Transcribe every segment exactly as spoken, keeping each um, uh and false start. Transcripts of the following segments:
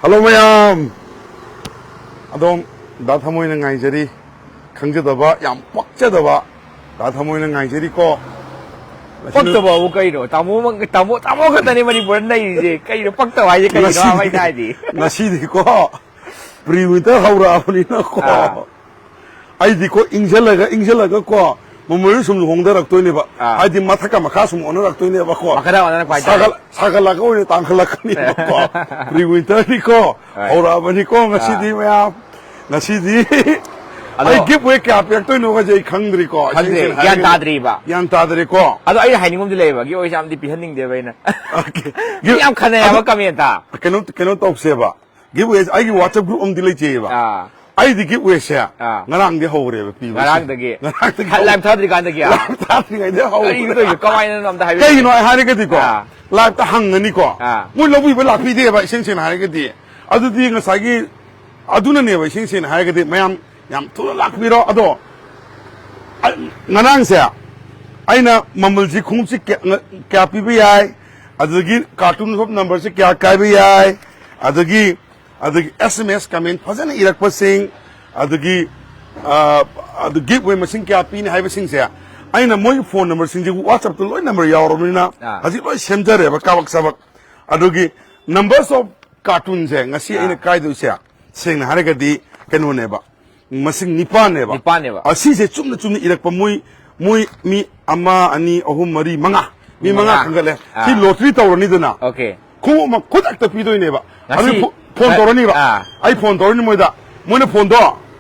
Hello ꯃꯌꯥꯝ, ꯑꯗꯣꯝ ꯗꯥ ꯊꯃꯣꯏꯅ ꯉꯥꯏꯖꯔꯤ꯫ ꯈꯪꯖꯗꯕ, ꯌꯥꯝ ꯄꯛꯆꯗꯕ ꯗꯥ ꯊꯃꯣꯏꯅ ꯉꯥꯏꯖꯔꯤꯀꯣ꯫ ꯉꯁꯤ ꯄꯛꯇꯕꯕꯨ ꯀꯩꯅꯣ? ꯇꯥꯃꯣ, ꯇꯥꯃꯣ, ꯇꯥꯃꯣ ꯈꯛꯇꯅꯤ ꯃꯅꯤꯄꯨꯔꯗ ꯂꯩꯔꯤꯁꯦ꯫ ꯀꯩꯅꯣ ꯄꯛꯇꯕ ꯍꯥꯏꯁꯦ ꯀꯩꯅꯣ? ꯉꯁꯤꯗꯤ, ꯑꯩꯅ ꯍꯥꯏꯗꯤ꯫ ꯉꯁꯤꯗꯤꯀꯣ, ꯄ꯭ꯔꯤ ꯋꯤꯟꯇꯔ ꯍꯧꯔꯛꯑꯕꯅꯤꯅꯀꯣ꯫ ꯑꯥ꯫ ꯑꯩꯗꯤꯀꯣ ꯏꯪꯁꯤꯜꯂꯒ, ꯏꯪꯁꯤꯜꯂꯒ ꯀꯣ, ꯃꯃꯜꯁꯨ ꯁꯨꯝ ꯍꯣꯡꯊꯔꯛꯇꯣꯏꯅꯦꯕ꯫ ꯑꯥ꯫ ꯍꯥꯏꯗꯤ ꯃꯊꯛꯀ ꯃꯈꯥ ꯁꯨꯝ ꯑꯣꯟꯅꯔꯛꯇꯣꯏꯅꯦꯕꯀꯣ꯫ ꯃꯈꯥꯗ ꯑꯣꯟꯅꯔꯛꯄ ꯍꯥꯏꯇꯥꯔꯦ꯫ ꯁꯥꯒꯠ-, ꯁꯥꯒꯠꯂꯒ ꯑꯣꯏꯅ ꯇꯥꯡꯈꯠꯂꯛꯀꯅꯦꯕꯀꯣ꯫ ꯄ꯭ꯔꯤ ꯋꯤꯟꯇꯔꯅꯤꯀꯣ, ꯍꯣꯏ꯫ ꯍꯧꯔꯛꯑꯕꯅꯤꯀꯣ ꯉꯁꯤꯗꯤ ꯑꯥ꯫ ꯃꯌꯥꯝ꯫ ꯉꯁꯤꯗꯤ ꯑꯗꯣ ꯑꯩ ꯒꯤꯐ ꯑꯋꯦ ꯀꯌꯥ ꯄꯤꯔꯛꯇꯣꯏꯅꯣꯒꯁꯦ ꯑꯩ ꯈꯪꯗ꯭ꯔꯤꯀꯣ꯫ ꯈꯪꯗ꯭ꯔꯤ, ꯏꯁꯦꯡ ꯁꯦꯡꯅ ꯒ꯭ꯌꯥꯟ ꯍꯥꯏꯔꯒꯗꯤ꯫ ꯇꯥꯗ꯭ꯔꯤꯕ꯫ ꯒ꯭ꯌꯥꯟ ꯇꯥꯗ꯭ꯔꯤꯀꯣ꯫ ꯑꯗꯣ ꯑꯩ ꯍꯥꯏꯅꯤꯡꯕ ꯑꯃꯗꯤ ꯂꯩꯌꯦꯕ, ꯒꯤꯐ ꯑꯋꯦꯁꯦ ꯌꯥꯝꯗꯤ ꯄꯤꯍꯟꯅꯤꯡꯗꯦꯕ ꯑꯩꯅ꯫ ꯑꯣꯀꯦ꯫ ꯃꯤ ꯌꯥꯝ ꯈꯟꯅꯩꯌꯦꯕ ꯑꯗꯣ ꯀꯃꯦꯟꯇ꯫ ꯀꯩꯅꯣ, ꯀꯩꯅꯣ ꯇꯧꯁꯦꯕ꯫ ꯒꯤꯐ ꯑꯋꯦꯁꯦ ꯑꯩꯒꯤ WhatsApp group ꯑꯃꯗꯤ ꯂꯩꯖꯩꯌꯦꯕ꯫ ꯑꯥ꯫ ꯑꯩꯗꯤ ꯒꯤꯐ ꯑꯋꯦꯁꯦ ꯑꯥ꯫ ꯉꯔꯥꯡꯗꯤ ꯍꯧꯔꯦꯕ ꯄꯤꯕꯁꯦ꯫ ꯉꯔꯥꯡꯗꯒꯤ? ꯉꯔꯥꯡꯗꯒꯤ ꯍꯧꯔꯦ꯫ ꯂꯥꯏꯚ ꯊꯥꯗ꯭ꯔꯤꯀꯥꯟꯗꯒꯤ? ꯂꯥꯏꯚ ꯊꯥꯗ꯭ꯔꯤꯉꯩꯗ ꯍꯧꯔꯦ꯫ ꯀꯔꯤꯅꯣ ꯇꯧꯔꯤꯁꯦ? ꯀꯃꯥꯏꯅꯅꯣ ꯑꯝꯇ ꯍꯥꯏꯕꯤꯌꯨ꯫ ꯀꯩꯒꯤꯅꯣ ꯍꯥꯏ ꯍꯥꯏꯔꯒꯗꯤꯀꯣ, ꯑꯥ꯫ ꯂꯥꯏꯚꯇ ꯍꯪꯉꯅꯤꯀꯣ꯫ ꯑꯥ꯫ ꯃꯣꯏ ꯂꯧꯕꯤꯕ ꯂꯥꯛꯄꯤꯗꯦꯕ, ꯏꯁꯦꯡ ꯁꯦꯡꯅ ꯍꯥꯏꯔꯒꯗꯤ꯫ ꯑꯗꯨꯗꯤ ꯉꯁꯥꯏꯒꯤ, ꯑꯗꯨꯅꯅꯦꯕ, ꯏꯁꯦꯡ ꯁꯦꯡꯅ ꯍꯥꯏꯔꯒꯗꯤ, ꯃꯌꯥꯝ ꯌꯥꯝ ꯊꯨꯅ ꯂꯥꯛꯄꯤꯔꯣ꯫ ꯑꯗꯣ, ꯑ, ꯉꯔꯥꯡꯁꯦ ꯑꯩꯅ ꯃꯃꯜꯁꯤ, ꯈꯣꯡꯎꯞꯁꯤ ꯀꯌꯥ, ꯀꯌꯥ ꯄꯤꯕ ꯌꯥꯏ, ꯑꯗꯨꯗꯒꯤ cartoon of numberꯁꯤ ꯀꯌꯥ ꯀꯥꯏꯕ ꯌꯥꯏ, ꯑꯗꯒꯤ ꯑꯗꯒꯤ S M S comment ꯐꯖꯅ ꯏꯔꯛꯄꯁꯤꯡ, ꯑꯗꯒꯤ, ꯑ, ꯑꯗꯨ ꯒꯤꯐ ꯑꯋꯦ ꯃꯁꯤꯡ ꯀꯌꯥ ꯄꯤꯅꯤ ꯍꯥꯏꯕꯁꯤꯡꯁꯦ, ꯑꯩꯅ ꯃꯣꯏꯒꯤ ꯐꯣꯟ ꯅꯝꯕꯔꯁꯤꯡꯁꯤꯕꯨ WhatsAppꯇ ꯂꯣꯏ ꯅꯝꯕꯔ ꯌꯥꯎꯔꯕꯅꯤꯅ, ꯑꯥ꯫ ꯍꯧꯖꯤꯛ ꯂꯣꯏ ꯁꯦꯝꯖꯔꯦꯕ, ꯀꯥꯕꯛ ꯁꯥꯕꯛ꯫ ꯑꯗꯨꯒꯤ numbers of cartoonꯁꯦ ꯉꯁꯤ ꯑꯥ꯫ ꯑꯩꯅ ꯀꯥꯏꯗꯣꯏꯁꯦ, ꯁꯦꯡꯅ ꯍꯥꯏꯔꯒꯗꯤ, ꯀꯩꯅꯣꯅꯦꯕ, ꯃꯁꯤꯡ ꯅꯤꯄꯥꯟꯅꯦꯕ꯫ ꯅꯤꯄꯥꯟꯅꯦꯕ꯫ ꯑꯁꯤꯁꯦ ꯆꯨꯝꯅ ꯆꯨꯝꯅ ꯏꯔꯛꯄ, ꯃꯣꯏ, ꯃꯣꯏ ꯃꯤ ꯑꯃ, ꯑꯅꯤ, ꯑꯍꯨꯝ, ꯃꯔꯤ, ꯃꯉꯥ꯫ ꯃꯤ ꯃꯤ ꯃꯉꯥ ꯃꯉꯥ꯫ ꯈꯟꯒꯠꯂꯦ꯫ ꯁꯤ ꯑꯥ꯫ Lottery ꯇꯧꯔꯅꯤꯗꯅ꯫ ꯑꯣꯀꯦ꯫ ꯈꯣꯡꯎꯞ ꯑꯃ ꯈꯨꯗꯛꯇ ꯄꯤꯗꯣꯏꯅꯦꯕ꯫ ꯉꯁꯤ ꯑꯗꯨ ꯐꯣ-, ꯐꯣꯟ ꯑ-, ꯇꯧꯔꯅꯤꯕ꯫ ꯑꯥ꯫ ꯑꯩ ꯐꯣꯟ ꯇꯧꯔꯅꯤ ꯃꯣꯏꯗ꯫ ꯃꯣꯏꯅ ꯐꯣꯟꯗꯣ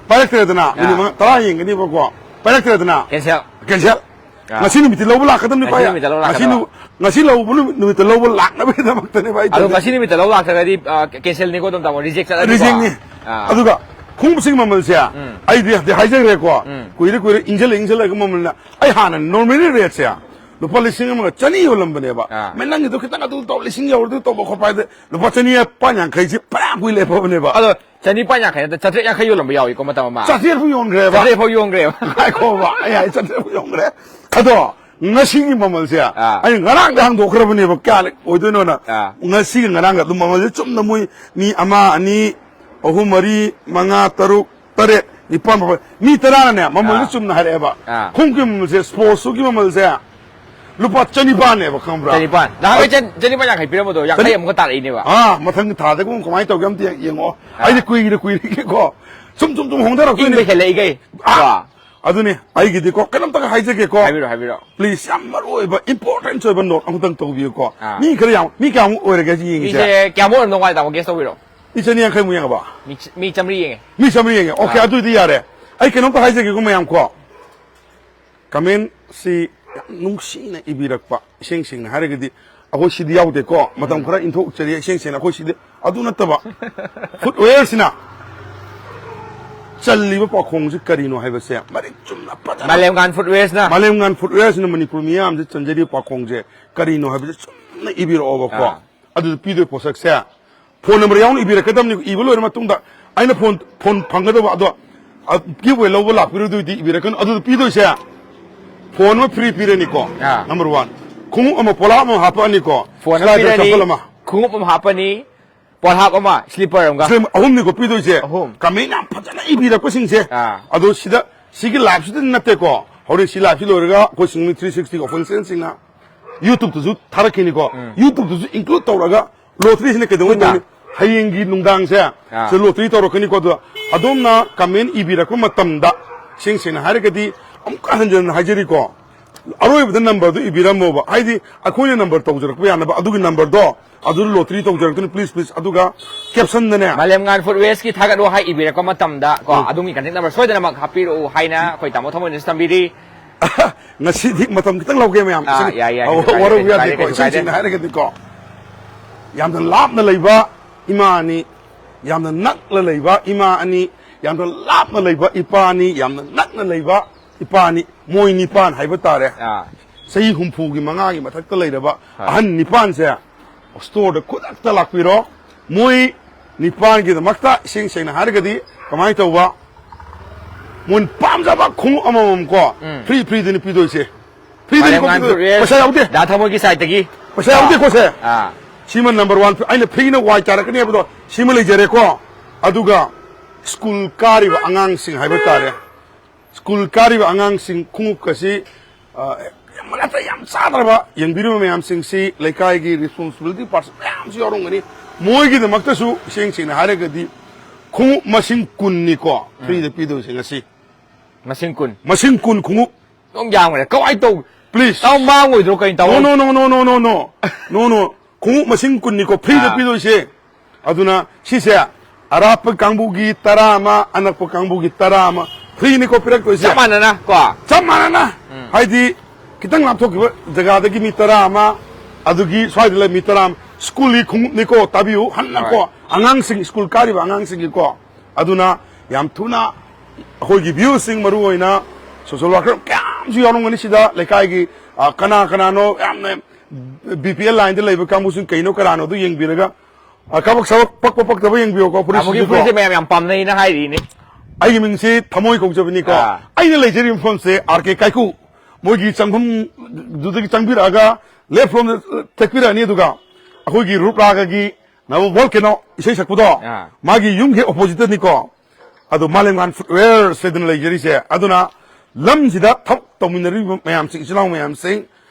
ꯄꯥꯏꯔꯛꯇ꯭ꯔꯦꯗꯅ, ꯃꯤꯅꯤꯠ ꯑꯥ꯫ ꯃꯉꯥ, ꯇꯔꯥ ꯌꯦꯡꯒꯅꯤꯕꯀꯣ꯫ ꯄꯥꯏꯔꯛꯇ꯭ꯔꯦꯗꯅ꯫ Cancel꯫ Cancel꯫ ꯑꯥ꯫ ꯉꯁꯤ ꯅꯨꯃꯤꯠꯇꯤ ꯂꯧꯕ ꯂꯥꯛꯀꯗꯕꯅꯤ, ꯉꯁꯤ ꯄꯥꯏ-, ꯅꯨꯃꯤꯠꯇ ꯂꯧꯕ ꯉꯁꯤ ꯂꯥꯛꯀꯗꯕ꯫ ꯅꯨ-, ꯉꯁꯤ ꯂꯧꯕ ꯅꯨꯃꯤꯠ, ꯅꯨꯃꯤꯠꯇ ꯂꯧꯕ ꯂꯥꯛꯅꯕꯒꯤꯗꯃꯛꯇꯅꯦꯕ ꯑꯩ ꯑꯗꯣ ꯇꯧꯔꯤꯁꯦ꯫ ꯉꯁꯤ ꯅꯨꯃꯤꯠꯇ ꯂꯧꯕ ꯂꯥꯛꯇ꯭ꯔꯒꯗꯤ, ꯑ, cancelꯅꯤꯀꯣ ꯑꯗꯨꯝ, ꯇꯥꯃꯣ, reject ꯆꯠꯂꯅꯤꯀꯣ? Rejectꯅꯤ꯫ ꯑꯥ꯫ ꯑꯗꯨꯒ ꯈꯣꯡꯎꯞꯁꯤꯒꯤ ꯃꯃꯜꯁꯦ ꯎꯝ꯫ ꯑꯩꯗꯤ ꯍꯥꯏꯗꯤ ꯍꯥꯏꯖꯈ꯭ꯔꯦꯀꯣ꯫ ꯎꯝ꯫ ꯀꯨꯏꯔ ꯀꯨꯏꯔ ꯏꯪꯁꯤꯜꯂ ꯏꯪꯁꯤꯜꯂꯒ ꯃꯃꯜꯅ, ꯑꯩ ꯍꯥꯟꯅ normally rateꯁꯦ ꯂꯨꯄꯥ ꯂꯤꯁꯤꯡ ꯑꯃꯒ ꯆꯅꯤ ꯌꯣꯜꯂꯝꯕꯅꯦꯕ꯫ ꯑꯥ꯫ ꯃꯦ, ꯅꯪꯒꯤꯗꯣ ꯈꯤꯇꯪ ꯑꯗꯨ ꯇꯧ, ꯂꯤꯁꯤꯡ ꯌꯧꯔꯗꯤ ꯇꯧꯕ ꯈꯣꯠꯄ ꯍꯥꯏꯗꯤ ꯂꯨꯄꯥ ꯆꯅꯤ ꯄꯥꯟ ꯌꯥꯡꯈꯩꯁꯦ ꯐꯅꯌꯥꯝ ꯀꯨꯏ ꯂꯦꯞꯄꯕꯅꯦꯕ꯫ ꯑꯗꯣ ꯆꯅꯤꯄꯥꯟ ꯌꯥꯡꯈꯩ ꯅꯠꯇ, ꯆꯥꯇ꯭ꯔꯦꯠ ꯌꯥꯡꯈꯩ ꯌꯣꯜꯂꯝꯕ ꯌꯥꯎꯏꯀꯣ ꯃꯇꯝ ꯑꯃ꯫ ꯆꯥꯇ꯭ꯔꯦꯠ ꯐꯥꯎ ꯌꯣꯟꯈ꯭ꯔꯦꯕ꯫ ꯆꯥꯇ꯭ꯔꯦꯠ ꯐꯥꯎ ꯌꯣꯟꯈ꯭ꯔꯦꯕ꯫ ꯉꯥꯏꯈꯣꯕ, ꯑꯩ ꯍꯥꯏ ꯆꯥꯇ꯭ꯔꯦꯠ ꯐꯥꯎ ꯌꯣꯟꯈ꯭ꯔꯦ꯫ ꯑꯗꯣ ꯉꯁꯤꯒꯤ ꯃꯃꯜꯁꯦ ꯑꯥ꯫ ꯑꯩ ꯉꯔꯥꯡꯗ ꯍꯥꯡꯗꯣꯛꯈ꯭ꯔꯕꯅꯦꯕ, ꯀꯌꯥ ꯑꯣꯏꯗꯣꯏꯅꯣꯅ꯫ ꯑꯥ꯫ ꯉꯁꯤꯒ ꯉꯔꯥꯡꯒ ꯑꯗꯨꯝ ꯃꯃꯜꯁꯦ ꯆꯨꯝꯅ ꯃꯣꯏ ꯃꯤ ꯑꯃ, ꯑꯅꯤ, ꯑꯍꯨꯝ, ꯃꯔꯤ, ꯃꯉꯥ, ꯇꯔꯨꯛ, ꯇꯔꯦꯠ, ꯅꯤꯄꯥꯟ, ꯃꯥꯄꯟ, ꯃꯤ ꯇꯔꯥꯅꯅꯦ ꯃꯃꯜꯁꯦ ꯑꯥ꯫ ꯆꯨꯝꯅ ꯍꯥꯏꯔꯛꯑꯦꯕ꯫ ꯑꯥ꯫ ꯈꯣꯡꯎꯞꯀꯤ ꯃꯃꯜꯁꯦ, ꯁ꯭ꯄꯣꯔꯠ ꯁꯨꯒꯤ ꯃꯃꯜꯁꯦ ꯂꯨꯄꯥ ꯆꯅꯤꯄꯥꯟꯅꯦꯕ, ꯈꯪꯕ꯭ꯔꯥ? ꯆꯅꯤꯄꯥꯟ꯫ ꯅꯍꯥꯟꯒꯩ ꯆꯅꯤꯄꯥꯟ ꯌꯥꯡꯈꯩ ꯄꯤꯔꯝꯕꯗꯣ ꯌꯥꯡꯈꯩ ꯑꯃꯨꯛꯀ ꯇꯥꯔꯛꯏꯅꯦꯕ꯫ ꯑꯥ, ꯃꯊꯪꯒꯤ ꯊꯥꯗꯒꯨꯝ ꯀꯃꯥꯏꯅ ꯇꯧꯒꯦ ꯑꯝꯇ ꯌꯦꯡꯉꯣ꯫ ꯑꯥ꯫ ꯑꯩꯗꯤ ꯀꯨꯏꯔ ꯀꯨꯏꯔꯒꯦꯀꯣ ꯁꯨꯝ ꯁꯨꯝ ꯁꯨꯝ ꯍꯣꯡꯊꯔꯛꯇꯣꯏꯅꯦ꯫ ꯏꯪꯕ ꯍꯦꯜꯂꯛꯏꯒꯩ꯫ ꯑꯥ꯫ ꯀꯣ꯫ ꯑꯗꯨꯅꯤ ꯑꯩꯒꯤꯗꯤꯀꯣ ꯀꯩꯅꯣꯝꯇꯒ ꯍꯥꯏꯖꯒꯦꯀꯣ꯫ ꯍꯥꯏꯕꯤꯔꯣ, ꯍꯥꯏꯕꯤꯔꯣ꯫ ꯄ꯭ꯂꯤꯁ, ꯌꯥꯝ ꯃꯔꯨ ꯑꯣꯏꯕ ꯏꯝꯄꯣꯔꯇꯦꯟꯁ ꯑꯣꯏꯕ ꯅꯣꯠ ꯑꯃꯈꯛꯇꯪ ꯇꯧꯕꯤꯌꯨꯀꯣ꯫ ꯑꯥ꯫ ꯃꯤ ꯈꯔ ꯌꯥꯝ, ꯃꯤ ꯀꯌꯥꯃꯨꯛ ꯑꯣꯏꯔꯒꯦ ꯌꯦꯡꯉꯤꯁꯦ? ꯃꯤꯁꯦ ꯀꯌꯥꯃꯨꯛ ꯑꯣꯏꯔꯝꯗꯧ ꯃꯥꯜꯂꯤ, ꯇꯥꯃꯣ, ꯒꯦꯁ ꯇꯧꯕꯤꯔꯣ꯫ ꯃꯤ ꯆꯅꯤ ꯌꯥꯡꯈꯩꯃꯨꯛ ꯌꯦꯡꯉꯕ? ꯃꯤ ꯆ- ꯃꯤ ꯆꯥꯝꯃꯔꯤ ꯌꯦꯡꯉꯦ꯫ ꯃꯤ ꯆꯥꯝꯃꯔꯤ ꯌꯦꯡꯉꯦ꯫ ꯑꯣꯀꯦ, ꯑꯥ꯫ ꯑꯗꯨꯏꯗꯤ ꯌꯥꯔꯦ꯫ ꯑꯩ ꯀꯩꯅꯣꯝꯇ ꯍꯥꯏꯖꯒꯦꯀꯣ ꯃꯌꯥꯝ ꯀꯣ꯫ ꯀꯃꯦꯟꯁꯤ ꯌꯥꯝ ꯅꯨꯡꯁꯤꯅ ꯏꯕꯤꯔꯛꯄ, ꯏꯁꯦꯡ ꯁꯦꯡꯅ ꯍꯥꯏꯔꯒꯗꯤ ꯑꯩꯈꯣꯏ ꯁꯤꯗꯤ ꯌꯥꯎꯗꯦꯀꯣ, ꯃꯇꯝ ꯈꯔ ꯏꯟꯊꯣꯛꯆꯔꯤ, ꯏꯁꯦꯡ ꯁꯦꯡꯅ ꯑꯩꯈꯣꯏ ꯁꯤꯗꯤ꯫ ꯑꯗꯨ ꯅꯠꯇꯕ, ꯐꯨꯠꯋꯦꯌꯔꯁꯤꯅ ꯆꯜꯂꯤꯕ ꯄꯥꯈꯣꯡꯁꯤ ꯀꯔꯤꯅꯣ ꯍꯥꯏꯕꯁꯦ ꯃꯔꯤꯛ ꯆꯨꯝꯅ ꯐꯖꯅ ꯃꯥꯂꯦꯝꯉꯥꯟ ꯐꯨꯠꯋꯦꯌꯔꯁꯅ꯫ ꯃꯥꯂꯦꯝꯉꯥꯟ ꯐꯨꯠꯋꯦꯌꯔꯁꯤꯅ ꯃꯅꯤꯄꯨꯔ ꯃꯤꯌꯥꯝꯁꯦ ꯆꯟꯖꯔꯤꯕ ꯄꯥꯈꯣꯡꯁꯦ ꯀꯔꯤꯅꯣ ꯍꯥꯏꯕꯁꯦ ꯆꯨꯝꯅ ꯏꯕꯤꯔꯛꯑꯣꯕꯀꯣ꯫ ꯑꯥ꯫ ꯑꯗꯨꯗ ꯄꯤꯗꯣꯏ ꯄꯣꯠꯁꯛꯁꯦ ꯐꯣꯟ ꯅꯝꯕꯔ ꯌꯥꯎꯅ ꯏꯕꯤꯔꯛꯀꯗꯕꯅꯤ꯫ ꯏꯕ ꯂꯣꯏꯔ ꯃꯇꯨꯡꯗ ꯑꯩꯅ ꯐꯣꯟ, ꯐꯣꯟ ꯐꯪꯒꯗꯕ ꯑꯗꯣ, ꯒꯤꯐ ꯑꯣꯏ ꯂꯧꯕ ꯂꯥꯛꯄꯤꯔꯣꯏꯗꯣꯏꯗꯤ ꯏꯕꯤꯔꯛꯀꯅꯨ꯫ ꯑꯗꯨꯗ ꯄꯤꯗꯣꯏꯁꯦ ꯐꯣꯟ ꯑꯃ ꯐ꯭ꯔꯤ ꯄꯤꯔꯅꯤꯀꯣ꯫ ꯑꯥ꯫ Number one. ꯈꯣꯡꯎꯞ ꯑꯃ, ꯄꯣꯂꯥꯞ ꯑꯃ ꯍꯥꯞꯄꯛꯑꯅꯤꯀꯣ꯫ ꯐꯣꯟ ꯑꯃ ꯁ꯭ꯂꯥꯏꯗꯔ ꯄꯤꯔꯅꯤ, ꯆꯝꯄꯜ ꯑꯃ꯫ ꯈꯣꯡꯎꯞ ꯑꯃ ꯍꯥꯞꯄꯅꯤ, ꯄꯣꯂꯥꯞ ꯑꯃ, ꯁ꯭ꯂꯤꯄꯔ ꯑꯃꯒ꯫ ꯁꯤꯗ ꯑꯍꯨꯝꯅꯤꯀꯣ ꯄꯤꯗꯣꯏꯁꯦ꯫ ꯑꯍꯨꯝ꯫ ꯀꯃꯦꯟ ꯌꯥꯝ ꯐꯖꯅ ꯏꯕꯤꯔꯛꯄꯁꯤꯡꯁꯦ꯫ ꯑꯥ꯫ ꯑꯗꯣ ꯁꯤꯗ, ꯁꯤꯒꯤ ꯂꯥꯏꯐꯁꯤꯗ ꯅꯠꯇꯦꯀꯣ꯫ ꯍꯣꯔꯦꯟ ꯁꯤ ꯂꯥꯏꯐꯁꯤ ꯂꯣꯏꯔꯒ ꯑꯩꯈꯣꯏ ꯁꯤꯡꯃꯤ ꯊ꯭ꯔꯤ ꯁꯤꯛꯁꯇꯤꯒꯤ ꯑꯣꯐꯤꯁꯤꯌꯦꯜꯁꯤꯡꯅ YouTubeꯇꯁꯨ ꯊꯥꯔꯛꯈꯤꯅꯤꯀꯣ꯫ ꯎꯝ꯫ YouTubeꯇꯁꯨ include ꯇꯧꯔꯒ ꯂꯣꯇꯔꯤꯁꯤꯅ ꯀꯩꯗꯧꯉꯩ ꯄꯨꯟꯅ? ꯇꯧꯅꯤ? ꯍꯌꯦꯡꯒꯤ ꯅꯨꯡꯗꯥꯡꯁꯦ ꯑꯥ꯫ ꯁꯤꯗ ꯂꯣꯇꯔꯤ ꯇꯧꯔꯛꯀꯅꯤꯀꯣ꯫ ꯑꯗꯣ ꯑꯗꯣꯝꯅ ꯀꯃꯦꯟ ꯏꯕꯤꯔꯛꯄ ꯃꯇꯝꯗ, ꯏꯁꯦꯡ ꯁꯦꯡꯅ ꯍꯥꯏꯔꯒꯗꯤ, ꯑꯃꯨꯛꯀ ꯍꯟꯖꯟꯅ ꯍꯥꯏꯖꯔꯤꯀꯣ, ꯑꯔꯣꯏꯕꯗ ꯅꯝꯕꯔꯗꯨ ꯏꯕꯤꯔꯝꯃꯣꯕ꯫ ꯍꯥꯏꯗꯤ ꯑꯩꯈꯣꯏꯅ ꯅꯝꯕꯔ ꯇꯧꯖꯔꯛꯄ ꯌꯥꯅꯕ ꯑꯗꯨꯒꯤ ꯅꯝꯕꯔꯗꯣ ꯑꯗꯨꯗ ꯂꯣꯇꯔꯤ ꯇꯧꯖꯔꯛꯇꯣꯏꯅꯤ꯫ Please, please. ꯑꯗꯨꯒ ꯀꯦꯞꯁꯟꯗꯅꯦ꯫ ꯃꯥꯂꯦꯝꯉꯥꯟ ꯐꯨꯠꯋꯦꯌꯔꯁꯀꯤ ꯊꯥꯒꯠ ꯋꯥꯍꯩ ꯏꯕꯤꯔꯛꯄ ꯃꯇꯝꯗ ꯀꯣ, ꯎꯝ꯫ ꯑꯗꯣꯝꯒꯤ ꯀꯟꯇꯦꯛ ꯅꯝꯕꯔ ꯁꯣꯏꯗꯅꯃꯛ ꯍꯥꯞꯄꯤꯔꯛꯎ ꯍꯥꯏꯅ ꯑꯩꯈꯣꯏ ꯇꯥꯃꯣ ꯊꯃꯣꯏꯅꯁꯨ ꯊꯝꯕꯤꯔꯤ꯫ ꯉꯁꯤꯗꯤ ꯃꯇꯝ ꯈꯤꯇꯪ ꯂꯧꯒꯦ ꯃꯌꯥꯝ꯫ ꯑꯥ, ꯁꯤꯅꯤ꯫ ꯌꯥꯏ, ꯌꯥꯏ, ꯑꯧ, ꯀꯩꯁꯨ ꯀꯥꯏꯗꯦ, ꯋꯥꯔꯧꯕ ꯀꯩꯁꯨ ꯌꯥꯗꯦꯀꯣ꯫ ꯀꯥꯏꯗꯦ, ꯀꯩꯁꯨ ꯏꯁꯦꯡ ꯀꯥꯏꯗꯦ꯫ ꯁꯦꯡꯅ ꯍꯥꯏꯔꯒꯗꯤꯀꯣ, ꯌꯥꯝꯅ ꯂꯥꯞꯅ ꯂꯩꯕ ꯏꯃꯥ ꯑꯅꯤ, ꯌꯥꯝꯅ ꯅꯛꯅ ꯂꯩꯕ ꯏꯃꯥ ꯑꯅꯤ, ꯌꯥꯝꯅ ꯂꯥꯞꯅ ꯂꯩꯕ ꯏꯄꯥ ꯑꯅꯤ, ꯌꯥꯝꯅ ꯅꯛꯅ ꯂꯩꯕ ꯏꯄꯥ ꯑꯅꯤ, ꯃꯣꯏ ꯅꯤꯄꯥꯟ ꯍꯥꯏꯕ ꯇꯥꯔꯦ꯫ ꯑꯥ꯫ ꯆꯍꯤ ꯍꯨꯝꯐꯨꯒꯤ ꯃꯉꯥꯒꯤ ꯃꯊꯛꯇ ꯂꯩꯔꯕ ꯍꯣꯏ꯫ ꯑꯍꯟ ꯅꯤꯄꯥꯟꯁꯦ ꯁ꯭ꯇꯣꯔꯗ ꯈꯨꯗꯛꯇ ꯂꯥꯛꯄꯤꯔꯣ꯫ ꯃꯣꯏ ꯅꯤꯄꯥꯟꯒꯤꯗꯃꯛꯇ ꯏꯁꯦꯡ ꯁꯦꯡꯅ ꯍꯥꯏꯔꯒꯗꯤ ꯀꯃꯥꯏꯅ ꯇꯧꯕ? ꯃꯣꯏ ꯄꯥꯝꯖꯕ ꯈꯣꯡꯎꯞ ꯑꯃꯃꯝ ꯀꯣ, ꯎꯝ꯫ ꯐ꯭ꯔꯤ ꯐ꯭ꯔꯤꯗꯅꯤ ꯄꯤꯗꯣꯏꯁꯦ꯫ Free ꯗꯅꯤꯀꯣ ꯄꯤꯗꯣꯏ꯫ ꯄꯩꯁꯥ ꯌꯥꯎꯗꯦ꯫ ꯗꯥ ꯊꯃꯣꯏꯒꯤ side ꯇꯒꯤ꯫ ꯄꯩꯁꯥ ꯌꯥꯎꯗꯦꯀꯣ ꯁꯦ꯫ ꯑꯥ꯫ ꯁꯤꯃ number one, ꯑꯩꯅ free ꯅ ꯋꯥꯏ ꯆꯥꯔꯛꯀꯅꯤ ꯍꯥꯏꯕꯗꯣ ꯁꯤꯃ ꯂꯩꯖꯔꯦꯀꯣ꯫ ꯑꯗꯨꯒ school ꯀꯥꯔꯤꯕ ꯑꯉꯥꯡꯁꯤꯡ ꯍꯥꯏꯕ ꯇꯥꯔꯦ꯫ School ꯀꯥꯔꯤꯕ ꯑꯉꯥꯡꯁꯤꯡ ꯈꯣꯡꯎꯞꯀꯁꯤ, ꯑ, ꯌꯥꯝ ꯃꯔꯛꯇ ꯌꯥꯝ ꯆꯥꯗ꯭ꯔꯕ ꯌꯦꯡꯕꯤꯔꯤꯕ ꯃꯌꯥꯝꯁꯤꯡꯁꯤ ꯂꯩꯀꯥꯏꯒꯤ responsibility person ꯃꯌꯥꯝꯁꯨ ꯌꯥꯎꯔꯝꯒꯅꯤ꯫ ꯃꯣꯏꯒꯤꯗꯃꯛꯇꯁꯨ ꯏꯁꯦꯡ ꯁꯦꯡꯅ ꯍꯥꯏꯔꯒꯗꯤ ꯈꯣꯡꯎꯞ ꯃꯁꯤꯡ ꯀꯨꯟꯅꯤꯀꯣ free ꯗ ꯄꯤꯗꯣꯏꯁꯦ ꯉꯁꯤ꯫ ꯃꯁꯤꯡ ꯀꯨꯟ꯫ ꯃꯁꯤꯡ ꯀꯨꯟ ꯈꯣꯡꯎꯞ꯫ ꯑꯗꯨꯝ ꯌꯥꯝꯈ꯭ꯔꯦ꯫ ꯀꯃꯥꯏꯅ ꯇꯧ-, please꯫ ꯇꯥꯃꯣ ꯃꯥꯡꯉꯣꯏꯗ꯭ꯔꯣ ꯀꯩꯅꯣ, ꯇꯥꯃꯣ? No, no, no, no, no, no, no꯫ No, no꯫ ꯈꯣꯡꯎꯞ ꯃꯁꯤꯡ ꯀꯨꯟꯅꯤꯀꯣ free ꯗ ꯑꯥ꯫ ꯄꯤꯗꯣꯏꯁꯦ꯫ ꯑꯗꯨꯅ ꯁꯤꯁꯦ ꯑꯔꯥꯞꯄ ꯀꯥꯡꯕꯨꯒꯤ ꯇꯔꯥ ꯑꯃ, ꯑꯅꯛꯄ ꯀꯥꯡꯕꯨꯒꯤ ꯇꯔꯥ ꯑꯃ free ꯅꯤꯀꯣ ꯄꯤꯔꯛꯇꯣꯏꯁꯦ꯫ ꯆꯞ ꯃꯥꯟꯅꯅ ꯀꯣ? ꯆꯞ ꯃꯥꯟꯅꯅ꯫ ꯎꯝ꯫ ꯍꯥꯏꯗꯤ ꯈꯤꯇꯪ ꯂꯥꯞꯊꯣꯛꯈꯤꯕ ꯖꯒꯥꯗꯒꯤ ꯃꯤ ꯇꯔꯥ ꯑꯃ, ꯑꯗꯨꯒꯤ ꯁ꯭ꯋꯥꯏꯗ ꯂꯩ ꯃꯤ ꯇꯔꯥ ꯑꯃ, school ꯒꯤ ꯈꯣꯡꯎꯞꯅꯤꯀꯣ, ꯇꯥꯕꯤꯌꯨ, ꯍꯟꯅꯀꯣ, ꯍꯣꯏ꯫ ꯑꯉꯥꯡꯁꯤꯡ, school ꯀꯥꯔꯤꯕ ꯑꯉꯥꯡꯁꯤꯡꯒꯤꯀꯣ꯫ ꯑꯗꯨꯅ ꯌꯥꯝ ꯊꯨꯅ ꯑꯩꯈꯣꯏꯒꯤ viewer ꯁꯤꯡ, ꯃꯔꯨ ꯑꯣꯏꯅ social worker ꯀꯌꯥ ꯑꯃꯁꯨ ꯌꯥꯎꯔꯝꯒꯅꯤ ꯁꯤꯗ, ꯂꯩꯀꯥꯏꯒꯤ, ꯑ, ꯀꯅꯥ ꯀꯅꯥꯅꯣ ꯌꯥꯝꯅ B P L line ꯗ ꯂꯩꯕ ꯀꯥꯡꯕꯨꯁꯤꯡ ꯀꯩꯅꯣ ꯀꯅꯥꯅꯣ ꯑꯗꯨ ꯌꯦꯡꯕꯤꯔꯒ, ꯑ, ꯀꯕꯛ ꯁꯕꯛ ꯄꯛꯄ ꯄꯛꯇꯕ ꯌꯦꯡꯕꯤꯌꯨꯀꯣ, ꯇꯥꯃꯣꯒꯤ ꯐꯨꯔꯤꯠꯁꯤꯁꯨꯀꯣ꯫ ꯐꯨꯔꯤꯠꯁꯦ ꯃꯌꯥꯝ ꯌꯥꯝ ꯄꯥꯝꯅꯩꯅ ꯍꯥꯏꯔꯤꯅꯦ꯫ ꯑꯩꯒꯤ ꯃꯤꯡꯁꯤ ꯊꯃꯣꯏ ꯀꯧꯖꯕꯅꯤꯀꯣ꯫ ꯑꯥ꯫ ꯑꯩꯅ ꯂꯩꯖꯔꯤꯕ ꯃꯐꯝꯁꯦ R K ꯀꯥꯏꯀꯨ, ꯃꯣꯏꯒꯤ ꯆꯪꯐꯝꯗꯨꯗꯒꯤ ꯆꯪꯕꯤꯔꯛꯑꯒ left ꯔꯣꯝꯗ ꯊꯦꯛꯄꯤꯔꯛꯑꯅꯤ, ꯑꯗꯨꯒ ꯑꯩꯈꯣꯏꯒꯤ ꯔꯨꯞ ꯔꯥꯒꯒꯤ ꯅꯕ ꯚꯣꯜꯀꯦꯅꯣ ꯏꯁꯩ ꯁꯛꯄꯗꯣ, ꯑꯥ꯫ ꯃꯥꯒꯤ ꯌꯨꯝꯒꯤ opposite ꯇꯅꯤꯀꯣ꯫ ꯑꯗꯣ ꯃꯥꯂꯦꯝꯉꯥꯟ Footwear ꯁꯤꯗꯅ ꯂꯩꯖꯔꯤꯁꯦ꯫ ꯑꯗꯨꯅ ꯂꯝꯁꯤꯗ ꯊꯕꯛ ꯇꯧꯃꯤꯟꯅꯔꯤꯕ ꯃꯌꯥꯝꯁꯤꯡ, ꯏꯆꯤꯜ ꯏꯅꯥꯎ ꯃꯌꯥꯝꯁꯤꯡ,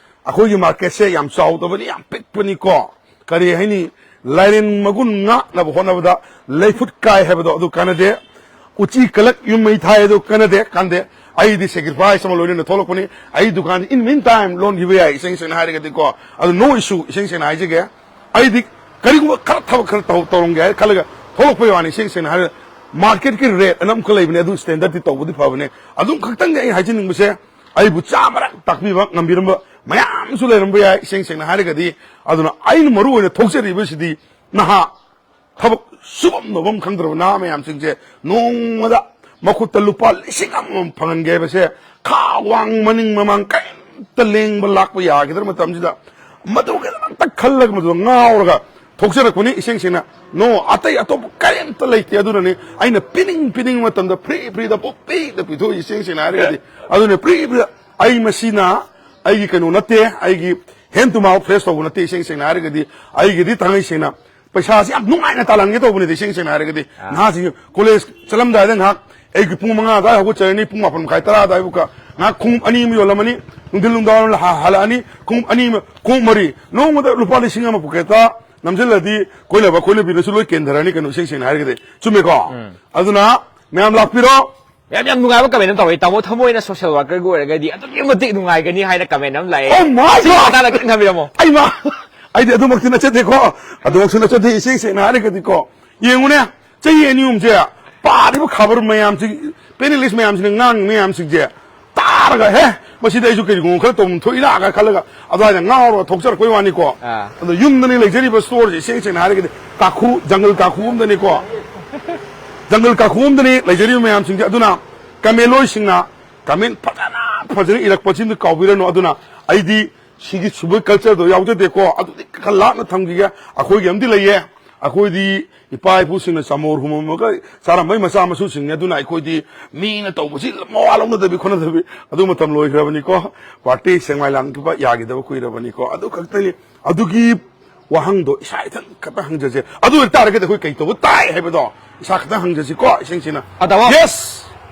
ꯑꯩꯈꯣꯏꯒꯤ market ꯁꯦ ꯌꯥꯝ ꯆꯥꯎꯗꯕꯅꯤ, ꯌꯥꯝ ꯄꯤꯛꯄꯅꯤꯀꯣ꯫ ꯀꯔꯤ ꯍꯥꯏꯅꯤ, ꯂꯥꯏꯔꯦꯟ ꯃꯒꯨꯟ ꯉꯥꯛꯅꯕ ꯍꯣꯠꯅꯕꯗ ꯂꯩꯐꯨꯠ ꯀꯥꯏ ꯍꯥꯏꯕꯗꯣ ꯑꯗꯨ ꯀꯥꯟꯅꯗꯦ꯫ ꯎꯆꯤ ꯀꯂꯛ ꯌꯨꯝ ꯃꯩ ꯊꯥꯏ ꯑꯗꯨ ꯀꯥꯟꯅꯗꯦ, ꯀꯥꯟꯗꯦ꯫ ꯑꯩꯗꯤ sacrifice ꯑꯃ ꯂꯣꯏꯅꯅ ꯊꯣꯛꯂꯛꯄꯅꯤ꯫ ꯑꯩ ꯗꯨꯀꯥꯟꯗꯤ in meantime ꯂꯣꯟꯈꯤꯕ ꯌꯥꯏ, ꯏꯁꯦꯡ ꯁꯦꯡꯅ ꯍꯥꯏꯔꯒꯗꯤꯀꯣ꯫ ꯑꯗꯨ no issue, ꯏꯁꯦꯡ ꯁꯦꯡꯅ ꯍꯥꯏꯖꯒꯦ꯫ ꯑꯩꯗꯤ ꯀꯔꯤꯒꯨꯝꯕ ꯈꯔ ꯊꯕꯛ ꯈꯔ ꯇꯧ-, ꯇꯧꯔꯝꯒꯦ ꯍꯥꯏꯅ ꯈꯜꯂꯒ ꯊꯣꯛꯂꯛꯄꯒꯤ ꯋꯥꯅꯤ꯫ ꯏꯁꯦꯡ ꯁꯦꯡꯅ ꯍꯥꯏꯔꯒ market ꯀꯤ rate ꯑꯅ ꯑꯃꯈꯛ ꯂꯩꯕꯅꯦ, ꯑꯗꯨ standard ꯇꯤ ꯇꯧꯕꯗꯤ ꯐꯕꯅꯦ꯫ ꯑꯗꯨꯝ ꯈꯛꯇꯪꯗꯤ ꯑꯩ ꯍꯥꯏꯖꯅꯤꯡꯕꯁꯦ, ꯑꯩꯕꯨ ꯆꯥꯃꯔꯛ ꯇꯥꯛꯄꯤꯕ ꯉꯝꯕꯤꯔꯝꯕ ꯃꯌꯥꯝꯁꯨ ꯂꯩꯔꯝꯕ ꯌꯥꯏ, ꯏꯁꯦꯡ ꯁꯦꯡꯅ ꯍꯥꯏꯔꯒꯗꯤ꯫ ꯑꯗꯨꯅ ꯑꯩꯅ ꯃꯔꯨ ꯑꯣꯏꯅ ꯊꯣꯛꯆꯔꯤꯕꯁꯤꯗꯤ ꯅꯍꯥ, ꯊꯕꯛ ꯁꯨꯐꯝ ꯅꯣꯐꯝ ꯈꯪꯗ꯭ꯔꯕ ꯅꯍꯥ ꯃꯌꯥꯝꯁꯤꯡꯁꯦ ꯅꯣꯡꯃꯗ ꯃꯈꯨꯠꯇ ꯂꯨꯄꯥ ꯂꯤꯁꯤꯡ ꯑꯃꯃꯝ ꯐꯪꯍꯟꯒꯦ ꯍꯥꯏꯕꯁꯦ, ꯈꯥ ꯋꯥꯡ ꯃꯅꯤꯡ ꯃꯃꯥꯡ ꯀꯔꯤꯝꯇ ꯂꯦꯡꯕ ꯂꯥꯛꯄ ꯌꯥꯈꯤꯗ꯭ꯔꯕ ꯃꯇꯝꯁꯤꯗ, ꯃꯗꯨꯒꯤꯗꯃꯛꯇ ꯈꯜꯂꯒ, ꯃꯗꯨꯗ ꯉꯥꯎꯔꯒ ꯊꯣꯛꯆꯔꯛꯄꯅꯤ꯫ ꯏꯁꯦꯡ ꯁꯦꯡꯅ, no, ꯑꯇꯩ ꯑꯇꯣꯞꯄ ꯀꯔꯤꯝꯇ ꯂꯩꯇꯦ꯫ ꯑꯗꯨꯅꯅꯤ ꯑꯩꯅ ꯄꯤꯅꯤꯡ ꯄꯤꯅꯤꯡꯕ ꯃꯇꯝꯗ free free ꯗ ꯄꯨꯡꯄꯤꯗ ꯄꯤꯊꯣꯛꯏ, ꯏꯁꯦꯡ ꯁꯦꯡꯅ ꯍꯥꯏꯔꯒꯗꯤ꯫ ꯑꯗꯨꯅ free free ꯗ ꯑꯩ ꯃꯁꯤꯅ ꯑꯩꯒꯤ ꯀꯩꯅꯣ ꯅꯠꯇꯦ, ꯑꯩꯒꯤ hand to mouth face ꯇꯧꯕ ꯅꯠꯇꯦ꯫ ꯏꯁꯦꯡ ꯁꯦꯡꯅ ꯍꯥꯏꯔꯒꯗꯤ ꯑꯩꯒꯤꯗꯤ ꯊꯥꯡꯉꯩ ꯁꯦꯡꯅ ꯄꯩꯁꯥꯁꯤ ꯌꯥꯝ ꯅꯨꯡꯉꯥꯏꯅ ꯇꯥꯜꯍꯟꯒꯦ ꯇꯧꯕꯅꯤꯗ꯫ ꯏꯁꯦꯡ ꯁꯦꯡꯅ ꯍꯥꯏꯔꯒꯗꯤ ꯅꯍꯥꯁꯤꯡ ꯀꯣꯂꯦꯖ ꯆꯠꯂꯝꯗꯥꯏꯗ ꯉꯥꯏꯍꯥꯛ ꯑꯩꯒꯤ ꯄꯨꯡ ꯃꯉꯥ ꯑꯗꯨꯋꯥꯏ ꯍꯧꯒꯠꯆꯔꯅꯤ, ꯄꯨꯡ ꯃꯥꯄꯟ ꯃꯈꯥꯏ ꯇꯔꯥ ꯑꯗꯨꯋꯥꯏꯕꯨꯛꯀ ꯉꯥꯏꯍꯥꯛ ꯈꯣꯡꯎꯞ ꯑꯅꯤ ꯑꯃ ꯌꯣꯜꯂꯝꯃꯅꯤ, ꯅꯨꯡꯊꯤꯜ ꯅꯨꯡꯗꯥꯡ ꯋꯥꯏꯔꯝ ꯍ-, ꯍꯜꯂꯛꯑꯅꯤ, ꯈꯣꯡꯎꯞ ꯑꯅꯤ ꯑꯃ, ꯈꯣꯡꯎꯞ ꯃꯔꯤ, ꯅꯣꯡꯃꯗ ꯂꯨꯄꯥ ꯂꯤꯁꯤꯡ ꯑꯃ ꯄꯣꯀꯦꯠꯇ ꯅꯝꯁꯤꯜꯂꯗꯤ ꯀꯣꯏꯅꯕ ꯀꯣꯏꯅꯕꯤꯅꯁꯨ ꯂꯣꯏ ꯀꯦꯟꯊꯔꯅꯤ ꯀꯩꯅꯣ꯫ ꯏꯁꯦꯡ ꯁꯦꯡꯅ ꯍꯥꯏꯔꯒꯗꯤ ꯆꯨꯝꯃꯦꯀꯣ? ꯑꯗꯨꯅ ꯃꯌꯥꯝ ꯂꯥꯛꯄꯤꯔꯣ꯫ ꯌꯥꯝ, ꯌꯥꯝ ꯅꯨꯡꯉꯥꯏꯕ ꯀꯃꯦꯟ ꯑꯃ ꯇꯧꯔꯛꯏ, "ꯇꯥꯃꯣ ꯊꯃꯣꯏꯅ ꯁꯣꯁꯦꯜ ꯋꯥꯔꯀꯔꯒꯤ ꯑꯣꯏꯔꯒꯗꯤ ꯑꯗꯨꯛꯀꯤ ꯃꯇꯤꯛ ꯅꯨꯡꯉꯥꯏꯒꯅꯤ" ꯍꯥꯏꯅ ꯀꯃꯦꯟ ꯑꯃ ꯂꯥꯛꯑꯦ꯫ Oh my ꯁꯤꯒꯤ God! ꯃꯇꯥꯡꯗ ꯈꯤꯇꯪ ꯊꯝꯕꯤꯔꯝꯃꯣ꯫ ꯑꯩꯃ! ꯑꯩꯗꯤ ꯑꯗꯨꯃꯛꯇꯤ ꯅꯠꯆꯗꯦꯀꯣ꯫ ꯑꯗꯨꯃꯛꯁꯨ ꯅꯠꯆꯗꯦ꯫ ꯏꯁꯦꯡ ꯁꯦꯡꯅ ꯍꯥꯏꯔꯒꯗꯤꯀꯣ, ꯌꯦꯡꯉꯨꯅꯦ, ꯆꯍꯤ ꯑꯅꯤ ꯑꯍꯨꯝꯁꯦ ꯄꯥꯔꯤꯕ ꯈꯕꯔ ꯃꯌꯥꯝꯁꯤ, ꯄꯦꯅꯦꯂꯤꯁ ꯃꯌꯥꯝꯁꯤꯅ ꯉꯥꯡꯉꯤ ꯃꯌꯥꯝꯁꯤꯡꯁꯦ ꯇꯥꯔꯒ, "ꯍꯦ, ꯃꯁꯤꯗ ꯑꯩꯁꯨ ꯀꯔꯤꯒꯨꯝꯕ ꯈꯔ ꯇꯧꯐꯝ ꯊꯣꯛꯏꯅ" ꯈꯜꯂꯒ ꯑꯗꯨꯋꯥꯏꯗ ꯉꯥꯎꯔꯒ ꯊꯣꯛꯆꯔꯛꯄꯩ ꯋꯥꯅꯤꯀꯣ꯫ ꯑꯥ꯫ ꯑꯗꯣ ꯌꯨꯝꯗꯅꯤ ꯂꯩꯖꯔꯤꯕ ꯁ꯭ꯇꯣꯔꯁꯦ, ꯏꯁꯦꯡ ꯁꯦꯡꯅ ꯍꯥꯏꯔꯒꯗꯤ ꯀꯥꯈꯨ, ꯖꯪꯒꯜ ꯀꯥꯈꯨ ꯑꯃꯗꯅꯤꯀꯣ꯫ ꯖꯪꯒꯜ ꯀꯥꯈꯨ ꯑꯃꯗꯅꯤ ꯂꯩꯖꯔꯤꯕ ꯃꯌꯥꯝꯁꯤꯡꯁꯦ꯫ ꯑꯗꯨꯅ ꯀꯃꯦꯟꯂꯣꯏꯁꯤꯡꯅ ꯀꯃꯦꯟ ꯐꯖꯅ, ꯐꯖꯅ ꯏꯔꯛꯄꯁꯤꯡꯗꯨ ꯀꯥꯎꯕꯤꯔꯅꯨ꯫ ꯑꯗꯨꯅ ꯑꯩꯗꯤ ꯁꯤꯒꯤ ꯁꯨꯕ ꯀꯜꯆꯔꯗꯣ ꯌꯥꯎꯖꯗꯦꯀꯣ꯫ ꯑꯗꯨꯗꯤ ꯈꯔ ꯂꯥꯞꯅ ꯊꯝꯈꯤꯒꯦ꯫ ꯑꯩꯈꯣꯏꯒꯤ ꯑꯃꯗꯤ ꯂꯩꯌꯦ꯫ ꯑꯩꯈꯣꯏꯗꯤ ꯏꯄꯥ ꯏꯄꯨꯁꯤꯡꯅ ꯆꯃꯣꯔ ꯍꯨꯝꯃꯝꯃꯒ ꯆꯥꯔꯝꯕꯩ ꯃꯆꯥ ꯃꯁꯨꯁꯤꯡꯅꯤ꯫ ꯑꯗꯨꯅ ꯑꯩꯈꯣꯏꯗꯤ ꯃꯤꯅ ꯇꯧꯕꯁꯤ ꯃꯋꯥ ꯂꯧꯅꯗꯕꯤ ꯈꯣꯠꯅꯗꯕꯤ ꯑꯗꯨ ꯃꯇꯝ ꯂꯣꯏꯈ꯭ꯔꯕꯅꯤꯀꯣ꯫ ꯄꯥꯔꯇꯤ ꯁꯦꯡꯃꯥꯏ ꯂꯥꯟꯈꯤꯕ ꯌꯥꯈꯤꯗꯕ ꯀꯨꯏꯔꯕꯅꯤꯀꯣ꯫ ꯑꯗꯨ ꯈꯛꯇꯅꯤ꯫ ꯑꯗꯨꯒꯤ ꯋꯥꯍꯪꯗꯣ ꯏꯁꯥ ꯏꯊꯟ ꯈꯛꯇ ꯍꯪꯖꯁꯦ꯫ ꯑꯗꯨ ꯑꯣꯏ ꯇꯥꯔꯒꯗꯤ ꯑꯩꯈꯣꯏ ꯀꯩ ꯇꯧꯕ ꯇꯥꯏ ꯍꯥꯏꯕꯗꯣ ꯏꯁꯥ ꯈꯛꯇ ꯍꯪꯖꯁꯤꯀꯣ, ꯏꯁꯦꯡ ꯁꯦꯡꯅ꯫ ꯑ, ꯇꯥꯃꯣ, Yes!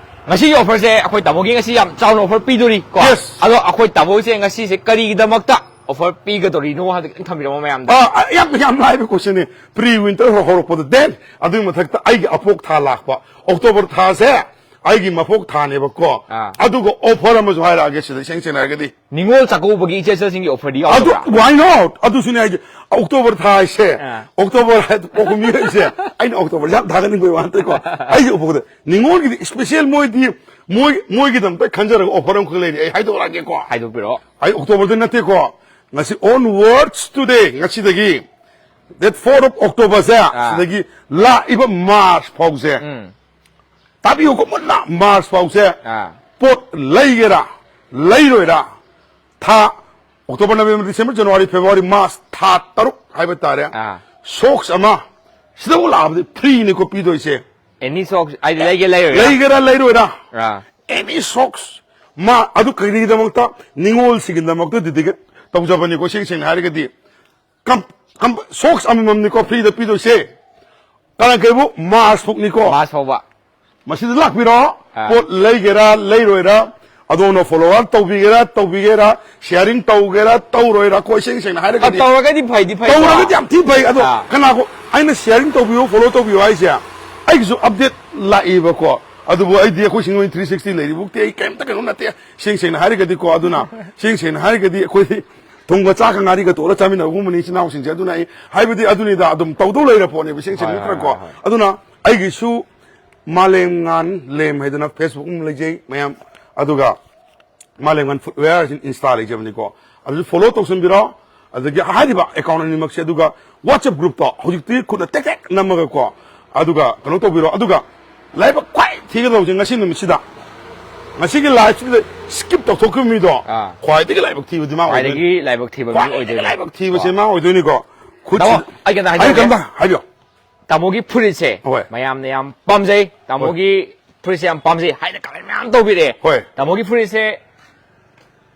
ꯉꯁꯤꯒꯤ ꯑꯣꯐꯔꯁꯦ ꯑꯩꯈꯣꯏ ꯇꯥꯃꯣꯒꯤ ꯉꯁꯤ ꯌꯥꯝ ꯆꯥꯎꯅ ꯑꯣꯐꯔ ꯄꯤꯗꯣꯔꯤ ꯀꯣ꯫ Yes! ꯑꯗꯣ ꯑꯩꯈꯣꯏ ꯇꯥꯃꯣꯁꯦ ꯉꯁꯤꯁꯦ ꯀꯔꯤꯒꯤꯗꯃꯛꯇ ꯑꯣꯐꯔ ꯄꯤꯒꯗꯧꯔꯤꯅꯣ ꯍꯥꯏꯕꯗꯣ ꯈꯤꯇꯪ ꯊꯝꯕꯤꯔꯝꯃꯣ ꯃꯌꯥꯝꯗ꯫ ꯑ, ꯑ, ꯌꯥꯝ, ꯌꯥꯝ ꯂꯥꯏꯕ ꯀꯣꯏꯁꯟꯅꯤ꯫ ꯄ꯭ꯔꯤ ꯋꯤꯟꯇꯔ ꯍꯧꯔꯛꯄꯗ, then ꯑꯗꯨꯒꯤ ꯃꯊꯛꯇ ꯑꯩꯒꯤ ꯑꯄꯣꯛ ꯊꯥ ꯂꯥꯛꯄ, ꯑꯣꯛꯇꯣꯕꯔ ꯊꯥꯁꯦ ꯑꯩꯒꯤ ꯃꯄꯣꯛ ꯊꯥꯅꯦꯕꯀꯣ꯫ ꯑꯥ꯫ ꯑꯗꯨꯒ ꯑꯣꯐꯔ ꯑꯃꯁꯨ ꯍꯥꯏꯔꯛꯑꯒꯦ ꯁꯤꯗ, ꯏꯁꯦꯡ ꯁꯦꯡꯅ ꯍꯥꯏꯔꯒꯗꯤ꯫ ꯅꯤꯉꯣꯜ ꯆꯥꯛꯀꯧꯕꯒꯤ ꯏꯆꯦꯜ ꯏꯆꯦꯜꯁꯤꯡꯒꯤ ꯑꯣꯐꯔꯗꯤ ꯑꯗꯨ, ꯌꯥꯎꯗꯕ꯭ꯔꯥ? Why not? ꯑꯗꯨꯁꯨꯅꯦ ꯍꯥꯏꯁꯦ, ꯑꯣꯛꯇꯣꯕꯔ ꯊꯥ ꯍꯥꯏꯁꯦ, ꯑꯥ꯫ ꯑꯣꯛꯇꯣꯕꯔ ꯍꯥꯏ-, ꯄꯣꯛꯄ ꯃꯤ ꯍꯥꯏꯁꯦ, ꯑꯩꯅ ꯑꯣꯛꯇꯣꯕꯔ ꯌꯥꯝ ꯊꯥꯒꯠꯅꯤꯡꯕꯒꯤ ꯋꯥ ꯅꯠꯇꯦꯀꯣ꯫ ꯑꯩꯒꯤ ꯑꯣꯛꯇꯣꯕꯔꯗ ꯅꯤꯉꯣꯜꯒꯤꯗꯤ ꯏꯁꯄꯤꯁꯦꯜ ꯃꯣꯏꯗꯤ, ꯃꯣꯏ, ꯃꯣꯏꯒꯤꯗꯃꯛꯇ ꯈꯟꯖꯔꯒ ꯑꯣꯐꯔ ꯑꯃꯈꯛ ꯂꯩꯔꯤ꯫ ꯑꯩ ꯍꯥꯏꯗꯣꯔꯛꯑꯒꯦꯀꯣ꯫ ꯍꯥꯏꯗꯣꯛꯄꯤꯔꯛꯑꯣ꯫ ꯑꯩ ꯑꯣꯛꯇꯣꯕꯔꯗ ꯅꯠꯇꯦꯀꯣ, ꯉꯁꯤ onwards today, ꯉꯁꯤꯗꯒꯤ, date four of October ꯁꯦ, ꯑꯥ꯫ ꯁꯤꯗꯒꯤ ꯂꯥꯛꯏꯕ ꯃꯥꯔꯆ ꯐꯥꯎꯁꯦ, ꯎꯝ꯫ ꯇꯥꯕꯤꯌꯨꯀꯣ ꯃꯨꯟꯅ, ꯃꯥꯔꯆ ꯐꯥꯎꯁꯦ ꯑꯥ꯫ ꯄꯣꯠ ꯂꯩꯒꯦꯔꯥ, ꯂꯩꯔꯣꯏꯔꯥ, ꯊꯥ October, November, December, January, February, March, ꯊꯥ ꯇꯔꯨꯛ ꯍꯥꯏꯕ ꯇꯥꯔꯦ꯫ ꯑꯥ꯫ ꯁꯣꯛꯁ ꯑꯃ ꯁꯤꯗꯕꯨ ꯂꯥꯛꯑꯕꯗꯤ ꯐ꯭ꯔꯤꯅꯤꯀꯣ ꯄꯤꯗꯣꯏꯁꯦ꯫ ꯑꯦꯅꯤ ꯁꯣꯛꯁ ꯍꯥꯏꯗꯤ ꯂꯩꯒꯦ ꯂꯩꯔꯣꯏꯔꯥ? ꯂꯩꯒꯦꯔꯥ ꯂꯩꯔꯣꯏꯔꯥ? ꯑꯥ꯫ ꯑꯦꯅꯤ ꯁꯣꯛꯁ, ꯃꯥ ꯑꯗꯨ ꯀꯔꯤꯒꯤꯗꯃꯛꯇ? ꯅꯤꯉꯣꯜꯁꯤꯡꯒꯤꯗꯃꯛꯇ dedicate ꯇꯧꯖꯕꯅꯤꯀꯣ, ꯏꯁꯦꯡ ꯁꯦꯡꯅ ꯍꯥꯏꯔꯒꯗꯤ꯫ ꯀꯝ-, ꯀꯝ-, socks ꯑꯃꯃꯝꯅꯤꯀꯣ free ꯗ ꯄꯤꯗꯣꯏꯁꯦ꯫ ꯀꯅꯥ ꯀꯩꯕꯨ? March ꯐꯥꯎꯅꯤꯀꯣ꯫ March ꯐꯥꯎꯕ꯫ ꯃꯁꯤꯗ ꯂꯥꯛꯄꯤꯔꯣ꯫ ꯑꯥ꯫ ꯄꯣꯠ ꯂꯩꯒꯦꯔꯥ, ꯂꯩꯔꯣꯏꯔꯥ, ꯑꯗꯣꯝꯅ follower ꯇꯧꯕꯤꯒꯦꯔꯥ, ꯇꯧꯕꯤꯒꯦꯔꯥ, sharing ꯇꯧꯒꯦꯔꯥ, ꯇꯧꯔꯣꯏꯔꯥ ꯀꯣ, ꯏꯁꯦꯡ ꯁꯦꯡꯅ ꯑ, ꯍꯥꯏꯔꯒꯗꯤ꯫ ꯇꯧꯔꯒꯗꯤ ꯐꯩꯗꯤ ꯐꯩꯀꯣ꯫ ꯇꯧꯔꯒꯗꯤ ꯌꯥꯝ ꯊꯤ ꯐꯩ꯫ ꯑꯗꯣ ꯑꯥ꯫ ꯀꯅꯥꯒꯨꯝ-, ꯑꯩꯅ sharing ꯇꯧꯕꯤꯌꯨ, follow ꯇꯧꯕꯤꯌꯨ ꯍꯥꯏꯁꯦ, ꯑꯩꯒꯤꯁꯨ update ꯂꯥꯛꯏꯕꯀꯣ꯫ ꯑꯗꯨꯕꯨ ꯑꯩꯗꯤ ꯑꯩꯈꯣꯏ ꯁꯤꯡꯖꯃꯩ three sixty ꯂꯩꯔꯤꯕꯨꯛꯇꯤ ꯑꯩ ꯀꯩꯝꯇ ꯀꯩꯅꯣ ꯅꯠꯇꯦ, ꯏꯁꯦꯡ ꯁꯦꯡꯅ ꯍꯥꯏꯔꯒꯗꯤꯀꯣ꯫ ꯑꯗꯨꯅ ꯏꯁꯦꯡ ꯁꯦꯡꯅ ꯍꯥꯏꯔꯒꯗꯤ ꯑꯩꯈꯣꯏꯗꯤ ꯊꯨꯝꯒ ꯆꯥꯛꯀ ꯉꯥꯔꯤꯒ ꯇꯣꯠꯂ ꯆꯥꯃꯤꯟꯅꯕꯒꯨꯝꯕꯅꯤ ꯏꯆꯤꯟ ꯏꯅꯥꯎꯁꯤꯡꯁꯦ꯫ ꯑꯗꯨꯅ ꯑꯩ ꯍꯥꯏꯕꯗꯤ ꯑꯗꯨꯅꯤꯗ, ꯑꯗꯨꯝ ꯇꯧꯗꯧ ꯂꯩꯔ ꯄꯣꯠꯅꯦꯕ, ꯏꯁꯦꯡ ꯁꯦꯡꯅ ꯍꯣꯏ, ꯍꯣꯏ, ꯅꯠꯇ꯭ꯔꯀꯣ꯫ ꯍꯣꯏ, ꯍꯣꯏ꯫ ꯑꯗꯨꯅ ꯑꯩꯒꯤꯁꯨ ꯃꯥꯂꯦꯝꯉꯥꯟ ꯂꯦꯝ ꯍꯥꯏꯗꯅ Facebook ꯑꯃ ꯂꯩꯖꯩ ꯃꯌꯥꯝ, ꯑꯗꯨꯒ ꯃꯥꯂꯦꯝꯉꯥꯟ Footwear ꯍꯥꯏꯁꯤꯅ Insta ꯂꯩꯖꯕꯅꯤꯀꯣ꯫ ꯑꯗꯨꯁꯨ follow ꯇꯧꯁꯟꯕꯤꯔꯣ꯫ ꯑꯗꯒꯤ ꯍꯥꯏꯔꯤꯕ account ꯑꯅꯤꯃꯛꯁꯦ, ꯑꯗꯨꯒ WhatsApp group ꯇꯣ ꯍꯧꯖꯤꯛꯇꯤ ꯈꯨꯠꯅ ꯇꯦꯛ ꯇꯦꯛ ꯅꯝꯃꯒꯀꯣ, ꯑꯗꯨꯒ ꯀꯩꯅꯣ ꯇꯧꯕꯤꯔꯣ꯫ ꯑꯗꯨꯒ ꯂꯥꯏꯕꯛ ꯈ꯭ꯋꯥꯏ ꯊꯤꯒꯗꯧꯕꯁꯦ ꯉꯁꯤ ꯅꯨꯃꯤꯠꯁꯤꯗ, ꯉꯁꯤꯒꯤ live ꯁꯤꯗ skip ꯇꯧꯊꯣꯛꯈꯤꯕ ꯃꯤꯗꯣ ꯑꯥ꯫ ꯈ꯭ꯋꯥꯏꯗꯒꯤ ꯂꯥꯏꯕꯛ ꯊꯤꯕꯗꯤ ꯃꯥ ꯑꯣꯏꯗꯣꯏꯅꯤ꯫ ꯈ꯭ꯋꯥꯏꯗꯒꯤ ꯂꯥꯏꯕꯛ ꯊꯤꯕ ꯃꯤ ꯈ꯭ꯋꯥꯏꯗꯒꯤ ꯑꯣꯏꯗꯣꯏꯅꯤ꯫ ꯂꯥꯏꯕꯛ ꯊꯤꯕꯁꯦ ꯀꯣ꯫ ꯃꯥ ꯑꯣꯏꯗꯣꯏꯅꯤꯀꯣ꯫ ꯈꯨꯠꯁꯤ-, ꯇꯥꯃꯣ, ꯑꯩ ꯀꯩꯅꯣꯝꯇ ꯑꯩ ꯍꯥꯏꯖꯒꯦ꯫ ꯀꯩꯅꯣꯝꯇ ꯍꯥꯏꯕꯤꯌꯣ꯫ ꯇꯥꯃꯣꯒꯤ ꯐꯨꯔꯤꯠꯁꯦ ꯍꯣꯏ꯫ ꯃꯌꯥꯝꯅ ꯌꯥꯝ ꯄꯥꯝꯖꯩ, ꯍꯣꯏ꯫ ꯇꯥꯃꯣꯒꯤ ꯐꯨꯔꯤꯠꯁꯦ ꯌꯥꯝ ꯄꯥꯝꯖꯩ ꯍꯥꯏꯅ comment ꯃꯌꯥꯝ ꯇꯧꯕꯤꯔꯛꯑꯦ꯫ ꯍꯣꯏ꯫ ꯇꯥꯃꯣꯒꯤ ꯐꯨꯔꯤꯠꯁꯦ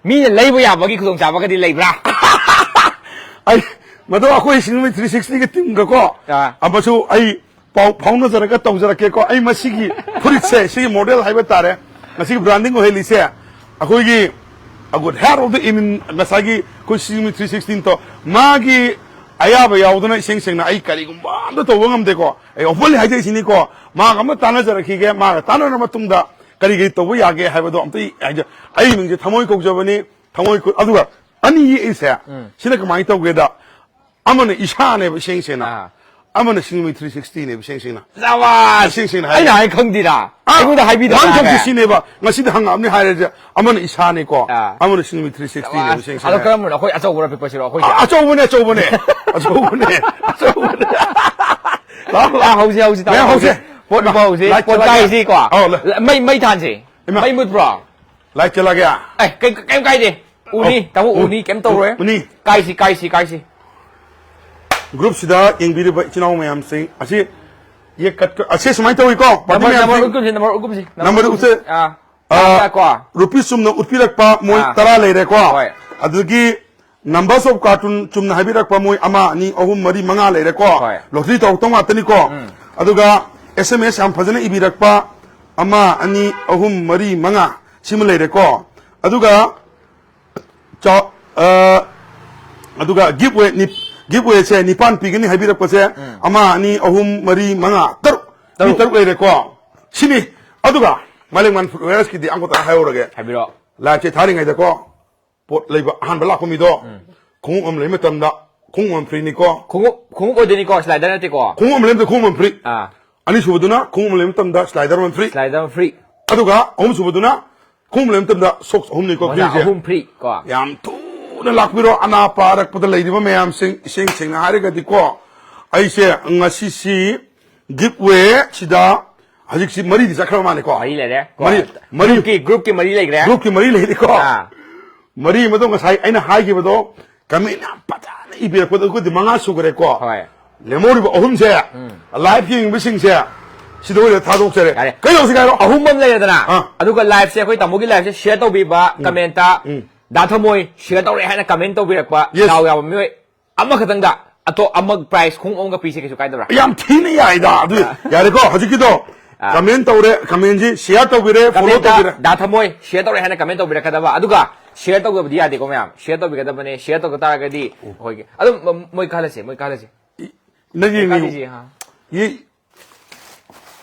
ꯃꯤꯅ ꯂꯩꯕ ꯌꯥꯕꯒꯤ ꯈꯨꯗꯣꯡꯆꯥꯕꯒꯗꯤ ꯂꯩꯕ꯭ꯔꯥ? ꯑꯩ, ꯃꯗꯨ ꯑꯩꯈꯣꯏ ꯁꯤꯡꯖꯃꯩ three sixty ꯒꯤ team ꯒꯀꯣ, ꯑꯥ꯫ ꯑꯃꯁꯨ ꯑꯩ ꯄꯥꯎ ꯐꯥꯎꯅꯖꯔꯒ ꯇꯧꯖꯔꯛꯀꯦꯀꯣ꯫ ꯑꯩ ꯃꯁꯤꯒꯤ ꯐꯨꯔꯤꯠꯁꯦ, ꯁꯤꯒꯤ model ꯍꯥꯏꯕ ꯇꯥꯔꯦ, ꯉꯁꯤꯒꯤ branding ꯑꯣꯏꯍꯜꯂꯤꯁꯦ ꯑꯩꯈꯣꯏꯒꯤ ꯑꯒꯨꯠ ꯍꯦꯠ ꯑꯣꯐ ꯗ ꯏꯃꯤꯟ, ꯉꯁꯥꯏꯒꯤ ꯑꯩꯈꯣꯏ ꯁꯤꯡꯖꯃꯩ three sixty ꯇꯣ, ꯃꯥꯒꯤ ꯑꯌꯥꯕ ꯌꯥꯎꯗꯅ ꯏꯁꯦꯡ ꯁꯦꯡꯅ ꯑꯩ ꯀꯔꯤꯒꯨꯝꯕ ꯑꯝꯇ ꯇꯧꯕ ꯉꯝꯗꯦꯀꯣ꯫ ꯑꯩ openly ꯍꯥꯏꯖꯩꯁꯤꯅꯤꯀꯣ, ꯃꯥꯒ ꯑꯃ ꯇꯥꯟꯅꯖꯔꯛꯈꯤꯒꯦ, ꯃꯥꯒ ꯇꯥꯟꯅꯔ ꯃꯇꯨꯡꯗ ꯀꯔꯤ ꯀꯔꯤ ꯇꯧꯕ ꯌꯥꯒꯦ ꯍꯥꯏꯕꯗꯣ ꯑꯝꯇ ꯑꯩ ꯍꯥꯏꯖ-, ꯑꯩ ꯃꯤꯡꯁꯦ ꯊꯃꯣꯏ ꯀꯧꯖꯕꯅꯤ, ꯊꯃꯣꯏ ꯀꯧ-, ꯑꯗꯨꯒ ꯑꯅꯤ ꯌꯦꯛꯏꯁꯦ, ꯎꯝ꯫ ꯁꯤꯅ ꯀꯃꯥꯏꯅ ꯇꯧꯒꯦꯗ, ꯑꯃꯅ ꯏꯁꯥꯅꯦꯕ ꯏꯁꯦꯡ ꯁꯦꯡꯅ, ꯑꯥ꯫ ꯑꯃꯅ ꯁꯤꯡꯖꯃꯩ three sixty ꯅꯦꯕ ꯏꯁꯦꯡ ꯁꯦꯡꯅ꯫ ꯁꯕꯥꯁ! ꯏꯁꯦꯡ ꯁꯦꯡꯅ ꯑꯩꯅ ꯍꯥꯏꯔꯒꯗꯤ꯫ ꯍꯥꯏ ꯈꯪꯗꯤꯔꯥ? ꯑꯥ, ꯑꯩꯉꯣꯟꯗ ꯍꯥꯏꯕꯤꯗꯕ ꯋꯥꯍꯪ ꯍꯥꯏꯔꯦ꯫ ꯊꯝꯁꯤ ꯁꯤꯅꯦꯕ꯫ ꯉꯁꯤꯗꯤ ꯍꯪꯉꯛꯑꯕꯅꯤ ꯍꯥꯏꯔꯁꯦ, ꯑꯃꯅ ꯏꯁꯥꯅꯦꯀꯣ, ꯑꯥ꯫ ꯑꯃꯅ ꯁꯤꯡꯖꯃꯩ three sixty ꯅꯦꯕ ꯁꯕꯥꯁ! ꯏꯁꯦꯡ ꯑꯗꯣ ꯁꯦꯡꯅ꯫ ꯀꯔꯝꯕꯅꯣ? ꯑꯩꯈꯣꯏ ꯑꯆꯧꯕꯔꯣ ꯑꯄꯤꯛꯄꯁꯤꯔꯣ ꯑꯩꯈꯣꯏꯁꯦ? ꯑꯥ, ꯑꯆꯧꯕꯅꯦ, ꯑꯆꯧꯕꯅꯦ꯫ ꯑꯆꯧꯕꯅꯦ, ꯑꯆꯧꯕꯅꯦ꯫ ꯂꯥꯛꯑꯣ, ꯂꯥꯛꯑꯣ꯫ ꯑꯥ, ꯍꯧꯁꯤ, ꯍꯧꯁꯤ, ꯇꯥꯃꯣ, ꯃꯌꯥꯝ ꯍꯧꯁꯦ꯫ ꯍꯧꯁꯦ꯫ ꯄꯣꯠ ꯂꯥꯏꯠ ꯄꯣꯠ ꯆꯠꯂꯒꯦ꯫ ꯀꯥꯏꯁꯤꯀꯣ꯫ ꯑꯧ, ꯂ-, ꯂ-, ꯃꯩ, ꯃꯩ ꯊꯥꯟꯁꯤ꯫ ꯏꯃꯥ꯫ ꯃꯩ ꯃꯨꯠꯄ꯭ꯔꯣ? ꯂꯥꯏꯠ ꯆꯠꯂꯒꯦ꯫ ꯑꯦ, ꯀꯩ-, ꯀꯩꯝ ꯀꯥꯏꯗꯦ꯫ ꯎꯅꯤ, ꯑꯧ, ꯇꯥꯃꯣ, ꯎ-, ꯎꯅꯤ, ꯀꯩꯝ ꯇꯧꯔꯣꯏ꯫ ꯎꯅꯤ꯫ ꯀꯥꯏꯁꯤ, ꯀꯥꯏꯁꯤ, ꯀꯥꯏꯁꯤ꯫ Group ꯁꯤꯗ ꯌꯦꯡꯕꯤꯔꯤꯕ ꯏꯆꯤꯟ ꯏꯅꯥꯎ ꯃꯌꯥꯝꯁꯤꯡ ꯑꯁꯤ ꯌꯦꯛ ꯀꯠ-, ꯑꯁꯤ ꯁꯨꯃꯥꯏꯅ ꯇꯧꯏꯀꯣ, ꯄꯥꯔꯇꯤ number, number ꯃꯌꯥꯝꯁꯤꯡ꯫ ꯎꯠꯀꯨꯝꯁꯤ, number ꯎꯠꯀꯨꯝꯁꯤ, number number ꯎꯠꯀꯨꯝꯁꯤ꯫ ꯎꯠꯁꯦ꯫ ꯑꯥ꯫ ꯑꯥ, ꯀꯣ? ꯔꯨꯄꯤꯁ ꯆꯨꯝꯅ ꯎꯠꯄꯤꯔꯛꯄ ꯃꯣꯏ ꯑꯥ꯫ ꯇꯔꯥ ꯂꯩꯔꯦꯀꯣ꯫ ꯍꯣꯏ꯫ ꯑꯗꯨꯗꯒꯤ number of cartoon ꯆꯨꯝꯅ ꯍꯥꯏꯕꯤꯔꯛꯄ ꯃꯣꯏ ꯑꯃ, ꯑꯅꯤ, ꯑꯍꯨꯝ, ꯃꯔꯤ, ꯃꯉꯥ ꯂꯩꯔꯦꯀꯣ꯫ ꯍꯣꯏ꯫ Lottery ꯇꯧꯔꯛꯇꯧ ꯉꯥꯛꯇꯅꯤꯀꯣ꯫ ꯑꯗꯨꯒ S M S ꯌꯥꯝ ꯐꯖꯅ ꯏꯕꯤꯔꯛꯄ ꯑꯃ, ꯑꯅꯤ, ꯑꯍꯨꯝ, ꯃꯔꯤ, ꯃꯉꯥ ꯁꯤꯃ ꯂꯩꯔꯦꯀꯣ꯫ ꯑꯗꯨꯒ ꯆꯥ-, ꯑ, ꯑꯗꯨꯒ give away ꯅꯤ-, give away ꯁꯦ ꯅꯤꯄꯥꯟ ꯄꯤꯒꯅꯤ ꯍꯥꯏꯕꯤꯔꯛꯄꯁꯦ ꯑꯃ, ꯑꯅꯤ, ꯑꯍꯨꯝ, ꯃꯔꯤ, ꯃꯉꯥ, ꯇꯔꯨꯛ꯫ ꯃꯤ ꯇꯔꯨꯛ꯫ ꯇꯔꯨꯛ ꯂꯩꯔꯦꯀꯣ꯫ ꯁꯤꯅꯤ꯫ ꯑꯗꯨꯒ ꯃꯥꯂꯦꯝꯉꯥꯟ Footwears ꯀꯤꯗꯤ ꯑꯃꯈꯛꯇ ꯍꯥꯏꯍꯧꯔꯒꯦ꯫ ꯍꯥꯏꯕꯤꯔꯛꯑꯣ꯫ Live ꯁꯦ ꯊꯥꯔꯤꯉꯩꯗꯀꯣ, ꯄꯣꯠ ꯂꯩꯕ ꯑꯍꯥꯟꯕ ꯂꯥꯛꯄ ꯃꯤꯗꯣ ꯈꯣꯡꯎꯞ ꯑꯃ ꯂꯩꯕ ꯃꯇꯝꯗ ꯈꯣꯡꯎꯞ ꯑꯃ free ꯅꯤꯀꯣ꯫ ꯈꯣꯡꯎꯞ, ꯈꯣꯡꯎꯞ ꯑꯣꯏꯗꯣꯏꯅꯤꯀꯣ, slider ꯅꯠꯇꯦꯀꯣ? ꯈꯣꯡꯎꯞ ꯑꯃ ꯂꯩꯕ ꯃꯇꯝꯗ ꯈꯣꯡꯎꯞ ꯑꯃ free꯫ ꯑꯥ꯫ ꯑꯅꯤꯁꯨꯕꯗꯨꯅ ꯈꯣꯡꯎꯞ ꯑꯃ ꯂꯩꯕ ꯃꯇꯝꯗ slider ꯑꯃ free꯫ Slider ꯑꯃ free꯫ ꯑꯗꯨꯒ ꯑꯍꯨꯝꯁꯨꯕꯗꯨꯅ ꯈꯣꯡꯎꯞ ꯂꯩꯕ ꯃꯇꯝꯗ socks ꯑꯍꯨꯝꯅꯤꯀꯣ ꯃꯣꯖꯥ free ꯁꯦ꯫ ꯑꯍꯨꯝ free ꯀꯣ꯫ ꯌꯥꯝ ꯊꯨꯅ ꯂꯥꯛꯄꯤꯔꯣ ꯑꯅꯥꯄ ꯑꯔꯛꯄꯗ ꯂꯩꯔꯤꯕ ꯃꯌꯥꯝꯁꯤꯡ, ꯏꯁꯦꯡ ꯁꯦꯡꯅ ꯍꯥꯏꯔꯒꯗꯤꯀꯣ, ꯑꯩꯁꯦ ꯉꯁꯤꯁꯤ give away ꯁꯤꯗ ꯍꯧꯖꯤꯛꯁꯤ ꯃꯔꯤꯗꯤ ꯆꯠꯈ꯭ꯔꯕ ꯃꯥꯜꯂꯦꯀꯣ꯫ ꯃꯔꯤ ꯂꯩꯔꯦ ꯀꯣ꯫ ꯃꯔꯤ, ꯃꯔꯤ꯫ Group ꯀꯤ, group ꯀꯤ ꯃꯔꯤ ꯂꯩꯈ꯭ꯔꯦ꯫ Group ꯀꯤ ꯃꯔꯤ ꯂꯩꯔꯦꯀꯣ꯫ ꯑꯥ꯫ ꯃꯔꯤ ꯑꯃꯗꯣ ꯉꯁꯥꯏ ꯑꯩꯅ ꯍꯥꯏꯈꯤꯕꯗꯣ comment ꯌꯥꯝ ꯐꯖꯅ ꯏꯕꯤꯔꯛꯄꯗꯣ ꯑꯩꯈꯣꯏꯗꯤ ꯃꯉꯥ ꯁꯨꯈ꯭ꯔꯦꯀꯣ꯫ ꯍꯣꯏ꯫ ꯂꯦꯝꯍꯧꯔꯤꯕ ꯑꯍꯨꯝꯁꯦ live ꯌꯦꯡꯕꯁꯤꯡꯁꯦ ꯁꯤꯗ ꯑꯣꯏꯅ ꯊꯥꯗꯣꯛꯆꯔꯦ꯫ ꯌꯥꯔꯦ꯫ ꯀꯩ ꯇꯧꯁꯤꯒꯦ ꯍꯥꯏꯔꯣ? ꯑꯍꯨꯝ ꯑꯃ ꯂꯩꯔꯦꯗꯅ꯫ ꯑꯥ꯫ ꯑꯗꯨꯒ live ꯁꯦ ꯑꯩꯈꯣꯏ ꯇꯥꯃꯣꯒꯤ live ꯁꯦ share ꯇꯧꯕꯤꯕ comment ꯇ ꯎꯝ꯫ ꯗꯥ ꯊꯃꯣꯏ share ꯇꯧꯔꯦ ꯍꯥꯏꯅ comment ꯇꯧꯕꯤꯔꯛꯄ Yes꯫ ꯗꯥꯎ ꯌꯥꯕ ꯃꯤꯑꯣꯏ ꯑꯃꯈꯛꯇꯪꯗ ꯑꯇꯣꯞ ꯑꯃ prize ꯈꯣꯡꯎꯞ ꯑꯃꯒ ꯄꯤꯁꯦ, ꯀꯩꯁꯨ ꯀꯥꯏꯗꯕ꯭ꯔꯥ? ꯌꯥꯝ ꯊꯤꯅ ꯌꯥꯏꯗ ꯑꯗꯨ꯫ ꯌꯥꯔꯦꯀꯣ, ꯍꯧꯖꯤꯛꯀꯤꯗꯣ ꯑꯥ꯫ comment ꯇꯧꯔꯦ, comment ꯁꯤ share ꯇꯧꯕꯤꯔꯦ, follow Comment ꯇ ꯇꯧꯕꯤꯔꯦ꯫ ꯗꯥ ꯊꯃꯣꯏ share ꯇꯧꯔꯦ ꯍꯥꯏꯅ comment ꯇꯧꯕꯤꯔꯛꯀꯗꯕ, ꯑꯗꯨꯒ share ꯇꯧꯗꯕꯗꯤ ꯌꯥꯗꯦꯀꯣ ꯃꯌꯥꯝ, share ꯇꯧꯕꯤꯒꯗꯕꯅꯦ꯫ Share ꯇꯧꯗ ꯇꯥꯔꯒꯗꯤ ꯑꯩꯈꯣꯏꯒꯤ ꯑꯗꯨꯝ ꯃ-, ꯃꯣꯏ ꯈꯜꯂꯁꯦ, ꯃꯣꯏ ꯈꯜꯂꯁꯦ꯫ नहीं, नहीं, ꯈꯜꯂꯁꯦ, नहीं। ꯍꯥ꯫ ये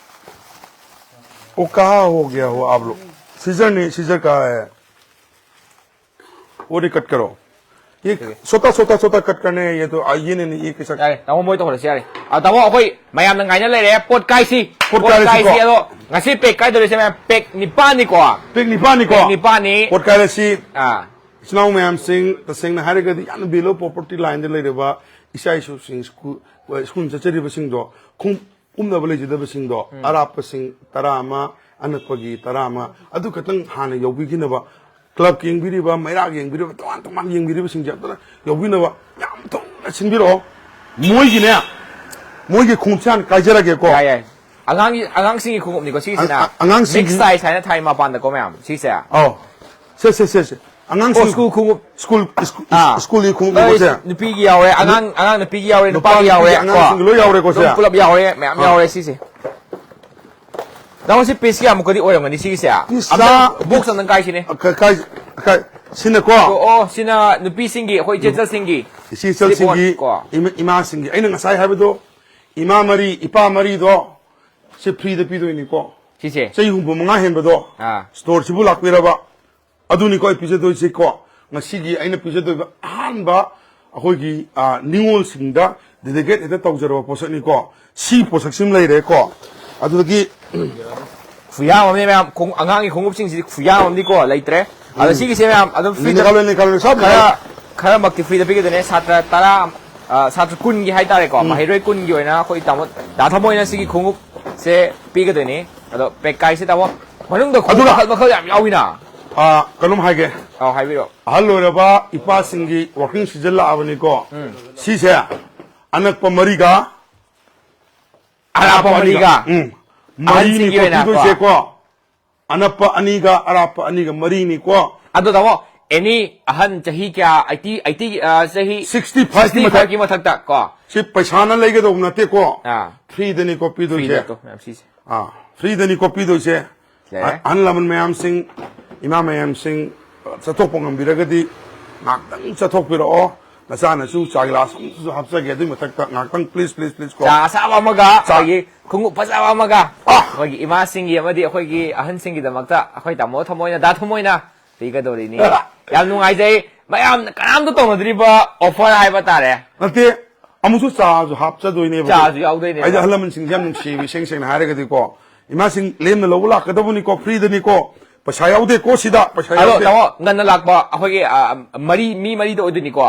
वो कहाँ हो गया हो आप लोग? सीजर नहीं, सीजर कहाँ है? वो नहीं कट करो। ये छोटा, छोटा, छोटा कट करने हैं, ये तो, आ, ये नहीं, नहीं, ये कैसा? ꯌꯥꯔꯦ, ꯇꯥꯃꯣ, ꯃꯣꯏ ꯇꯧꯍꯜꯂꯁꯤ, ꯌꯥꯔꯦ꯫ ꯑ, ꯇꯥꯃꯣ, ꯑꯩꯈꯣꯏ ꯃꯌꯥꯝꯅ ꯉꯥꯏꯅ ꯂꯩꯔꯦ, ꯄꯣꯠ ꯀꯥꯏꯁꯤ꯫ ꯄꯣꯠ ꯀꯥꯏꯔꯁꯤꯀꯣ꯫ ꯑꯗꯣ ꯉꯁꯤ pack ꯀꯥꯏꯗꯧꯔꯤꯁꯦ ꯃꯌꯥꯝ? Pack ꯅꯤꯄꯥꯟꯅꯤꯀꯣ꯫ Pack ꯅꯤꯄꯥꯟꯅꯤꯀꯣ꯫ Pack ꯅꯤꯄꯥꯟꯅꯤ꯫ ꯄꯣꯠ ꯀꯥꯏꯔꯁꯤ꯫ ꯑꯥ꯫ ꯏꯆꯤꯟ ꯏꯅꯥꯎ ꯃꯌꯥꯝꯁꯤꯡ, ꯇꯁꯦꯡꯅ ꯍꯥꯏꯔꯒꯗꯤ ꯌꯥꯝꯅ below poverty line ꯗ ꯂꯩꯔꯕ ꯏꯆꯥ ꯏꯁꯨꯁꯤꯡ ꯁ꯭ꯀꯨꯜ, ꯁ꯭ꯀꯨꯜ ꯆꯠꯆꯔꯤꯕꯁꯤꯡꯗꯣ ꯈꯣꯡ ꯎꯞꯅꯕ ꯂꯩꯖꯗꯕꯁꯤꯡꯗꯣ, ꯑꯔꯥꯞꯄꯁꯤꯡ ꯇꯔꯥ ꯑꯃ, ꯑꯅꯛꯄꯒꯤ ꯇꯔꯥ ꯑꯃ, ꯑꯗꯨ ꯈꯛꯇꯪ ꯍꯥꯟꯅ ꯌꯧꯕꯤꯈꯤꯅꯕ꯫ Club ꯀꯤ ꯌꯦꯡꯕꯤꯔꯤꯕ, ꯃꯩꯔꯥꯒꯤ ꯌꯦꯡꯕꯤꯔꯤꯕ, ꯇꯣꯉꯥꯟ ꯇꯣꯉꯥꯟ ꯌꯦꯡꯕꯤꯔꯤꯕꯁꯤꯡꯁꯦ ꯑꯝꯇ ꯌꯧꯕꯤꯅꯕ ꯌꯥꯝ ꯊꯨꯅ ꯁꯤꯟꯕꯤꯔꯛꯑꯣ꯫ ꯃꯣꯏꯒꯤꯅꯦ, ꯃꯣꯏꯒꯤ ꯈꯣꯡꯎꯞꯁꯦ ꯍꯥꯟꯅ ꯀꯥꯏꯖꯔꯒꯦꯀꯣ꯫ ꯌꯥꯏ, ꯌꯥꯏ꯫ ꯑꯉꯥꯡꯒꯤ, ꯑꯉꯥꯡꯁꯤꯡꯒꯤ ꯈꯣꯡꯎꯞꯅꯤꯀꯣ ꯁꯤꯁꯤꯅ꯫ ꯑ-, ꯑꯉꯥꯡꯁꯤꯡꯒꯤ ꯃꯤꯛꯁ ꯁꯥꯏꯖ ꯍꯥꯏꯅ ꯊꯥꯏ ꯃꯄꯥꯟꯗꯀꯣ ꯃꯌꯥꯝ꯫ ꯁꯤꯁꯦ꯫ ꯑꯧ꯫ ꯁꯦ, ꯁꯦ, ꯁꯦ, ꯁꯦ꯫ ꯑꯉꯥꯡꯁꯤꯡ ꯑꯣ, ꯁ꯭ꯀꯨꯜ ꯈꯣꯡꯎꯞ꯫ ꯁ꯭ꯀꯨꯜ, ꯁ꯭ꯀꯨꯜ, ꯑꯥ꯫ ꯁ꯭ꯀꯨꯜꯒꯤ ꯈꯣꯡꯎꯞꯅꯤꯀꯣ ꯁꯦ꯫ ꯅꯨꯄꯤꯒꯤ ꯌꯥꯎꯔꯦ, ꯑꯉꯥꯡ, ꯑꯉꯥꯡ ꯅꯨꯄꯤꯒꯤ ꯌꯥꯎꯔꯦ, ꯅꯨꯄꯥ ꯅꯨꯄꯥꯒꯤ ꯌꯥꯎꯔꯦ, ꯅꯨꯄꯤꯒꯤ, ꯑꯉꯥꯡꯁꯤꯡꯒꯤ ꯀꯣ꯫ ꯂꯣꯏ ꯌꯥꯎꯔꯦꯀꯣ ꯁꯦ꯫ ꯑꯗꯨꯝ ꯄꯨꯂꯞ ꯌꯥꯎꯔꯦ, ꯃꯌꯥꯝ ꯑꯥ꯫ ꯌꯥꯎꯔꯦ ꯁꯤꯁꯦ꯫ ꯅꯪ ꯁꯤ ꯄꯤꯁ ꯀꯌꯥꯃꯨꯛꯀꯗꯤ ꯑꯣꯏꯔꯝꯒꯅꯤ ꯁꯤꯒꯤꯁꯦ? ꯄꯤꯁ ꯑꯝꯇꯪ ꯆꯥ-, ꯕꯣꯛꯁ ꯑꯝꯇꯪ ꯀꯥꯏꯁꯤꯅꯦ꯫ ꯀ-, ꯀꯥꯏ, ꯀꯥꯏ, ꯁꯤꯅꯀꯣ꯫ ꯑꯣ, ꯑꯣ, ꯁꯤꯅ ꯅꯨꯄꯤꯁꯤꯡꯒꯤ, ꯑꯩꯈꯣꯏ ꯏꯆꯦꯆꯜꯁꯤꯡꯒꯤ ꯏꯆꯦ ꯏꯆꯜꯁꯤꯡꯒꯤ slip on ꯀꯣ꯫ ꯏꯃꯥ-, ꯏꯃꯥꯁꯤꯡꯒꯤ꯫ ꯑꯩꯅ ꯉꯁꯥꯏ ꯍꯥꯏꯕꯗꯣ, ꯏꯃꯥ ꯃꯔꯤ, ꯏꯄꯥ ꯃꯔꯤꯗꯣ, ꯁꯤ ꯐ꯭ꯔꯤꯗ ꯄꯤꯗꯣꯏꯅꯤꯀꯣ꯫ ꯁꯤꯁꯦ꯫ ꯆꯍꯤ ꯍꯨꯝꯐꯨ ꯃꯉꯥ ꯍꯦꯟꯕꯗꯣ, ꯑꯥ꯫ ꯁ꯭ꯇꯣꯔꯁꯤꯕꯨ ꯂꯥꯛꯄꯤꯔꯕ? ꯑꯗꯨꯅꯤꯀꯣ ꯑꯩ ꯄꯤꯖꯗꯣꯏꯁꯤꯀꯣ꯫ ꯉꯁꯤꯒꯤ ꯑꯩꯅ ꯄꯤꯖꯗꯣꯏꯕ ꯑꯍꯥꯟꯕ ꯑꯩꯈꯣꯏꯒꯤ, ꯑ, ꯅꯤꯉꯣꯜꯁꯤꯡꯗ dedicate ꯍꯦꯛꯇ ꯇꯧꯖꯔꯕ ꯄꯣꯠꯁꯛꯅꯤꯀꯣ꯫ ꯁꯤ ꯄꯣꯠꯁꯛꯁꯤꯃ ꯂꯩꯔꯦꯀꯣ꯫ ꯑꯗꯨꯗꯒꯤ ꯈꯨꯌꯥꯝ ꯑꯃꯅꯦ ꯃꯌꯥꯝ, ꯈꯣꯡ-, ꯑꯉꯥꯡꯒꯤ ꯈꯣꯡꯎꯞꯁꯤꯡꯁꯤꯗꯤ ꯈꯨꯌꯥꯝ ꯑꯃꯅꯤꯀꯣ, ꯂꯩꯇ꯭ꯔꯦ꯫ ꯑꯗꯣ ꯎꯝ꯫ ꯁꯤꯒꯤꯁꯦ ꯃꯌꯥꯝ ꯑꯗꯨꯝ ꯐ꯭ꯔꯤꯗ ꯂꯤꯅ ꯀꯥꯂꯣꯅꯤ ꯁꯥꯕ ꯈꯔ, ꯌꯥꯏ꯫ ꯈꯔꯃꯛꯇꯤ ꯐ꯭ꯔꯤꯗ ꯄꯤꯒꯗꯣꯏꯅꯦ꯫ ꯁꯥꯇ꯭ꯔ ꯇꯔꯥ, ꯑ, ꯁꯥꯇ꯭ꯔ ꯀꯨꯟꯒꯤ ꯍꯥꯏꯇꯥꯔꯦꯀꯣ, ꯎꯝ꯫ ꯃꯍꯩꯔꯣꯏ ꯀꯨꯟꯒꯤ ꯑꯣꯏꯅ ꯑꯩꯈꯣꯏ ꯇꯥꯃꯣ, ꯗꯥ ꯊꯃꯣꯏꯅ ꯁꯤꯒꯤ ꯈꯣꯡꯎꯞꯁꯦ ꯄꯤꯒꯗꯣꯏꯅꯤ꯫ ꯑꯗꯣ ꯄꯦꯛ ꯀꯥꯏꯁꯦ ꯇꯥꯃꯣ, ꯃꯅꯨꯡꯗ ꯈꯣꯡꯎꯞ ꯑꯗꯨꯒ ꯃꯈꯜ ꯃꯈꯜ ꯌꯥꯝ ꯌꯥꯎꯏꯅ꯫ ꯑ, ꯀꯩꯅꯣꯝ ꯍꯥꯏꯒꯦ꯫ ꯑꯧ, ꯍꯥꯏꯕꯤꯔꯣ꯫ ꯑꯍꯜ ꯑꯣꯏꯔꯕ ꯏꯄꯥꯁꯤꯡꯒꯤ working season ꯂꯥꯛꯑꯕꯅꯤꯀꯣ꯫ ꯎꯝ꯫ ꯁꯤꯁꯦ ꯑꯅꯛꯄ ꯃꯔꯤꯒ ꯑꯔꯥꯞꯄ ꯃꯔꯤꯒ꯫ ꯎꯝ꯫ ꯑꯍꯟꯁꯤꯡꯒꯤ ꯃꯔꯤꯅꯤꯀꯣ ꯑꯣꯏꯅ ꯀꯣ꯫ ꯄꯤꯗꯣꯏꯁꯦꯀꯣ꯫ ꯑꯅꯛꯄ ꯑꯅꯤꯒ ꯑꯔꯥꯞꯄ ꯑꯅꯤꯒ ꯃꯔꯤꯅꯤꯀꯣ꯫ ꯑꯗꯣ ꯇꯥꯃꯣ, any ꯑꯍꯟ ꯆꯍꯤ ꯀꯌꯥ, eighty, eighty, ꯑ, ꯆꯍꯤ sixty five ꯀꯤ ꯃꯊꯛ꯫ Sixty five ꯀꯤ ꯃꯊꯛꯇ ꯀꯣ꯫ ꯁꯤ ꯄꯩꯁꯥꯅ ꯂꯩꯒꯗꯧꯕ ꯅꯠꯇꯦꯀꯣ꯫ ꯑꯥ꯫ Free ꯗꯅꯤꯀꯣ ꯄꯤꯗꯣꯏꯁꯦ꯫ Free ꯗ ꯇꯣ, ꯃꯌꯥꯝ ꯁꯤꯁꯦ꯫ ꯑꯥ, free ꯗꯅꯤꯀꯣ ꯄꯤꯗꯣꯏꯁꯦ꯫ ꯂꯩꯔꯦ꯫ ꯑ-, ꯑꯍꯜ ꯂꯃꯟ ꯃꯌꯥꯝꯁꯤꯡ, ꯏꯃꯥ ꯃꯌꯥꯝꯁꯤꯡ, ꯆꯠꯊꯣꯛꯄ ꯉꯝꯕꯤꯔꯒꯗꯤ ꯉꯥꯏꯍꯥꯛꯇꯪ ꯆꯠꯊꯣꯛꯄꯤꯔꯛꯑꯣ꯫ ꯅꯆꯥꯅꯁꯨ ꯆꯥ ꯒꯤꯂꯥꯁ ꯑꯃꯁꯨ ꯍꯥꯞꯆꯒꯦ꯫ ꯑꯗꯨꯒꯤ ꯃꯊꯛꯇ ꯉꯥꯏꯍꯥꯛꯇꯪ please, please, please ꯀꯣ꯫ ꯆꯥ ꯑꯁꯥꯕ ꯑꯃꯒ, ꯆꯥ꯫ ꯑꯩꯈꯣꯏꯒꯤ ꯈꯣꯡꯎꯞ ꯐꯖꯕ ꯑꯃꯒ, ꯑꯥ! ꯑꯩꯈꯣꯏꯒꯤ ꯏꯃꯥꯁꯤꯡꯒꯤ ꯑꯃꯗꯤ ꯑꯩꯈꯣꯏꯒꯤ ꯑꯍꯟꯁꯤꯡꯒꯤꯗꯃꯛꯇ ꯑꯩꯈꯣꯏ ꯇꯥꯃꯣ ꯊꯃꯣꯏꯅ, ꯗꯥ ꯊꯃꯣꯏꯅ ꯄꯤꯒꯗꯧꯔꯤꯅꯤ꯫ ꯑꯥ! ꯌꯥꯝ ꯅꯨꯡꯉꯥꯏꯖꯩ꯫ ꯃꯌꯥꯝꯅ ꯀꯅꯥꯝꯇ ꯇꯧꯅꯗ꯭ꯔꯤꯕ offer ꯍꯥꯏꯕ ꯇꯥꯔꯦ꯫ ꯅꯠꯇꯦ, ꯑꯃꯨꯛꯁꯨ ꯆꯥꯁꯨ ꯍꯥꯞꯆꯗꯣꯏꯅꯦꯕ꯫ ꯆꯥꯁꯨ ꯌꯥꯎꯗꯣꯏꯅꯦꯕ꯫ ꯑꯩꯗꯤ ꯑꯍꯜ ꯂꯃꯟꯁꯤꯡꯁꯦ ꯌꯥꯝ ꯅꯨꯡꯁꯤꯌꯦꯕ, ꯏꯁꯦꯡ ꯁꯦꯡꯅ ꯍꯥꯏꯔꯒꯗꯤꯀꯣ꯫ ꯏꯃꯥꯁꯤꯡ ꯂꯦꯝꯅ ꯂꯧꯕ ꯂꯥꯛꯀꯗꯕꯅꯤꯀꯣ, free ꯗꯅꯤꯀꯣ꯫ ꯄꯩꯁꯥ ꯌꯥꯎꯗꯦꯀꯣ ꯁꯤꯗ, ꯄꯩꯁꯥ ꯑꯗꯣ ꯌꯥꯎꯗꯦ꯫ ꯇꯥꯃꯣ, ꯉꯟꯅ ꯂꯥꯛꯄ ꯑꯩꯈꯣꯏꯒꯤ, ꯑ, ꯃꯔꯤ, ꯃꯤ ꯃꯔꯤꯗ ꯑꯣꯏꯗꯣꯏꯅꯤꯀꯣ?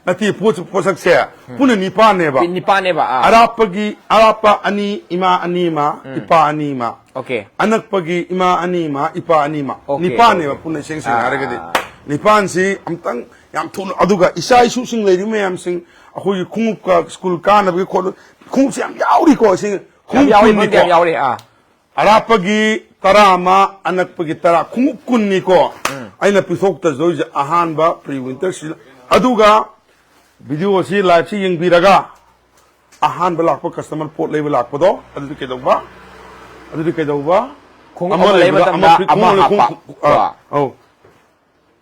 ꯅꯠꯇꯦ, ꯄꯣꯠ-, ꯄꯣꯠꯁꯛꯁꯦ ꯄꯨꯟꯅ ꯅꯤꯄꯥꯟꯅꯦꯕ꯫ ꯅꯤꯄꯥꯟꯅꯦꯕ, ꯑꯥ꯫ ꯑꯔꯥꯞꯄꯒꯤ, ꯑꯔꯥꯞꯄ ꯑꯅꯤ, ꯏꯃꯥ ꯑꯅꯤ ꯑꯃ, ꯎꯝ꯫ ꯏꯄꯥ ꯑꯅꯤ ꯑꯃ꯫ Okay꯫ ꯑꯅꯛꯄꯒꯤ ꯏꯃꯥ ꯑꯅꯤ ꯑꯃ, ꯏꯄꯥ ꯑꯅꯤ ꯑꯃ꯫ Okay, ꯅꯤꯄꯥꯟꯅꯦꯕ okay꯫ ꯄꯨꯟꯅ ꯏꯁꯦꯡ ꯁꯦꯡꯅ ꯑꯥ꯫ ꯍꯥꯏꯔꯒꯗꯤ꯫ ꯅꯤꯄꯥꯟꯁꯤ ꯑꯝꯇꯪ ꯌꯥꯝ ꯊꯨꯅ, ꯑꯗꯨꯒ ꯏꯆꯥ ꯏꯁꯨꯁꯤꯡ ꯂꯩꯔꯤꯕ ꯃꯌꯥꯝꯁꯤꯡ, ꯑꯩꯈꯣꯏꯒꯤ ꯈꯣꯡꯎꯞꯀ ꯁ꯭ꯀꯨꯜ ꯀꯥꯅꯕꯒꯤ ꯈꯣꯠꯅ-, ꯈꯣꯡꯎꯞꯁꯦ ꯌꯥꯝ ꯌꯥꯎꯔꯤꯀꯣ, ꯁꯤ ꯌꯥꯝ ꯌꯥꯎꯔꯤ, ꯈꯣꯡꯎꯞ ꯃꯐꯝꯗꯤ ꯌꯥꯝ ꯀꯨꯟꯅꯤꯀꯣ꯫ ꯌꯥꯎꯔꯤ꯫ ꯑꯥ꯫ ꯑꯔꯥꯞꯄꯒꯤ ꯇꯔꯥ ꯑꯃ, ꯑꯅꯛꯄꯒꯤ ꯇꯔꯥ, ꯈꯣꯡꯎꯞ ꯀꯨꯟꯅꯤꯀꯣ꯫ ꯑꯩꯅ ꯄꯤꯊꯣꯛꯇꯗꯣꯏꯁꯦ ꯑꯍꯥꯟꯕ pre winter season꯫ ꯑꯗꯨꯒ video ꯑꯁꯤ live ꯁꯤ ꯌꯦꯡꯕꯤꯔꯒ ꯑꯍꯥꯟꯕ ꯂꯥꯛꯄ customer ꯄꯣꯠ ꯂꯩꯕ ꯂꯥꯛꯄꯗꯣ, ꯑꯗꯨꯗꯤ ꯀꯩꯗꯧꯕ? ꯑꯗꯨꯗꯤ ꯀꯩꯗꯧꯕ? ꯈꯣꯡꯎꯞ ꯑꯃ ꯂꯩꯕ ꯂꯩꯕꯗ ꯃꯇꯝꯗ ꯑꯃ free, ꯑꯃ ꯈꯣꯡꯎꯞ ꯂꯩꯕ ꯍꯥꯞꯄ꯫ ꯈꯣꯡꯎꯞ, ꯑꯥ, ꯀꯣ꯫ ꯑꯧ꯫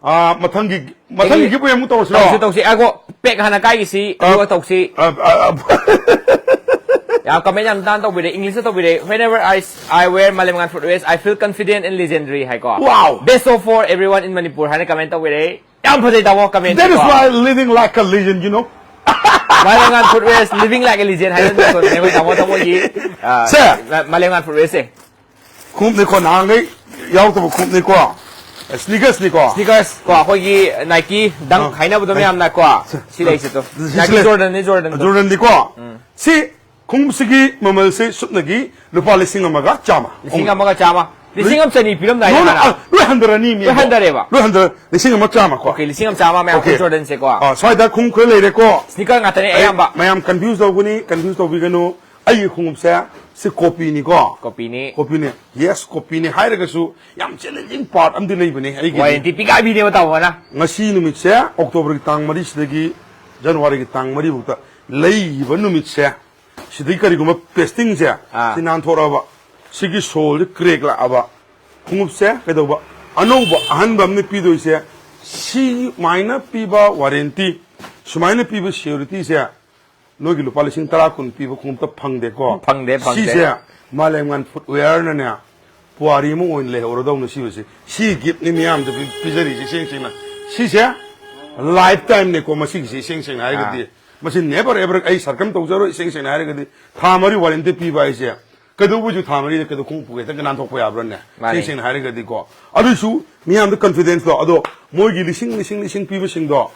ꯑꯥ, ꯃꯊꯪꯒꯤ, ꯃꯊꯪꯒꯤ ꯑꯩꯒꯤ giveaway ꯑꯃꯨꯛ ꯇꯧꯔꯁꯤꯔꯣ? ꯇꯧꯁꯤ, ꯇꯧꯁꯤ꯫ ꯑꯒꯣ, pack ꯍꯥꯟꯅ ꯀꯥꯏꯒꯤꯁꯤ, ꯑꯥ, ꯑꯗꯨꯒ ꯇꯧꯁꯤ꯫ ꯑꯥ, ꯑꯥ, ꯑꯥ꯫ ꯌꯥꯝ comment ꯌꯥꯝ ꯇꯥꯟ ꯇꯧꯕꯤꯔꯦ, English ꯇ ꯇꯧꯕꯤꯔꯦ꯫ "Whenever I, I wear ꯃꯥꯂꯦꯝꯉꯥꯟ footwears, I feel confident and legendary" ꯍꯥꯏꯀꯣ꯫ Wow! "Best of four everyone in Manipur" ꯍꯥꯏꯅ comment ꯇꯧꯕꯤꯔꯦ꯫ ꯌꯥꯝ ꯐꯖꯩ ꯇꯥꯃꯣ comment ꯁꯦ ꯀꯣ꯫ That is why living like a legend, you know? ꯃꯥꯂꯦꯝꯉꯥꯟ footwears, living like a legend ꯍꯥꯏꯅ ꯃꯤꯡꯊꯣꯟꯕꯅꯦ ꯑꯩꯈꯣꯏ ꯇꯥꯃꯣ ꯊꯃꯣꯏꯒꯤ, ꯑꯥ, ꯁꯦ! ꯃꯥ-, ꯃꯥꯂꯦꯝꯉꯥꯟ footwears ꯁꯦ꯫ ꯈꯣꯡꯎꯞꯅꯤꯀꯣ, ꯅꯍꯥꯟꯈꯩ ꯌꯥꯎꯗꯕ ꯈꯣꯡꯎꯞꯅꯤꯀꯣ꯫ Sneakers ꯅꯤꯀꯣ꯫ Sneakers ꯀꯣ, ꯑꯩꯈꯣꯏꯒꯤ Nike Dunk ꯑꯥ꯫ ꯍꯥꯏꯅꯕꯗꯣ ꯃꯌꯥꯝꯅ ꯀꯣ꯫ ꯁꯤ ꯂꯩꯁꯦ ꯇꯨ꯫ ꯁꯤ Nike ꯂꯩ꯫ Jordan ꯅꯤ, Jordan ꯗꯣ꯫ Jordan ꯗꯤꯀꯣ꯫ ꯎꯝ꯫ ꯁꯤ ꯈꯣꯡꯎꯞꯁꯤꯒꯤ ꯃꯃꯜꯁꯦ ꯁꯨꯞꯅꯒꯤ ꯂꯨꯄꯥ ꯂꯤꯁꯤꯡ ꯑꯃꯒ ꯆꯥꯝꯃ꯫ ꯂꯤꯁꯤꯡ ꯑꯃꯒ ꯆꯥꯝꯃ꯫ ꯂꯤꯁꯤꯡ ꯑꯃ ꯆꯅꯤ ꯄꯤꯔꯝꯗꯥꯏꯅꯦ ꯅꯣ, ꯅꯣ, ꯍꯥꯟꯅ? ꯑꯥ, ꯂꯣꯏ ꯍꯟꯊꯔꯅꯤ, ꯃꯤ ꯂꯣꯏ ꯑꯗꯣ꯫ ꯍꯟꯊꯔꯦꯕ? ꯂꯣꯏ ꯍꯟꯊꯔ-, ꯂꯤꯁꯤꯡ ꯑꯃ ꯆꯥꯝꯃ ꯀꯣ꯫ Okay, ꯂꯤꯁꯤꯡ ꯑꯃ ꯆꯥꯝꯃ ꯃꯌꯥꯝ Okay. Jordan ꯁꯦꯀꯣ꯫ ꯑꯥ, ꯁ꯭ꯋꯥꯏꯗ ꯈꯣꯡꯎꯞ ꯈꯔ ꯂꯩꯔꯦꯀꯣ꯫ Sneaker ꯉꯥꯛꯇꯅꯦ ꯑꯩ ꯑꯌꯥꯝꯕ꯫ ꯃꯌꯥꯝ confuse ꯇꯧꯒꯅꯤ, confuse ꯇꯧꯕꯤꯒꯅꯨ꯫ ꯑꯩꯒꯤ ꯈꯣꯡꯎꯞꯁꯦ ꯁꯤ copy ꯅꯤꯀꯣ꯫ Copy ꯅꯤ꯫ Copy ꯅꯤ꯫ Yes, copy ꯅꯤ ꯍꯥꯏꯔꯒꯁꯨ ꯌꯥꯝ challenging part ꯑꯃꯗꯤ ꯂꯩꯕꯅꯦ ꯑꯩꯒꯤꯗꯤ꯫ Warranty ꯄꯤꯒꯥꯏꯕꯤꯅꯦꯕ ꯇꯥꯃꯣꯅ꯫ ꯉꯁꯤ ꯅꯨꯃꯤꯠꯁꯦ, October ꯒꯤ ꯇꯥꯡ ꯃꯔꯤꯁꯤꯗꯒꯤ January ꯒꯤ ꯇꯥꯡ ꯃꯔꯤ ꯐꯥꯎꯗ ꯂꯩꯔꯤꯕ ꯅꯨꯃꯤꯠꯁꯦ, ꯁꯤꯗꯩ ꯀꯔꯤꯒꯨꯝꯕ pasting ꯁꯦ, ꯑꯥ꯫ ꯁꯤ ꯅꯥꯟꯊꯣꯔꯛꯑꯕ, ꯁꯤꯒꯤ sole ꯁꯦ crack ꯂꯥꯛꯑꯕ, ꯈꯣꯡꯎꯞꯁꯦ ꯀꯩꯗꯧꯕ? ꯑꯅꯧꯕ ꯑꯍꯟꯕ ꯑꯃꯅ ꯄꯤꯗꯣꯏꯁꯦ, ꯁꯤꯃꯥꯏꯅ ꯄꯤꯕ warranty, ꯁꯨꯃꯥꯏꯅ ꯄꯤꯕ security ꯁꯦ ꯅꯣꯏꯒꯤ ꯂꯨꯄꯥ ꯂꯤꯁꯤꯡ ꯇꯔꯥ ꯀꯨꯟ ꯄꯤꯕ ꯈꯣꯡꯎꯞꯇ ꯐꯪꯗꯦꯀꯣ꯫ ꯐꯪꯗꯦ, ꯐꯪꯗꯦ꯫ ꯁꯤꯁꯦ ꯃꯥꯂꯦꯝꯉꯥꯟ footwear ꯅꯅꯦ, ꯄꯨꯋꯥꯔꯤ ꯑꯃ ꯑꯣꯏꯅ ꯂꯩꯍꯧꯔꯗꯧꯅ ꯁꯤꯕꯁꯦ꯫ ꯁꯤ gift ꯅꯤ ꯃꯤꯌꯥꯝꯗ ꯄꯤ-, ꯄꯤꯖꯔꯤꯁꯦ ꯏꯁꯦꯡ ꯁꯦꯡꯅ꯫ ꯁꯤꯁꯦ lifetime ꯅꯦꯀꯣ ꯃꯁꯤꯒꯤꯁꯦ ꯏꯁꯦꯡ ꯁꯦꯡꯅ ꯍꯥꯏꯔꯒꯗꯤ꯫ ꯑꯥ꯫ ꯃꯁꯤ never ever ꯑꯩ ꯁꯔꯀꯝ ꯇꯧꯖꯔꯣꯏ ꯏꯁꯦꯡ ꯁꯦꯡꯅ ꯍꯥꯏꯔꯒꯗꯤ꯫ ꯊꯥ ꯃꯔꯤ warranty ꯄꯤꯕ ꯍꯥꯏꯁꯦ ꯀꯩꯗꯧꯕꯩꯁꯨ ꯊꯥ ꯃꯔꯤꯗ ꯀꯩꯗꯧ ꯈꯣꯡꯎꯞ ꯄꯨꯒꯦ ꯍꯦꯛꯇ ꯅꯥꯟꯊꯣꯛꯄ ꯌꯥꯕ꯭ꯔꯥꯅꯦ? ꯃꯥꯅꯦ꯫ ꯏꯁꯦꯡ ꯁꯦꯡꯅ ꯍꯥꯏꯔꯒꯗꯤꯀꯣ꯫ ꯑꯗꯨꯏꯁꯨ ꯃꯤꯌꯥꯝꯗ confidence ꯇꯣ, ꯑꯗꯣ ꯃꯣꯏꯒꯤ ꯂꯤꯁꯤꯡ, ꯂꯤꯁꯤꯡ, ꯂꯤꯁꯤꯡ ꯄꯤꯕꯁꯤꯡꯗꯣ,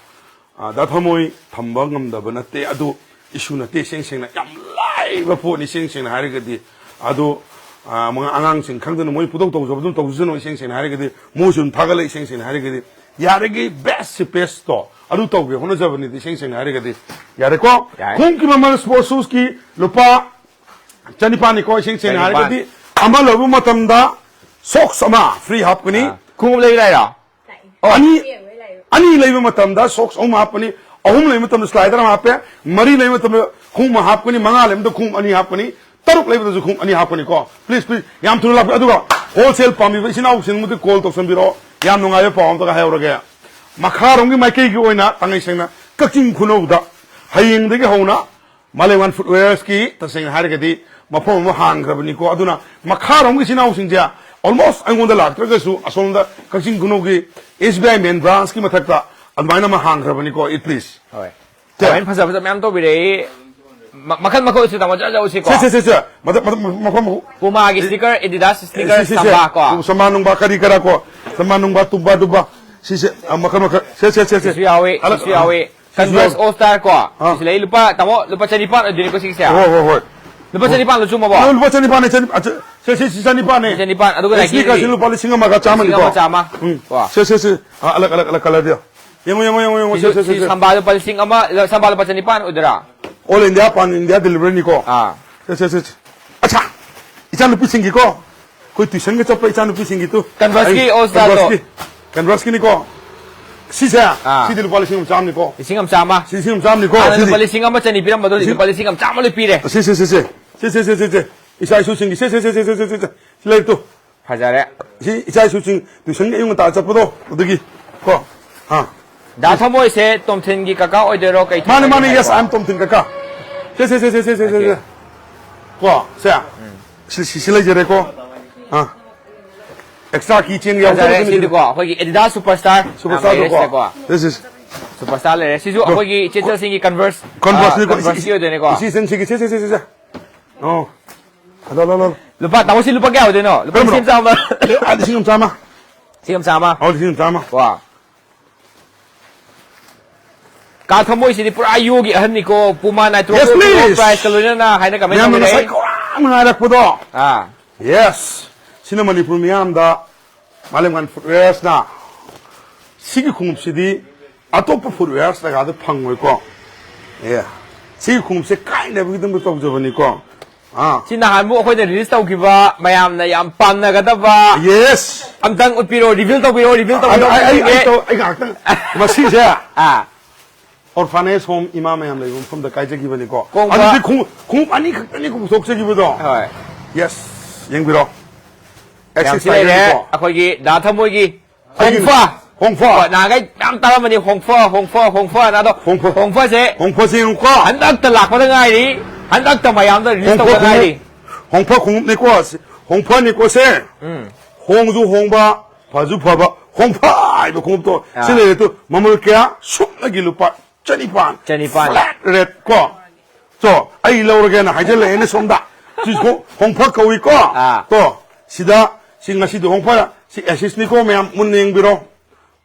ꯑ, ꯗꯥ ꯊꯃꯣꯏ ꯊꯝꯕ ꯉꯝꯗꯕ ꯅꯠꯇꯦ, ꯑꯗꯨ issue ꯅꯠꯇꯦ, ꯏꯁꯦꯡ ꯁꯦꯡꯅ ꯌꯥꯝ ꯂꯥꯏꯕ ꯄꯣꯠꯅꯤ, ꯏꯁꯦꯡ ꯁꯦꯡꯅ ꯍꯥꯏꯔꯒꯗꯤ꯫ ꯑꯗꯨ, ꯑ, ꯃꯉꯥ-, ꯑꯉꯥꯡꯁꯤꯡ ꯈꯪꯗꯅ ꯃꯣꯏ ꯄꯨꯗꯧ ꯇꯧꯖꯕꯗꯨ ꯇꯧꯖꯁꯅꯨ, ꯏꯁꯦꯡ ꯁꯦꯡꯅ ꯍꯥꯏꯔꯒꯗꯤ ꯃꯣꯏꯁꯨ ꯑꯗꯨꯝ ꯊꯥꯒꯠꯂꯛꯏ, ꯏꯁꯦꯡ ꯁꯦꯡꯅ ꯍꯥꯏꯔꯒꯗꯤ꯫ ꯌꯥꯔꯤꯈꯩ best ꯁꯤ best ꯇꯣ ꯑꯗꯨ ꯇꯧꯒꯦ ꯍꯣꯠꯅꯖꯕꯅꯤꯗ, ꯏꯁꯦꯡ ꯁꯦꯡꯅ ꯍꯥꯏꯔꯒꯗꯤ꯫ ꯌꯥꯔꯦꯀꯣ? ꯌꯥꯔꯦ꯫ ꯈꯣꯡꯎꯞꯀꯤ ꯃꯃꯜ sport shoes ꯀꯤ ꯂꯨꯄꯥ ꯆꯅꯤꯄꯥꯟꯅꯤꯀꯣ, ꯏꯁꯤꯡ ꯁꯦꯡꯅ ꯆꯅꯤꯄꯥꯟ꯫ ꯍꯥꯏꯔꯒꯗꯤ꯫ ꯑꯃ ꯂꯧꯕ ꯃꯇꯝꯗ socks ꯑꯃ free ꯍꯥꯞꯀꯅꯤ꯫ ꯑꯥ꯫ ꯈꯣꯡꯎꯞ ꯂꯩꯕ ꯂꯩꯔꯣ? ꯑꯣ꯫ ꯑꯅꯤ, ꯑꯅꯤ ꯂꯩꯕ ꯃꯇꯝꯗ socks ꯑꯍꯨꯝ ꯍꯥꯞꯀꯅꯤ, ꯑꯍꯨꯝ ꯂꯩꯕ ꯃꯇꯝꯗ slider ꯑꯃ ꯍꯥꯞꯄꯦ, ꯃꯔꯤ ꯂꯩꯕ ꯃꯇꯝꯗ ꯈꯣꯡꯎꯞ ꯑꯃ ꯍꯥꯞꯀꯅꯤ, ꯃꯉꯥ ꯂꯩꯕ ꯃꯇꯝꯗ ꯈꯣꯡꯎꯞ ꯑꯅꯤ ꯍꯥꯞꯀꯅꯤ, ꯇꯔꯨꯛ ꯂꯩꯕꯗꯁꯨ ꯈꯣꯡꯎꯞ ꯑꯅꯤ ꯍꯥꯞꯀꯅꯤꯀꯣ꯫ Please, please, ꯌꯥꯝ ꯊꯨꯅ ꯂꯥꯛꯄꯤꯌꯨ꯫ ꯑꯗꯨꯒ wholesale ꯄꯥꯝꯕꯤꯕ ꯏꯆꯤꯟ ꯏꯅꯥꯎꯁꯤꯡꯕꯨꯗꯤ call ꯇꯧꯁꯟꯕꯤꯔꯛꯑꯣ꯫ ꯌꯥꯝ ꯅꯨꯡꯉꯥꯏꯕ ꯄꯥꯎ ꯑꯝꯇꯒ ꯍꯥꯏꯍꯧꯔꯒꯦ꯫ ꯃꯈꯥꯔꯣꯝꯒꯤ ꯃꯥꯏꯀꯩꯒꯤ ꯑꯣꯏꯅ ꯇꯥꯡꯉꯩ ꯁꯦꯡꯅ ꯀꯛꯆꯤꯡ ꯈꯨꯅꯧꯗ ꯍꯌꯦꯡꯗꯒꯤ ꯍꯧꯅ ꯃꯥꯂꯦꯝꯉꯥꯟ Footwearsꯀꯤ, ꯇꯁꯦꯡꯅ ꯍꯥꯏꯔꯒꯗꯤ, ꯃꯐꯝ ꯑꯃ ꯍꯥꯡꯈ꯭ꯔꯕꯅꯤꯀꯣ꯫ ꯑꯗꯨꯅ ꯃꯈꯥꯔꯣꯝꯒꯤ ꯏꯆꯤꯟ ꯏꯅꯥꯎꯁꯤꯡꯁꯦ almost ꯑꯩꯉꯣꯟꯗ ꯂꯥꯛꯇ꯭ꯔꯒꯁꯨ ꯑꯁꯣꯝꯗ ꯀꯛꯆꯤꯡ ꯈꯨꯅꯧꯒꯤ S B I main branchꯀꯤ ꯃꯊꯛꯇ ꯑꯗꯨꯃꯥꯏꯅ ꯑꯃ ꯍꯥꯡꯈ꯭ꯔꯕꯅꯤꯀꯣ, it please꯫ ꯍꯣꯏ꯫ ꯁꯦ꯫ ꯀꯃꯦꯟ ꯐꯖ ꯐꯖꯕ ꯃꯌꯥꯝ ꯇꯧꯕꯤꯔꯛꯏ꯫ ꯃ-, ꯃꯈꯜ ꯃꯈꯜ ꯑꯣꯏꯁꯨ ꯇꯥꯃꯣ ꯖꯥꯠ ꯖꯥꯠ ꯎꯁꯤꯀꯣ꯫ ꯁꯦ, ꯁꯦ, ꯁꯦ, ꯁꯦ꯫ ꯃꯊꯛ, ꯃꯊꯛ, ꯃꯐꯝ, ꯃꯐꯝ꯫ Pumaꯒꯤ sneaker, Adidas sneaker, ꯁꯤ, ꯁꯤ, ꯁꯦ꯫ Samba ꯀꯣ꯫ Samba ꯅꯨꯡꯕ ꯀꯔꯤ ꯀꯔꯥ ꯀꯣ꯫ Samba ꯅꯨꯡꯕ, ꯇꯨꯝꯕ ꯗꯨꯝꯕ꯫ ꯁꯤꯁꯦ, ꯑ, ꯃꯈꯜ ꯃꯈꯜ꯫ ꯁꯦ, ꯁꯦ, ꯁꯦ, ꯁꯦ꯫ ꯁꯤꯁꯨ ꯌꯥꯎꯏ, ꯑꯂꯛ-, ꯁꯤꯁꯨ ꯌꯥꯎꯏ꯫ ꯁꯤꯁꯨ Converse ꯌꯥꯎꯏ꯫ All Star ꯀꯣ꯫ ꯑꯥ꯫ ꯁꯤꯁꯨ ꯂꯩ꯫ ꯂꯨꯄꯥ, ꯇꯥꯃꯣ, ꯂꯨꯄꯥ ꯆꯅꯤꯄꯥꯟ ꯑꯣꯏꯗꯣꯏꯅꯤꯀꯣ ꯁꯤꯒꯤꯁꯦ? ꯍꯣꯏ, ꯍꯣꯏ, ꯍꯣꯏ꯫ ꯂꯨꯄꯥ ꯆꯅꯤꯄꯥꯟꯂꯣ ꯆꯨꯝꯃꯕꯣ? ꯑ, ꯂꯨꯄꯥ ꯆꯅꯤꯄꯥꯟꯅꯦ, ꯆꯅꯤ-, ꯑ, ꯁꯦ, ꯁꯦ, ꯁꯤ, ꯁꯤ ꯆꯅꯤꯄꯥꯟꯅꯦ꯫ ꯆꯅꯤꯄꯥꯟ, ꯑꯗꯨꯒ ꯑꯦ, Nikeꯒꯤ sneakerꯁꯤ ꯂꯨꯄꯥ ꯂꯤꯁꯤꯡ ꯑꯃꯒ ꯆꯥꯝꯃꯅꯤꯀꯣ꯫ ꯂꯤꯁꯤꯡ ꯑꯃ ꯆꯥꯝꯃ꯫ ꯎꯝ꯫ ꯀꯣ꯫ ꯁꯦ, ꯁꯦ, ꯁꯦ꯫ ꯑ, ꯑꯂꯛ, ꯑꯂꯛ, ꯑꯂꯛ colourꯗꯤ ꯌꯦꯡꯉꯣ꯫ ꯌꯦꯡꯉꯣ, ꯌꯦꯡꯉꯣ, ꯌꯦꯡꯉꯣ, ꯌꯦꯡꯉꯣ꯫ ꯁꯤꯁꯨ, ꯁꯦ, ꯁꯦ, ꯁꯤ ꯁꯦ꯫ Samba ꯂꯨꯄꯥ ꯂꯤꯁꯤꯡ ꯑꯃ, Samba ꯂꯨꯄꯥ ꯆꯅꯤꯄꯥꯟ ꯑꯣꯏꯗꯣꯏꯔꯥ? All India, pan India deliveryꯅꯤꯀꯣ꯫ ꯑꯥ꯫ ꯁꯦ, ꯁꯦ, ꯁꯦ, ꯁꯦ꯫ ꯑꯠꯁꯥ! ꯏꯆꯥꯅꯨꯄꯤꯁꯤꯡꯒꯤꯀꯣ꯫ ꯑꯩꯈꯣꯏ tuitionꯒ ꯆꯠꯄ ꯏꯆꯥꯅꯨꯄꯤꯁꯤꯡꯒꯤꯗꯨ꯫ Converseꯀꯤ ꯑꯩ, All Starꯗꯣ꯫ Converseꯀꯤ, Converseꯀꯤꯅꯤꯀꯣ꯫ ꯁꯤꯁꯦ, ꯑꯥ꯫ ꯁꯤꯗꯤ ꯂꯨꯄꯥ ꯂꯤꯁꯤꯡ ꯑꯃ ꯆꯥꯝꯃꯅꯤꯀꯣ꯫ ꯂꯤꯁꯤꯡ ꯑꯃ ꯆꯥꯝꯃ꯫ ꯁꯤ ꯂꯤꯁꯤꯡ ꯑꯃ ꯆꯥꯝꯃꯅꯤꯀꯣ, ꯍꯥꯟꯅ ꯁꯤꯗꯤ꯫ ꯂꯨꯄꯥ ꯂꯤꯁꯤꯡ ꯑꯃ ꯆꯅꯤ ꯄꯤꯔꯝꯕꯗꯣ ꯍꯧꯖꯤꯛ ꯂꯤꯁꯤꯡ ꯂꯨꯄꯥ ꯂꯤꯁꯤꯡ ꯑꯃ ꯆꯥꯝꯃ ꯂꯣꯏ ꯄꯤꯔꯦ꯫ ꯁꯤ, ꯁꯤ, ꯁꯤ, ꯁꯤ꯫ ꯁꯤ, ꯁꯤ, ꯁꯤ, ꯁꯤ꯫ ꯏꯆꯥ ꯏꯁꯨꯁꯤꯡꯒꯤ, ꯁꯤ, ꯁꯤ, ꯁꯤ꯫ ꯁꯤ ꯂꯩꯔꯦ ꯇꯨ꯫ ꯐꯖꯔꯦ꯫ ꯁꯤ ꯏꯆꯥ ꯏꯁꯨꯁꯤꯡ tuitionꯒꯤ ꯑꯌꯨꯛ ꯉꯟꯇꯥ ꯆꯠꯄꯗꯣ, ꯑꯗꯨꯒꯤ, ꯀꯣ꯫ ꯑꯥ꯫ ꯗꯥ ꯊꯃꯣꯏꯁꯦ ꯇꯣꯝꯊꯤꯟꯒꯤ ꯀꯀꯥ ꯑꯣꯏꯗꯣꯏꯔꯣ? ꯀꯩ ꯃꯥꯅꯦ, ꯊꯣꯛꯑꯒꯦ ꯃꯥꯅꯦ, yes, ꯍꯥꯏꯀꯣ? I am ꯇꯣꯝꯊꯤꯟ ꯀꯀꯥ꯫ ꯁꯦ, ꯁꯦ, ꯁꯦ꯫ Okay꯫ ꯀꯣ, ꯁꯦ꯫ ꯁꯤ, ꯁꯤ, ꯁꯤ ꯂꯩꯖꯔꯦꯀꯣ꯫ ꯑꯥ꯫ Extra keychain ꯌꯥꯎꯕ ꯐꯖꯔꯦ ꯑꯗꯨꯅꯤ꯫ ꯁꯤꯗꯤꯀꯣ, ꯑꯩꯈꯣꯏꯒꯤ Adidas Superstar ꯌꯥꯝ ꯂꯩꯔꯦ Superstarꯗꯀꯣ꯫ ꯁꯤꯗꯀꯣ꯫ Yes, yes꯫ Superstar ꯂꯩꯔꯦ꯫ ꯁꯤꯁꯨ ꯑꯗꯣ ꯑꯩꯈꯣꯏꯒꯤ ꯏꯆꯦꯆꯜꯁꯤꯡꯒꯤ Converse, Converseꯅꯤꯀꯣ, ꯑꯥ, ꯏꯆꯦ, Converseꯀꯤ ꯏꯆꯦ, ꯑꯣꯏꯗꯣꯏꯅꯤꯀꯣ꯫ ꯏꯆꯦ ꯏꯆꯟꯁꯤꯡꯒꯤ, ꯁꯦ, ꯁꯦ, ꯁꯦ, ꯁꯦ, ꯁꯦ꯫ ꯑꯣ꯫ ꯑꯗꯣ, ꯂꯣ, ꯂꯣ꯫ ꯂꯨꯄꯥ, ꯇꯥꯃꯣ, ꯁꯤ ꯂꯨꯄꯥ ꯀꯌꯥ ꯑꯣꯏꯗꯣꯏꯅꯣ? ꯂꯨꯄꯥ ꯀꯔꯝꯕꯅꯣ? ꯂꯤꯁꯤꯡ ꯑꯃ ꯆꯥꯝꯃ꯫ ꯑꯦ, ꯑꯥ, ꯂꯤꯁꯤꯡ ꯑꯃ ꯆꯥꯝꯃ꯫ ꯂꯤꯁꯤꯡ ꯑꯃ ꯆꯥꯝꯃ꯫ ꯑꯣ, ꯂꯤꯁꯤꯡ ꯑꯃ ꯆꯥꯝꯃ꯫ ꯋꯥ꯫ ꯀꯥ ꯊꯃꯣꯏꯁꯤꯗꯤ ꯄꯨꯔꯥ ꯌꯣꯒꯤ ꯑꯍꯟꯅꯤꯀꯣ, Puma Nitro Yes, ꯀꯣ, please꯫ Price ꯀ ꯂꯣꯏꯅꯅ ꯍꯥꯏꯅ comment ꯃꯌꯥꯝꯅ ꯇꯧꯕꯤꯔꯛꯏ꯫ ꯉꯁꯥꯏ ꯈꯧꯔꯥꯡꯅ ꯉꯥꯏꯔꯛꯄꯗꯣ꯫ ꯑꯥ꯫ Yes꯫ ꯁꯤꯅ ꯃꯅꯤꯄꯨꯔ ꯃꯤꯌꯥꯝꯗ ꯃꯥꯂꯦꯝꯉꯥꯟ Footwearsꯅ ꯁꯤꯒꯤ ꯈꯣꯡꯎꯞꯁꯤꯗꯤ ꯑꯇꯣꯞꯄ Footwears ꯖꯒꯥꯗ ꯐꯪꯉꯣꯏꯀꯣ꯫ ꯑꯦ, ꯁꯤꯒꯤ ꯈꯣꯡꯎꯞꯁꯦ ꯀꯥꯏꯅꯕꯒꯤꯗꯃꯛꯇ ꯇꯧꯖꯕꯅꯤꯀꯣ꯫ ꯑꯥ꯫ ꯁꯤ ꯅꯍꯥꯟꯃꯨꯛ ꯑꯩꯈꯣꯏꯅ release ꯇꯧꯈꯤꯕ ꯃꯌꯥꯝꯅ ꯌꯥꯝ ꯄꯥꯝꯅꯒꯗꯕ꯫ Yes꯫ ꯑꯝꯇꯪ ꯎꯠꯄꯤꯔꯣ, reveal ꯇꯧꯕꯤꯔꯣ, reveal ꯑꯩ, ꯇꯧꯕꯤꯔꯣ, ꯑꯩ, ꯑꯩ, ꯎꯠꯄꯤꯔꯒꯦ꯫ ꯑꯩ ꯇꯧ-, ꯑꯩ ꯉꯥꯏꯍꯥꯛꯇꯪ꯫ ꯃꯁꯤꯁꯦ ꯑꯥ꯫ Orphanage home ꯏꯃꯥ ꯃꯌꯥꯝ ꯂꯩꯕ ꯃꯐꯝꯗ ꯀꯥꯏꯖꯈꯤꯕꯅꯤꯀꯣ꯫ ꯀꯣꯡꯕ꯫ ꯑꯗꯨꯗꯤ ꯈꯣꯡꯎꯞ, ꯈꯣꯡꯎꯞ ꯑꯅꯤꯈꯛꯇꯅꯤꯀꯣ ꯄꯨꯊꯣꯛꯆꯈꯤꯕꯗꯣ꯫ ꯍꯣꯏ꯫ Yes꯫ ꯌꯦꯡꯕꯤꯔꯣ꯫ ꯃꯌꯥꯝ Access ꯁꯤ ꯂꯩꯔꯦ꯫ ꯂꯥꯏꯅꯦꯕꯀꯣ꯫ ꯑꯩꯈꯣꯏꯒꯤ ꯗꯥ ꯊꯃꯣꯏꯒꯤ ꯑꯩꯒꯤ ꯍꯣꯡꯐ꯫ ꯍꯣꯡꯐ꯫ ꯍꯣꯏ, ꯅꯍꯥꯟꯈꯩ ꯃꯌꯥꯝ ꯇꯥꯔꯝꯕꯅꯤ, ꯍꯣꯡꯐ, ꯍꯣꯡꯐ, ꯍꯣꯡꯐ ꯑꯅ꯫ ꯑꯗꯣ ꯍꯣꯡꯐ꯫ ꯍꯣꯡꯐꯁꯦ ꯍꯣꯡꯐꯁꯦ ꯌꯦꯡꯉꯨꯀꯣ꯫ ꯍꯟꯗꯛꯇ ꯂꯥꯛꯄꯗ ꯉꯥꯏꯔꯤ, ꯍꯟꯗꯛꯇ ꯃꯌꯥꯝꯗ release ꯍꯣꯡꯐ ꯇꯧꯕꯗ ꯈꯣꯡꯎꯞ-, ꯉꯥꯏꯔꯤ꯫ ꯍꯣꯡꯐ ꯈꯣꯡꯎꯞꯅꯤꯀꯣ, ꯁꯤ-, ꯍꯣꯡꯐꯅꯤꯀꯣ ꯁꯦ꯫ ꯎꯝ꯫ ꯍꯣꯡꯁꯨ ꯍꯣꯡꯕ, ꯐꯁꯨ ꯐꯕ, ꯍꯣꯡꯐ ꯍꯥꯏꯕ ꯈꯣꯡꯎꯞꯇꯣ꯫ ꯑꯥ꯫ ꯁꯤ ꯂꯩꯔꯦ ꯇꯨ, ꯃꯃꯜ ꯀꯌꯥ? ꯁꯨꯞꯅꯒꯤ ꯂꯨꯄꯥ ꯆꯅꯤꯄꯥꯟ꯫ ꯆꯅꯤꯄꯥꯟ꯫ Flat rate ꯀꯣ꯫ ꯆꯣ, ꯑꯩ ꯂꯧꯔꯒꯦꯅ ꯍꯥꯏꯖꯤꯜꯂꯛꯑꯦꯅꯦ ꯁꯣꯝꯗ꯫ ꯁꯤ ꯍꯣ-, ꯍꯣꯡꯐ ꯀꯧꯏꯀꯣ꯫ ꯑꯥ꯫ ꯇꯣ, ꯁꯤꯗ, ꯁꯤ ꯉꯁꯤꯗꯤ ꯍꯣꯡꯐ, ꯁꯤ Asics ꯅꯤꯀꯣ ꯃꯌꯥꯝ ꯃꯨꯟꯅ ꯌꯦꯡꯕꯤꯔꯣ꯫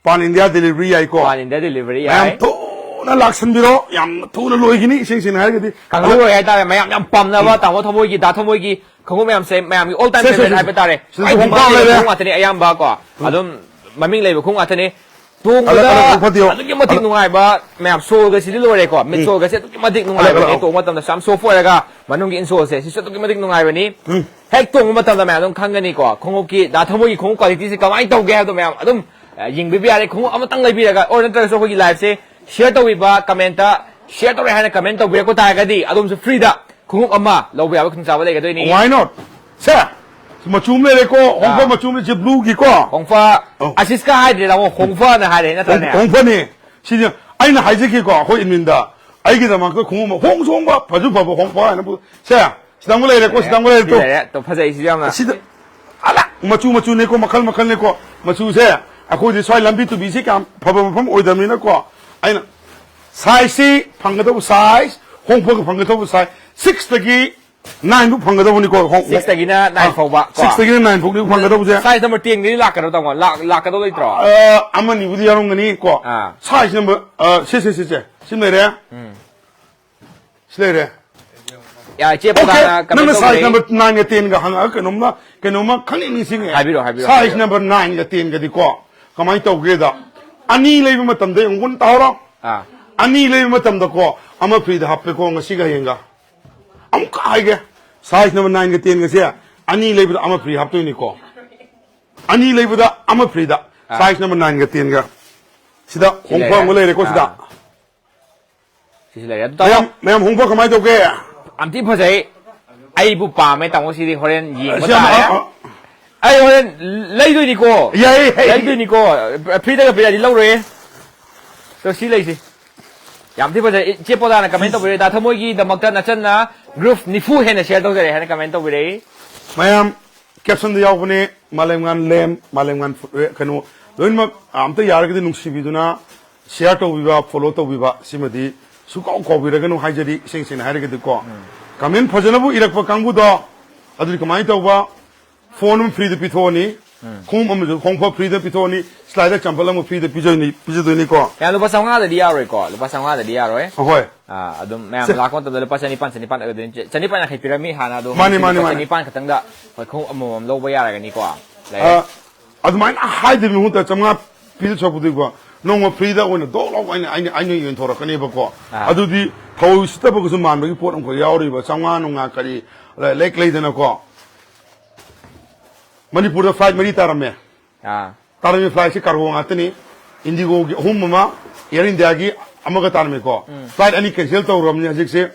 Pan India delivery ꯌꯥꯏꯀꯣ꯫ Pan India delivery ꯃꯌꯥꯝ ꯌꯥꯏ꯫ ꯊꯨꯅ ꯂꯥꯛꯁꯟꯕꯤꯔꯣ꯫ ꯌꯥꯝ ꯊꯨꯅ ꯂꯣꯏꯒꯅꯤ, ꯏꯁꯦꯡ ꯁꯦꯡꯅ ꯍꯥꯏꯔꯒꯗꯤ꯫ ꯈꯪꯍꯧꯔꯣꯏ ꯍꯥꯏꯇꯥꯔꯦ, ꯃꯌꯥꯝ ꯌꯥꯝ ꯄꯥꯝꯅꯕ ꯎꯝ꯫ ꯇꯥꯃꯣ ꯊꯃꯣꯏꯒꯤ, ꯗꯥ ꯊꯃꯣꯏꯒꯤ ꯈꯣꯡꯎꯞ ꯃꯌꯥꯝꯁꯦ ꯃꯌꯥꯝꯒꯤ all time ꯁꯦ, ꯁꯦ, favourite ꯁꯦ꯫ ꯍꯥꯏꯕ ꯇꯥꯔꯦ꯫ ꯁꯤꯗꯁꯨ ꯈ꯭ꯋꯥꯏ ꯈꯣꯡꯒ꯭ꯔꯥꯎ ꯗꯤꯃꯥꯟ ꯂꯩꯕ ꯂꯩꯔꯦ꯫ ꯈꯣꯡꯎꯞ ꯉꯥꯛꯇꯅꯦ ꯑꯌꯥꯝꯕ ꯀꯣ꯫ ꯎꯝ꯫ ꯑꯗꯨꯝ ꯃꯃꯤꯡ ꯂꯩꯕ ꯈꯣꯡꯎꯞ ꯉꯥꯛꯇꯅꯦ꯫ ꯑꯂꯛ ꯇꯣꯡꯕꯗ ꯑꯂꯛ ꯈꯣꯡꯎꯞ ꯐꯠꯇꯦ꯫ ꯑꯗꯨꯛꯀꯤ ꯃꯇꯤꯛ ꯑꯂꯛ ꯅꯨꯡꯉꯥꯏꯕ ꯃꯌꯥꯝ, soleꯒꯁꯤꯗꯤ ꯂꯣꯏꯔꯦꯀꯣ꯫ Mid ꯎꯝ꯫ Soleꯒꯁꯦ ꯑꯗꯨꯛꯀꯤ ꯃꯇꯤꯛ ꯑꯂꯛ ꯅꯨꯡꯉꯥꯏꯕꯅꯦ꯫ ꯑꯂꯛ꯫ ꯇꯣꯡꯕ ꯃꯇꯝꯗ ꯌꯥꯝ soft ꯑꯣꯏꯔꯒ ꯃꯅꯨꯡꯒꯤ insoleꯁꯦ ꯁꯤꯁꯨ ꯑꯗꯨꯛꯀꯤ ꯃꯇꯤꯛ ꯅꯨꯡꯉꯥꯏꯕꯅꯤ꯫ ꯎꯝ꯫ ꯍꯦꯛ ꯇꯣꯡꯕ ꯃꯇꯝꯗ ꯃꯌꯥꯝ ꯑꯗꯨꯝ ꯈꯪꯒꯅꯤꯀꯣ꯫ ꯈꯣꯡꯎꯞꯀꯤ, ꯗꯥ ꯊꯃꯣꯏꯒꯤ ꯈꯣꯡꯎꯞ qualityꯁꯦ ꯀꯃꯥꯏꯅ ꯇꯧꯒꯦ ꯍꯥꯏꯕꯗꯣ ꯃꯌꯥꯝ ꯑꯗꯨꯝ, ꯑ, ꯌꯦꯡꯕꯤꯕ ꯌꯥꯔꯦ꯫ ꯈꯣꯡꯎꯞ ꯑꯃꯇꯪ ꯂꯩꯕꯤꯔꯒ, or ꯅꯠꯇ꯭ꯔꯒꯁꯨ ꯑꯩꯈꯣꯏꯒꯤ liveꯁꯦ share ꯇꯧꯕꯤꯕ, commentꯇ share ꯇꯧꯔꯦ ꯍꯥꯏꯅ comment ꯇꯧꯕꯤꯔꯛꯄ ꯇꯥꯔꯒꯗꯤ ꯑꯗꯣꯝꯁꯨ freeꯗ ꯈꯣꯡꯎꯞ ꯑꯃ ꯂꯧꯕ ꯌꯥꯕ ꯈꯨꯗꯣꯡꯆꯥꯕ ꯂꯩꯒꯗꯣꯏꯅꯤ꯫ Why not? ꯁꯦ, ꯃꯆꯨ ꯑꯃ ꯂꯩꯔꯦꯀꯣ, ꯍꯣꯡꯐ ꯑꯥ꯫ ꯃꯆꯨ ꯑꯃ ꯂꯩꯁꯦ blueꯒꯤꯀꯣ꯫ ꯍꯣꯡꯐ, ꯑꯧ꯫ ꯑꯁꯤꯁꯀ ꯍꯥꯏꯗ꯭ꯔꯦ ꯇꯥꯃꯣ, ꯍꯣꯡꯐꯅ ꯍꯥꯏꯔꯦ ꯅꯠꯇ꯭ꯔꯅꯦ? ꯍꯣꯡ-, ꯍꯣꯡꯐꯅꯤ꯫ ꯁꯤꯁꯦ ꯑꯩꯅ ꯍꯥꯏꯖꯈꯤꯀꯣ, ꯑꯩꯈꯣꯏ ꯏꯟꯃꯤꯟꯗ ꯑꯩꯒꯤꯗꯃꯛꯇ ꯈꯣꯡꯎꯞ ꯑꯃ ꯍꯣꯡꯁꯨ ꯍꯣꯡꯕ, ꯐꯁꯨ ꯐꯕ ꯍꯣꯡꯐ ꯍꯥꯏꯅ ꯄꯨ-, ꯁꯦ, ꯁꯤꯗ ꯑꯃꯨꯛ ꯂꯩꯔꯦꯀꯣ, ꯁꯤꯗ ꯑꯃꯨꯛ ꯂꯩꯔꯦ ꯁꯤ ꯇꯨ꯫ ꯂꯩꯔꯦ꯫ ꯇꯣ, ꯐꯖꯩ ꯁꯤꯁꯨ ꯌꯥꯝꯅ꯫ ꯑꯁꯤꯗ ꯑꯂꯛ ꯃꯆꯨ ꯃꯆꯨꯅꯦꯀꯣ, ꯃꯈꯜ ꯃꯈꯜꯅꯦꯀꯣ꯫ ꯃꯆꯨꯁꯦ ꯑꯩꯈꯣꯏꯗꯤ ꯁ꯭ꯋꯥꯏ ꯂꯝꯕꯤ ꯇꯨꯕꯤꯁꯦ ꯀꯌꯥꯝ ꯐꯕ ꯃꯐꯝ ꯑꯣꯏꯗꯕꯅꯤꯅꯀꯣ, ꯑꯩꯅ sizeꯁꯤ ꯐꯪꯒꯗꯧꯕ size, ꯍꯣꯡꯐꯒ ꯐꯪꯒꯗꯧꯕ size, sixꯇꯒꯤ nineꯐꯥꯎ ꯐꯪꯒꯗꯧꯕꯅꯤꯀꯣ, ꯍꯣꯡ-, sixꯇꯒꯤꯅ nine ꯑꯥ, ꯐꯥꯎꯕ ꯀꯣ? sixꯇꯒꯤꯅ nine ꯐꯥꯎꯅꯤ ꯐꯪꯒꯗꯧꯕꯁꯦ꯫ Size number tenꯒꯤꯗꯤ ꯂꯥꯛꯀꯗꯧ ꯇꯥꯃꯣ? ꯂꯥꯛ-, ꯂꯥꯛꯀꯗꯧ ꯂꯩꯇ꯭ꯔꯣ? ꯑ, ꯑꯃꯅꯤꯕꯨꯗꯤ ꯌꯥꯎꯔꯝꯒꯅꯤ ꯀꯣ꯫ ꯑꯥ꯫ Size number, ꯑ, ꯁꯦ, ꯁꯦ, ꯁꯦ, ꯁꯦ꯫ ꯁꯤ ꯂꯩꯔꯦ꯫ ꯎꯝ꯫ ꯁꯤ ꯂꯩꯔꯦ꯫ ꯌꯥ, ꯏꯆꯦ OK, ꯄ꯭ꯔꯙꯥꯟꯅ comment ꯅꯪꯅ size ꯇꯧꯕꯗꯒꯤ number nineꯒ tenꯒ ꯍꯪꯉꯛꯑꯒ ꯀꯩꯅꯣꯝꯃ, ꯀꯩꯅꯣꯝꯃ ꯈꯪꯅꯤꯡ ꯅꯤꯡꯁꯤꯡꯉꯦ꯫ ꯍꯥꯏꯕꯤꯔꯣ, ꯍꯥꯏꯕꯤꯔꯣ, size ꯍꯥꯏꯕꯤꯔꯣ꯫ Number nineꯒ tenꯒꯗꯤꯀꯣ, ꯀꯃꯥꯏꯅ ꯇꯧꯒꯦꯗ, ꯑꯅꯤ ꯂꯩꯕ ꯃꯇꯝꯗ ꯌꯦꯡꯉꯨ, ꯇꯥꯍꯧꯔꯣ? ꯑꯥ꯫ ꯑꯅꯤ ꯂꯩꯕ ꯃꯇꯝꯗꯀꯣ, ꯑꯃ freeꯗ ꯍꯥꯞꯄꯦꯀꯣ, ꯉꯁꯤꯒ ꯍꯌꯦꯡꯒ꯫ ꯑꯃꯨꯛꯀ ꯍꯥꯏꯒꯦ, Size number nine ꯒ ten ꯒꯁꯦ ꯑꯅꯤ ꯂꯩꯕꯗ ꯑꯃ free ꯍꯥꯞꯇꯣꯏꯅꯤꯀꯣ꯫ ꯑꯅꯤ ꯂꯩꯕꯗ ꯑꯃ free ꯗ꯫ ꯑꯥ꯫ Size number nine ꯒ ten ꯒ꯫ ꯁꯤꯗ ꯁꯤ ꯍꯣꯡꯐꯝ ꯂꯩꯔꯦ꯫ ꯑꯃ ꯂꯩꯔꯦꯀꯣ, ꯁꯤꯗ꯫ ꯑꯥ꯫ ꯁꯤꯁꯨ ꯂꯩꯔꯦ꯫ ꯑꯗꯨ ꯇꯥꯃꯣ, ꯃꯌꯥꯝ, ꯃꯌꯥꯝ ꯍꯣꯡꯕ ꯀꯃꯥꯏꯅ ꯇꯧꯒꯦ? ꯌꯥꯝ ꯊꯤ ꯐꯖꯩ꯫ ꯑꯩꯕꯨ ꯄꯥꯝꯃꯦ, ꯇꯥꯃꯣ꯫ ꯁꯤꯗꯤ ꯍꯣꯔꯦꯟ ꯌꯦꯡꯕ ꯁꯤ ꯌꯥꯝ, ꯇꯥꯔꯦ꯫ ꯑ, ꯑ, ꯑꯩ ꯍꯣꯔꯦꯟ ꯂꯩꯗꯣꯏꯅꯤꯀꯣ꯫ ꯌꯥꯏꯌꯦ, ꯌꯥꯏꯌꯦ꯫ ꯂꯩꯗꯣꯏꯅꯤꯀꯣ꯫ Free ꯗꯒ ꯄꯤꯔꯛꯑꯗꯤ ꯂꯧꯔꯣꯏꯌꯦ꯫ ꯑꯗꯣ ꯁꯤ ꯂꯩꯁꯤ꯫ ꯌꯥꯝ ꯊꯤ ꯐꯖꯩ꯫ ꯏꯆꯦ ꯄꯣꯂꯥꯅ comment ꯇꯧꯕꯤꯔꯛꯑꯦ, "ꯗꯥ ꯊꯃꯣꯏꯒꯤꯗꯃꯛꯇ ꯅꯆꯟꯅ group ꯅꯤꯐꯨ ꯍꯦꯟꯅ share ꯇꯧꯖꯔꯦ" ꯍꯥꯏꯅ comment ꯇꯧꯕꯤꯔꯛꯏ꯫ ꯃꯌꯥꯝ, caption ꯗ ꯌꯥꯎꯕꯅꯦ, ꯃꯥꯂꯦꯝꯉꯥꯟ ꯂꯦꯝ, ꯃꯥꯂꯦꯝꯉꯥꯟ ꯐꯨꯠ-, ꯀꯩꯅꯣ, ꯂꯣꯏꯅꯃꯛ ꯑꯝꯇ ꯌꯥꯔꯒꯗꯤ ꯅꯨꯡꯁꯤꯕꯤꯗꯨꯅ share ꯇꯧꯕꯤꯕ, follow ꯇꯧꯕꯤꯕ, ꯁꯤꯃꯗꯤ ꯁꯨꯡꯀꯥꯎ ꯀꯥꯎꯕꯤꯔꯒꯅꯨ ꯍꯥꯏꯖꯔꯤ, ꯏꯁꯦꯡ ꯁꯦꯡꯅ ꯍꯥꯏꯔꯒꯗꯤꯀꯣ꯫ ꯎꯝ꯫ Comment ꯐꯖꯅꯕꯨ ꯏꯔꯛꯄ ꯀꯥꯡꯕꯨꯗꯣ, ꯑꯗꯨꯗꯤ ꯀꯃꯥꯏꯅ ꯇꯧꯕ? Phone ꯑꯃ free ꯗ ꯄꯤꯊꯣꯛꯑꯅꯤ, ꯎꯝ꯫ ꯈꯣꯡꯎꯞ ꯑꯃꯁꯨ, ꯈꯣꯡꯎꯞ free ꯗ ꯄꯤꯊꯣꯛꯑꯅꯤ, slide ꯆꯝꯄꯜ ꯑꯃ free ꯗ ꯄꯤꯖꯣꯏꯅꯤ-, ꯄꯤꯖꯗꯣꯏꯅꯤꯀꯣ꯫ ꯌꯥ, ꯂꯨꯄꯥ ꯆꯥꯝꯃꯉꯥꯗꯗꯤ ꯌꯥꯔꯣꯏꯀꯣ, ꯂꯨꯄꯥ ꯆꯥꯝꯃꯉꯥꯗꯗꯤ ꯌꯥꯔꯣꯏ꯫ ꯑꯍꯣꯏ꯫ ꯑꯥ, ꯑꯗꯨꯝ ꯃꯌꯥꯝ ꯁꯦ꯫ ꯂꯥꯛꯄ ꯃꯇꯝꯗ ꯂꯨꯄꯥ ꯆꯅꯤꯄꯥꯟ, ꯆꯅꯤꯄꯥꯟ ꯑꯣꯏꯗꯣꯏꯅꯤ꯫ ꯆ-, ꯆꯅꯤꯄꯥꯟ ꯌꯥꯡꯈꯩ ꯄꯤꯔꯝꯃꯤ ꯍꯥꯟꯅ, ꯑꯗꯣ ꯃꯥꯅꯤ, ꯍꯧꯖꯤꯛꯇꯤ ꯃꯥꯅꯤ, ꯂꯨꯄꯥ ꯃꯥꯅꯤ꯫ ꯆꯅꯤꯄꯥꯟ ꯈꯛꯇꯪꯗ ꯑꯩꯈꯣꯏ ꯈꯣꯡꯎꯞ ꯑꯃꯃꯝ ꯂꯧꯕ ꯌꯥꯔꯒꯅꯤꯀꯣ꯫ ꯂꯩꯔꯦ꯫ ꯑꯥ, ꯑꯗꯨꯃꯥꯏꯅ ꯍꯥꯏꯗꯕꯒꯤ ꯃꯍꯨꯠꯇ ꯆꯥꯝꯃꯉꯥ ꯄꯤꯗ ꯁꯔꯨꯛꯄꯨꯗꯤꯀꯣ, ꯅꯣꯡꯃ free ꯗ ꯑꯣꯏꯅ ꯗꯣꯛ ꯂꯥꯎ ꯑꯩꯅ, ꯑꯩꯅ, ꯑꯩꯅ ꯌꯦꯟꯊꯣꯔꯛꯀꯅꯦꯕꯀꯣ꯫ ꯑꯥ꯫ ꯑꯗꯨꯗꯤ ꯊꯧꯑꯣꯏ ꯎꯁꯤꯠꯇꯕꯒꯁꯨ ꯃꯥꯟꯕꯒꯤ ꯄꯣꯠ ꯑꯃꯈꯛ ꯌꯥꯎꯔꯤꯕ, ꯆꯥꯝꯃꯉꯥ ꯅꯨꯡꯉꯥ ꯀꯔꯤ, ꯂ-, ꯂꯩꯛ ꯂꯩꯗꯅꯀꯣ꯫ ꯃꯅꯤꯄꯨꯔꯗ flight ꯃꯔꯤ ꯇꯥꯔꯝꯃꯦ꯫ ꯑꯥ꯫ ꯇꯥꯔꯝꯃꯤ flight ꯁꯤ cargo ꯉꯥꯛꯇꯅꯤ꯫ IndiGo ꯒꯤ ꯑꯍꯨꯝ ꯑꯃ, Air India ꯒꯤ ꯑꯃꯒ ꯇꯥꯔꯝꯃꯤꯀꯣ꯫ ꯎꯝ꯫ Flight ꯑꯅꯤ cancel ꯇꯧꯔꯕꯅꯤ ꯍꯧꯖꯤꯛꯁꯦ꯫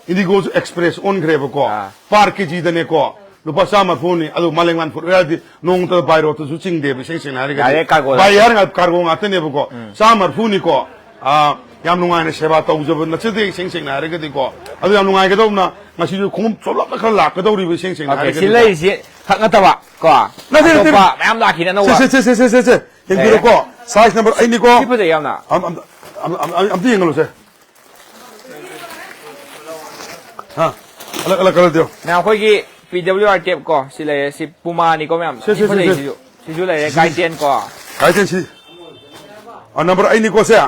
IndiGo ꯁꯨ express ꯑꯣꯟꯈ꯭ꯔꯦꯕꯀꯣ꯫ ꯑꯥ꯫ Per KG ꯗꯅꯦꯀꯣ꯫ ꯂꯨꯄꯥ ꯆꯥꯝꯃ ꯐꯨꯅꯤ꯫ ꯑꯗꯨ ꯃꯥꯂꯦꯝꯉꯥꯟ ꯐꯨꯠ ꯑꯣꯏꯔꯗꯤ ꯅꯣꯡꯃꯇ by road ꯇꯁꯨ ꯆꯤꯡꯗꯦꯕ, ꯏꯁꯦꯡ ꯁꯦꯡꯅ ꯍꯥꯏꯔꯒꯗꯤ꯫ Direct cargo the. By air ꯉꯥꯛ-, cargo ꯉꯥꯛꯇꯅꯦꯕꯀꯣ꯫ ꯎꯝ꯫ ꯆꯥꯝꯃ ꯐꯨꯅꯤꯀꯣ꯫ ꯑꯥ, ꯌꯥꯝ ꯅꯨꯡꯉꯥꯏꯅ ꯁꯦꯕꯥ ꯇꯧꯖꯕ ꯅꯠꯆꯗꯦ, ꯏꯁꯦꯡ ꯁꯦꯡꯅ ꯍꯥꯏꯔꯒꯗꯤꯀꯣ꯫ ꯑꯗꯨ ꯌꯥꯝ ꯅꯨꯡꯉꯥꯏꯒꯗꯧꯕꯅ ꯉꯁꯤꯁꯨ ꯈꯣꯡꯎꯞ ꯆꯣꯠꯂꯞꯅ ꯈꯔ ꯂꯥꯛꯀꯗꯧꯔꯤꯕ, ꯏꯁꯦꯡ ꯁꯦꯡꯅ OK, ꯁꯤ ꯍꯥꯏꯔꯒꯗꯤꯀꯣ꯫ ꯂꯩꯔꯤꯁꯤ ꯈꯛ ꯅꯠꯇꯕ ꯀꯣ꯫ ꯅꯠꯇꯦ, ꯅꯠꯇꯦ, ꯑꯇꯣꯞꯄ ꯅꯠꯇꯦ꯫ ꯃꯌꯥꯝ ꯂꯥꯛꯈꯤꯅꯤ ꯑꯅꯧꯕ꯫ ꯁꯦ, ꯁꯦ, ꯁꯦ꯫ ꯌꯦꯡꯕꯤꯔꯣꯀꯣ꯫ ꯂꯩꯔꯦ꯫ Size number ꯑꯩꯠꯅꯤꯀꯣ꯫ ꯁꯤ ꯐꯖꯩ ꯌꯥꯝꯅ꯫ ꯑꯝ-, ꯑꯝ-, ꯑꯝ-, ꯑꯝ-, ꯑꯝꯇ ꯌꯦꯡꯍꯜꯂꯨꯁꯦ꯫ ꯍꯥ? ꯑꯂꯛ, ꯑꯂꯛ colour ꯗꯤꯌꯣ꯫ ꯃꯌꯥꯝ ꯑꯩꯈꯣꯏꯒꯤ P W R tape ꯀꯣ꯫ ꯁꯤ ꯂꯩꯔꯦ꯫ ꯁꯤ Puma ꯅꯤꯀꯣ ꯃꯌꯥꯝ꯫ ꯁꯦ, ꯊꯤ ꯁꯦ, ꯁꯦ, ꯐꯖꯩ ꯁꯦ꯫ ꯁꯤꯁꯨ꯫ ꯁꯤꯁꯨ ꯂꯩꯔꯦ꯫ ꯁꯤ, ꯁꯤ, ꯁꯤ꯫ Guide ten ꯀꯣ꯫ Guide ten ꯁꯤ꯫ ꯑ, number ꯑꯩꯠꯅꯤꯀꯣ ꯁꯦ꯫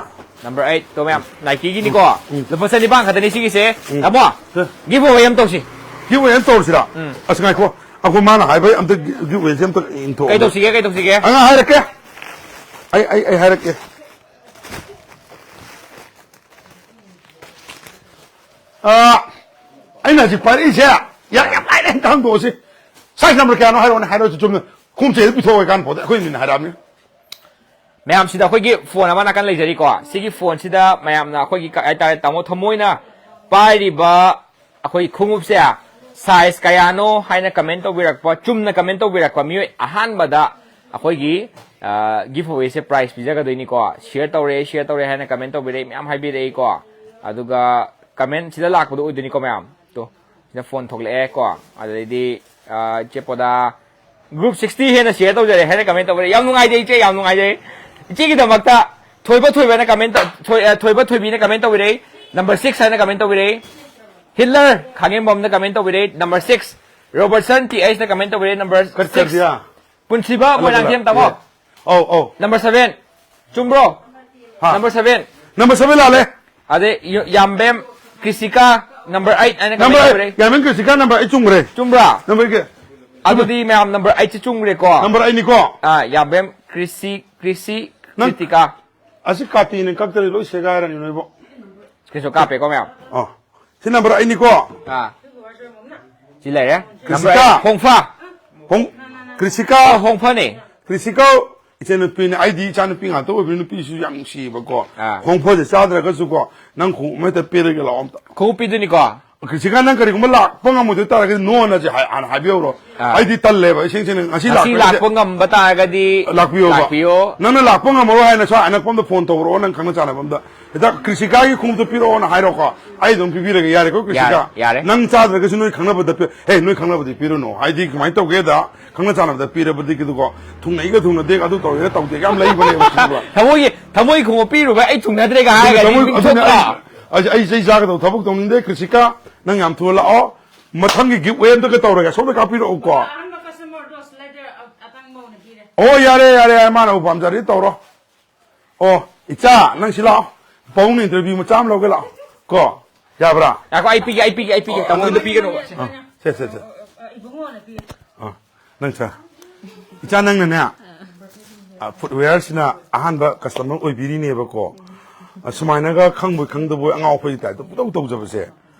Number eight ꯇꯣ ꯃꯌꯥꯝ꯫ Nike ꯒꯤꯅꯤꯀꯣ꯫ ꯎꯝ꯫ ꯂꯨꯄꯥ ꯆꯅꯤꯄꯥꯟ ꯈꯛꯇꯅꯤ ꯁꯤꯒꯤꯁꯦ꯫ ꯎꯝ꯫ ꯇꯥꯃꯣ, ꯁꯦ꯫ Give away ꯑꯃ ꯇꯧꯁꯤ꯫ Give away ꯑꯃ ꯇꯧꯔꯁꯤꯔꯥ? ꯎꯝ꯫ ꯑꯁ, ꯉꯥꯏꯈꯣ꯫ ꯑꯩꯈꯣꯏ ꯃꯥꯅ ꯍꯥꯏꯕ ꯑꯝꯇ gi-, give away ꯁꯦ ꯑꯝꯇ ꯏꯟꯊꯣꯛꯑꯣ꯫ ꯀꯩ ꯇꯧꯁꯤꯒꯦ, ꯀꯩ ꯇꯧꯁꯤꯒꯦ? ꯑꯉꯥꯡ ꯍꯥꯏꯔꯛꯀꯦ꯫ ꯑꯩ, ꯑꯩ, ꯑꯩ ꯍꯥꯏꯔꯛꯀꯦ꯫ ꯑ, ꯑꯩꯅ ꯍꯧꯖꯤꯛ ꯄꯥꯏꯔꯛꯏꯁꯦ ꯌꯥꯝ ꯌꯥꯝ ꯂꯥꯏꯅ ꯍꯦꯟꯇ ꯍꯪꯗꯣꯛꯑꯁꯤ꯫ Size number ꯀꯌꯥꯅꯣ ꯍꯥꯏꯔꯣꯅꯦ, ꯍꯥꯏꯔꯣ ꯆꯨꯝꯅ꯫ ꯈꯣꯡꯎꯞꯁꯦ ꯍꯦꯛꯇ ꯄꯤꯊꯣꯛꯑꯣ ꯀꯥꯟ ꯄꯣꯠꯇ ꯑꯩꯈꯣꯏ ꯃꯤꯅ ꯍꯥꯏꯔꯛꯑꯕꯅꯤ꯫ ꯃꯌꯥꯝꯁꯤꯗ ꯑꯩꯈꯣꯏꯒꯤ phone ꯑꯃ ꯅꯥꯀꯟ ꯂꯩꯖꯔꯤꯀꯣ꯫ ꯁꯤꯒꯤ phoneꯁꯤꯗ ꯃꯌꯥꯝꯅ ꯑꯩꯈꯣꯏꯒꯤ ꯀ-, ꯍꯥꯏꯇꯥꯔꯦ, ꯇꯥꯃꯣ ꯊꯃꯣꯏꯅ ꯄꯥꯏꯔꯤꯕ ꯑꯩꯈꯣꯏ ꯈꯣꯡꯎꯞꯁꯦ size ꯀꯌꯥꯅꯣ ꯍꯥꯏꯅ comment ꯇꯧꯕꯤꯔꯛꯄ, ꯆꯨꯝꯅ comment ꯇꯧꯕꯤꯔꯛꯄ ꯃꯤꯑꯣꯏ ꯑꯍꯥꯟꯕꯗ ꯑꯩꯈꯣꯏꯒꯤ, ꯑ, giveawayꯁꯦ prize ꯄꯤꯖꯒꯗꯣꯏꯅꯤꯀꯣ꯫ Share ꯇꯧꯔꯦ, share ꯇꯧꯔꯦ ꯍꯥꯏꯅ comment ꯇꯧꯕꯤꯔꯛꯏ ꯃꯌꯥꯝ ꯍꯥꯏꯕꯤꯔꯛꯏꯀꯣ꯫ ꯑꯗꯨꯒ comment ꯁꯤꯗ ꯂꯥꯛꯄꯗꯣ ꯑꯣꯏꯗꯣꯏꯅꯤꯀꯣ ꯃꯌꯥꯝ꯫ ꯇꯣ, ꯁꯤꯗ phone ꯊꯣꯛꯂꯛꯑꯦꯀꯣ꯫ ꯑꯗꯩꯗꯤ, ꯑ, ꯏꯆꯦ ꯄꯣꯗꯥ, group sixty ꯍꯦꯟꯅ share ꯇꯧꯖꯔꯦ ꯍꯥꯏꯅ comment ꯇꯧꯕꯤꯔꯛꯏ꯫ ꯌꯥꯝ ꯅꯨꯡꯉꯥꯏꯖꯩ ꯏꯆꯦ, ꯌꯥꯝ ꯅꯨꯡꯉꯥꯏꯖꯩ꯫ ꯏꯆꯦꯒꯤꯗꯃꯛꯇ ꯊꯣꯏꯕ ꯊꯣꯏꯕꯅ comment ꯇꯧ-, ꯊꯣꯏ-, ꯑ, ꯊꯣꯏꯕ ꯊꯣꯏꯕꯤꯅ comment ꯇꯧꯕꯤꯔꯛꯏ꯫ Number six ꯍꯥꯏꯅ comment ꯇꯧꯕꯤꯔꯛꯏ꯫ Hitler ꯈꯥꯉꯦꯝꯕꯝꯅ comment ꯇꯧꯕꯤꯔꯛꯏ꯫ Number six꯫ Robertson T H ꯅ comment ꯇꯧꯕꯤꯔꯛꯏ꯫ Number ꯀꯠ six꯫ ꯀꯠꯁꯤꯌꯥ꯫ ꯄꯨꯟꯁꯤꯕ ꯀꯠꯂꯣ, ꯃꯣꯏꯔꯥꯡꯊꯦꯝ ꯀꯠꯂꯣ꯫ ꯇꯥꯃꯣ꯫ ꯑꯧ, ꯑꯧ꯫ Number seven꯫ ꯆꯨꯝꯕ꯭ꯔꯣ? ꯍꯥ꯫ Number seven꯫ Number seven ꯂꯥꯜꯂꯦ꯫ ꯑꯗꯩ ꯌ-, ꯌꯥꯝꯕꯦꯝ ꯀ꯭ꯔꯤꯁꯤꯀꯥ number eight ꯍꯥꯏꯅ comment number eight꯫ ꯇꯧꯕꯤꯔꯛꯏ꯫ ꯌꯥꯝꯕꯦꯝ ꯀ꯭ꯔꯤꯁꯤꯀꯥ number eight ꯆꯨꯝꯈ꯭ꯔꯦ꯫ ꯆꯨꯝꯕ꯭ꯔꯥ? Number ꯀꯌꯥ? ꯑꯗꯨꯗꯤ ꯃꯌꯥꯝ number eight ꯁꯦ ꯆꯨꯝꯈ꯭ꯔꯦꯀꯣ꯫ Number eight ꯅꯤꯀꯣ꯫ ꯑꯥ, ꯌꯥꯝꯕꯦꯝ ꯀ꯭ꯔꯤꯁꯤ, ꯀ꯭ꯔꯤꯁꯤ ꯅꯪ ꯀ꯭ꯔꯤꯇꯤꯀꯥ꯫ ꯑꯁꯤ ꯀꯥꯇꯤꯅ ꯀꯛꯇ꯭ꯔꯗꯤ ꯂꯣꯏ ꯁꯦꯒꯥꯏꯔꯅꯤ ꯅꯣꯏꯕꯣ꯫ Screenshot ꯀꯥꯞꯄꯦꯀꯣ ꯃꯌꯥꯝ꯫ ꯑꯣ꯫ ꯁꯤ number eight ꯅꯤꯀꯣ꯫ ꯑꯥ꯫ ꯁꯤ ꯂꯩꯔꯦ꯫ ꯀ꯭ꯔꯤꯁꯤꯀꯥ꯫ Number eight, ꯍꯣꯡꯐꯥ꯫ ꯍꯣꯡ-, ꯀ꯭ꯔꯤꯁꯤꯀꯥ꯫ ꯑꯣ, ꯍꯣꯡꯐꯥꯅꯦ꯫ ꯀ꯭ꯔꯤꯁꯤꯀꯥ ꯏꯆꯟꯅꯨꯄꯤꯅꯦ꯫ ꯑꯩꯗꯤ ꯏꯆꯥꯅꯨꯄꯤ ꯉꯥꯛꯇ ꯑꯣꯏꯕꯅꯤꯅ ꯅꯨꯄꯤꯁꯨ ꯌꯥꯝ ꯅꯨꯡꯁꯤꯌꯦꯕꯀꯣ꯫ ꯑꯥ꯫ ꯍꯣꯡꯐꯥꯁꯦ ꯆꯥꯗ꯭ꯔꯒꯁꯨꯀꯣ, ꯅꯪ ꯈꯣꯡꯎꯞ ꯑꯃ ꯍꯦꯛꯇ ꯄꯤꯔꯒꯦ ꯂꯥꯛꯑꯣ ꯑꯝꯇ꯫ ꯈꯣꯡꯎꯞ ꯄꯤꯗꯣꯏꯅꯤꯀꯣ? ꯀ꯭ꯔꯤꯁꯤꯀꯥ, ꯅꯪ ꯀꯔꯤꯒꯨꯝꯕ ꯂꯥꯛꯄ ꯉꯝꯃꯣꯏꯗꯣꯏ ꯇꯥꯔꯒꯗꯤ no ꯅꯁꯦ ꯍꯥꯏ-, ꯍꯥꯟꯅ ꯍꯥꯏꯕꯤꯍꯧꯔꯣ꯫ ꯑꯥ꯫ ꯑꯩꯗꯤ ꯇꯜꯂꯦꯕ, ꯏꯁꯦꯡ ꯁꯦꯡꯅ ꯉꯁꯤ ꯉꯁꯤ ꯂꯥꯛꯄ ꯂꯥꯛꯄ ꯉꯝꯕ ꯇꯥꯔꯒꯗꯤ ꯂꯥꯛꯄꯤꯌꯣꯕ꯫ ꯂꯥꯛꯄꯤꯌꯣ꯫ ꯅꯪꯅ ꯂꯥꯛꯄ ꯉꯝꯃꯔꯣꯏ ꯍꯥꯏꯅ ꯁ꯭ꯋꯥꯏ ꯑꯅꯛꯄ ꯑꯝꯗ phone ꯇꯧꯔꯛꯑꯣ, ꯅꯪ ꯈꯪꯅ ꯆꯥꯟꯅꯕ ꯑꯝꯗ꯫ ꯍꯦꯛꯇ ꯀ꯭ꯔꯤꯁꯤꯀꯥꯒꯤ ꯈꯣꯡꯎꯞꯇꯣ ꯄꯤꯔꯛꯑꯣꯅ ꯍꯥꯏꯔꯣꯀꯣ, ꯑꯩ ꯑꯗꯨꯝ ꯄꯤꯕꯤꯔꯒꯦ, ꯌꯥꯔꯦꯀꯣ ꯀ꯭ꯔꯤꯁꯤꯀꯥ? ꯌꯥꯔꯦ, ꯌꯥꯔꯦ꯫ ꯅꯪ ꯆꯥꯗ꯭ꯔꯒꯁꯨ ꯅꯣꯏ ꯈꯪꯅꯕꯗ ꯄꯤ-, ꯍꯦ, ꯅꯣꯏ ꯈꯪꯅꯕꯗꯤ ꯄꯤꯔꯨꯅꯨ, ꯍꯥꯏꯗꯤ ꯀꯃꯥꯏꯅ ꯇꯧꯒꯦꯗ, ꯈꯪꯅ ꯆꯥꯟꯅꯕꯗ ꯄꯤꯔꯕꯗꯤ ꯀꯩꯗꯧꯀꯣ, ꯊꯨꯡꯅꯩꯒ ꯊꯨꯡꯅꯗꯦꯒ, ꯑꯗꯨ ꯇꯧꯔꯦꯒ ꯇꯧꯗꯦꯒ ꯌꯥꯝ ꯂꯩꯕꯅꯦꯕ, ꯈꯪꯕ꯭ꯔꯥ? ꯊꯃꯣꯏꯒꯤ, ꯊꯃꯣꯏ ꯈꯣꯡꯎꯞ ꯄꯤꯔꯨꯕ ꯑꯩ ꯊꯨꯡꯅꯗ꯭ꯔꯦꯒ ꯑꯗꯨꯅ ꯍꯥꯏꯔꯒꯗꯤ ꯊꯃꯣꯏ-, ꯃꯤ ꯑꯗꯨꯅ ꯊꯣꯛꯇ꯭ꯔꯣ? ꯑꯩ, ꯑꯩ, ꯑꯩ ꯆꯩ ꯆꯥꯒꯗꯧ ꯊꯕꯛ ꯇꯧꯅꯤꯡꯗꯦ꯫ ꯀ꯭ꯔꯤꯁꯤꯀꯥ, ꯅꯪ ꯌꯥꯝ ꯊꯨꯅ ꯂꯥꯛꯑꯣ꯫ ꯃꯊꯪꯒꯤ giveaway ꯑꯝꯇꯒ ꯇꯧꯔꯒꯦ, ꯁꯣꯝꯗ ꯀꯥꯞꯄꯤꯔꯛꯎꯀꯣ꯫ ꯑꯍꯥꯟꯕ customer ꯗꯣ slider ꯑ-, ꯑꯇꯥꯡꯕ ꯑꯣꯏꯅ ꯄꯤꯔꯦ꯫ ꯑꯣ, ꯌꯥꯔꯦ, ꯌꯥꯔꯦ, ꯌꯥꯔꯦ, ꯃꯥꯅꯕꯨ ꯄꯥꯝꯖꯔꯗꯤ ꯇꯧꯔꯣ꯫ ꯑꯣ, ꯏꯆꯥ, ꯅꯪ ꯁꯤ ꯂꯥꯛꯑꯣ꯫ ꯄꯥꯕꯨꯡꯅ interview ꯃꯆꯥ ꯑꯃ ꯂꯧꯒꯦ ꯂꯥꯛꯑꯣ꯫ ꯀꯣ, ꯌꯥꯕ꯭ꯔꯥ? ꯉꯥꯏꯈꯣ, ꯑꯩ ꯄꯤꯒꯦ, ꯑꯩ ꯄꯤꯒꯦ, ꯑꯩ ꯄꯤꯒꯦ꯫ ꯑꯣ, ꯇꯥꯃꯣꯗ ꯄꯤꯒꯅꯨꯕ꯫ ꯑ, ꯁꯦ, ꯁꯦ, ꯁꯦ꯫ ꯑ, ꯅꯪ ꯁꯦ꯫ ꯏꯆꯥ, ꯅꯪꯅꯅꯦ, ꯑ, footwear ꯁꯤꯅ ꯑꯍꯥꯟꯕ customer ꯑꯣꯏꯕꯤꯔꯤꯅꯦꯕꯀꯣ꯫ ꯑ, ꯁꯨꯃꯥꯏꯅꯒ ꯈꯪꯕꯣꯏ ꯈꯪꯗꯕꯣꯏ ꯑꯉꯥꯎ ꯑꯐꯩ type ꯇ ꯄꯨꯡꯇꯧ ꯇꯧꯖꯕꯁꯦ꯫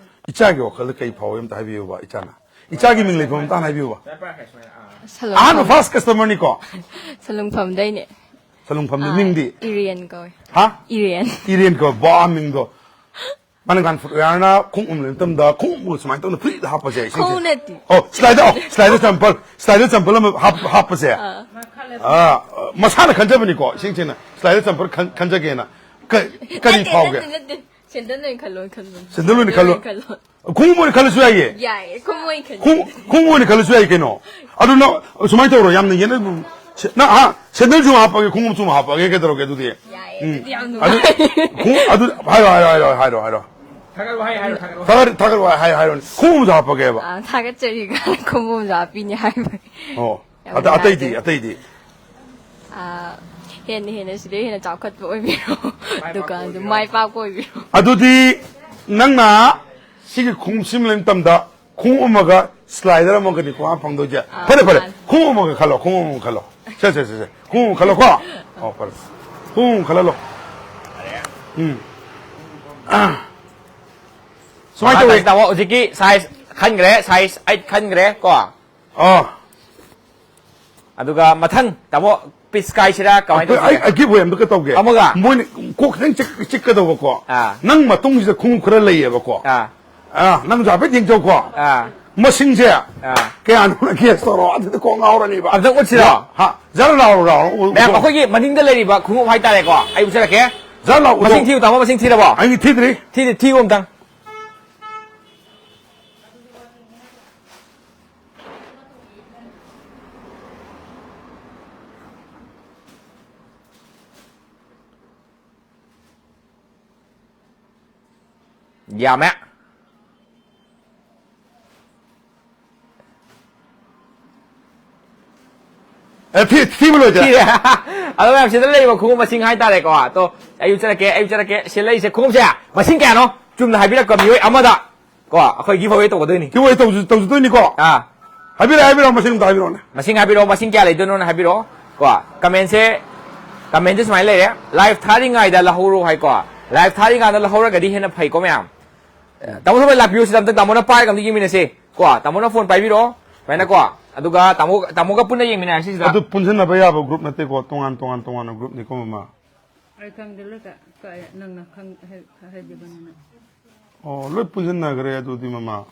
ꯏꯆꯥꯒꯤ ꯋꯥꯈꯜꯗ ꯀꯩ ꯐꯥꯎꯏ ꯑꯝꯇ ꯍꯥꯏꯕꯤꯌꯨꯕ, ꯏꯆꯥꯅ꯫ ꯏꯆꯥꯒꯤ ꯃꯤꯡ ꯂꯩꯐꯝ ꯑꯝꯇ ꯍꯥꯟꯅ ꯍꯥꯏꯕꯤꯌꯨꯕ꯫ ꯑꯍꯥꯟꯕ ꯁꯂꯨꯡꯐꯝ꯫ First customerꯅꯤꯀꯣ꯫ ꯁꯂꯨꯡꯐꯝꯗꯩꯅꯦ꯫ ꯁꯂꯨꯡꯐꯝꯗ ꯑꯥ, ꯃꯤꯡꯗꯤ? ꯏꯔꯦꯟ ꯀꯧꯋꯦ꯫ ꯍꯥ? ꯏꯔꯦꯟ꯫ ꯏꯔꯦꯟ ꯀꯧꯋꯦ꯫ ꯕꯥ, ꯃꯤꯡꯗꯣ꯫ ꯃꯥꯅ ꯅꯍꯥꯟ footwearꯅ ꯈꯣꯡꯎꯞ ꯂꯩꯕ ꯃꯇꯝꯗ ꯈꯣꯡꯎꯞ ꯁꯨꯃꯥꯏꯅ ꯇꯧꯅ freeꯗ ꯍꯥꯞꯄꯁꯦ, ꯏꯁꯤꯡꯁꯦ꯫ ꯈꯣꯡꯎꯞ ꯅꯠꯇꯦ꯫ ꯑꯣ, slider, ꯑꯣ, slider champal, slider champal ꯑꯃ ꯍꯥꯞ-, ꯍꯥꯞꯄꯁꯦ꯫ ꯑꯥ꯫ ꯑꯥ, ꯃꯁꯥꯅ ꯈꯟꯖꯕꯅꯤꯀꯣ, ꯏꯁꯤꯡꯁꯤꯅ slider champal ꯈꯟ-, ꯈꯟꯖꯒꯦꯅ꯫ ꯀ-, ꯀꯔꯤ ꯅꯠꯇꯦ, ꯐꯥꯎꯒꯦ? ꯅꯠꯇꯦ, ꯅꯠꯇꯦ꯫ Sandal ꯑꯣꯏꯅ ꯈꯜꯂꯣ, ꯈꯜꯂꯣ꯫ Sandal ꯑꯣꯏꯅ ꯈꯜꯂꯣ꯫ Sandal ꯑꯣꯏꯅ ꯈꯜꯂꯣ꯫ ꯈꯣꯡꯎꯞ ꯑꯣꯏꯅ ꯈꯜꯂꯁꯨ ꯌꯥꯏꯌꯦ꯫ ꯌꯥꯏꯌꯦ, ꯈꯣꯡꯎꯞ ꯑꯣꯏꯅ ꯈꯜꯂꯣ꯫ ꯈꯣꯡ-, ꯈꯣꯡꯎꯞ ꯑꯣꯏꯅ ꯈꯜꯂꯁꯨ ꯌꯥꯏ ꯀꯩꯅꯣ꯫ ꯑꯗꯨ ꯅꯪ ꯁꯨꯃꯥꯏꯅ ꯇꯧꯔꯣ, ꯌꯥꯝꯅ ꯌꯦꯠꯅ-, ꯅꯪ, ꯍꯥ, sandalꯁꯨ ꯍꯥꯞꯄꯒꯦ, ꯈꯣꯡꯎꯞꯁꯨ ꯑꯃꯨꯛ ꯍꯥꯞꯄꯒꯦ, ꯀꯩꯗꯧꯔꯒꯦ ꯑꯗꯨꯗꯤ? ꯌꯥꯏꯌꯦ, ꯎꯝ꯫ ꯑꯗꯨꯗꯤ ꯌꯥꯝ ꯑꯗꯨ, ꯅꯨꯡꯉꯥꯏ꯫ ꯈꯣꯡꯎꯞ ꯑꯗꯨ, ꯍꯥꯏꯔꯣ, ꯍꯥꯏꯔꯣ, ꯍꯥꯏꯔꯣ, ꯍꯥꯏꯔꯣ, ꯍꯥꯏꯔꯣ꯫ ꯊꯥꯒꯠ ꯋꯥꯍꯩ ꯍꯥꯏꯔꯣ, ꯊꯥꯒꯠ ꯋꯥꯍꯩ꯫ ꯊꯥꯒꯠ-, ꯊꯥꯒꯠ ꯋꯥꯍꯩ ꯍꯥꯏ-, ꯍꯥꯏꯔꯣꯅꯦ꯫ ꯈꯣꯡꯎꯞꯁꯨ ꯍꯥꯞꯄꯒꯦꯕ꯫ ꯑꯥ, ꯊꯥꯒꯠꯆꯔꯤ ꯀꯥꯏꯅ ꯈꯣꯡꯎꯞꯁꯨ ꯍꯥꯞꯄꯤꯅꯤ ꯍꯥꯏꯕ꯫ ꯑꯣ꯫ ꯌꯥꯝ ꯑꯇꯩ-, ꯑꯇꯩꯗꯤ, ꯅꯨꯡꯉꯥꯏꯖꯔꯦ꯫ ꯑꯇꯩꯗꯤ? ꯑꯥ, ꯍꯦꯟꯅ ꯍꯦꯟꯅ ꯁꯤꯗꯩ ꯍꯦꯟꯅ ꯆꯥꯎꯈꯠꯄ ꯑꯣꯏꯕꯤꯔꯣ꯫ ꯃꯥꯏ ꯄꯥꯛꯄ ꯗꯨꯀꯥꯟꯗꯨ ꯑꯣꯏꯕꯤꯔꯣ꯫ ꯃꯥꯏ ꯄꯥꯛꯄ ꯑꯣꯏꯕꯤꯔꯣ꯫ ꯑꯗꯨꯗꯤ ꯅꯪꯅ ꯁꯤꯒꯤ ꯈꯣꯡꯎꯞ ꯁꯤꯃ ꯂꯩꯕ ꯃꯇꯝꯗ ꯈꯣꯡꯎꯞ ꯑꯃꯒ slider ꯑꯃꯒꯅꯤꯀꯣ ꯃꯥ ꯐꯪꯗꯣꯏꯁꯦ꯫ ꯑꯥ, ꯐꯔꯦ, ꯐꯔꯦ꯫ ꯃꯥꯅꯤ꯫ ꯈꯣꯡꯎꯞ ꯑꯃꯒ ꯈꯜꯂꯣ, ꯈꯣꯡꯎꯞ ꯑꯃꯒ ꯈꯜꯂꯣ꯫ ꯁꯦ, ꯁꯦ, ꯁꯦ, ꯁꯦ꯫ ꯈꯣꯡꯎꯞ ꯈꯜꯂꯣꯀꯣ꯫ ꯑꯣ, ꯐꯔꯦ꯫ ꯈꯣꯡꯎꯞ ꯑꯃ ꯈꯜꯍꯜꯂꯣ꯫ ꯎꯝ꯫ ꯑꯥ꯫ ꯁꯨꯃꯥꯏꯅ ꯃꯈꯥ ꯇꯧꯋꯤ꯫ ꯇꯥꯁꯤ ꯇꯥꯃꯣ, ꯍꯧꯖꯤꯛꯀꯤ size ꯈꯟꯈ꯭ꯔꯦ, size eight ꯈꯟꯈ꯭ꯔꯦ ꯀꯣ꯫ ꯑꯥ꯫ ꯑꯗꯨꯒ ꯃꯊꯪ, ꯇꯥꯃꯣ, piece ꯀꯥꯏꯁꯤꯔꯥ, ꯀꯃꯥꯏꯅ ꯑꯩꯈꯣꯏ, ꯑꯩ, ꯇꯧꯁꯤꯒꯦ? ꯑꯩ give way ꯑꯝꯇ ꯇꯧꯒꯦ꯫ ꯑꯃꯒ? ꯃꯣꯏꯅ ꯀꯣꯛ ꯈꯤꯇꯪ ꯆꯤꯛ-, ꯆꯤꯛꯀꯗꯧꯕꯀꯣ꯫ ꯑꯥ꯫ ꯅꯪ ꯃꯇꯨꯡꯁꯤꯗ ꯈꯣꯡꯎꯞ ꯈꯔ ꯂꯩꯌꯦꯕꯀꯣ꯫ ꯑꯥ꯫ ꯑꯥ, ꯅꯪꯁꯨ ꯍꯥꯏꯐꯦꯠ ꯌꯦꯡꯖꯧꯀꯣ꯫ ꯑꯥ꯫ ꯃꯁꯤꯡꯁꯦ ꯑꯥ꯫ ꯀꯌꯥꯅꯣ guess ꯇꯧꯔꯣ, ꯑꯗꯨꯗ ꯀꯣꯛ ꯉꯥꯎꯔꯅꯤꯕ꯫ ꯑꯝꯇꯪ ꯎꯠꯁꯤꯔꯣ? ꯍꯥ? ꯖꯔ ꯂꯥꯎꯔꯣ, ꯂꯥꯎꯔꯣ, ꯎ-, ꯃꯌꯥꯝ, ꯎꯠꯊꯣꯛꯑꯣ꯫ ꯑꯩꯈꯣꯏꯒꯤ ꯃꯅꯤꯡꯗ ꯂꯩꯔꯤꯕ ꯈꯣꯡꯎꯞ ꯍꯥꯏꯇꯥꯔꯦꯀꯣ, ꯑꯩ ꯎꯠꯆꯔꯛꯀꯦ꯫ ꯖꯔ ꯂꯥꯎ, ꯃꯁꯤꯡ ꯎꯠꯊꯣꯛꯑꯣ꯫ ꯊꯤꯌꯨ, ꯇꯥꯃꯣ, ꯃꯁꯤꯡ ꯊꯤꯔꯕꯣ? ꯑꯩ ꯊꯤꯗ꯭ꯔꯤ꯫ ꯊꯤꯗ꯭ꯔꯤ, ꯊꯤꯌꯨ ꯑꯝꯇꯪ꯫ ꯌꯥꯝꯃꯦ꯫ ꯑꯦ, ꯊꯤ-, ꯊꯤꯕ ꯂꯣꯏꯗ꯭ꯔꯦ꯫ ꯊꯤꯔꯦ꯫ ꯑꯗꯣ ꯃꯌꯥꯝ, ꯁꯤꯗ ꯂꯩꯔꯤꯕ ꯈꯣꯡꯎꯞ ꯃꯁꯤꯡ ꯍꯥꯏꯇꯥꯔꯦꯀꯣ꯫ ꯑꯗꯣ ꯑꯩ ꯎꯠꯆꯔꯛꯀꯦ, ꯑꯩ ꯎꯠꯆꯔꯛꯀꯦ꯫ ꯁꯤꯗ ꯂꯩꯔꯤꯁꯦ ꯈꯣꯡꯎꯞꯁꯦ ꯃꯁꯤꯡ ꯀꯌꯥꯅꯣ? ꯆꯨꯝꯅ ꯍꯥꯏꯕꯤꯔꯛꯄ ꯃꯤꯑꯣꯏ ꯑꯃꯗ ꯀꯣ, ꯑꯩꯈꯣꯏ give away ꯇꯧꯒꯗꯣꯏꯅꯤ꯫ Give away ꯇꯧꯁꯨ-, ꯇꯧꯖꯗꯣꯏꯅꯤꯀꯣ? ꯑꯥ꯫ ꯍꯥꯏꯕꯤꯔꯛꯑꯣ, ꯍꯥꯏꯕꯤꯔꯛꯑꯣ, ꯃꯁꯤꯡ ꯑꯝꯇ ꯍꯥꯏꯕꯤꯔꯛꯑꯣꯅꯦ꯫ ꯃꯁꯤꯡ ꯍꯥꯏꯕꯤꯔꯛꯑꯣ, ꯃꯁꯤꯡ ꯀꯌꯥ ꯂꯩꯗꯣꯏꯅꯣꯅ ꯍꯥꯏꯕꯤꯔꯛꯑꯣ ꯀꯣ꯫ Commentꯁꯦ, commentꯁꯦ ꯁꯨꯃꯥꯏꯅ ꯂꯩꯔꯦ, "Live ꯊꯥꯔꯤꯉꯩꯗ ꯂꯧꯍꯧꯔꯣ" ꯍꯥꯏꯀꯣ꯫ Live ꯊꯥꯔꯤꯉꯩꯗ ꯂꯧꯍꯧꯔꯒꯗꯤ ꯍꯦꯟꯅ ꯐꯩꯀꯣ ꯃꯌꯥꯝ꯫ ꯇꯥꯃꯣ ꯊꯧꯕꯥꯜ ꯂꯥꯛꯄꯤꯌꯨ ꯁꯤꯗ ꯑꯝꯇ, ꯇꯥꯃꯣꯅ ꯄꯥꯏꯔꯒ ꯑꯝꯇ ꯌꯦꯡꯃꯤꯟꯅꯁꯦ ꯀꯣ꯫ ꯇꯥꯃꯣꯅ ꯐꯣꯟ ꯄꯥꯏꯕꯤꯔꯣ ꯁꯨꯃꯥꯏꯅ ꯀꯣ꯫ ꯑꯗꯨꯒ ꯇꯥꯃꯣ, ꯇꯥꯃꯣꯒ ꯄꯨꯟꯅ ꯌꯦꯡꯃꯤꯟꯅꯔꯁꯤ ꯁꯤꯗ꯫ ꯑꯗꯨ ꯄꯨꯟꯁꯤꯟꯅꯕ ꯌꯥꯕ ꯒ꯭ꯔꯨꯞ ꯅꯠꯇꯦꯀꯣ, ꯇꯣꯉꯥꯟ ꯇꯣꯉꯥꯟ ꯇꯣꯉꯥꯟꯅ ꯒ꯭ꯔꯨꯞꯅꯤꯀꯣ ꯃꯃꯥ꯫ ꯑꯩ ꯈꯪꯗꯦ, ꯂꯣꯏ ꯀ-, ꯀ-, ꯅꯪꯅ ꯈꯪ-, ꯍꯥꯏ-, ꯍꯥꯏꯕꯤꯕꯅꯤꯅ꯫ ꯑꯣ, ꯂꯣꯏ ꯄꯨꯟꯁꯤꯟꯅꯈ꯭ꯔꯦ ꯑꯗꯨꯗꯤ ꯃꯃꯥ꯫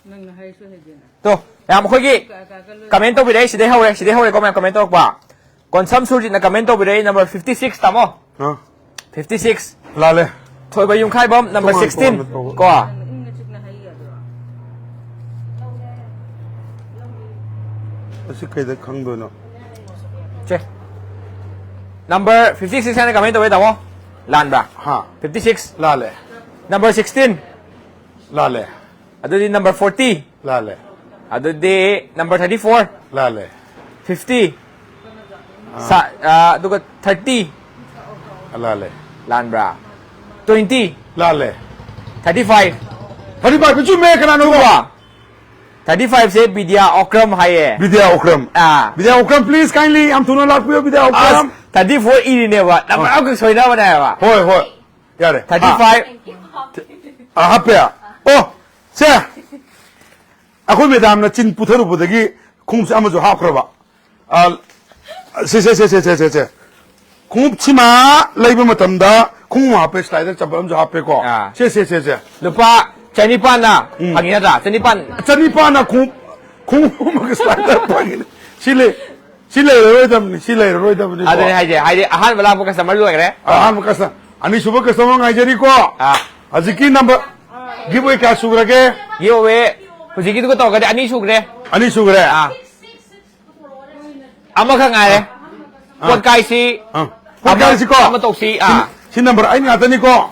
ꯅꯪꯅ ꯍꯥꯏꯁꯨ ꯍꯥꯏꯗꯦꯅ꯫ ꯇꯣ, ꯌꯥꯝ ꯑꯩꯈꯣꯏꯒꯤ ꯀ-, ꯀ-, ꯀ-, ꯂꯣꯏ comment ꯇꯧꯕꯤꯔꯛꯏ, ꯁꯤꯗꯩ ꯍꯧꯔꯦ, ꯁꯤꯗꯩ ꯍꯧꯔꯦꯀꯣ ꯃꯌꯥꯝ comment ꯇꯧꯔꯛꯄ꯫ Konsam ꯁꯨꯔꯖꯤꯠꯅ comment ꯇꯧꯕꯤꯔꯛꯏ, number fifty six ꯇꯥꯃꯣ꯫ ꯑ? Fifty six꯫ ꯂꯥꯜꯂꯦ꯫ ꯊꯣꯏꯕ ꯌꯨꯝꯈꯥꯏꯕꯝ, number ꯇꯣꯉꯥꯟ sixteen꯫ ꯇꯣꯉꯥꯟꯅ ꯇꯧꯕ꯫ ꯀꯣ꯫ ꯅꯪꯅ ꯏꯪꯅ ꯆꯤꯛꯅ ꯍꯥꯏ ꯌꯥꯗ꯭ꯔꯣ? ꯑꯁꯤ ꯀꯩꯗ ꯈꯪꯗꯣꯏꯅꯣ? ꯁꯦ꯫ Number fifty six ꯍꯥꯏꯅ comment ꯇꯧꯋꯦ, ꯇꯥꯃꯣ꯫ ꯂꯥꯟꯕ꯭ꯔꯥ? ꯍꯥ꯫ Fifty six꯫ ꯂꯥꯜꯂꯦ꯫ Number sixteen꯫ ꯂꯥꯜꯂꯦ꯫ ꯑꯗꯨꯗꯤ number forty꯫ ꯂꯥꯜꯂꯦ꯫ ꯑꯗꯨꯗꯤ number thirty four꯫ ꯂꯥꯜꯂꯦ꯫ Fifty꯫ ꯑꯥ꯫ ꯁꯥ-, ꯑꯥ, ꯑꯗꯨꯒ thirty꯫ ꯂꯥꯜꯂꯦ꯫ ꯂꯥꯟꯕ꯭ꯔꯥ? Twenty꯫ ꯂꯥꯜꯂꯦ꯫ Thirty five꯫ Thirty five ꯆꯨꯝꯃꯦ, ꯀꯅꯥꯅꯣ? ꯆꯨꯝꯕ꯭ꯔꯥ? Thirty five ꯁꯦ ꯕꯤꯗ꯭ꯌꯥ ꯑꯣꯀ꯭ꯔꯝ ꯍꯥꯏꯌꯦ꯫ ꯕꯤꯗ꯭ꯌꯥ ꯑꯣꯀ꯭ꯔꯝ꯫ ꯑꯥ꯫ ꯕꯤꯗ꯭ꯌꯥ ꯑꯣꯀ꯭ꯔꯝ, please kindly ꯌꯥꯝ ꯊꯨꯅ ꯂꯥꯛꯄꯤꯌꯣ, ꯕꯤꯗ꯭ꯌꯥ ꯑꯣꯀ꯭ꯔꯝ꯫ ꯑꯁ, thirty four ꯏꯔꯤꯅꯦꯕ, number ꯑꯥ꯫ ꯑꯃꯈꯛ ꯁꯣꯏꯅꯕꯅꯦ ꯍꯥꯏꯕ꯫ ꯍꯣꯏ, ꯍꯣꯏ, ꯌꯥꯔꯦ꯫ Thirty five꯫ ꯑꯥ, ꯍꯥꯞꯄꯦ꯫ ꯑꯣ, ꯁꯦ, ꯑꯩꯈꯣꯏ ꯃꯦꯗꯥꯝꯅ ꯆꯤꯟ ꯄꯨꯊꯔꯨꯕꯗꯒꯤ ꯈꯣꯡꯎꯞꯁꯦ ꯑꯃꯁꯨ ꯍꯥꯞꯈ꯭ꯔꯕ꯫ ꯑ, ꯁꯦ, ꯁꯦ, ꯁꯦ꯫ ꯈꯣꯡꯎꯞꯁꯤꯃ ꯂꯩꯕ ꯃꯇꯝꯗ ꯈꯣꯡꯎꯞ ꯍꯥꯞꯄꯦ, slide ꯆꯄꯜ ꯑꯃꯁꯨ ꯍꯥꯞꯄꯦꯀꯣ꯫ ꯑꯥ꯫ ꯁꯦ, ꯁꯦ, ꯁꯦ, ꯁꯦ꯫ ꯂꯨꯄꯥ ꯆꯅꯤꯄꯥꯟꯅ ꯎꯝ꯫ ꯐꯪꯉꯤ ꯅꯠꯇ꯭ꯔꯥ? ꯆꯅꯤꯄꯥꯟ꯫ ꯆꯅꯤꯄꯥꯟꯅ ꯈꯣꯡꯎꯞ, ꯈꯣꯡꯎꯞ ꯑꯃꯒ slide ꯐꯪꯉꯤꯅꯦ꯫ ꯁꯤ ꯂꯩ-, ꯁꯤ ꯂꯩꯔꯔꯣꯏꯗꯕꯅꯤ, ꯁꯤ ꯂꯩꯔꯔꯣꯏꯗꯕꯅꯤꯀꯣ꯫ ꯑꯗꯨꯅꯦ ꯍꯥꯏꯁꯦ, ꯍꯥꯏꯗꯤ ꯑꯍꯥꯟꯕ ꯂꯥꯛꯄ customer ꯂꯣꯏꯈ꯭ꯔꯦ꯫ ꯑꯍꯥꯟꯕ customer, ꯑꯅꯤꯁꯨꯕ customer ꯉꯥꯏꯖꯔꯤꯀꯣ꯫ ꯑꯥ꯫ ꯍꯧꯖꯤꯛꯀꯤ number, giveaway ꯀꯌꯥ ꯁꯨꯈ꯭ꯔꯒꯦ? Giveaway ꯍꯧꯖꯤꯛꯀꯤꯗꯨꯒ ꯇꯧꯔꯒꯗꯤ ꯑꯅꯤ ꯁꯨꯈ꯭ꯔꯦ꯫ ꯑꯅꯤ ꯁꯨꯈ꯭ꯔꯦ? ꯑꯥ꯫ ꯑꯃꯈꯛ ꯉꯥꯏꯔꯦ꯫ ꯑꯥ꯫ ꯄꯣꯠ ꯀꯥꯏꯁꯤ꯫ ꯑꯥ꯫ ꯄꯣꯠ ꯑꯃ, ꯀꯥꯏꯁꯤꯀꯣ? ꯑꯃ ꯇꯧꯁꯤ꯫ ꯁꯤ, ꯑꯥ꯫ ꯁꯤ number eight ꯉꯥꯛꯇꯅꯤꯀꯣ?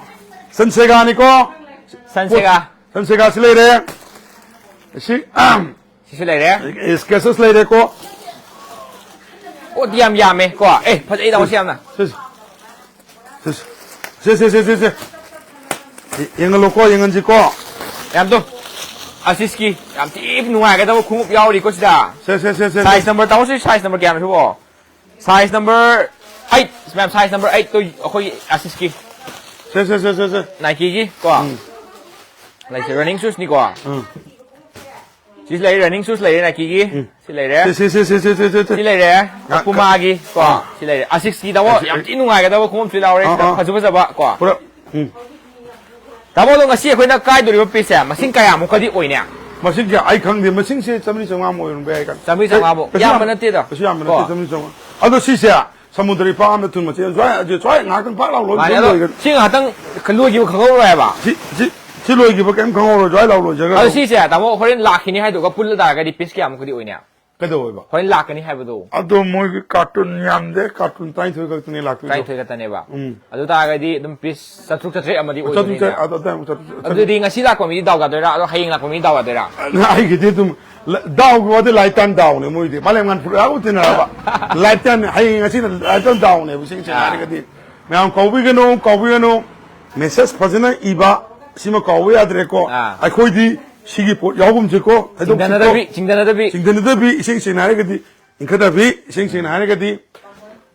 ꯁꯟꯁꯦꯒꯥꯅꯤꯀꯣ? ꯁꯟꯁꯦꯒꯥ꯫ ꯄꯣꯠ, ꯁꯟꯁꯦꯒꯥꯁꯤ ꯂꯩꯔꯦ꯫ ꯁꯤ, ꯑꯍꯝ꯫ ꯁꯤꯁꯨ ꯂꯩꯔꯦ꯫ Skechers ꯂꯩꯔꯦꯀꯣ? ꯄꯣꯠꯇꯤ ꯌꯥꯝ ꯌꯥꯝꯃꯦ ꯀꯣ꯫ ꯑꯦ, ꯐꯖꯩ ꯇꯥꯃꯣ ꯁꯤ ꯌꯥꯝꯅ꯫ ꯁꯦ, ꯁꯦ꯫ ꯁꯦ, ꯁꯦ, ꯁꯦ, ꯁꯦ, ꯁꯦ꯫ ꯌꯦꯡꯍꯜꯂꯣꯀꯣ, ꯌꯦꯡꯍꯟꯁꯤꯀꯣ꯫ ꯌꯥꯝ ꯇꯨ꯫ ꯑꯁꯤꯁꯀꯤ ꯌꯥꯝ ꯊꯤ ꯅꯨꯡꯉꯥꯏꯒꯗꯕ ꯈꯣꯡꯎꯞ ꯌꯥꯎꯔꯤꯀꯣ ꯁꯤꯗ꯫ ꯁꯦ, ꯁꯦ, ꯁꯦ, ꯁꯦ, ꯁꯦ꯫ Size number, ꯇꯥꯃꯣ ꯁꯤ size number ꯀꯌꯥꯅꯣ ꯁꯤꯕꯣ? Size number eight, ꯃꯌꯥꯝ, size number eight ꯇꯣ ꯑꯩꯈꯣꯏꯒꯤ ꯑꯁꯤꯁꯀꯤ꯫ ꯁꯦ, ꯁꯦ, ꯁꯦ, ꯁꯦ, ꯁꯦ꯫ Nikeꯒꯤ ꯀꯣ꯫ ꯎꯝ꯫ ꯂꯩꯁꯦ, running shoesꯅꯤꯀꯣ꯫ ꯎꯝ ꯁꯤꯁꯨ ꯂꯩꯔꯦ, running shoes ꯂꯩꯔꯦ, Nikeꯒꯤ꯫ ꯁꯤ ꯂꯩꯔꯦ꯫ ꯁꯤ ꯁꯤ ꯁꯤ ꯁꯤ ꯁꯤ ꯁꯤ ꯁꯤ ꯁꯤ ꯂꯩꯔꯦ꯫ ꯉꯥ- Pumaꯒꯤ ꯀꯣ꯫ ꯑꯥ꯫ ꯁꯤ ꯂꯩꯔꯦ꯫ Asicsꯀꯤ ꯇꯥꯃꯣ ꯌꯥꯝ ꯊꯤ ꯅꯨꯡꯉꯥꯏꯒꯗꯕ ꯈꯣꯡꯎꯞꯁꯨ ꯌꯥꯎꯔꯦ꯫ ꯑꯥ, ꯑꯥ꯫ ꯐꯖ ꯐꯖꯕ ꯀꯣ꯫ ꯄꯨꯔꯥ ꯎꯝ ꯇꯥꯃꯣ, ꯑꯗꯣ ꯉꯁꯤ ꯑꯩꯈꯣꯏꯅ ꯀꯥꯏꯗꯣꯔꯤꯕ pieceꯁꯦ ꯃꯁꯤꯡ ꯀꯌꯥꯃꯨꯛꯀꯗꯤ ꯑꯣꯏꯅꯤ? ꯃꯁꯤꯡꯁꯦ ꯑꯩ ꯈꯪꯗꯦ꯫ ꯃꯁꯤꯡꯁꯦ ꯆꯥꯝꯃꯔꯤ ꯆꯥꯝꯃꯉꯥꯃꯨꯛ ꯑꯣꯏꯔꯝꯕ ꯌꯥꯏ ꯀꯥꯟꯗ꯫ ꯆꯥꯝꯃꯔꯤ ꯆꯥꯝꯃꯉꯥꯕꯨ ꯀꯩꯁꯨ ꯌꯥꯝꯕ ꯌꯥꯝ- ꯅꯠꯇꯦꯗ꯫ ꯀꯩꯁꯨ ꯌꯥꯝꯕ ꯀꯣ꯫ ꯅꯠꯇꯦ, ꯆꯥꯝꯃꯔꯤ ꯆꯥꯝꯃꯉꯥ꯫ ꯑꯗꯣ ꯁꯤꯁꯦ ꯁꯃꯨꯗ꯭ꯔ ꯏꯄꯥꯛ ꯑꯃꯗ ꯊꯨꯟ ꯃꯆꯦꯠ ꯁ꯭ꯋꯥꯏ ꯁ꯭ꯋꯥꯏ ꯉꯥꯏꯍꯥꯛꯇꯪ ꯐꯥꯛ ꯂꯥꯎ ꯂꯣꯏ ꯃꯥꯅꯦ, ꯑꯗꯨꯝ ꯑꯗꯣ ꯂꯣꯏꯒꯅꯤ꯫ ꯁꯤ ꯉꯥꯏꯍꯥꯛꯇꯪ ꯂꯣꯏꯈꯤꯕ ꯈꯪꯍꯧꯔꯣꯏ ꯍꯥꯏꯕ꯫ ꯁꯤ ꯁꯤ ꯁꯤ ꯂꯣꯏꯈꯤꯕ ꯀꯩꯝ ꯈꯪꯍꯧꯔꯣꯏ, ꯁ꯭ꯋꯥꯏ ꯂꯥꯎ ꯂꯣꯏꯖꯈ꯭ꯔꯣ꯫ ꯑꯗꯣ ꯁꯤꯁꯦ ꯇꯥꯃꯣ, ꯍꯣꯔꯦꯟ ꯂꯥꯛꯈꯤꯅꯤ ꯍꯥꯏꯗꯨꯒ ꯄꯨꯜꯂ ꯇꯥꯔꯒꯗꯤ piece ꯀꯌꯥꯃꯨꯛꯀꯗꯤ ꯑꯣꯏꯅꯤ? ꯀꯩꯗꯧꯋꯦꯕ? ꯍꯣꯔꯦꯟ ꯂꯥꯛꯀꯅꯤ ꯍꯥꯏꯕꯗꯣ꯫ ꯑꯗꯣ ꯃꯣꯏꯒꯤ carton ꯌꯥꯝꯗꯦ, carton ꯇꯔꯥꯅꯤꯊꯣꯏ ꯈꯛꯇꯅꯦ ꯂꯥꯛꯇꯣꯏꯗꯣ꯫ ꯇꯔꯥꯅꯤꯊꯣꯏ ꯈꯛꯇꯅꯦꯕ꯫ ꯎꯝ꯫ ꯑꯗꯨ ꯇꯥꯔꯒꯗꯤ ꯑꯗꯨꯝ piece ꯆꯥꯇ꯭ꯔꯨꯛ ꯆꯥꯇ꯭ꯔꯦꯠ ꯑꯃꯗꯤ ꯆꯥꯇ꯭ꯔꯨꯛ ꯑꯣꯏꯗꯣꯏꯅꯤꯅꯦ꯫ ꯆꯥ- ꯑꯗꯨ ꯑꯗꯥꯏꯃꯨꯛ ꯆꯥꯇ꯭ꯔꯨꯛ ꯆꯥꯇ꯭ꯔꯨꯛ꯫ ꯑꯗꯨꯗꯤ ꯉꯁꯤ ꯂꯥꯛꯄ ꯃꯤꯗꯤ ꯗꯥꯎ ꯌꯥꯗꯣꯏꯔꯥ, ꯑꯗꯣ ꯍꯌꯦꯡ ꯂꯥꯛꯄ ꯃꯤꯗꯤ ꯗꯥꯎ ꯌꯥꯗꯣꯏꯔꯥ? ꯑꯩꯒꯤꯗꯤ ꯑꯗꯨꯝ ꯂ- ꯗꯥꯎꯒꯤ ꯋꯥꯗꯤ lifetime ꯗꯥꯎꯅꯦ ꯃꯣꯏꯗꯤ꯫ ꯃꯥꯂꯦꯝꯉꯥꯟ ꯐꯨꯔꯨꯞ ꯇꯤꯟꯅꯔꯕ lifetime ꯍꯌꯦꯡ ꯉꯁꯤꯅ lifetime ꯗꯥꯎꯅꯦꯕ ꯏꯁꯦꯡ ꯁꯦꯡꯅ ꯑꯥ꯫ ꯍꯥꯏꯔꯒꯗꯤ꯫ ꯃꯌꯥꯝ ꯀꯥꯎꯕꯤꯒꯅꯨ, ꯀꯥꯎꯕꯤꯒꯅꯨ꯫ Message ꯐꯖꯅ ꯏꯕ ꯁꯤꯃ ꯀꯥꯎꯕ ꯌꯥꯗ꯭ꯔꯦꯀꯣ꯫ ꯑꯥ꯫ ꯑꯩꯈꯣꯏꯗꯤ ꯁꯤꯒꯤ ꯄꯣꯠ ꯌꯥꯎꯒꯨꯝꯁꯤꯀꯣ꯫ ꯍꯥꯏꯗꯣꯛꯁꯤꯀꯣ꯫ ꯆꯤꯡꯊꯅꯗꯕꯤ, ꯆꯤꯡꯊꯅꯗꯕꯤ꯫ ꯆꯤꯡꯊꯅꯗꯕꯤ, ꯏꯁꯦꯡ ꯁꯦꯡꯅ ꯍꯥꯏꯔꯒꯗꯤ, ꯏꯟꯈꯠꯅꯕꯤ, ꯏꯁꯦꯡ ꯁꯦꯡꯅ ꯍꯥꯏꯔꯒꯗꯤ꯫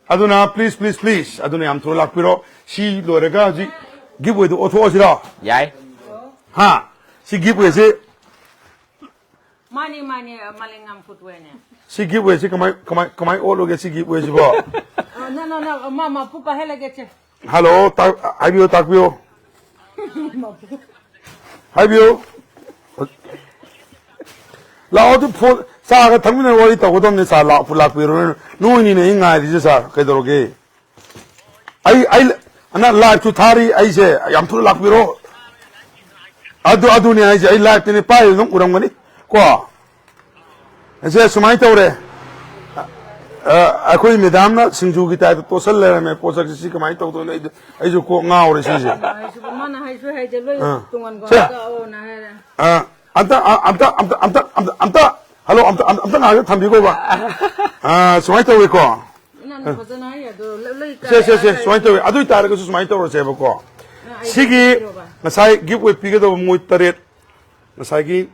ꯑꯗꯨꯅ please, please, please, ꯑꯗꯨꯅ ꯌꯥꯝ ꯊꯨꯅ ꯂꯥꯛꯄꯤꯔꯣ꯫ ꯁꯤ ꯂꯣꯏꯔꯒ ꯍꯧꯖꯤꯛ giveaway ꯗꯨ ꯑꯣꯊꯣꯛꯑꯁꯤꯔꯣ? ꯌꯥꯏ꯫ ꯍꯥ? ꯁꯤ giveaway ꯁꯦ ꯃꯥꯅꯤ ꯃꯥꯅꯤ ꯃꯥꯂꯦꯝꯉꯥꯝ ꯐꯨꯠꯋꯦꯅꯦ꯫ ꯁꯤ giveaway ꯁꯤ ꯀꯃꯥꯏ ꯀꯃꯥꯏ ꯀꯃꯥꯏ ꯑꯣꯠꯂꯨꯒꯦ ꯁꯤ giveaway ꯁꯤꯕꯣ? ꯅ ꯅ ꯅ ꯃꯥ ꯃꯄꯨ ꯄꯥꯏꯍꯜꯂꯒꯦ ꯁꯦ꯫ Hello, ꯇꯥꯛ- ꯍꯥꯏꯕꯤꯌꯨ, ꯇꯥꯛꯄꯤꯌꯨ꯫ ꯍꯥꯏꯕꯤꯌꯨ꯫ ꯂꯥꯛꯑꯣ ꯑꯗꯨ ꯐꯣꯟ ꯆꯥꯒ ꯊꯛꯃꯤꯟꯅꯔ ꯋꯥꯔꯤ ꯇꯧꯒꯗꯕꯅꯤ ꯁꯥꯔ꯫ ꯂꯥꯛꯄꯨ ꯂꯥꯛꯄꯤꯔꯣ꯫ ꯅꯣꯏꯅꯤꯅꯦ ꯑꯩ ꯉꯥꯏꯔꯤꯁꯦ ꯁꯥꯔ꯫ ꯀꯩꯗꯧꯔꯒꯦ? ꯑꯩ ꯑꯩ ꯑꯅ live ꯁꯨ ꯊꯥꯔꯤ ꯑꯩꯁꯦ꯫ ꯌꯥꯝ ꯊꯨꯅ ꯂꯥꯛꯄꯤꯔꯣ꯫ ꯑꯗꯨ ꯑꯗꯨꯅꯦ ꯍꯥꯏꯁꯦ꯫ ꯑꯩ live ꯇꯅꯦ ꯄꯥꯏꯔꯤ ꯑꯗꯨꯝ ꯎꯔꯝꯒꯅꯤ ꯀꯣ꯫ ꯑꯁꯦ ꯁꯨꯃꯥꯏꯅ ꯇꯧꯔꯦ꯫ ꯑ, ꯑꯩꯈꯣꯏ madam ꯅ ꯁꯤꯡꯖꯨꯒꯤ type ꯇ ꯇꯣꯠꯁꯜ ꯂꯩꯔꯝꯃꯦ ꯄꯣꯠꯁꯛꯁꯦ꯫ ꯁꯤ ꯀꯃꯥꯏꯅ ꯇꯧꯗꯣꯏꯅꯣ? ꯑꯩ ꯑꯩꯁꯨ ꯀꯣꯛ ꯉꯥꯎꯔꯦ ꯁꯤꯁꯦ꯫ ꯍꯥꯏꯁꯤꯕꯨ ꯃꯥꯅ ꯍꯥꯏꯁꯨ ꯍꯥꯏꯗꯦ ꯂꯣꯏ ꯑꯥ꯫ ꯇꯨꯡꯍꯟꯈꯣ ꯁꯦ꯫ ꯀꯛꯑꯣꯅ ꯍꯥꯏꯔꯦ꯫ ꯑ, ꯑꯝꯇ ꯑ, ꯑꯝꯇ ꯑꯝꯇ ꯑꯝꯇ ꯑꯝꯇ ꯑꯝꯇ hello ꯑꯝꯇ ꯑꯝꯇ ꯑꯝꯇ ꯉꯥꯏꯍꯥꯛꯇ ꯊꯝꯕꯤꯈꯣꯕ꯫ ꯑ, ꯁꯨꯃꯥꯏꯅ ꯇꯧꯋꯤꯀꯣ꯫ ꯅꯪ ꯐꯖꯅ ꯍꯥꯏ ꯑꯗꯣ ꯂ- ꯂꯩ ꯁꯦ ꯁꯦ ꯁꯦ ꯀꯥꯏ- ꯁꯨꯃꯥꯏꯅ ꯇꯧꯋꯤ꯫ ꯑꯗꯨ ꯑꯣꯏꯇꯥꯔꯒꯁꯨ ꯁꯨꯃꯥꯏꯅ ꯇꯧꯔꯁꯦꯕꯀꯣ꯫ ꯅꯪ idea ꯁꯤꯒꯤ ꯄꯤꯔꯣꯕ꯫ ꯉꯁꯥꯏ giveaway ꯄꯤꯒꯗꯧꯕ ꯃꯣꯏ ꯇꯔꯦꯠ, ꯉꯁꯥꯏꯒꯤ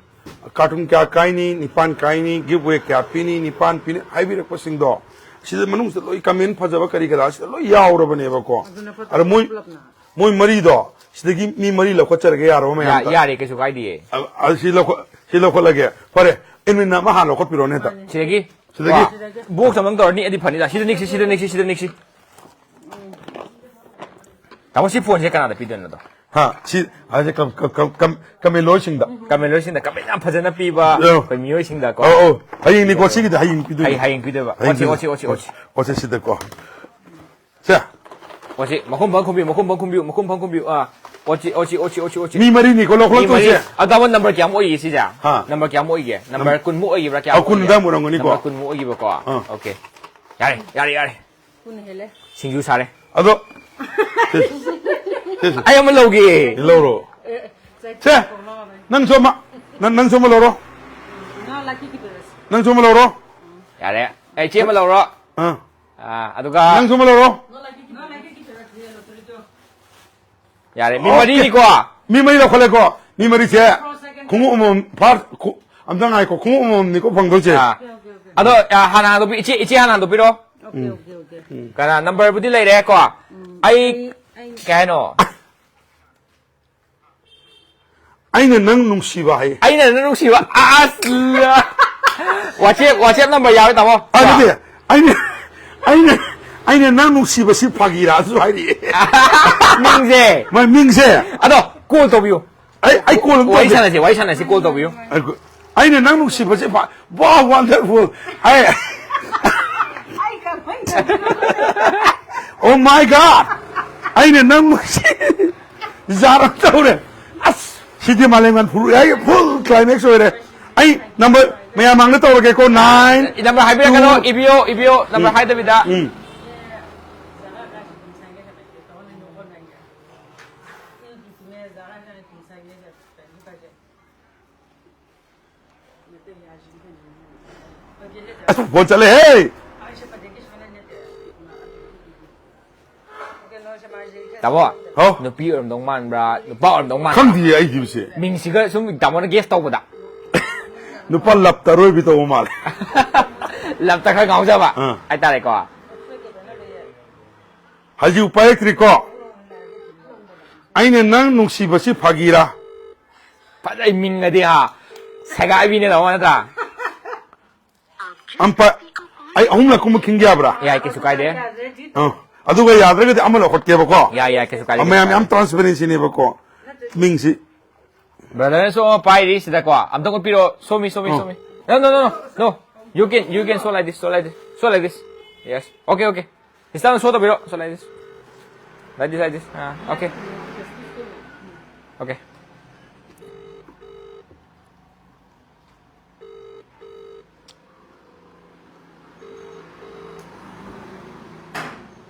carton ꯀꯌꯥ ꯀꯥꯏꯅꯤ? ꯅꯤꯄꯥꯟ ꯀꯥꯏꯅꯤ꯫ Giveaway ꯀꯌꯥ ꯄꯤꯅꯤ? ꯅꯤꯄꯥꯟ ꯄꯤꯅꯤ ꯍꯥꯏꯕꯤꯔꯛꯄꯁꯤꯡꯗꯣ ꯁꯤꯗ ꯃꯅꯨꯡꯁꯤꯗ ꯂꯣꯏ comment ꯐꯖꯕ ꯀꯔꯤ ꯀꯔꯥ ꯁꯤꯗ ꯂꯣꯏ ꯌꯥꯎꯔꯕꯅꯦꯕꯀꯣ꯫ ꯑꯗꯨꯅ ꯑꯗ ꯃꯣꯏ ꯄꯨꯂꯞꯅ꯫ ꯃꯣꯏ ꯃꯔꯤꯗꯣ, ꯁꯤꯗꯒꯤ ꯃꯤ ꯃꯔꯤ ꯂꯧꯈꯠꯆꯔꯒꯦ, ꯌꯥꯔꯕ ꯃꯌꯥꯝ? ꯌꯥꯔꯦ, ꯀꯩꯁꯨ ꯀꯥꯏꯗꯤꯌꯦ꯫ ꯑ, ꯑ, ꯁꯤ ꯂꯧꯈꯠ-, ꯁꯤ ꯂꯧꯈꯠꯂꯒꯦ꯫ ꯐꯔꯦ, ꯑꯦꯗꯃꯤꯟꯅ ꯑꯃ ꯍꯥꯟꯅ ꯂꯧꯈꯠꯄꯤꯔꯣꯅꯦ ꯍꯦꯛꯇ꯫ ꯁꯤꯗꯒꯤ? ꯁꯤꯗꯒꯤ? ꯀꯣ, ꯕꯣꯛꯁ ꯑꯃ ꯇꯧꯔ ꯅꯤꯛꯑꯗꯤ ꯐꯅꯤꯗ꯫ ꯁꯤꯗ ꯅꯤꯛꯁꯤ, ꯁꯤꯗ ꯅꯤꯛꯁꯤ, ꯁꯤꯗ ꯅꯤꯛꯁꯤ꯫ ꯇꯥꯃꯣ, ꯁꯤ ꯐꯣꯟꯁꯦ ꯀꯅꯥꯗ ꯄꯤꯗꯣꯏꯅꯣ ꯑꯗꯣ? ꯍꯥ? ꯁꯤ, ꯑꯁꯤ ꯀꯝ-, ꯀꯝ-, ꯀꯝ-, ꯀꯝ-, ꯀꯃꯦꯟꯂꯣꯏꯁꯤꯡꯗ꯫ ꯀꯃꯦꯟꯂꯣꯏꯁꯤꯡꯗ ꯀꯃꯦꯟ ꯌꯥꯝ ꯐꯖꯅ ꯄꯤꯕ ꯑꯧ꯫ ꯑꯩꯈꯣꯏ ꯃꯤꯑꯣꯏꯁꯤꯡꯗꯀꯣ꯫ ꯑꯧ, ꯑꯧ꯫ ꯍꯌꯦꯡꯅꯤꯀꯣ, ꯁꯤꯒꯤꯗꯤ ꯍꯌꯦꯡ ꯄꯤꯗꯣꯏꯅꯤ꯫ ꯍꯌꯦꯡ, ꯍꯌꯦꯡ ꯄꯤꯗꯣꯏꯕ꯫ ꯍꯌꯦꯡ ꯑꯣꯠꯁꯤ, ꯄꯤꯗꯣꯏꯅꯤ꯫ ꯑꯣꯠꯁꯤ, ꯑꯣꯠꯁꯤ, ꯑꯣꯠꯁꯤ꯫ ꯑꯣꯠꯁꯤ ꯁꯤꯗꯀꯣ꯫ ꯁꯦ꯫ ꯑꯣꯠꯁꯤ, ꯃꯈꯨꯝ ꯐꯪ ꯈꯨꯝꯕꯤꯌꯨ, ꯃꯈꯨꯝ ꯐꯪ ꯈꯨꯝꯕꯤꯌꯨ, ꯃꯈꯨꯝ ꯐꯪ ꯈꯨꯝꯕꯤꯌꯨ꯫ ꯑꯥ, ꯑꯣꯠꯁꯤ, ꯑꯣꯠꯁꯤ, ꯑꯣꯠꯁꯤ, ꯑꯣꯠꯁꯤ, ꯑꯣꯠꯁꯤ꯫ ꯃꯤ ꯃꯔꯤꯅꯤꯀꯣ ꯂꯧꯈꯠꯂꯛꯇꯣꯏꯁꯦ? ꯃꯤ ꯃꯔꯤ꯫ ꯑꯗꯣ ꯑꯃ ꯅꯝꯕꯔ ꯀꯌꯥꯝ ꯑꯣꯏꯒꯦ ꯁꯤꯁꯦ? ꯍꯥ꯫ ꯅꯝꯕꯔ ꯀꯌꯥꯝ ꯑꯣꯏꯒꯦ? ꯅꯝꯕꯔ ꯅꯝ-, ꯀꯨꯟꯃꯨꯛ ꯑꯣꯏꯈꯤꯕ꯭ꯔꯥ? ꯀꯌꯥꯝ ꯑ, ꯀꯨꯟ ꯑꯣꯏꯒꯦ? ꯑꯗꯥꯏꯃꯨꯛ ꯑꯣꯏꯔꯝꯒꯅꯤꯀꯣ꯫ ꯅꯝꯕꯔ ꯀꯨꯟꯃꯨꯛ ꯑꯣꯏꯈꯤꯕꯀꯣ꯫ ꯑꯥ꯫ ꯑꯣꯀꯦ꯫ ꯌꯥꯔꯦ, ꯌꯥꯔꯦ, ꯌꯥꯔꯦ꯫ ꯀꯨꯟ ꯍꯦꯜꯂꯦ꯫ ꯁꯤꯡꯖꯨ ꯁꯥꯔꯦ꯫ ꯑꯗꯣ, ꯁꯦ, ꯁꯦ, ꯁꯦ꯫ ꯑꯩ ꯑꯃ ꯂꯧꯒꯦ꯫ ꯂꯧꯔꯣ꯫ ꯑꯦ, ꯑꯦ, ꯁꯦ, ꯅꯪꯁꯨ ꯑꯃ, ꯅꯪ, ꯅꯪꯁꯨ ꯑꯃ ꯂꯧꯔꯣ꯫ ꯅꯪꯁꯨ ꯑꯃ ꯂꯧꯔꯣ꯫ ꯌꯥꯔꯦ꯫ ꯑꯩ ꯆꯦ ꯑꯃ ꯂꯧꯔꯣ꯫ ꯑꯥ꯫ ꯑꯥ, ꯑꯗꯨꯒ ꯅꯪꯁꯨ ꯑꯃ ꯂꯧꯔꯣ꯫ ꯌꯥꯔꯦ, ꯃꯤ ꯑꯣꯀꯦ꯫ ꯃꯔꯤꯅꯤꯀꯣ꯫ ꯃꯤ ꯃꯔꯤ ꯂꯧꯈꯠꯂꯦꯀꯣ꯫ ꯃꯤ ꯃꯔꯤꯁꯦ ꯈꯣꯡꯎꯞ ꯑꯃꯃꯝ, ꯐꯥꯔꯁ, ꯈꯨ-, ꯑꯝꯇ ꯉꯥꯏꯈꯣ, ꯈꯣꯡꯎꯞ ꯑꯃꯃꯝꯅꯤꯀꯣ ꯐꯪꯗꯣꯏꯁꯦ꯫ ꯑꯥ꯫ ꯑꯗꯣ, ꯑꯥ, ꯍꯥꯟꯅ ꯍꯥꯡꯗꯣꯛꯄꯤ-, ꯏꯆꯦ, ꯏꯆꯦ ꯍꯥꯟꯅ ꯍꯥꯡꯗꯣꯛꯄꯤꯔꯣ꯫ Okay, um. Okay, okay. Um. ꯀꯅꯥ, ꯅꯝꯕꯔꯕꯨꯗꯤ ꯂꯩꯔꯦꯀꯣ꯫ ꯎꯝ꯫ ꯑꯩ, ꯑꯩ, ꯑꯩ ꯀꯩ ꯍꯥꯏꯅꯣ? ꯑꯩꯅ ꯅꯪ ꯅꯨꯡꯁꯤꯕ ꯍꯥꯏꯌꯦ꯫ ꯑꯩꯅ ꯅꯪ ꯅꯨꯡꯁꯤꯕ? ꯑꯁ! WhatsApp, WhatsApp ꯅꯝꯕꯔ ꯌꯥꯎꯋꯦ, ꯇꯥꯃꯣ꯫ ꯑꯗꯨꯗꯤ ꯑꯩꯅ, ꯑꯩꯅ, ꯑꯩꯅ ꯅꯪ ꯅꯨꯡꯁꯤꯕꯁꯤ ꯐꯥꯒꯤꯔꯥ ꯑꯗꯨꯁꯨ ꯍꯥꯏꯔꯤꯌꯦ꯫ ꯃꯤꯡꯁꯦ꯫ ꯃꯥꯏ ꯃꯤꯡꯁꯦ꯫ ꯑꯗꯣ, ꯀꯣꯜ ꯇꯧꯕꯤꯌꯨ꯫ ꯑꯩ, ꯑꯩ ꯀꯣꯜ ꯑꯃ ꯋꯥꯔꯤ ꯇꯧꯒꯦ꯫ ꯁꯥꯟꯅꯁꯤ, ꯋꯥꯔꯤ ꯁꯥꯟꯅꯁꯤ, ꯀꯣꯜ ꯇꯧꯕꯤꯌꯨ꯫ ꯑꯩ ꯀꯣ-, ꯑꯩꯅ ꯅꯪ ꯅꯨꯡꯁꯤꯕꯁꯤ ꯐ-, ꯋꯥ, ꯋꯥꯟꯗꯔꯐꯨꯜ꯫ ꯑꯩ ꯑꯩ ꯀꯃꯥꯏꯅ ꯇꯧꯗꯣꯏꯅꯣ? Oh my God! ꯑꯩꯅ ꯅꯪ ꯅꯨꯡꯁꯤ-, ꯖꯥꯠ ꯑꯃ ꯇꯧꯔꯦ꯫ ꯑꯁ, ꯁꯤꯗꯤ ꯃꯥꯂꯦꯝꯒꯟ ꯐꯨꯔꯨ ꯍꯥꯏꯒꯤ ꯐꯨꯜ ꯀ꯭ꯂꯥꯏꯃꯦꯛꯁ ꯑꯣꯏꯔꯦ꯫ ꯑꯩ ꯅꯝꯕꯔ ꯃꯌꯥꯝ ꯃꯥꯡꯗ ꯇꯧꯔꯒꯦꯀꯣ, ꯅꯥꯏꯟ, ꯅꯝꯕꯔ ꯍꯥꯏꯕꯤꯔꯛꯀꯅꯣ, ꯇꯨ, ꯏꯕꯤꯌꯣ, ꯏꯕꯤꯌꯣ, ꯅꯝꯕꯔ ꯎꯝ, ꯍꯥꯏꯗꯕꯤꯗ꯫ ꯎꯝ꯫ ꯑꯁ, ꯐꯣꯟ ꯆꯠꯂꯦꯍꯦ! ꯇꯥꯃꯣ, ꯍꯥꯎ? ꯅꯨꯄꯤ ꯑꯣꯏꯔꯝꯗꯧ ꯃꯥꯟꯕ꯭ꯔꯥ, ꯅꯨꯄꯥ ꯑꯣꯏꯔꯝꯗꯧ ꯃꯥꯟꯕ꯭ꯔꯥ? ꯈꯪꯗꯤꯌꯦ ꯑꯩꯗꯤ ꯃꯁꯦ꯫ ꯃꯤꯡꯁꯤꯒ ꯁꯨꯝ ꯇꯥꯃꯣꯅ ꯒꯦꯁ ꯇꯧꯕꯗ꯫ ꯅꯨꯄꯥ ꯂꯞꯇ ꯑꯔꯣꯏꯕꯤ ꯇꯧꯕ ꯃꯥꯜꯂꯦ꯫ ꯂꯞꯇ ꯈꯔ ꯉꯥꯎꯖꯕ ꯑꯥ꯫ ꯍꯥꯏꯇꯥꯔꯦꯀꯣ꯫ ꯍꯧꯖꯤꯛ ꯎꯄꯥꯏ ꯂꯩꯇ꯭ꯔꯤꯀꯣ꯫ ꯑꯩꯅ ꯅꯪ ꯅꯨꯡꯁꯤꯕꯁꯤ ꯐꯥꯒꯤꯔꯥ? ꯐꯖꯩ, ꯃꯤꯡꯒꯗꯤ ꯍꯥ, ꯁꯦꯒꯥꯏꯕꯤꯅꯦ ꯇꯧꯕ ꯅꯠꯇ꯭ꯔꯥ? ꯑꯝꯄ ꯑꯩ ꯑꯍꯨꯝꯂꯛ ꯀꯨꯝꯕ ꯈꯤꯡꯒꯦ ꯌꯥꯕ꯭ꯔꯥ? ꯌꯥꯏ, ꯀꯩꯁꯨ ꯀꯥꯏꯗꯦ꯫ ꯑꯥ, ꯑꯗꯨꯒ ꯌꯥꯗ꯭ꯔꯒꯗꯤ ꯑꯃ ꯂꯧꯈꯠꯀꯦꯕꯀꯣ꯫ ꯌꯥꯏ, ꯌꯥꯏ, ꯀꯩꯁꯨ ꯀꯥꯏꯗꯦ, ꯃꯌꯥꯝ ꯀꯩꯁꯨ ꯌꯥꯝ ꯀꯥꯏꯗꯦ꯫ ꯇ꯭ꯔꯥꯟꯁꯄꯦꯔꯦꯟꯁꯤꯅꯦꯕꯀꯣ꯫ ꯃꯤꯡꯁꯤ ꯕ꯭ꯔꯗꯔꯅꯁꯨ ꯑꯃ ꯄꯥꯏꯔꯤ ꯁꯤꯗꯀꯣ, ꯑꯝꯇꯪ ꯎꯠꯄꯤꯔꯣ꯫ Show me, show me, ah. Show me. No, no, no, no, no. You can, you can show like this, show like this, show like this. Yes. Okay, okay. Sister, show ꯇꯧꯕꯤꯔꯣ꯫ Show like this. Like this, like this. Ah, okay. Okay.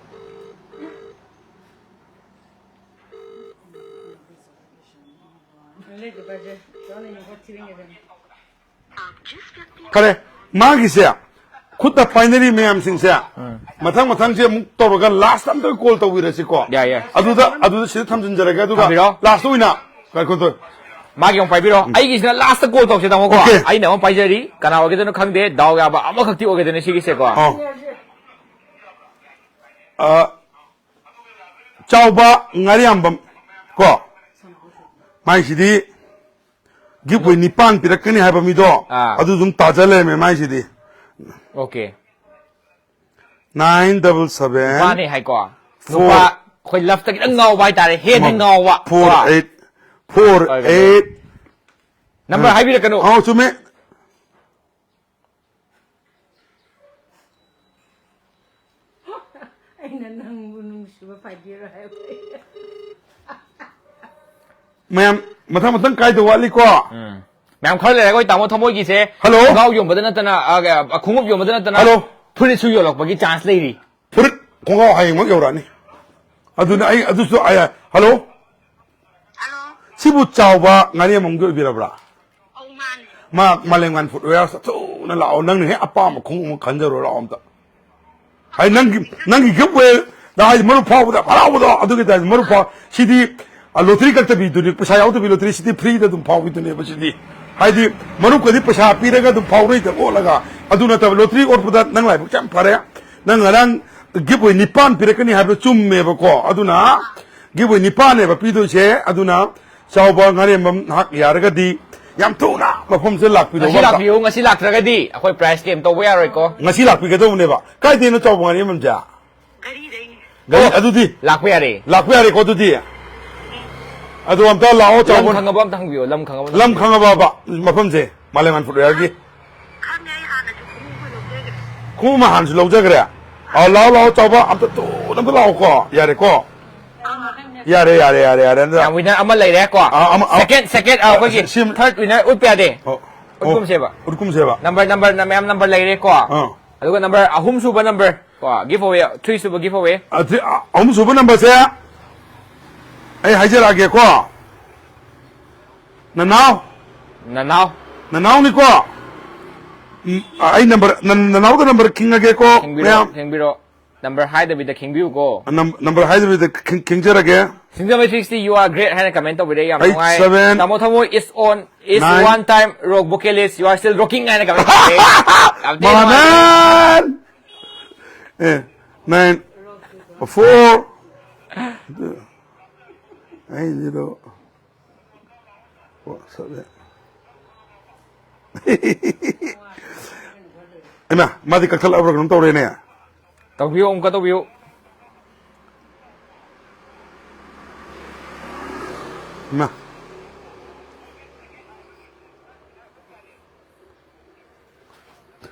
ꯈꯔꯦ, ꯃꯥꯒꯤꯁꯦ, ꯈꯨꯠꯇ ꯄꯥꯏꯅꯔꯤ ꯃꯌꯥꯝꯁꯤꯡꯁꯦ, ꯎꯝ꯫ ꯃꯊꯪ ꯃꯊꯪꯁꯦ ꯑꯃꯨꯛ ꯇꯧꯔꯒ ꯂꯥꯁ ꯑꯝꯇ call ꯇꯧꯕꯤꯔꯁꯤꯀꯣ꯫ ꯌꯥꯏ, ꯌꯥꯏ꯫ ꯑꯗꯨꯗ, ꯑꯗꯨꯗ ꯁꯤꯗ ꯊꯝꯖꯤꯟꯖꯔꯒꯦ, ꯑꯗꯨꯒ ꯊꯝꯕꯤꯔꯣ꯫ ꯂꯥꯁ ꯑꯣꯏꯅ ꯉꯥꯏꯈꯣ, ꯇꯧ-, ꯃꯥꯒꯤ ꯑꯃꯨꯛ ꯄꯥꯏꯕꯤꯔꯣ꯫ ꯎꯝ꯫ ꯑꯩꯒꯤꯁꯤꯅ ꯂꯥꯁꯇ ꯀꯣꯜ ꯇꯧꯁꯦ, ꯇꯥꯃꯣꯀꯣ꯫ ꯑꯣꯀꯦ꯫ ꯑꯩꯅ ꯑꯃꯨꯛ ꯄꯥꯏꯖꯔꯤ꯫ ꯀꯅꯥ ꯑꯣꯏꯒꯗꯣꯏꯅꯣ ꯈꯪꯗꯦ꯫ ꯗꯥꯎ ꯌꯥꯕ ꯑꯃꯈꯛꯇꯤ ꯑꯣꯏꯒꯗꯣꯏꯅꯦ ꯁꯤꯒꯤꯁꯦꯀꯣ꯫ ꯑꯧ꯫ ꯑ, ꯆꯥꯎꯕ ꯉꯥꯔꯤꯌꯥꯝꯕꯝ ꯀꯣ, ꯃꯥꯏꯁꯤꯗꯤ ꯒꯤꯐ ꯑꯣꯏ ꯅꯤꯄꯥꯟ ꯄꯤꯔꯛꯀꯅꯤ ꯍꯥꯏꯕ ꯃꯤꯗꯣ, ꯑꯥ꯫ ꯑꯗꯨ ꯑꯗꯨꯝ ꯇꯥꯖ ꯂꯩꯔꯝꯃꯦ ꯃꯥꯏꯁꯤꯗꯤ꯫ ꯑꯣꯀꯦ꯫ Nine double seven ꯅꯨꯄꯥꯅꯦ ꯍꯥꯏꯀꯣ꯫ four ꯅꯨꯄꯥ ꯑꯩꯈꯣꯏ ꯂꯞꯇ ꯈꯤꯇꯪ ꯉꯥꯎꯕ ꯍꯥꯏꯇꯥꯔꯦ, ꯍꯦꯟꯅ ꯉꯥꯎꯕ꯫ Four ꯀꯣ? Eight, four eight꯫ ꯅꯝꯕꯔ ꯎꯝ꯫ ꯍꯥꯏꯕꯤꯔꯛꯀꯅꯨ꯫ ꯑꯧ, ꯆꯨꯝꯃꯦ꯫ ꯑꯩꯅ ꯅꯪꯕꯨ ꯅꯨꯡꯁꯤꯕ ꯐꯥꯏꯕꯤꯔꯣ ꯍꯥꯏꯕ꯫ ꯃꯌꯥꯝ, ꯃꯊꯪ ꯃꯊꯪ ꯀꯥꯏꯗ ꯋꯥꯠꯂꯤꯀꯣ? ꯎꯝ꯫ ꯃꯌꯥꯝ ꯈꯔ ꯂꯩꯔꯒ ꯑꯩꯈꯣꯏ ꯇꯥꯃꯣ ꯊꯃꯣꯏꯒꯤꯁꯦ ꯍꯜꯂꯣ? ꯈꯣꯡꯒ꯭ꯔꯥꯎ ꯌꯣꯟꯕꯗ ꯅꯠꯇꯅ, ꯑ, ꯑ, ꯈꯣꯡꯎꯞ ꯌꯣꯟꯕꯗ ꯅꯠꯇꯅ ꯍꯜꯂꯣ? ꯐꯨꯔꯤꯠꯁꯨ ꯌꯣꯜꯂꯛꯄꯒꯤ ꯆꯥꯟꯁ ꯂꯩꯔꯤ꯫ ꯐꯨꯔꯤꯠ ꯈꯣꯡꯒ꯭ꯔꯥꯎ ꯍꯌꯦꯡꯃꯛ ꯌꯧꯔꯛꯑꯅꯤ꯫ ꯑꯗꯨꯅ ꯑꯩ ꯑꯗꯨꯁꯨ, ꯑ, ꯍꯜꯂꯣ? ꯍꯜꯂꯣ? ꯁꯤꯕꯨ ꯆꯥꯎꯕ ꯉꯥꯔꯤꯌꯥꯝꯕꯝꯒꯤ ꯑꯣꯏꯕꯤꯔꯕ꯭ꯔꯥ? ꯑꯧ, ꯃꯥꯅꯦ꯫ ꯃꯥ ꯃꯥꯂꯦꯝꯉꯥꯟ ꯐꯨꯠꯋꯦꯌꯔꯁ ꯊꯨꯅ ꯂꯥꯛꯑꯣ, ꯅꯪꯅ ꯍꯦꯛ ꯑꯄꯥꯝꯕ ꯈꯣꯡꯎꯞ ꯑꯃ ꯈꯟꯖꯔꯣ, ꯂꯥꯛꯑꯣ ꯑꯝꯇ꯫ ꯍꯥꯏ, ꯅꯪꯒꯤ, ꯅꯪꯒꯤ ꯒꯤꯐ ꯑꯣꯏ, ꯅ ꯍꯥꯏꯗꯤ ꯃꯔꯨꯞ ꯐꯥꯎꯕꯗ ꯍꯔꯥꯎꯕꯗꯣ, ꯑꯗꯨꯒꯤ ꯇꯥꯏꯞꯇ ꯃꯔꯨꯞ ꯐꯥꯎ-, ꯁꯤꯗꯤ, ꯑ, ꯂꯣꯇꯔꯤ ꯀꯛꯇꯕꯤꯗꯨꯅꯤ, ꯄꯩꯁꯥ ꯌꯥꯎꯗꯕꯤ ꯂꯣꯇꯔꯤ, ꯁꯤꯗꯤ ꯐ꯭ꯔꯤꯗ ꯑꯗꯨꯝ ꯐꯥꯎꯕꯤꯗꯨꯅꯦꯕ ꯁꯤꯗꯤ꯫ ꯍꯥꯏꯗꯤ ꯃꯔꯨꯞꯀꯗꯤ ꯄꯩꯁꯥ ꯄꯤꯔꯒ ꯑꯗꯨꯝ ꯐꯥꯎꯅꯩꯗ ꯑꯣꯠꯂꯒ, ꯑꯗꯨ ꯅꯠꯇꯕ ꯂꯣꯇꯔꯤ ꯑꯣꯠꯄꯗ ꯅꯪ ꯂꯥꯏꯕꯛ ꯌꯥꯝ ꯐꯔꯦ꯫ ꯅꯪ ꯉꯔꯥꯡ ꯒꯤꯐ ꯑꯣꯏ ꯅꯤꯄꯥꯟ ꯄꯤꯔꯛꯀꯅꯤ ꯍꯥꯏꯕꯗꯣ ꯆꯨꯝꯃꯦꯕꯀꯣ, ꯑꯗꯨꯅ ꯒꯤꯐ ꯑꯣꯏ ꯅꯤꯄꯥꯟꯅꯦꯕ ꯄꯤꯗꯣꯏꯁꯦ꯫ ꯑꯗꯨꯅ ꯆꯥꯎꯕ ꯉꯥꯔꯦꯝꯕꯝ ꯅꯍꯥꯛ ꯌꯥꯔꯒꯗꯤ ꯌꯥꯝ ꯊꯨꯅ ꯃꯐꯝꯁꯤꯗ ꯂꯥꯛꯄꯤꯔꯣ꯫ ꯉꯁꯤ ꯂꯥꯛꯄꯤꯌꯨ, ꯉꯁꯤ ꯂꯥꯛꯇ꯭ꯔꯒꯗꯤ ꯑꯩꯈꯣꯏ ꯄ꯭ꯔꯥꯏꯖ ꯀꯦꯝ ꯇꯧꯕ ꯌꯥꯔꯣꯏꯀꯣ꯫ ꯉꯁꯤ ꯂꯥꯛꯄꯤꯒꯗꯧꯕꯅꯦꯕ꯫ ꯀꯥꯏꯗꯩꯅꯣ ꯆꯥꯎꯕ ꯉꯥꯔꯦꯝꯕꯝꯁꯦ? ꯘꯔꯤꯗꯩꯅꯦ꯫ ꯘꯔꯤ ꯑꯣ, ꯑꯗꯨꯗꯤ ꯂꯥꯛꯄ ꯌꯥꯔꯦ꯫ ꯂꯥꯛꯄ ꯌꯥꯔꯦꯀꯣ ꯑꯗꯨꯗꯤ꯫ ꯑꯗꯣ ꯑꯝꯇ ꯂꯥꯛꯑꯣ ꯂꯝ ꯆꯥꯎꯕ꯫ ꯈꯪꯉꯕ ꯑꯝꯇ ꯍꯪꯕꯤꯌꯣ, ꯂꯝ ꯈꯪꯉꯕ ꯑꯝꯇ ꯂꯝ ꯍꯪꯕꯤꯌꯣ꯫ ꯈꯪꯉꯕꯕ ꯃꯐꯝꯁꯦ ꯃꯥꯂꯦꯝꯉꯥꯟ ꯐꯨꯠꯋꯦꯌꯔꯒꯤ꯫ ꯈꯪꯉꯦ, ꯑꯩ ꯍꯥꯟꯅꯁꯨ ꯈꯣꯡꯎꯞ ꯑꯣꯏꯅ ꯂꯧꯖꯈ꯭ꯔꯦ꯫ ꯈꯣꯡꯎꯞ ꯑꯃ ꯍꯥꯟꯅꯁꯨ ꯂꯧꯖꯈ꯭ꯔꯦ꯫ ꯑꯥ, ꯂꯥꯛꯑꯣ, ꯂꯥꯛꯑꯣ, ꯆꯥꯎꯕ, ꯑꯝꯇ ꯊꯨꯅ ꯑꯝꯇ ꯂꯥꯛꯑꯣꯀꯣ꯫ ꯌꯥꯔꯦꯀꯣ? ꯑꯥ, ꯅꯪ ꯌꯥꯔꯦ, ꯌꯥꯔꯦ, ꯌꯥꯔꯦ, ꯌꯥꯔꯦ, ꯑꯗꯨꯗ꯫ ꯌꯥꯝ ꯋꯤꯅꯔ ꯑꯃ ꯂꯩꯔꯦꯀꯣ꯫ ꯑꯥ, ꯑꯃ, ꯑꯥ, ꯁꯦꯀꯦꯟ, ꯁꯦꯀꯦꯟ, ꯑꯥ, ꯑꯩꯈꯣꯏꯒꯤ ꯁꯤ, ꯁꯤ, ꯊꯥꯔꯠ ꯋꯤꯅꯔ ꯎꯠꯄ ꯌꯥꯗꯦ꯫ ꯑꯣ, ꯑꯣ, ꯎꯠꯀꯨꯝꯁꯦꯕ꯫ ꯎꯠꯀꯨꯝꯁꯦꯕ꯫ ꯅꯝꯕꯔ, ꯅꯝꯕꯔ, ꯅ-, ꯃꯌꯥꯝ ꯅꯝꯕꯔ ꯂꯩꯔꯦꯀꯣ꯫ ꯑꯥ꯫ ꯑꯗꯨꯒ ꯅꯝꯕꯔ ꯑꯍꯨꯝ ꯁꯨꯕ ꯅꯝꯕꯔ ꯀꯣ, ꯒꯤꯐ ꯑꯋꯦ, ꯊ꯭ꯔꯤ ꯁꯨꯕ ꯒꯤꯐ ꯑꯋꯦ꯫ ꯑ, ꯊ꯭ꯔꯤ, ꯑ, ꯑꯍꯨꯝ ꯁꯨꯕ ꯅꯝꯕꯔꯁꯦ ꯑꯩ ꯍꯥꯏꯖꯔꯛꯑꯒꯦꯀꯣ꯫ ꯅꯅꯥꯎ꯫ ꯅꯅꯥꯎ꯫ ꯅꯅꯥꯎꯅꯤꯀꯣ꯫ ꯎꯝ, ꯑ, ꯑꯩ ꯅꯝꯕꯔ, ꯅ-, ꯅꯅꯥꯎꯗ ꯅꯝꯕꯔ ꯈꯤꯡꯉꯒꯦꯀꯣ, ꯈꯤꯡꯕꯤꯔꯣ, ꯃꯌꯥꯝ꯫ ꯈꯤꯡꯕꯤꯔꯣ꯫ ꯅꯝꯕꯔ ꯍꯥꯏꯗꯕꯤꯗ ꯈꯤꯡꯕꯤꯌꯨꯀꯣ꯫ ꯅꯝ-, ꯅꯝꯕꯔ ꯍꯥꯏꯗꯕꯤꯗ ꯈꯤꯡ-, ꯈꯤꯡꯖꯔꯒꯦ꯫ ꯁꯤꯡꯖꯃꯩ three sixty, "You are great" ꯍꯥꯏꯅ ꯀꯃꯦꯟ ꯇꯧꯕꯤꯔꯛꯑꯦ, ꯌꯥꯝ ꯑꯩꯠ ꯅꯨꯡꯉꯥꯏ꯫ ꯁꯚꯦꯟ ꯇꯥꯃꯣ ꯊꯃꯣꯏ is on, is nine. One time rock vocalist, "You are still rocking" ꯍꯥꯏꯅ ꯀꯃꯦꯟ ꯇꯧꯕꯤꯔꯛꯑꯦ꯫ ꯌꯥꯝ ꯊꯤ ꯅꯨꯡꯉꯥꯏ꯫ ꯃꯍꯥꯅꯟ! ꯑꯦ, nine, four, eight zero, four seven. ꯏꯃꯥ, ꯃꯥꯗꯤ ꯀꯛꯊꯠꯂꯛꯑꯕ꯭ꯔꯥ ꯀꯩꯅꯣꯝ ꯇꯧꯔꯦꯅꯦ꯫ ꯇꯧꯕꯤꯌꯨ, ꯑꯃꯨꯛꯀ ꯇꯧꯕꯤꯌꯨ꯫ ꯏꯃꯥ꯫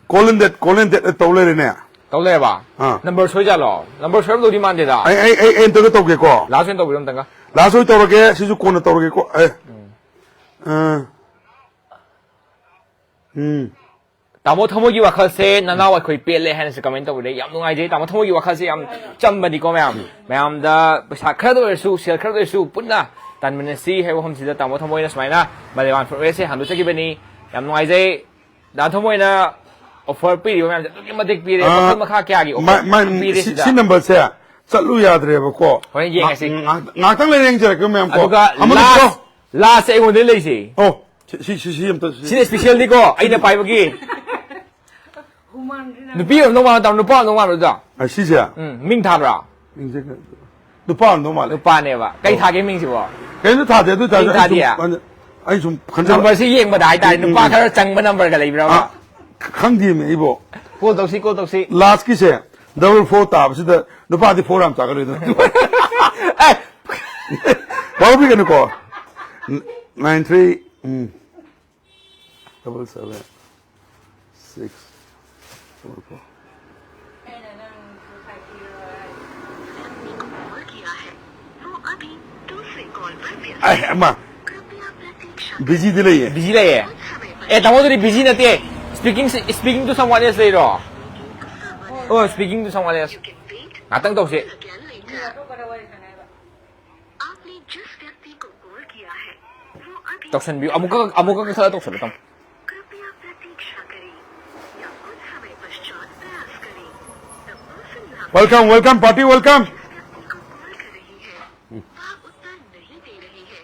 Call ended, call ended ꯇꯧ ꯂꯩꯔꯦꯅꯦ꯫ ꯇꯧ ꯂꯩꯔꯕ? ꯑꯥ꯫ ꯅꯝꯕꯔ ꯁꯣꯏꯖꯥꯠꯂꯣ? ꯅꯝꯕꯔ ꯁꯣꯏꯔꯝꯗꯧꯗꯤ ꯃꯥꯟꯗꯦꯗ꯫ ꯑꯩ, ꯑꯩ, ꯑꯩ, ꯑꯩ ꯑꯝꯇꯒ ꯇꯧꯒꯦꯀꯣ꯫ ꯂꯥꯁ ꯑꯣꯏꯅ ꯇꯧꯕꯤꯔꯣ ꯑꯝꯇꯪꯒ꯫ ꯂꯥꯁ ꯑꯣꯏꯅ ꯇꯧꯔꯒꯦ, ꯁꯤꯁꯨ ꯀꯣꯟꯅ ꯇꯧꯔꯒꯦꯀꯣ꯫ ꯑꯦ꯫ ꯎꯝ꯫ ꯑꯥ꯫ ꯎꯝ꯫ ꯇꯥꯃꯣ ꯊꯃꯣꯏꯒꯤ ꯋꯥꯈꯜꯁꯦ ꯅꯅꯥꯎ ꯑꯩꯈꯣꯏ ꯄꯦꯜꯂꯦ ꯍꯥꯏꯅꯁꯨ ꯀꯃꯦꯟ ꯇꯧꯕꯤꯔꯦ꯫ ꯌꯥꯝ ꯅꯨꯡꯉꯥꯏꯖꯩ꯫ ꯇꯥꯃꯣ ꯊꯃꯣꯏꯒꯤ ꯋꯥꯈꯜꯁꯦ ꯌꯥꯝ ꯆꯝꯕꯅꯤꯀꯣ ꯃꯌꯥꯝ꯫ ꯃꯌꯥꯝꯗ ꯄꯩꯁꯥ ꯈꯔꯗ ꯑꯣꯏꯔꯁꯨ, ꯁꯦꯜ ꯈꯔꯗ ꯑꯣꯏꯔꯁꯨ ꯄꯨꯟꯅ ꯇꯥꯟꯃꯤꯟꯅꯁꯤ ꯍꯥꯏꯕ ꯋꯥꯐꯝꯁꯤꯗ ꯇꯥꯃꯣ ꯊꯃꯣꯏꯅ ꯁꯨꯃꯥꯏꯅ ꯃꯥꯂꯦꯝꯉꯥꯟ ꯐꯨꯠꯋꯦꯌꯔꯁꯦ ꯍꯟꯗꯣꯛꯆꯈꯤꯕꯅꯤ꯫ ꯌꯥꯝ ꯅꯨꯡꯉꯥꯏꯖꯩ꯫ ꯗꯥ ꯊꯃꯣꯏꯅ ꯑꯣꯐꯔ ꯄꯤꯔꯤꯕ ꯃꯌꯥꯝꯁꯦ ꯑꯗꯨꯛꯀꯤ ꯃꯇꯤꯛ ꯄꯤꯔꯦ꯫ ꯑꯥ, ꯃꯈꯜ ꯃꯈꯥ ꯀꯌꯥꯒꯤ ꯃꯥ-, ꯑꯣꯐꯔ ꯃꯥ-, ꯃꯌꯥꯝ ꯄꯤꯔꯦ ꯁꯤ, ꯁꯤꯗ꯫ ꯁꯤ ꯅꯝꯕꯔꯁꯦ ꯆꯠꯂꯨ ꯌꯥꯗ꯭ꯔꯦꯕꯀꯣ꯫ ꯍꯣꯔꯦꯟ ꯌꯦꯡꯉꯁꯤ꯫ ꯉꯥꯛ-, ꯉꯥꯛ-, ꯉꯥꯛꯇꯪ ꯂꯩꯔ ꯌꯦꯡꯖꯔꯛꯀꯦ ꯃꯌꯥꯝ ꯀꯣ꯫ ꯑꯗꯨꯒ ꯑꯃꯅ ꯂꯥꯁ, ꯀꯣ꯫ ꯂꯥꯁꯁꯦ ꯑꯩꯉꯣꯟꯗ ꯂꯩꯁꯦ꯫ ꯑꯣ, ꯁꯤ, ꯁꯤ, ꯁꯤ ꯑꯝꯇ, ꯁꯤ꯫ ꯁꯤꯅ ꯏꯁꯄꯤꯁꯦꯜꯅꯤꯀꯣ, ꯑꯩꯅ ꯄꯥꯏꯕꯒꯤ꯫ ꯅꯨꯄꯤ ꯑꯣꯏꯔꯝꯗꯧ ꯃꯥꯟꯕ ꯅꯠꯇ꯭ꯔꯣ? ꯅꯨꯄꯥ ꯑꯣꯏꯔꯝꯗꯧ ꯃꯥꯟꯕ ꯅꯠꯇ꯭ꯔꯣ? ꯑ, ꯁꯤꯁꯦ? ꯎꯝ, ꯃꯤꯡ ꯊꯥꯕ꯭ꯔꯥ? ꯃꯤꯡꯁꯦ ꯀꯩꯅꯣ ꯇꯧ-, ꯅꯨꯄꯥ ꯑꯣꯏꯔꯝꯗꯧ ꯃꯥꯜꯂꯦ꯫ ꯅꯨꯄꯥꯅꯦꯕ꯫ ꯀꯩ ꯊꯥꯒꯦ ꯃꯤꯡꯁꯤꯕꯣ? ꯀꯩꯝꯇ ꯊꯥꯗꯦ꯫ ꯑꯗꯨ ꯑꯣꯏꯇꯥꯔꯁꯨ ꯀꯩꯝ ꯊꯥꯗꯤꯌꯦ? ꯑꯩ ꯁꯨꯝ, ꯑꯩ ꯁꯨꯝ ꯈꯟꯖꯕ꯫ ꯅꯝꯕꯔꯁꯤ ꯌꯦꯡꯕꯗ ꯍꯥꯏꯇꯥꯔꯦ, ꯎꯝ, ꯅꯨꯄꯥ ꯎꯝ. ꯈꯔ ꯆꯪꯕ ꯅꯝꯕꯔꯒ ꯂꯩꯕ꯭ꯔꯕ? ꯑ, ꯈꯪꯗꯦꯃꯦ ꯑꯩꯕꯣ꯫ ꯀꯣꯜ ꯇꯧꯁꯤ, ꯀꯣꯜ ꯇꯧꯁꯤ. ꯂꯥꯁꯀꯤꯁꯦ ꯗꯕꯜ ꯐꯣꯔ ꯇꯥꯕꯁꯤꯗ ꯅꯨꯄꯥꯗꯤ ꯐꯣꯔ ꯌꯥꯝ ꯆꯥꯒꯜꯂꯤꯗꯅ꯫ ꯑꯦ, ꯋꯥꯍꯧꯕꯤꯒꯅꯨꯀꯣ꯫ Nine three, um, double seven, six, four four. ꯑꯦ, ꯑꯃ ꯕꯤꯖꯤꯗꯤ ꯂꯩꯌꯦ꯫ ꯕꯤꯖꯤ ꯂꯩꯌꯦ꯫ ꯑꯦ, ꯇꯥꯃꯣ, ꯑꯗꯨꯗꯤ ꯕꯤꯖꯤ ꯅꯠꯇꯦ, speaking, speaking to someone else ꯂꯩꯔꯣ? ꯑꯣ, speaking to someone else. ꯉꯥꯛꯇꯪ ꯇꯧꯁꯤ꯫ आपने जिस व्यक्ति को कॉल किया है वो अभी ꯇꯧꯁꯟꯕꯤꯌꯨ꯫ ꯑꯃꯨꯛꯀ, ꯑꯃꯨꯛꯀ ꯈꯔ ꯇꯧꯁꯜꯂꯣ, ꯇꯥꯃꯣ꯫ कृपया प्रतीक्षा करें या कुछ समय पश्चात प्रयास करें। The person you have Welcome, welcome, party, welcome. व्यक्ति को कॉल कर रही है, वह उत्तर नहीं दे रही है।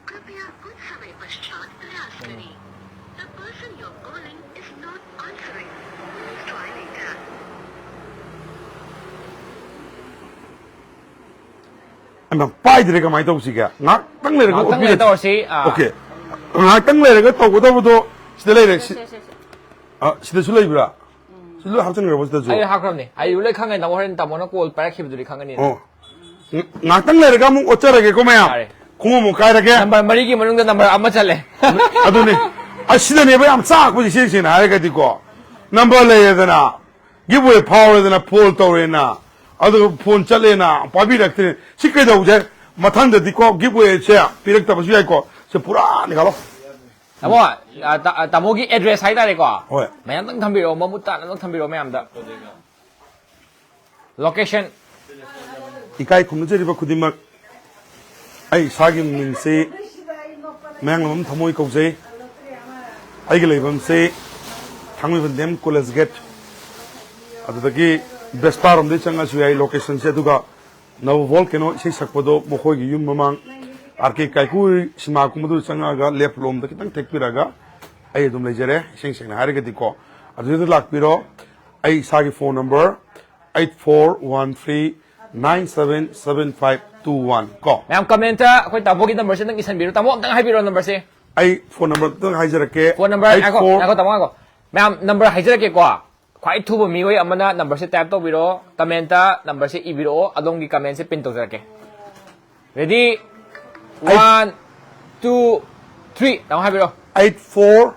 कृपया कुछ समय पश्चात प्रयास करें। The person you're calling is not answering. Please try later. ꯑꯃ ꯄꯥꯏꯗ꯭ꯔꯦ, ꯀꯃꯥꯏꯅ ꯇꯧꯁꯤꯒꯦ? ꯉꯥꯏꯍꯥꯛꯇꯪ ꯂꯩꯔꯒ ꯉꯥꯏꯍꯥꯛꯇꯪ ꯑꯣꯠꯄꯤꯔꯁꯤ꯫ ꯂꯩꯔ ꯇꯧꯔꯁꯤ, ꯑꯥ. Okay. ꯉꯥꯏꯍꯥꯛꯇꯪ ꯂꯩꯔꯒ ꯇꯧꯒꯗꯕꯗꯣ ꯁꯤꯗ ꯂꯩꯔꯦ꯫ ꯁꯤ-, ꯑ, ꯁꯤꯗꯁꯨ ꯂꯩꯕ꯭ꯔꯥ? ꯁꯤ ꯂꯣꯏ ꯍꯥꯞꯆꯤꯟꯈ꯭ꯔꯕ ꯁꯤꯗꯁꯨ? ꯑꯩ ꯍꯥꯞꯈ꯭ꯔꯕꯅꯦ꯫ ꯑꯩ ꯂꯣꯏ ꯈꯪꯉꯦ, ꯇꯥꯃꯣ ꯍꯣꯔꯦꯟ ꯇꯥꯃꯣꯅ ꯀꯣꯜ ꯄꯥꯏꯔꯛꯈꯤꯕꯗꯨꯗꯤ ꯈꯪꯒꯅꯤ꯫ ꯑꯣ. ꯉ-, ꯉꯥꯏꯍꯥꯛꯇꯪ ꯂꯩꯔꯒ ꯑꯃꯨꯛ ꯑꯣꯠꯆꯔꯒꯦꯀꯣ ꯃꯌꯥꯝ꯫ ꯌꯥꯔꯦ. ꯈꯣꯡꯎꯞ ꯑꯃꯨꯛ ꯀꯥꯏꯔꯒꯦ꯫ ꯅꯝꯕꯔ ꯃꯔꯤꯒꯤ ꯃꯅꯨꯡꯗ ꯅꯝꯕꯔ ꯑꯃ ꯆꯠꯂꯦ꯫ ꯑꯗꯨꯅꯤ꯫ ꯑꯁꯤꯗꯅꯦꯕ ꯌꯥꯝ ꯆꯥꯛꯄꯁꯦ, ꯏꯁꯦꯡ ꯁꯦꯡꯅ ꯍꯥꯏꯔꯒꯗꯤꯀꯣ꯫ ꯅꯝꯕꯔ ꯂꯩꯔꯦꯗꯅ, ꯒꯤꯐ ꯑꯋꯦ ꯐꯥꯎꯔꯦꯗꯅ, ꯐꯣꯟ ꯇꯧꯔꯦꯅ, ꯑꯗꯨꯒ ꯐꯣꯟ ꯆꯠꯂꯦꯅ, ꯄꯥꯏꯕꯤꯔꯛꯇ꯭ꯔꯦ꯫ ꯁꯤ ꯀꯩꯗꯧꯁꯦ? ꯃꯊꯪꯗꯗꯤꯀꯣ, ꯒꯤꯐ ꯑꯋꯦꯁꯦ ꯄꯤꯔꯛꯇꯕꯁꯨ ꯌꯥꯏꯀꯣ꯫ ꯁꯦ ꯄꯨꯔꯥ ꯅꯤꯀꯥꯂꯣ꯫ ꯇꯥꯃꯣ, ꯑ, ꯇꯥ-, ꯑ, ꯇꯥꯃꯣꯒꯤ ꯑꯦꯗ꯭ꯔꯦꯁ ꯍꯥꯏꯇꯥꯔꯦꯀꯣ꯫ ꯍꯣꯏ꯫ ꯃꯌꯥꯝꯗꯪ ꯊꯝꯕꯤꯔꯛꯑꯣ, ꯃꯃꯨꯠ ꯇꯥꯅ ꯑꯗꯨꯝ ꯊꯝꯕꯤꯔꯛꯑꯣ ꯃꯌꯥꯝꯗ꯫ ꯂꯣꯀꯦꯁꯟ꯫ ꯏꯀꯥꯏ ꯈꯨꯝꯅꯖꯔꯤꯕ ꯈꯨꯗꯤꯡꯃꯛ, ꯑꯩ ꯏꯁꯥꯒꯤ ꯃꯤꯡꯁꯤ ꯃꯌꯥꯡꯂꯝꯕꯝ ꯊꯃꯣꯏ ꯀꯧꯖꯩ꯫ ꯑꯩꯒꯤ ꯂꯩꯐꯝꯁꯤ ꯊꯥꯡꯃꯩꯕꯟ ꯗꯤ ꯑꯦꯝ ꯀꯣꯂꯦꯖ ꯒꯦꯠ, ꯑꯗꯨꯗꯒꯤ ꯕꯦꯁꯄꯥꯔꯣꯝꯗꯒꯤ ꯆꯪꯉꯁꯨ ꯌꯥꯏ ꯂꯣꯀꯦꯁꯟꯁꯦ꯫ ꯑꯗꯨꯒ ꯅꯕ ꯚꯣꯜꯀꯦꯅꯣ ꯏꯁꯩ ꯁꯛꯄꯗꯣ ꯃꯈꯣꯏꯒꯤ ꯌꯨꯝ ꯃꯃꯥꯡ, ꯑꯥꯔ ꯀꯦ ꯀꯥꯏꯀꯨ ꯁꯤꯅꯦꯃꯥ ꯀꯨꯝꯕꯗꯨ ꯆꯪꯉꯛꯑꯒ ꯂꯦꯐ ꯂꯣꯝꯗ ꯈꯤꯇꯪ ꯊꯦꯛꯄꯤꯔꯒ ꯑꯩ ꯑꯗꯨꯝ ꯂꯩꯖꯔꯦ, ꯏꯁꯦꯡ ꯁꯦꯡꯅ ꯍꯥꯏꯔꯒꯗꯤꯀꯣ꯫ ꯑꯗꯨꯗ ꯂꯥꯛꯄꯤꯔꯣ꯫ ꯑꯩ ꯏꯁꯥꯒꯤ phone number eight four one three Nine seven seven five two one ꯀꯣ꯫ ꯃꯌꯥꯝ ꯀꯃꯦꯟꯇ ꯑꯩꯈꯣꯏ ꯇꯥꯃꯣꯒꯤ ꯅꯝꯕꯔꯁꯦ ꯅꯪ ꯏꯁꯟꯕꯤꯔꯣ꯫ ꯇꯥꯃꯣ ꯑꯝꯇꯪ ꯍꯥꯏꯕꯤꯔꯣ ꯅꯝꯕꯔꯁꯦ꯫ ꯑꯩ ꯐꯣꯟ ꯅꯝꯕꯔ ꯑꯝꯇꯪ ꯍꯥꯏꯖꯔꯛꯀꯦ꯫ ꯐꯣꯟ ꯅꯝꯕꯔ ꯉꯥꯏꯈꯣ four ꯉꯥꯏꯈꯣ ꯇꯥꯃꯣ ꯉꯥꯏꯈꯣ꯫ ꯃꯌꯥꯝ ꯅꯝꯕꯔ ꯍꯥꯏꯖꯔꯛꯀꯦꯀꯣ꯫ ꯈ꯭ꯋꯥꯏ ꯊꯨꯕ ꯃꯤꯑꯣꯏ ꯑꯃꯅ ꯅꯝꯕꯔꯁꯦ ꯇꯥꯏꯞ ꯇꯧꯕꯤꯔꯣ, ꯀꯃꯦꯟꯇ ꯅꯝꯕꯔꯁꯦ ꯏꯕꯤꯔꯛꯑꯣ, ꯑꯗꯣꯝꯒꯤ ꯀꯃꯦꯟꯁꯦ ꯄꯤꯟ ꯇꯧꯖꯔꯛꯀꯦ꯫ Ready? One, two, three. ꯇꯥꯃꯣ ꯍꯥꯏꯕꯤꯔꯣ꯫ Eight four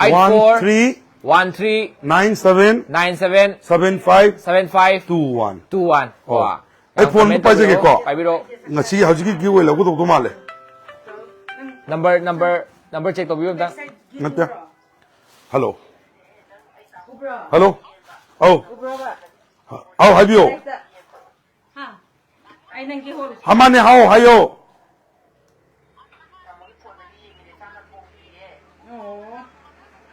Eight four one three one three nine seven nine seven seven five seven five two one꯫ two one꯫ ꯑꯣ꯫ ꯀꯣ꯫ ꯑꯩ ꯐꯣꯟ ꯑꯝꯇ ꯄꯥꯏꯖꯒꯦꯀꯣ꯫ ꯄꯥꯏꯕꯤꯔꯣ꯫ ꯉꯁꯤ ꯍꯧꯖꯤꯛꯀꯤ ꯒꯤꯐ ꯑꯣꯏ ꯂꯧꯒꯗꯧꯗꯣ ꯃꯥꯜꯂꯦ꯫ ꯅꯝꯕꯔ ꯅꯝꯕꯔ ꯅꯝꯕꯔ ꯆꯦꯛ ꯇꯧꯕꯤꯌꯨ ꯑꯝꯇ꯫ ꯅꯠꯇꯦ꯫ ꯍꯜꯂꯣ꯫ ꯍꯜꯂꯣ꯫ ꯑꯧ꯫ ꯑꯧ ꯍꯥꯏꯕꯤꯌꯣ꯫ ꯍꯥ? ꯑꯩ ꯅꯪꯒꯤ ꯍꯣꯜ ꯍꯃꯥꯅꯦ ꯍꯥꯎ ꯍꯥꯏꯌꯣ꯫ ꯑꯣ꯫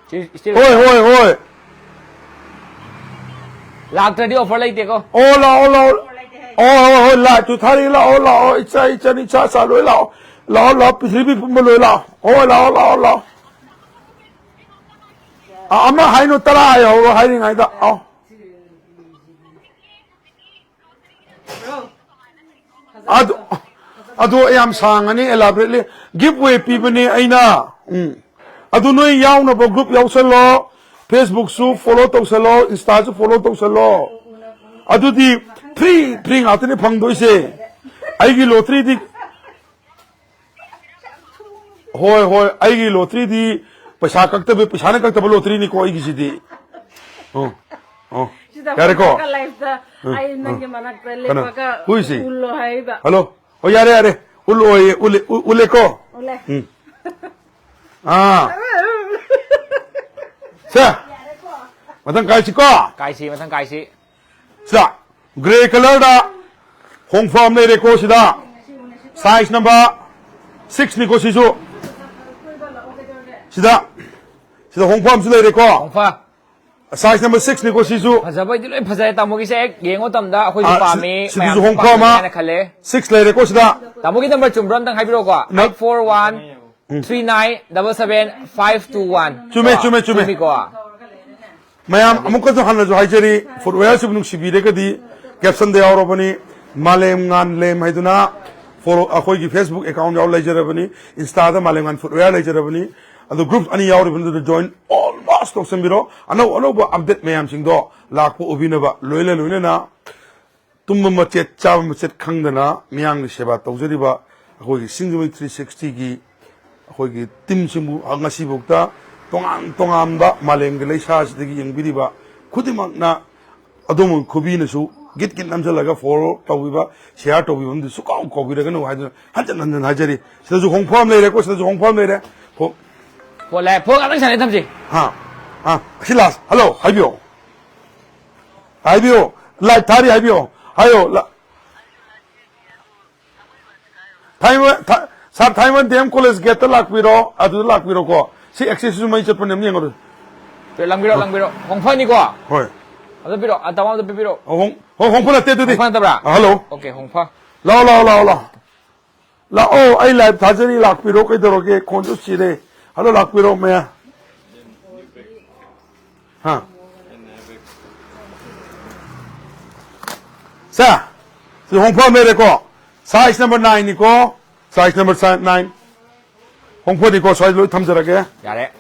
ꯁꯤ- ꯁꯤ- ꯍꯣꯏ ꯍꯣꯏ ꯍꯣꯏ꯫ ꯂꯥꯛꯇ꯭ꯔꯗꯤ ꯑꯣꯐꯔ ꯂꯩꯇꯦꯀꯣ꯫ ꯑꯣ ꯂꯥꯛꯑꯣ ꯂꯥꯛꯑꯣ꯫ ꯑꯣ ꯍꯣꯏ ꯍꯣꯏ ꯂꯥꯛꯇꯨ ꯊꯥꯔꯤ ꯂꯥꯛꯑꯣ ꯂꯥꯛꯑꯣ ꯏꯆꯥ ꯏꯆꯟ ꯏꯆꯥ ꯏꯆꯥ ꯂꯣꯏ ꯂꯥꯛꯑꯣ꯫ ꯂꯥꯛꯑꯣ ꯂꯥꯛꯑꯣ ꯄ꯭ꯔꯤꯊꯤꯕꯤ ꯄꯨꯝꯕ ꯂꯣꯏ ꯂꯥꯛꯑꯣ꯫ ꯍꯣꯏ ꯂꯥꯛꯑꯣ ꯂꯥꯛꯑꯣ ꯂꯥꯛꯑꯣ꯫ ꯑ- ꯑꯃ ꯍꯥꯏꯅꯣ ꯇꯔꯥ ꯍꯥꯏꯍꯧꯔꯣ ꯍꯥꯏꯔꯤꯉꯩꯗ꯫ ꯑꯧ꯫ ꯑꯗꯨ ꯑꯗꯨ ꯌꯥꯝ ꯁꯥꯡꯉꯅꯤ ꯑꯦꯂꯥꯕꯔꯦꯠꯂꯤ꯫ ꯒꯤꯐ ꯑꯣꯏ ꯄꯤꯕꯅꯦ ꯑꯩꯅ꯫ ꯎꯝ꯫ ꯑꯗꯨ ꯅꯣꯏ ꯌꯥꯎꯅꯕ ꯒ꯭ꯔꯨꯞ ꯌꯥꯎꯁꯜꯂꯣ꯫ ꯐꯦꯁꯕꯨꯛꯁꯨ ꯐꯣꯂꯣ ꯇꯧꯁꯜꯂꯣ, ꯏꯟꯁꯇꯥꯁꯨ ꯐꯣꯂꯣ ꯇꯧꯁꯜꯂꯣ꯫ ꯑꯗꯨꯗꯤ ꯐ꯭ꯔꯤ ꯐ꯭ꯔꯤ ꯉꯥꯛꯇꯅꯤ ꯐꯪꯗꯣꯏꯁꯦ꯫ ꯑꯩꯒꯤ ꯂꯣꯇ꯭ꯔꯤꯗꯤ ꯍꯣꯏ ꯍꯣꯏ ꯑꯩꯒꯤ ꯂꯣꯇ꯭ꯔꯤꯗꯤ ꯄꯩꯁꯥ ꯀꯛꯇꯕ ꯄꯩꯁꯥꯅ ꯀꯛꯇꯕ ꯂꯣꯇ꯭ꯔꯤꯅꯤꯀꯣ ꯑꯩꯒꯤꯁꯤꯗꯤ꯫ ꯑꯣ ꯑꯣ꯫ ꯁꯤꯗ ꯌꯥꯔꯦꯀꯣ꯫ ꯂꯥꯏꯐꯇ ꯑꯩ ꯅꯪꯒꯤ ꯃꯅꯥꯛꯇ ꯀꯅꯥ? ꯂꯦꯞꯄꯒ Who is he? ꯎꯜꯂꯣ ꯍꯥꯏꯕ꯫ ꯍꯜꯂꯣ꯫ ꯑꯣ ꯌꯥꯔꯦ ꯌꯥꯔꯦ꯫ ꯎꯠꯂꯣꯏꯌꯦ ꯎꯠꯂꯦ ꯎ- ꯎꯠꯂꯦꯀꯣ꯫ ꯎꯜꯂꯦ꯫ ꯎꯝ꯫ ꯑꯥ꯫ ꯁꯦ꯫ ꯃꯊꯪ ꯀꯥꯏꯁꯤꯀꯣ꯫ ꯀꯥꯏꯁꯤ ꯃꯊꯪ ꯀꯥꯏꯁꯤ꯫ ꯁꯤꯗ ꯒ꯭ꯔꯦ ꯀꯂꯔꯗ ꯍꯣꯡꯐꯝ ꯂꯩꯔꯦꯀꯣ ꯁꯤꯗ꯫ ꯁꯥꯏꯖ ꯅꯝꯕꯔ ꯁꯤꯛꯁꯅꯤꯀꯣ ꯁꯤꯁꯨ꯫ ꯁꯤꯗ ꯁꯤꯗ ꯍꯣꯡꯐꯝꯁꯨ ꯂꯩꯔꯦꯀꯣ꯫ ꯍꯣꯡꯐꯥ꯫ ꯁꯥꯏꯖ ꯅꯝꯕꯔ ꯁꯤꯛꯁꯅꯤꯀꯣ ꯁꯤꯁꯨ꯫ ꯐꯖꯕꯩꯗꯤ ꯂꯣꯏ ꯐꯖꯔꯦ ꯇꯥꯃꯣꯒꯤꯁꯦ ꯍꯦꯛ ꯌꯦꯡꯕ ꯃꯇꯝꯗ ꯑꯩꯈꯣꯏꯁꯨ ꯑꯥ, ꯄꯥꯝꯃꯤ꯫ ꯁꯤ- ꯁꯤꯗꯁꯨ ꯃꯌꯥꯝꯁꯨ ꯍꯣꯡꯐꯝ ꯄꯥꯝꯃꯤ ꯑꯃ꯫ ꯍꯥꯏꯅ ꯈꯜꯂꯦ꯫ ꯁꯤꯛꯁ ꯂꯩꯔꯦꯀꯣ ꯁꯤꯗ꯫ ꯇꯥꯃꯣꯒꯤ ꯅꯝꯕꯔ ꯆꯨꯝꯕ꯭ꯔꯣ ꯑꯝꯇꯪ ꯍꯥꯏꯕꯤꯔꯛꯑꯣꯀꯣ꯫ ꯅ- Eight four one three nine double seven five two one꯫ ꯆꯨꯝꯃꯦ, ꯆꯨꯝꯃꯦ, ꯆꯨꯝꯃꯦ꯫ ꯆꯨꯝꯃꯤꯀꯣ꯫ ꯃꯌꯥꯝ ꯑꯃꯨꯛꯀꯁꯨ ꯍꯟꯅꯁꯨ ꯍꯥꯏꯖꯔꯤ, ꯐꯨꯠꯋꯦꯌꯔꯁꯤꯕꯨ ꯅꯨꯡꯁꯤꯕꯤꯔꯒꯗꯤ Caption ꯗ ꯌꯥꯎꯔꯕꯅꯤ, ꯃꯥꯂꯦꯝ ꯉꯥꯟꯂꯦꯝ ꯍꯥꯏꯗꯨꯅ꯫ Follow, ꯑꯩꯈꯣꯏꯒꯤ Facebook account ꯌꯥꯎ ꯂꯩꯖꯔꯕꯅꯤ, Insta ꯗ ꯃꯥꯂꯦꯝ ꯉꯥꯟ Footwear ꯂꯩꯖꯔꯕꯅꯤ꯫ ꯑꯗꯨ group ꯑꯅꯤ ꯌꯥꯎꯔꯤꯕꯅꯤ, ꯑꯗꯨꯗ join almost ꯇꯧꯁꯟꯕꯤꯔꯣ꯫ ꯑꯅꯧ ꯑꯅꯧꯕ update ꯃꯌꯥꯝꯁꯤꯡꯗꯣ ꯂꯥꯛꯄ ꯎꯕꯤꯅꯕ, ꯂꯣꯏꯅ ꯂꯣꯏꯅꯅ ꯇꯨꯝꯕ ꯃꯆꯦꯠ, ꯆꯥꯕ ꯃꯆꯦꯠ ꯈꯪꯗꯅ ꯃꯤꯌꯥꯝꯒꯤ ꯁꯦꯕꯥ ꯇꯧꯖꯔꯤꯕ ꯑꯩꯈꯣꯏꯒꯤ ꯁꯤꯡꯖꯃꯩ three sixty ꯒꯤ ꯑꯩꯈꯣꯏꯒꯤ team ꯁꯤꯡꯕꯨ ꯉꯁꯤꯐꯥꯎꯗ ꯇꯣꯉꯥꯟ ꯇꯣꯉꯥꯟꯕ ꯃꯥꯂꯦꯝꯒꯤ ꯂꯩꯁꯥꯁꯤꯗꯒꯤ ꯌꯦꯡꯕꯤꯔꯤꯕ ꯈꯨꯗꯤꯡꯃꯛꯅ ꯑꯗꯣꯝꯒꯤ ꯈꯨꯕꯤꯅꯁꯨ ꯒꯤꯠ ꯒꯤꯠ ꯅꯝꯁꯤꯜꯂꯒ follow ꯇꯧꯕꯤꯕ, share ꯇꯧꯕꯤꯕ ꯑꯃꯗꯤ ꯁꯨꯀꯥꯎ ꯀꯥꯎꯕꯤꯔꯒꯅꯨ ꯍꯥꯏꯗꯨꯅ ꯍꯟꯖꯟ ꯍꯟꯖꯟ ꯍꯥꯏꯖꯔꯤ꯫ ꯁꯤꯗꯁꯨ ꯍꯣꯡꯐꯝ ꯂꯩꯔꯦꯀꯣ, ꯁꯤꯗꯁꯨ ꯍꯣꯡꯐꯝ ꯂꯩꯔꯦ꯫ ꯐꯣ-, ꯐꯣꯟ ꯂꯥꯛꯑꯦ, ꯐꯣꯟ ꯉꯥꯛꯇꯪ ꯁꯥꯟꯅ ꯊꯝꯁꯤ꯫ ꯍꯥ, ꯑꯥ, ꯑꯁꯤ last꯫ Hello, ꯍꯥꯏꯕꯤꯌꯣ, ꯍꯥꯏꯕꯤꯌꯣ, live ꯊꯥꯔꯤ, ꯍꯥꯏꯕꯤꯌꯣ, ꯍꯥꯏꯌꯣ꯫ ꯂ-, ꯊꯥꯏꯃ-, ꯊꯥ-, sir, ꯊꯥꯏꯃ D M college gate ꯇ ꯂꯥꯛꯄꯤꯔꯣ, ꯑꯗꯨꯗ ꯂꯥꯛꯄꯤꯔꯣꯀꯣ꯫ ꯁꯤ access ꯁꯨ ꯃꯩ ꯆꯠꯄꯅꯦ, ꯑꯃ ꯌꯦꯡꯉꯨꯔꯣ꯫ ꯄꯤꯔꯣ, ꯂꯪꯕꯤꯔꯣ, ꯂꯪꯕꯤꯔꯣ꯫ ꯍꯣꯡꯐꯅꯤꯀꯣ? ꯍꯣꯏ꯫ ꯑꯗꯨ ꯄꯤꯔꯣ, ꯑ, ꯇꯥꯃꯣ ꯑꯝꯇ ꯄꯤꯕꯤꯔꯣ꯫ ꯑꯣ, ꯍꯣꯡ-, ꯍꯣꯡ-, ꯍꯣꯡꯐ ꯅꯠꯇꯦ ꯑꯗꯨꯗꯤ꯫ ꯍꯣꯡꯐ ꯅꯠꯇꯕ꯭ꯔꯥ? ꯑ, hello꯫ Okay, ꯍꯣꯡꯐ꯫ ꯂꯥꯛꯑꯣ, ꯂꯥꯛꯑꯣ, ꯂꯥꯛꯑꯣ, ꯂꯥꯛꯑꯣ꯫ ꯂꯥꯛꯑꯣ, ꯑꯩ live ꯊꯥꯖꯔꯤ, ꯂꯥꯛꯄꯤꯔꯣ, ꯀꯩꯗꯧꯔꯒꯦ? ꯈꯣꯟꯁꯨ ꯁꯤꯔꯦ꯫ Hello, ꯂꯥꯛꯄꯤꯔꯣ, ꯃꯌꯥ꯫ ꯍꯥ? ꯁꯦ, ꯁꯤ ꯍꯣꯡꯐꯝ ꯂꯩꯔꯦꯀꯣ? Size number nine ꯅꯤꯀꯣ? Size number si-, nine꯫ ꯍꯣꯡꯐꯅꯤꯀꯣ, ꯁ꯭ꯋꯥꯏꯗ ꯂꯣꯏ ꯊꯝꯖꯔꯒꯦ꯫ ꯌꯥꯔꯦ꯫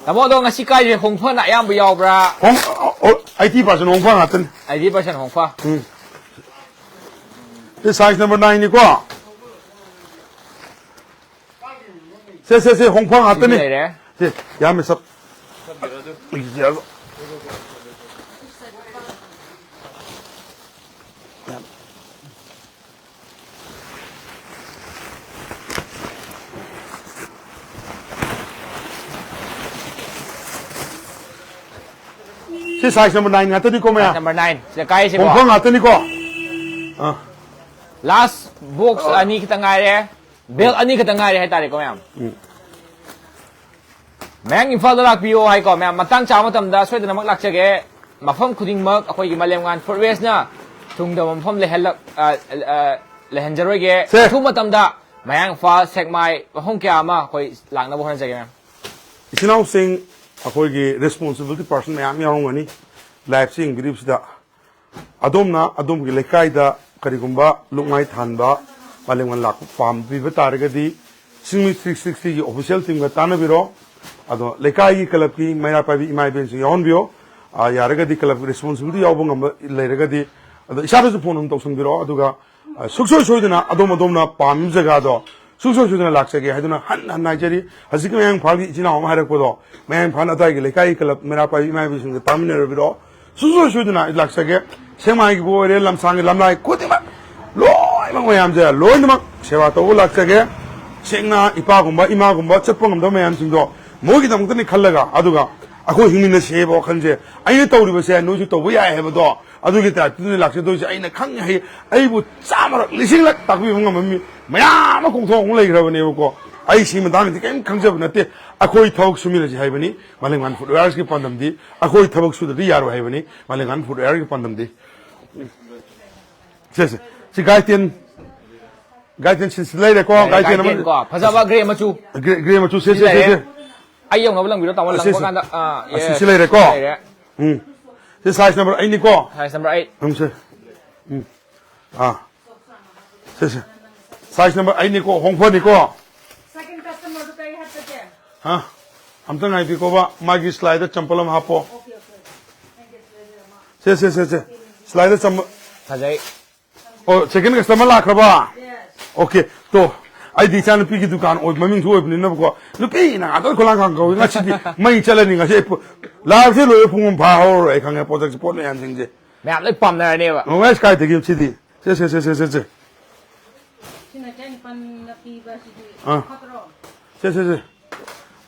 ꯇꯥꯃꯣ, ꯑꯗꯣ ꯉꯁꯤ ꯀꯥꯏꯁꯦ ꯍꯣꯡꯐꯅ ꯑꯌꯥꯝꯕ ꯌꯥꯎꯕ꯭ꯔꯥ? ꯍꯣꯡ-, ꯑꯣ, eighty percent ꯍꯣꯡꯐ ꯉꯥꯛꯇꯅꯤ꯫ Eighty percent ꯍꯣꯡꯐ꯫ ꯎꯝ꯫ ꯁꯤ size number nine ꯅꯤꯀꯣ? ꯁꯦ, ꯁꯦ, ꯁꯦ, ꯍꯣꯡꯐ ꯉꯥꯛꯇꯅꯤ꯫ ꯁꯤꯁꯨ ꯂꯩꯔꯦ꯫ ꯁꯦ, ꯌꯥꯝꯃꯦ ꯁꯛ꯫ ꯁꯤ size number nine ꯉꯥꯛꯇꯅꯤꯀꯣ, ꯃꯌꯥꯝ? Number nine꯫ ꯁꯤꯗ ꯀꯥꯏꯁꯤꯀꯣ? ꯍꯣꯡꯐ ꯉꯥꯛꯇꯅꯤꯀꯣ? ꯑꯥ꯫ Last box ꯑꯅꯤ ꯈꯤꯇꯪ ꯉꯥꯏꯔꯦ꯫ Belt ꯑꯅꯤ ꯈꯛꯇꯪ ꯉꯥꯏꯔꯦ ꯍꯥꯏꯇꯥꯔꯦꯀꯣ, ꯃꯌꯥꯝ? ꯎꯝ꯫ ꯃꯌꯥꯡ ꯏꯝꯐꯥꯜꯗ ꯂꯥꯛꯄꯤꯌꯣ ꯍꯥꯏꯀꯣ, ꯃꯌꯥꯝ? ꯃꯇꯥꯡ ꯆꯥꯕ ꯃꯇꯝꯗ ꯁꯣꯏꯗꯅꯃꯛ ꯂꯥꯛꯆꯒꯦ꯫ ꯃꯐꯝ ꯈꯨꯗꯤꯡꯃꯛ ꯑꯩꯈꯣꯏꯒꯤ ꯃꯥꯂꯦꯝꯉꯥꯟ Footwears ꯅ ꯊꯨꯡꯗꯕ ꯃꯐꯝ ꯂꯩꯍꯜꯂꯛ-, ꯑ, ꯑ, ꯂꯩꯍꯟꯖꯔꯣꯏꯒꯦ꯫ ꯁꯦ꯫ ꯑꯊꯨꯕ ꯃꯇꯝꯗ ꯃꯌꯥꯡ ꯏꯝꯐꯥꯜ, ꯁꯦꯛꯃꯥꯏ, ꯃꯐꯝ ꯀꯌꯥ ꯑꯃ ꯑꯩꯈꯣꯏ ꯂꯥꯛꯅꯕ ꯍꯣꯠꯅꯖꯒꯦ, ꯃꯌꯥꯝ꯫ ꯏꯆꯤꯟ ꯏꯅꯥꯎꯁꯤꯡ, ꯑꯩꯈꯣꯏꯒꯤ responsibility person ꯃꯌꯥꯝ ꯌꯥꯎꯔꯝꯒꯅꯤ live ꯁꯤ ꯌꯦꯡꯕꯤꯔꯤꯕꯁꯤꯗ꯫ ꯑꯗꯣꯝꯅ ꯑꯗꯣꯝꯒꯤ ꯂꯩꯀꯥꯏꯗ ꯀꯔꯤꯒꯨꯝꯕ ꯂꯨꯞꯉꯥꯏ ꯊꯥꯟꯕ ꯃꯥꯂꯦꯝꯒꯟ ꯂꯥꯛꯄ ꯄꯥꯝꯕꯤꯕ ꯇꯥꯔꯒꯗꯤ, ꯆꯤꯡꯃꯤ ꯊ꯭ꯔꯤ ꯁꯤꯛꯁꯇꯤꯒꯤ ꯑꯣꯐꯤꯁꯤꯌꯦꯜ ꯇꯤꯝꯒ ꯇꯥꯟꯅꯕꯤꯔꯣ꯫ ꯑꯗꯣ ꯂꯩꯀꯥꯏꯒꯤ ꯀ꯭ꯂꯕꯀꯤ ꯃꯩꯔꯥ ꯄꯥꯏꯕꯤ ꯏꯃꯥ ꯏꯕꯦꯟꯁꯨ ꯌꯥꯎꯍꯟꯕꯤꯌꯣ꯫ ꯑ, ꯌꯥꯔꯒꯗꯤ ꯀ꯭ꯂꯕꯀꯤ ꯔꯦꯁꯄꯣꯟꯁꯤꯕꯤꯂꯤꯇꯤ ꯌꯥꯎꯕ ꯉꯝꯕ ꯂꯩꯔꯒꯗꯤ, ꯑꯗꯣ ꯏꯁꯥꯗꯁꯨ ꯐꯣꯟ ꯑꯗꯨꯝ ꯇꯧꯁꯟꯕꯤꯔꯛꯑꯣ꯫ ꯑꯗꯨꯒ, ꯑ, ꯁꯨꯡꯁꯣꯏ ꯁꯣꯏꯗꯅ ꯑꯗꯣꯝ ꯑꯗꯣꯝꯅ ꯄꯥꯝꯃꯤꯕ ꯖꯒꯥꯗꯣ ꯁꯨꯡꯁꯣꯏ ꯁꯣꯏꯗꯅ ꯂꯥꯛꯆꯒꯦ ꯍꯥꯏꯗꯨꯅ ꯍꯟꯅ ꯍꯟꯅ ꯍꯥꯏꯖꯔꯤ꯫ ꯍꯧꯖꯤꯛꯀꯤ ꯃꯌꯥꯡ ꯏꯝꯐꯥꯜꯒꯤ ꯏꯆꯤꯟ ꯏꯅꯥꯎ ꯑꯃ ꯍꯥꯏꯔꯛꯄꯗꯣ, ꯃꯌꯥꯡ ꯏꯝꯐꯥꯜ ꯑꯗꯥꯏꯒꯤ ꯂꯩꯀꯥꯏꯒꯤ ꯀ꯭ꯂꯕ ꯃꯩꯔꯥ ꯄꯥꯏꯕꯤ ꯏꯃꯥ ꯏꯕꯦꯟꯁꯤꯡꯒ ꯇꯥꯃꯤꯟꯅꯔꯨꯕꯤꯔꯣ꯫ ꯁꯨꯡꯁꯣꯏ ꯁꯣꯏꯗꯅ ꯑꯩ ꯂꯥꯛꯆꯒꯦ꯫ ꯁꯦꯛꯃꯥꯏꯒꯤꯕꯨ ꯑꯣꯏꯔꯦ, ꯂꯝꯁꯥꯡꯒꯤ ꯂꯝꯂꯥꯏ ꯈꯨꯗꯤꯡꯃꯛ, ꯂꯣꯏꯅꯃꯛ ꯃꯌꯥꯝꯁꯦ ꯂꯣꯏꯅꯃꯛ ꯁꯦꯕꯥ ꯇꯧꯕ ꯂꯥꯛꯆꯒꯦ꯫ ꯁꯦꯡꯅ ꯏꯄꯥꯒꯨꯝꯕ ꯏꯃꯥꯒꯨꯝꯕ ꯆꯠꯄ ꯉꯝꯗꯕ ꯃꯌꯥꯝꯁꯤꯡꯗꯣ ꯃꯣꯏꯒꯤꯗꯃꯛꯇꯅꯤ ꯈꯜꯂꯒ, ꯑꯗꯨꯒ ꯑꯩꯈꯣꯏ ꯍꯤꯡꯃꯤꯟꯅꯁꯤ ꯍꯥꯏꯕ ꯋꯥꯈꯜꯁꯦ, ꯑꯩꯅ ꯇꯧꯔꯤꯕꯁꯦ ꯅꯣꯏꯁꯨ ꯇꯧꯕ ꯌꯥꯏ ꯍꯥꯏꯕꯗꯣ, ꯑꯗꯨꯒꯤ ꯇꯥꯏꯞꯇꯅꯤ ꯂꯥꯛꯆꯗꯣꯏꯁꯦ꯫ ꯑꯩꯅ ꯈꯪꯉꯤ ꯍꯩ, ꯑꯩꯕꯨ ꯆꯥꯝꯃꯔꯛ ꯂꯤꯁꯤꯡꯂꯛ ꯇꯥꯛꯄꯤꯕ ꯉꯝꯕ ꯃꯤ ꯃꯌꯥꯝ ꯑꯃ ꯀꯣꯡꯊꯣꯡ ꯑꯃ ꯂꯩꯈ꯭ꯔꯕꯅꯦꯕꯀꯣ꯫ ꯑꯩ ꯁꯤ ꯃꯇꯥꯡꯗꯗꯤ ꯀꯔꯤꯝ ꯈꯪꯖꯕ ꯅꯠꯇꯦ꯫ ꯑꯩꯈꯣꯏ ꯊꯕꯛ ꯁꯨꯃꯤꯟꯅꯁꯤ ꯍꯥꯏꯕꯅꯤ ꯃꯥꯂꯦꯝꯉꯥꯟ ꯐꯨꯗꯋꯦꯌꯔꯁꯀꯤ ꯄꯥꯟꯗꯝꯗꯤ꯫ ꯑꯩꯈꯣꯏ ꯊꯕꯛ ꯁꯨꯗ꯭ꯔꯗꯤ ꯌꯥꯔꯣꯏ ꯍꯥꯏꯕꯅꯤ ꯃꯥꯂꯦꯝꯉꯥꯟ ꯐꯨꯗꯋꯦꯌꯔꯒꯤ ꯄꯥꯟꯗꯝꯗꯤ꯫ ꯁꯦ, ꯁꯦ꯫ ꯁꯤ ꯒꯥꯏꯇꯦꯟ, ꯒꯥꯏꯇꯦꯟ ꯁꯤ, ꯁꯤ ꯂꯩꯔꯦꯀꯣ, ꯂꯩꯔꯦ, ꯒꯥꯏꯇꯦꯟ ꯑꯃ꯫ ꯒꯥꯏꯇꯦꯟ ꯀꯣ, ꯐꯖꯕ ꯒ꯭ꯔꯦ ꯃꯆꯨ꯫ ꯒ꯭ꯔꯦ, ꯒ꯭ꯔꯦ ꯃꯆꯨ, ꯁꯦ, ꯁꯤ ꯁꯦ, ꯁꯦ, ꯂꯩꯔꯦ꯫ ꯁꯦ꯫ ꯑꯩ ꯌꯧꯅꯕ ꯂꯪꯕꯤꯔꯣ, ꯇꯥꯃꯣ, ꯑꯁꯤ, ꯂꯪꯕ ꯁꯤ꯫ ꯀꯥꯟꯗ, ꯑꯥ, ꯑꯁꯤ, ꯌꯦ, ꯁꯤ ꯂꯩꯔꯦꯀꯣ? ꯂꯩꯔꯦ꯫ ꯎꯝ꯫ ꯁꯤ ꯁꯥꯏꯖ ꯅꯝꯕꯔ ꯑꯩꯠꯅꯤꯀꯣ? Size number eight. ꯎꯝ, ꯁꯦ꯫ ꯎꯝ꯫ ꯑꯥ꯫ ꯁꯦ, ꯁꯦ꯫ ꯁꯥꯏꯖ ꯅꯝꯕꯔ ꯑꯩꯠꯅꯤꯀꯣ, ꯍꯣꯡꯐꯅꯤꯀꯣ? ꯁꯦꯀꯦꯟ ꯀꯁꯇꯃꯔꯗꯨ ꯀꯔꯤ ꯍꯥꯞꯄꯒꯦ? ꯍꯥ? ꯑꯝꯇ ꯉꯥꯏꯕꯤꯀꯣꯕ, ꯃꯥꯒꯤ ꯁ꯭ꯂꯥꯏꯗ ꯆꯝꯄꯜ ꯑꯃ ꯍꯥꯞꯄꯣ꯫ Okay, okay. ꯁꯦ, ꯁꯦ, ꯁꯦ, ꯁꯦ꯫ ꯁ꯭ꯂꯥꯏꯗ ꯆꯝꯄꯜ꯫ ꯐꯖꯩ꯫ ꯑꯣ, ꯁꯦꯀꯦꯟ ꯀꯁꯇꯃꯔ ꯂꯥꯛꯈ꯭ꯔꯕ? ꯌꯦꯁ꯫ ꯑꯣꯀꯦ, ꯇꯣ꯫ ꯑꯩꯗꯤ ꯏꯆꯥ ꯅꯨꯄꯤꯒꯤ ꯗꯨꯀꯥꯟ ꯑꯣꯏ-, ꯃꯃꯤꯡꯁꯨ ꯑꯣꯏꯕꯅꯤꯅꯕꯀꯣ, ꯅꯨꯄꯤꯅ ꯉꯥꯛꯇ ꯈꯣꯂꯥꯡ ꯈꯥꯡ ꯀꯧꯏ꯫ ꯉꯁꯤꯗꯤ ꯃꯩ ꯆꯠꯂꯅꯤ꯫ ꯉꯁꯤ ꯑꯩ ꯄꯨ-, ꯂꯥꯏꯐꯁꯦ ꯂꯣꯏꯕ ꯄꯨꯡ ꯑꯃ ꯐꯥꯍꯧꯔꯔꯣꯏ, ꯑꯩ ꯈꯪꯉꯦ, ꯄꯣꯠꯁꯛꯁꯦ, ꯄꯣꯠ ꯃꯌꯥꯝꯁꯤꯡꯁꯦ꯫ ꯃꯌꯥꯝ ꯂꯣꯏ ꯄꯥꯝꯅꯔꯅꯦꯕ꯫ ꯃꯃꯥꯏ ꯀꯥꯏꯗꯒꯤ ꯁꯤꯗꯤ? ꯁꯦ, ꯁꯦ, ꯁꯦ, ꯁꯦ, ꯁꯦ, ꯁꯦ꯫ ꯁꯤꯅ ꯏꯆꯥ ꯅꯤꯄꯥꯟꯅ ꯄꯤꯕ ꯁꯤꯗꯤ ꯑꯥ꯫ ꯐꯠꯇ꯭ꯔꯣ? ꯁꯦ, ꯁꯦ, ꯁꯦ꯫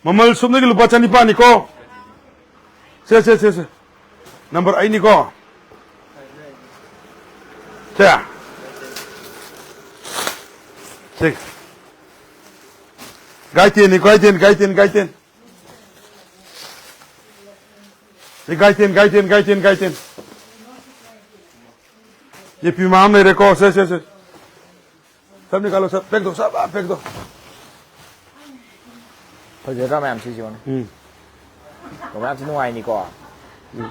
ꯃꯃꯜ ꯁꯨꯞꯅꯒꯤ ꯂꯨꯄꯥ ꯆꯅꯤꯄꯥꯟꯅꯤꯀꯣ? ꯁꯦ, ꯁꯦ, ꯁꯦ, ꯁꯦ꯫ ꯅꯝꯕꯔ ꯑꯩꯠꯅꯤꯀꯣ? ꯁꯦ꯫ ꯁꯦ꯫ ꯒꯥꯏꯇꯦꯟꯅꯤ, ꯒꯥꯏꯇꯦꯟ, ꯒꯥꯏꯇꯦꯟ, ꯒꯥꯏꯇꯦꯟ꯫ ꯁꯤ ꯒꯥꯏꯇꯦꯟ, ꯒꯥꯏꯇꯦꯟ, ꯒꯥꯏꯇꯦꯟ, ꯒꯥꯏꯇꯦꯟ꯫ ꯌꯦꯄꯤ ꯃꯥ ꯑꯃ ꯂꯩꯔꯦꯀꯣ, ꯁꯦ, ꯁꯦ, ꯁꯦ꯫ ꯁꯞꯅꯤ ꯀꯥꯂꯣ, ꯁꯞ, ꯄꯦꯛ ꯇꯧ, ꯁꯞ, ꯑꯥ, ꯄꯦꯛ ꯇꯧ꯫ ꯐꯖꯗ꯭ꯔꯥ ꯃꯌꯥꯝ ꯁꯤꯁꯦ ꯌꯦꯡꯉꯨꯅꯦ꯫ ꯎꯝ꯫ ꯃꯌꯥꯝꯁꯤ ꯅꯨꯡꯉꯥꯏꯅꯤꯀꯣ꯫ ꯎꯝ꯫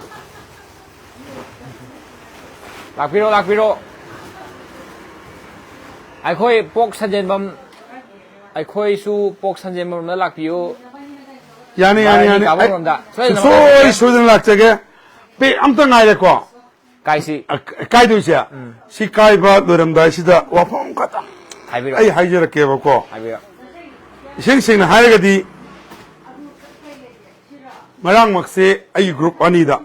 ꯂꯥꯛꯄꯤꯔꯣ, ꯂꯥꯛꯄꯤꯔꯣ꯫ ꯑꯩꯈꯣꯏ ꯄꯣꯛ ꯁꯟꯖꯦꯟꯕꯝ, ꯑꯩꯈꯣꯏꯁꯨ ꯄꯣꯛ ꯁꯟꯖꯦꯟꯕꯝꯗ ꯂꯥꯛꯄꯤꯌꯨ꯫ ꯌꯥꯅꯤ, ꯌꯥꯅꯤ, ꯃꯥꯔꯥꯅꯤ ꯌꯥꯅꯤ꯫ ꯑꯩ ꯀꯥꯕꯝꯔꯣꯝꯗ ꯁꯣꯏꯗꯅ ꯁꯨꯡꯁꯣꯏ ꯁꯣꯏꯗꯅ ꯂꯥꯛꯆꯒꯦ꯫ ꯄꯦ ꯑꯝꯇ ꯉꯥꯏꯔꯦꯀꯣ꯫ ꯀꯥꯏꯁꯤ꯫ ꯑ, ꯀꯥꯏꯗꯣꯏꯁꯦ? ꯁꯤ ꯀꯥꯏꯕ ꯂꯣꯏꯔꯝꯗꯥꯏꯁꯤꯗ ꯋꯥꯐꯝ ꯈꯇꯪ ꯍꯥꯏꯕꯤꯔꯣ꯫ ꯑꯩ ꯍꯥꯏꯖꯔꯛꯀꯦꯕꯀꯣ꯫ ꯍꯥꯏꯕꯤꯔꯣ꯫ ꯏꯁꯦꯡ ꯁꯦꯡꯅ ꯍꯥꯏꯔꯒꯗꯤ, ꯉꯔꯥꯡꯃꯛꯁꯦ ꯑꯩꯒꯤ group ꯑꯅꯤꯗ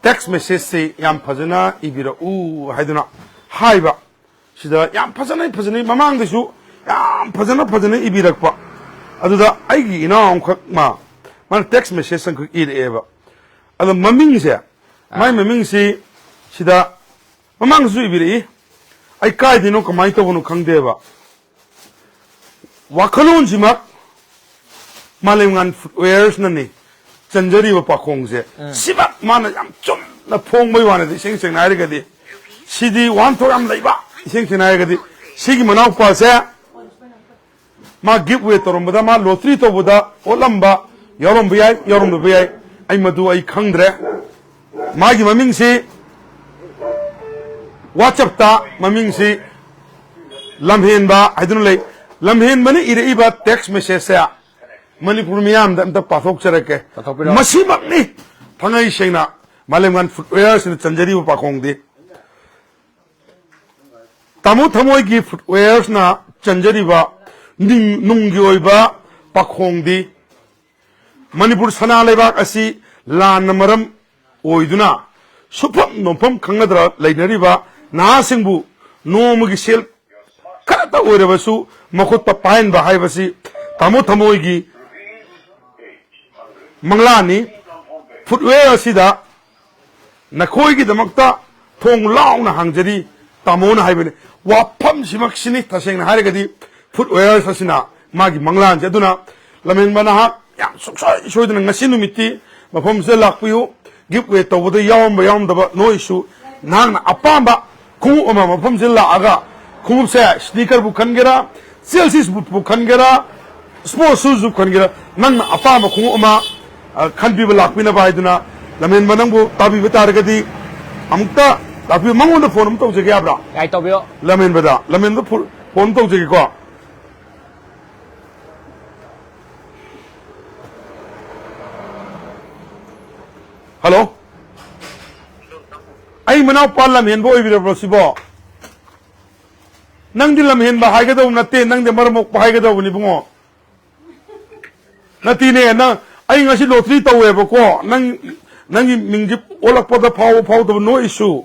text messageꯁꯤ ꯌꯥꯝ ꯐꯖꯅ ꯏꯕꯤꯔꯛꯎ ꯍꯥꯏꯗꯨꯅ ꯍꯥꯏꯕ꯫ ꯁꯤꯗ ꯌꯥꯝ ꯐꯖꯅ, ꯐꯖꯅ, ꯃꯃꯥꯡꯗꯁꯨ ꯌꯥꯝ ꯐꯖꯅ, ꯐꯖꯅ ꯏꯕꯤꯔꯛꯄ꯫ ꯑꯗꯨꯗ ꯑꯩꯒꯤ ꯏꯅꯥꯎ ꯑꯃꯈꯛ ꯃꯥ, ꯃꯥꯅ text message ꯑꯃꯈꯛ ꯏꯔꯛꯑꯦꯕ꯫ ꯑꯗꯣ ꯃꯃꯤꯡꯁꯦ, ꯃꯥꯏ ꯃꯃꯤꯡꯁꯤ ꯁꯤꯗ ꯃꯃꯥꯡꯗꯁꯨ ꯏꯕꯤꯔꯛꯏ꯫ ꯑꯩ ꯀꯥꯏꯗꯩꯅꯣ, ꯀꯃꯥꯏꯅ ꯇꯧꯕꯅꯣ ꯈꯪꯗꯦꯕ꯫ ꯋꯥꯈꯜꯂꯣꯟꯁꯤꯃꯛ ꯃꯥꯂꯦꯝꯉꯥꯟ Footwearsꯅꯅꯤ ꯆꯟꯖꯔꯤꯕ ꯄꯥꯈꯣꯡꯁꯦ꯫ ꯁꯤꯃꯛ ꯃꯥꯅ ꯌꯥꯝ ꯆꯨꯝꯅ ꯐꯣꯡꯕꯩ ꯋꯥꯅꯤꯗꯤ, ꯏꯁꯦꯡ ꯁꯦꯡꯅ ꯍꯥꯏꯔꯒꯗꯤ, ꯁꯤꯗꯤ ꯋꯥꯍꯟꯊꯣꯛ ꯌꯥꯝ ꯂꯩꯕ꯫ ꯏꯁꯦꯡ ꯁꯦꯡꯅ ꯍꯥꯏꯔꯒꯗꯤ, ꯁꯤꯒꯤ ꯃꯅꯥꯎꯄꯥꯁꯦ ꯃꯥ giveaway ꯇꯧꯔꯝꯕꯗ, ꯃꯥ lottery ꯇꯧꯕꯗ ꯑꯣꯠꯂꯝꯕ ꯌꯥꯎꯔꯝꯕ ꯌꯥꯏ, ꯌꯥꯎꯔꯝꯗꯕ ꯌꯥꯏ, ꯑꯩ ꯃꯗꯨ ꯑꯩ ꯈꯪꯗ꯭ꯔꯦ꯫ ꯃꯥꯒꯤ ꯃꯃꯤꯡꯁꯤ WhatsAppꯇ ꯃꯃꯤꯡꯁꯤ ꯂꯝꯍꯦꯟꯕ ꯍꯥꯏꯗꯨꯅ ꯂꯩ꯫ ꯂꯝꯍꯦꯟꯕꯅ ꯏꯔꯛꯏꯕ text messageꯁꯦ ꯃꯅꯤꯄꯨꯔ ꯃꯤꯌꯥꯝꯗ ꯑꯝꯇ ꯄꯥꯊꯣꯛꯆꯔꯛꯀꯦ꯫ ꯄꯥꯊꯣꯛꯄꯤꯔꯣ꯫ ꯃꯁꯤꯃꯛꯅꯤ ꯊꯥꯡꯉꯩ ꯁꯦꯡꯅ ꯃꯥꯂꯦꯝꯉꯥꯟ Footwearsꯅ ꯆꯟꯖꯔꯤꯕ ꯄꯥꯈꯣꯡꯗꯤ꯫ ꯇꯥꯃꯣ ꯊꯃꯣꯏꯒꯤ Footwearsꯅ ꯆꯟꯖꯔꯤꯕ ꯅꯤꯡ-, ꯅꯨꯡꯒꯤ ꯑꯣꯏꯕ ꯄꯥꯈꯣꯡꯗꯤ, ꯃꯅꯤꯄꯨꯔ ꯁꯅꯥ ꯂꯩꯕꯥꯛ ꯑꯁꯤ ꯂꯥꯟꯅ ꯃꯔꯝ ꯑꯣꯏꯗꯨꯅ ꯁꯨꯐꯝ ꯅꯣꯝꯐꯝ ꯈꯪꯅꯗꯅ ꯂꯩꯅꯔꯤꯕ ꯅꯍꯥꯁꯤꯡꯕꯨ ꯅꯣꯡꯃꯒꯤ ꯁꯦꯜ ꯈꯔꯇ ꯑꯣꯏꯔꯕꯁꯨ ꯃꯈꯨꯠꯇ ꯄꯥꯏꯍꯟꯕ ꯍꯥꯏꯕꯁꯤ ꯇꯥꯃꯣ ꯊꯃꯣꯏꯒꯤ ꯃꯪꯂꯥꯟꯅꯤ꯫ Footwear ꯑꯁꯤꯗ ꯅꯈꯣꯏꯒꯤꯗꯃꯛꯇ ꯊꯣꯡ ꯂꯥꯎꯅ ꯍꯥꯡꯖꯔꯤ ꯇꯥꯃꯣꯅ ꯍꯥꯏꯕꯅꯤ꯫ ꯋꯥꯐꯝꯁꯤꯃꯛꯁꯤꯅꯤ ꯇꯁꯦꯡꯅ ꯍꯥꯏꯔꯒꯗꯤ Footwears ꯑꯁꯤꯅ ꯃꯥꯒꯤ ꯃꯪꯂꯥꯟꯁꯦ꯫ ꯑꯗꯨꯅ ꯂꯝꯍꯦꯟꯕ ꯅꯍꯥꯛ ꯌꯥꯝ ꯁꯨꯡꯁꯣꯏ ꯁꯣꯏꯗꯅ ꯉꯁꯤ ꯅꯨꯃꯤꯠꯇꯤ ꯃꯐꯝꯁꯤꯗ ꯂꯥꯛꯄꯤꯌꯨ꯫ Giveaway ꯇꯧꯕꯗ ꯌꯥꯎꯔꯝꯕ ꯌꯥꯎꯔꯝꯗꯕ ꯅꯣꯏꯁꯨ ꯅꯍꯥꯛꯅ ꯑꯄꯥꯝꯕ ꯈꯣꯡꯎꯞ ꯑꯃ ꯃꯐꯝꯁꯤꯗ ꯂꯥꯛꯑꯒ, ꯈꯣꯡꯎꯞꯁꯦ sneakerꯕꯨ ꯈꯟꯒꯦꯔꯥ, Chelsea bootꯄꯨ ꯈꯟꯒꯦꯔꯥ, sports shoesꯕꯨ ꯈꯟꯒꯦꯔꯥ, ꯅꯪꯅ ꯑꯄꯥꯝꯕ ꯈꯣꯡꯎꯞ ꯑꯃ, ꯑ, ꯈꯟꯕꯤꯕ ꯂꯥꯛꯄꯤꯅꯕ ꯍꯥꯏꯗꯨꯅ, ꯂꯝꯍꯦꯟꯕ ꯅꯪꯕꯨ ꯇꯥꯕꯤꯕ ꯇꯥꯔꯒꯗꯤ ꯑꯃꯨꯛꯇ ꯂꯥꯛꯄꯤꯌꯨ, ꯃꯉꯣꯟꯗ ꯐꯣꯟ ꯑꯃ ꯇꯧꯖꯒꯦ ꯍꯥꯏꯕ꯭ꯔꯥ? ꯌꯥꯏ, ꯇꯧꯕꯤꯌꯣ꯫ ꯂꯝꯍꯦꯟꯕꯗ, ꯂꯝꯍꯦꯟꯕꯗ ꯐꯣ-, ꯐꯣꯟ ꯑꯃ ꯇꯧꯖꯒꯦꯀꯣ꯫ ꯍꯜꯂꯣ, ꯑꯩ ꯃꯅꯥꯎꯄꯥ ꯂꯝꯍꯦꯟꯕ ꯑꯣꯏꯕꯤꯔꯕ꯭ꯔꯣ ꯁꯤꯕꯣ? ꯅꯪꯗꯤ ꯂꯝꯍꯦꯟꯕ ꯍꯥꯏꯒꯗꯧꯕ ꯅꯠꯇꯦ, ꯅꯪꯗꯤ ꯃꯔꯝ ꯃꯣꯛꯄ ꯍꯥꯏꯒꯗꯧꯕꯅꯤ ꯏꯕꯨꯡꯉꯣ꯫ ꯅꯠꯇꯦꯅꯦ, ꯅꯪ, ꯑꯩ ꯉꯁꯤ ꯂꯣꯇ꯭ꯔꯤ ꯇꯧꯋꯦꯕꯀꯣ, ꯅꯪ, ꯅꯪꯒꯤ ꯃꯤꯡꯁꯦ ꯑꯣꯜꯂꯛꯄꯗ ꯐꯥꯎꯕ ꯐꯥꯎꯗꯕ, no issue꯫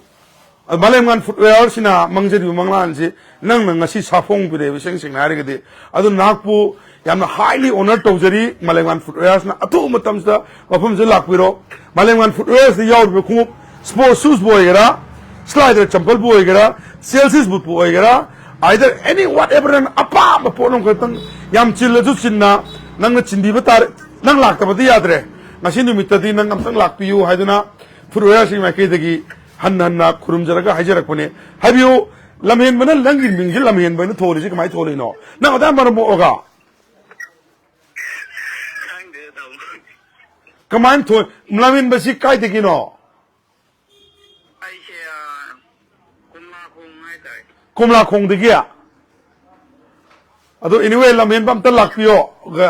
ꯑꯗꯨ ꯃꯥꯂꯦꯝꯉꯥꯟ ꯐꯨꯗꯋꯦꯌꯔꯁꯤꯅ ꯃꯥꯡꯖꯔꯤꯕ ꯃꯪꯂꯥꯟꯁꯤ ꯅꯪꯅ ꯉꯁꯤ ꯁꯥꯐꯣꯡꯕꯤꯔꯦꯕ, ꯏꯁꯦꯡ ꯁꯦꯡꯅ ꯍꯥꯏꯔꯒꯗꯤ꯫ ꯑꯗꯨ ꯅꯍꯥꯛꯄꯨ ꯌꯥꯝꯅ highly honour ꯇꯧꯖꯔꯤ꯫ ꯃꯥꯂꯦꯝꯉꯥꯟ ꯐꯨꯗꯋꯦꯌꯔꯁꯤꯅ ꯑꯊꯨꯕ ꯃꯇꯝꯁꯤꯗ ꯃꯐꯝꯁꯤꯗ ꯂꯥꯛꯄꯤꯔꯣ꯫ ꯃꯥꯂꯦꯝꯉꯥꯟ ꯐꯨꯗꯋꯦꯌꯔꯁꯤꯗ ꯌꯥꯎꯔꯤꯕ ꯈꯣꯡꯎꯞ, ꯁ꯭ꯄꯣꯔꯠ ꯁꯨꯁꯄꯨ ꯑꯣꯏꯒꯦꯔꯥ, ꯁ꯭ꯂꯥꯏꯗꯔ ꯆꯝꯄꯜꯕꯨ ꯑꯣꯏꯒꯦꯔꯥ, ꯆꯦꯜꯁꯤꯁ ꯕꯨꯠꯄꯨ ꯑꯣꯏꯒꯦꯔꯥ, either any whatever, ꯅꯪ ꯑꯄꯥꯝꯕ ꯄꯣꯠ ꯑꯃꯈꯛꯇꯪ, ꯌꯥꯝ ꯆꯤꯜꯂꯁꯨ ꯆꯤꯟꯅ, ꯅꯪꯅ ꯆꯤꯟꯕꯤꯕ ꯇꯥꯔꯦ꯫ ꯅꯪ ꯂꯥꯛꯇꯕꯗꯤ ꯌꯥꯗ꯭ꯔꯦ꯫ ꯉꯁꯤ ꯅꯨꯃꯤꯠꯇꯗꯤ ꯅꯪ ꯑꯝꯇꯪ ꯂꯥꯛꯄꯤꯌꯨ ꯍꯥꯏꯗꯨꯅ ꯐꯨꯗꯋꯦꯌꯔꯁꯤꯡ ꯃꯥꯏꯀꯩꯗꯒꯤ ꯍꯟꯅ ꯍꯟꯅ ꯈꯨꯔꯨꯝꯖꯔꯒ ꯍꯥꯏꯖꯔꯛꯄꯅꯦ꯫ ꯍꯥꯏꯕꯤꯌꯨ, ꯂꯝꯍꯦꯟꯕꯅ ꯅꯪꯒꯤ ꯃꯤꯡꯁꯦ ꯂꯝꯍꯦꯟꯕ ꯍꯥꯏꯅ ꯊꯣꯜꯂꯤꯁꯦ ꯀꯃꯥꯏꯅ ꯊꯣꯜꯂꯤꯅꯣ? ꯅꯪ ꯑꯗꯥ ꯃꯔꯝ ꯃꯣꯛꯑꯒ? ꯈꯪꯗꯦ, ꯇꯥꯃꯣ꯫ ꯀꯃꯥꯏꯅ ꯊꯣꯛ-, ꯂꯝꯍꯦꯟꯕꯁꯤ ꯀꯥꯏꯗꯒꯤꯅꯣ? ꯑꯩꯁꯦ, ꯑ, ꯀꯣꯝꯂꯥꯈꯣꯡ ꯍꯥꯏꯇꯥꯔꯦ꯫ ꯀꯣꯝꯂꯥꯈꯣꯡꯗꯒꯤ? ꯑꯗꯣ, anyway, ꯂꯝꯍꯦꯟꯕ ꯑꯝꯇ ꯂꯥꯛꯄꯤꯌꯣ꯫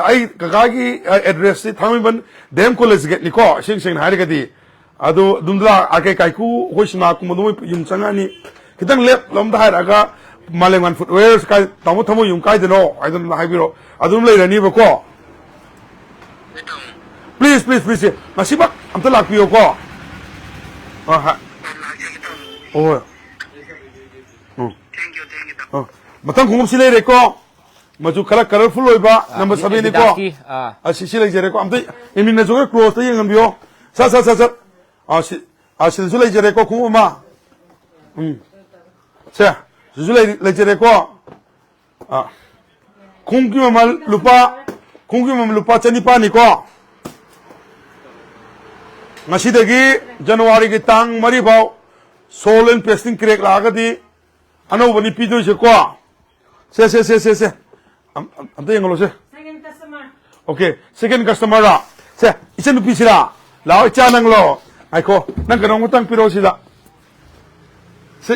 ꯑꯩ ꯀꯀꯥꯒꯤ, ꯑ, address ꯁꯤ ꯊꯥꯡꯃꯩꯕꯟ ꯗꯤ ꯑꯦꯝ ꯀꯣꯂꯦꯖ ꯒꯦꯠꯅꯤꯀꯣ, ꯏꯁꯦꯡ ꯁꯦꯡꯅ ꯍꯥꯏꯔꯒꯗꯤ꯫ ꯑꯗꯣ, ꯑꯗꯨꯝ ꯂꯥꯛ-, ꯑꯀꯩ ꯀꯥꯏꯀꯨ ꯍꯣꯏ ꯁꯤꯅꯥꯀꯨꯝꯕꯗꯣ ꯃꯣꯏ ꯌꯨꯝ ꯆꯪꯉꯛꯑꯅꯤ꯫ ꯈꯤꯇꯪ ꯂꯦꯞꯂꯣꯝꯗ ꯍꯥꯏꯔꯛꯑꯒ ꯃꯥꯂꯦꯝꯉꯥꯟ ꯐꯨꯗꯋꯦꯌꯔꯁ ꯀꯥꯏ, ꯇꯥꯃꯣ ꯊꯃꯣꯏ ꯌꯨꯝ ꯀꯥꯏꯗꯅꯣ ꯍꯥꯏꯗꯅ ꯍꯥꯏꯕꯤꯔꯣ꯫ ꯑꯗꯨꯝ ꯂꯩꯔꯅꯤꯕꯀꯣ꯫ Please, please, please, ꯁꯦ, ꯉꯁꯤꯃꯛ ꯑꯝꯇ ꯂꯥꯛꯄꯤꯌꯣꯀꯣ꯫ ꯑ, ꯍ-, ꯍꯣꯏ꯫ ꯎꯝ꯫ ꯑ, ꯃꯊꯪ ꯈꯣꯡꯎꯞꯁꯤ ꯂꯩꯔꯦꯀꯣ꯫ ꯃꯆꯨ ꯈꯔ colourful ꯑꯣꯏꯕ, ꯑ, number seven ꯅꯤꯀꯣ꯫ Adidas ꯀꯤ, ꯑ꯫ ꯑ, ꯁꯤ, ꯁꯤ ꯂꯩꯖꯔꯦꯀꯣ꯫ ꯑꯝꯇ ꯏꯃꯤꯟꯅꯁꯨ close ꯇ ꯌꯦꯡꯍꯟꯕꯤꯌꯣ꯫ ꯁꯠ, ꯁꯠ, ꯁꯠ, ꯁꯠ꯫ ꯑ, ꯁꯤ, ꯑ, ꯁꯤꯗꯁꯨ ꯂꯩꯖꯔꯦꯀꯣ, ꯈꯣꯡꯎꯞ ꯑꯃ꯫ ꯎꯝ꯫ ꯁꯦ, ꯁꯤꯁꯨ ꯂꯩ-, ꯂꯩꯖꯔꯦꯀꯣ꯫ ꯑ, ꯈꯣꯡꯎꯞꯀꯤ ꯃꯃꯜ ꯂꯨꯄꯥ, ꯈꯣꯡꯎꯞꯀꯤ ꯃꯃꯜ ꯂꯨꯄꯥ ꯆꯅꯤꯄꯥꯟꯅꯤꯀꯣ꯫ ꯉꯁꯤꯗꯒꯤ ꯖꯅꯋꯥꯔꯤꯒꯤ ꯇꯥꯡ ꯃꯔꯤ ꯐꯥꯎ sole and pressing crack ꯂꯥꯛꯑꯒꯗꯤ ꯑꯅꯧꯕꯅꯤ ꯄꯤꯗꯣꯏꯁꯦꯀꯣ꯫ ꯁꯦ, ꯁꯦ, ꯁꯦ, ꯁꯦ, ꯁꯦ꯫ ꯑꯝ-, ꯑꯝ-, ꯑꯝꯇ ꯌꯦꯡꯍꯜꯂꯣꯁꯦ꯫ Second customer꯫ Okay, second customer ꯔ? ꯁꯦ, ꯏꯆꯟ ꯅꯨꯄꯤꯁꯤꯔꯥ? ꯂꯥꯛꯑꯣ, ꯏꯆꯥ ꯅꯪꯂꯣ? ꯉꯥꯏꯈꯣ, ꯅꯪ ꯀꯩꯅꯣꯝꯇꯪ ꯄꯤꯔꯛꯑꯣ ꯁꯤꯗ꯫ ꯁꯤ,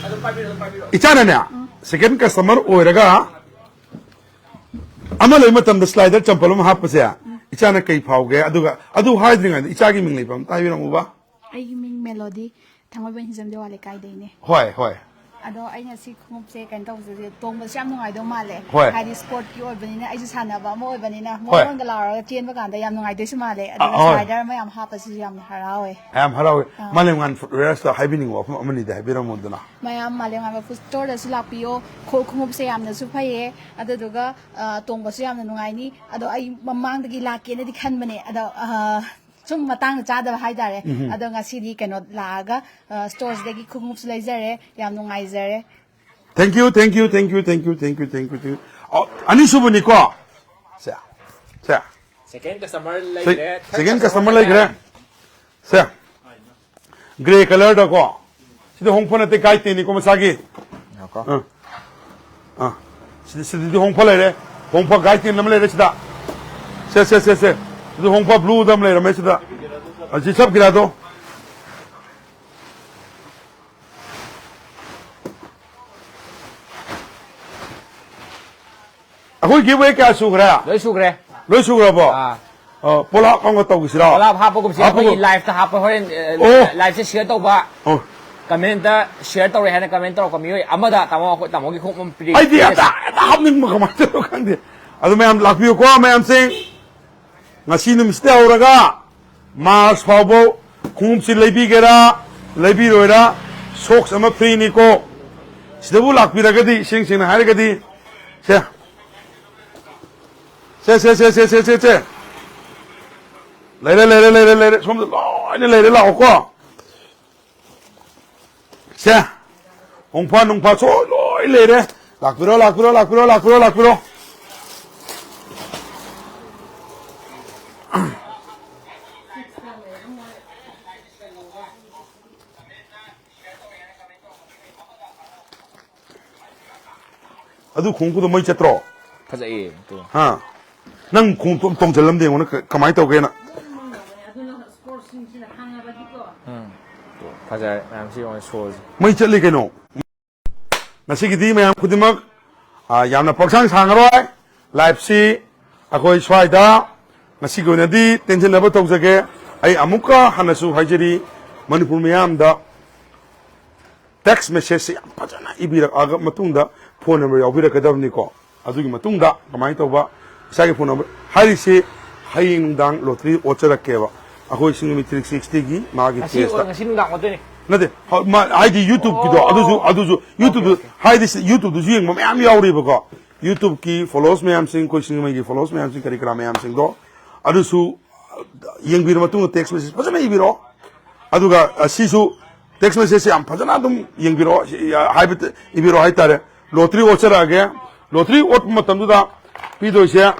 ꯑꯗꯨꯝ ꯄꯥꯏꯕꯤꯔꯣ, ꯑꯗꯨꯝ ꯄꯥꯏꯕꯤꯔꯣ꯫ ꯏꯆꯥꯅꯅꯦ, ꯁꯦꯀꯦꯟ ꯀꯁꯇꯃꯔ ꯑꯣꯏꯔꯒ ꯑꯃ ꯂꯩꯕ ꯃꯇꯝꯗ ꯁ꯭ꯂꯥꯏꯗꯔ ꯆꯝꯄꯜ ꯑꯃ ꯍꯥꯞꯄꯁꯦ, ꯏꯆꯥꯅ ꯀꯩ ꯐꯥꯎꯒꯦ? ꯑꯗꯨꯒ ꯑꯗꯨ ꯍꯥꯏꯗ꯭ꯔꯤꯉꯩꯗ ꯏꯆꯥꯒꯤ ꯃꯤꯡ ꯂꯩꯐꯝ ꯑꯝꯇ ꯍꯥꯏꯕꯤꯔꯝꯃꯨꯕ꯫ ꯑꯩꯒꯤ ꯃꯤꯡ ꯃꯦꯂꯣꯗꯤ, ꯊꯥꯡꯃꯩꯕꯟ ꯍꯤꯖꯝ ꯗꯦꯋꯥ ꯂꯩꯀꯥꯏꯗꯩꯅꯦ꯫ ꯍꯣꯏ, ꯍꯣꯏ꯫ ꯑꯗꯣ ꯑꯩꯅ ꯁꯤ ꯈꯣꯡꯎꯞꯁꯦ ꯀꯩꯅꯣ ꯇꯧꯕꯁꯦ, ꯇꯣꯡꯕꯁꯨ ꯌꯥꯝ ꯅꯨꯡꯉꯥꯏꯗꯧ ꯃꯥꯜꯂꯦ꯫ ꯍꯣꯏ꯫ ꯍꯥꯏꯗꯤ ꯁ꯭ꯄꯣꯔꯠꯀꯤ ꯑꯣꯏꯕꯅꯤꯅ, ꯑꯩꯁꯨ ꯁꯥꯟꯅꯕ ꯑꯃ ꯑꯣꯏꯕꯅꯤꯅ, ꯍꯣꯏ꯫ ꯃꯣꯟꯒ ꯂꯥꯎꯔꯒ ꯆꯦꯟꯕ ꯀꯥꯟꯗ ꯌꯥꯝ ꯅꯨꯡꯉꯥꯏꯗꯣꯏꯁꯨ ꯃꯥꯜꯂꯦ꯫ ꯑ, ꯑꯗꯨꯒ ꯍꯣꯏ꯫ ꯁ꯭ꯂꯥꯏꯗꯔ ꯃꯌꯥꯝ ꯍꯥꯞꯄꯁꯤꯁꯨ ꯌꯥꯝꯅ ꯍꯔꯥꯎꯋꯦ꯫ ꯌꯥꯝ ꯍꯔꯥꯎꯋꯦ꯫ ꯑꯥ꯫ ꯃꯥꯂꯦꯝꯉꯥꯟ ꯐꯨꯠꯋꯦꯌꯔꯁꯇ ꯍꯥꯏꯕꯤꯅꯤꯡꯕ ꯋꯥꯐꯝ ꯑꯃꯅꯤꯗꯤ ꯍꯥꯏꯕꯤꯔꯝꯃꯨꯗꯅ꯫ ꯃꯌꯥꯝ ꯃꯥꯂꯦꯝꯉꯥꯟꯕ ꯐꯨꯗ ꯁ꯭ꯇꯣꯔꯗꯁꯨ ꯂꯥꯛꯄꯤꯌꯣ꯫ ꯈꯣ-, ꯈꯣꯡꯎꯞꯁꯦ ꯌꯥꯝꯅꯁꯨ ꯐꯩꯌꯦ꯫ ꯑꯗꯨꯗꯨꯒ, ꯑ, ꯇꯣꯡꯕꯁꯨ ꯌꯥꯝꯅ ꯅꯨꯡꯉꯥꯏꯅꯤ꯫ ꯑꯗꯣ ꯑꯩ ꯃꯃꯥꯡꯗꯒꯤ ꯂꯥꯛꯀꯦꯅꯗꯤ ꯈꯟꯕꯅꯦ꯫ ꯑꯗꯣ, ꯑ, ꯁꯨꯝ ꯃꯇꯥꯡꯗ ꯆꯥꯗꯕ ꯍꯥꯏꯇꯥꯔꯦ꯫ ꯎꯝ꯫ ꯑꯗꯣ ꯉꯁꯤꯗꯤ ꯀꯩꯅꯣ ꯂꯥꯛꯑꯒ, ꯑ, ꯁ꯭ꯇꯣꯔꯁꯤꯗꯒꯤ ꯈꯣꯡꯎꯞꯁꯨ ꯂꯩꯖꯔꯦ꯫ ꯌꯥꯝ ꯅꯨꯡꯉꯥꯏꯖꯔꯦ꯫ Thank you, thank you, thank you, thank you, thank you, thank you, thank you. ꯑꯣ, ꯑꯅꯤꯁꯨꯕꯅꯤꯀꯣ? ꯁꯦ, ꯁꯦ꯫ ꯁꯦꯀꯦꯟ ꯀꯁꯇꯃꯔ ꯁꯦ-, ꯂꯩꯈ꯭ꯔꯦ, ꯊꯥꯔꯠ ꯁꯦꯀꯦꯟ ꯀꯁꯇꯃꯔ ꯀꯁꯇꯃꯔ ꯂꯩꯈ꯭ꯔꯦ꯫ ꯂꯩꯈꯔꯦ꯫ ꯁꯦ꯫ ꯒ꯭ꯔꯦ ꯀꯂꯔꯗꯀꯣ꯫ ꯁꯤꯗꯤ ꯍꯣꯡꯐ ꯅꯠꯇꯦ, ꯒꯥꯏꯗ ꯇꯦꯟꯅꯤꯀꯣ ꯃꯁꯥꯒꯤ꯫ ꯉꯥꯏꯈꯣ꯫ ꯑꯥ꯫ ꯑꯥ꯫ ꯁꯤꯗꯤ, ꯁꯤꯗꯗꯤ ꯍꯣꯡꯐ ꯂꯩꯔꯦ꯫ ꯍꯣꯡꯐ ꯒꯥꯏꯗ ꯇꯦꯟ ꯑꯃ ꯂꯩꯔꯦ ꯁꯤꯗ꯫ ꯁꯦ, ꯁꯦ, ꯁꯦ, ꯁꯦ꯫ ꯁꯤꯗ ꯍꯣꯡꯐ ꯕ꯭ꯂꯨꯗ ꯑꯃ ꯂꯩꯔꯝꯃꯦ ꯁꯤꯗ꯫ ꯑꯁꯤ ꯆꯞꯈꯤꯔꯥꯗꯣ꯫ ꯑꯩꯈꯣꯏ ꯒꯤꯐ ꯑꯦꯋꯦ ꯀꯌꯥ ꯁꯨꯈ꯭ꯔꯦ? ꯂꯣꯏ ꯁꯨꯈ꯭ꯔꯦ꯫ ꯂꯣꯏ ꯁꯨꯈ꯭ꯔꯕꯣ? ꯑꯥ꯫ ꯑ, ꯄꯣꯂꯥꯞ ꯑꯃꯒ ꯇꯧꯈꯤꯁꯤꯔꯣ? ꯄꯣꯂꯥꯞ ꯍꯥꯞꯄꯒꯨꯝꯁꯤ, ꯍꯥꯞꯄꯒꯨꯝ-, ꯑꯩꯈꯣꯏꯒꯤ ꯂꯥꯏꯐꯇ ꯍꯥꯞꯄ, ꯍꯣꯔꯦꯟ, ꯑ, ꯑꯣ꯫ ꯂꯥꯏꯐꯁꯦ ꯁꯤꯌꯔ ꯇꯧꯕ, ꯑꯣ꯫ ꯀꯃꯦꯟꯇ ꯁꯤꯌꯔ ꯇꯧꯔꯦ ꯍꯥꯏꯅ ꯀꯃꯦꯟ ꯇꯧꯔꯛꯄ ꯃꯤꯑꯣꯏ ꯑꯃꯗ ꯇꯥꯃꯣ, ꯑꯩꯈꯣꯏ ꯇꯥꯃꯣꯒꯤ ꯈꯣꯡꯎꯞ ꯑꯃ ꯄꯤꯔꯛꯑꯦ꯫ ꯑꯩꯗꯤ ꯍꯦꯛꯇ, ꯍꯦꯛꯇ ꯍꯥꯞꯅꯤꯡꯕ ꯀꯃꯥꯏꯅ ꯇꯧꯔꯤꯅꯣ ꯈꯪꯗꯦ꯫ ꯑꯗꯨ ꯃꯌꯥꯝ ꯂꯥꯛꯄꯤꯌꯨꯀꯣ, ꯃꯌꯥꯝꯁꯤꯡ꯫ ꯉꯁꯤ ꯅꯨꯃꯤꯠꯁꯤꯗ ꯍꯧꯔꯒ ꯃꯥꯔꯆ ꯐꯥꯎꯕ ꯈꯣꯡꯎꯞꯁꯤ ꯂꯩꯕꯤꯒꯦꯔꯥ, ꯂꯩꯕꯤꯔꯣꯏꯔꯥ, ꯁꯣꯛꯁ ꯑꯃ ꯐ꯭ꯔꯤꯅꯤꯀꯣ꯫ ꯁꯤꯗꯕꯨ ꯂꯥꯛꯄꯤꯔꯒꯗꯤ, ꯏꯁꯦꯡ ꯁꯦꯡꯅ ꯍꯥꯏꯔꯒꯗꯤ, ꯁꯦ꯫ ꯁꯦ, ꯁꯦ, ꯁꯦ꯫ ꯂꯩꯔꯦ, ꯂꯩꯔꯦ, ꯂꯩꯔꯦ, ꯂꯩꯔꯦ꯫ ꯁꯣꯝꯗ ꯂꯣꯏꯅ ꯂꯩꯔꯦ, ꯂꯥꯛꯑꯣꯀꯣ꯫ ꯁꯦ, ꯍꯣꯡꯐꯥ ꯅꯨꯡꯐꯥ ꯁꯣꯏ ꯂꯣꯏ ꯂꯩꯔꯦ꯫ ꯂꯥꯛꯄꯤꯔꯣ, ꯂꯥꯛꯄꯤꯔꯣ, ꯂꯥꯛꯄꯤꯔꯣ, ꯂꯥꯛꯄꯤꯔꯣ, ꯂꯥꯛꯄꯤꯔꯣ꯫ ꯑꯗꯨ ꯈꯣꯡꯎꯞꯇꯨꯗ ꯃꯩ ꯆꯠꯇ꯭ꯔꯣ? ꯐꯖꯩꯌꯦ ꯑꯗꯨ꯫ ꯍꯥ? ꯅꯪ ꯈꯣꯡꯎꯞꯇꯣ ꯑꯝ ꯇꯣꯡꯁꯤꯜꯂꯝꯗꯦ ꯌꯦꯡꯉꯣ, ꯅꯪ ꯀ-, ꯀꯃꯥꯏꯅ ꯇꯧꯒꯦꯅ? ꯑꯗꯨꯅ ꯁ꯭ꯄꯣꯔꯠꯁꯤꯡꯁꯤꯅ ꯈꯪꯉꯕꯗꯤꯀꯣ꯫ ꯎꯝ꯫ ꯐꯖꯔꯦ ꯃꯌꯥꯝꯁꯤ ꯌꯦꯡꯉꯣ ꯁꯣꯁꯦ꯫ ꯃꯩ ꯆꯠꯂꯤ ꯀꯩꯅꯣ꯫ ꯉꯁꯤꯒꯤꯗꯤ ꯃꯌꯥꯝ ꯈꯨꯗꯤꯡꯃꯛ, ꯑ, ꯌꯥꯝꯅ ꯄꯪꯁꯥꯡ ꯁꯥꯡꯉꯔꯣꯏ꯫ Live ꯁꯤ ꯑꯩꯈꯣꯏ ꯁ꯭ꯋꯥꯏꯗ ꯉꯁꯤꯒꯤ ꯑꯣꯏꯅꯗꯤ ꯇꯦꯟꯁꯤꯟꯅꯕ ꯇꯧꯖꯒꯦ꯫ ꯑꯩ ꯑꯃꯨꯛꯀ ꯍꯟꯅꯁꯨ ꯍꯥꯏꯖꯔꯤ, ꯃꯅꯤꯄꯨꯔ ꯃꯤꯌꯥꯝꯗ text message ꯁꯦ ꯌꯥꯝ ꯐꯖꯅ ꯏꯕꯤꯔꯛꯑꯒ ꯃꯇꯨꯡꯗ phone number ꯌꯥꯎꯕꯤꯔꯛꯀꯗꯕꯅꯤꯀꯣ꯫ ꯑꯗꯨꯒꯤ ꯃꯇꯨꯡꯗ ꯀꯃꯥꯏꯅ ꯇꯧꯕ, ꯏꯁꯥꯒꯤ phone number ꯍꯥꯏꯔꯤꯁꯦ, ꯍꯌꯦꯡ ꯅꯨꯡꯗꯥꯡ lottery ꯑꯣꯠꯆꯔꯛꯀꯦꯕ꯫ ꯑꯩꯈꯣꯏ ꯁꯤꯡꯖꯃꯩ three sixty ꯒꯤ ꯃꯥꯒꯤ ꯉꯁꯤ page ꯇ꯫ ꯉꯁꯤ ꯅꯨꯡꯗꯥꯡ ꯑꯣꯠꯇꯣꯏꯅꯤ꯫ ꯅꯠꯇꯦ, ꯍ-, ꯃꯥ-, ꯍꯥꯏꯗꯤ YouTube ꯀꯤꯗꯣ, ꯑꯣ꯫ ꯑꯗꯨꯁꯨ, ꯑꯗꯨꯁꯨ YouTube ꯇ, Okay, okay. ꯍꯥꯏꯗꯤ ꯁꯤ-, YouTube ꯇꯁꯨ ꯌꯦꯡꯕ ꯃꯌꯥꯝ ꯌꯥꯎꯔꯤꯕꯀꯣ꯫ YouTube ꯀꯤ followers ꯃꯌꯥꯝꯁꯤꯡ, ꯑꯩꯈꯣꯏ ꯁꯤꯡꯖꯃꯩꯒꯤ followers ꯃꯌꯥꯝꯁꯤꯡ, ꯀꯔꯤ ꯀꯔꯥ ꯃꯌꯥꯝꯁꯤꯡꯗꯣ, ꯑꯗꯨꯁꯨ ꯌꯦꯡꯕꯤꯔ ꯃꯇꯨꯡꯗ text message ꯐꯖꯅ ꯏꯕꯤꯔꯛꯑꯣ꯫ ꯑꯗꯨꯒ, ꯑ, ꯁꯤꯁꯨ text message ꯁꯦ ꯌꯥꯝ ꯐꯖꯅ ꯑꯗꯨꯝ ꯌꯦꯡꯕꯤꯔꯛꯑꯣ, ꯁꯤ, ꯑ, ꯍꯥꯏꯕ ꯏꯕꯤꯔꯛꯑꯣ ꯍꯥꯏꯇꯥꯔꯦ꯫ Lottery ꯑꯣꯠꯆꯔꯛꯑꯒꯦ꯫ Lottery ꯑꯣꯠꯄ ꯃꯇꯝꯗꯨꯗ ꯄꯤꯗꯣꯏꯁꯦ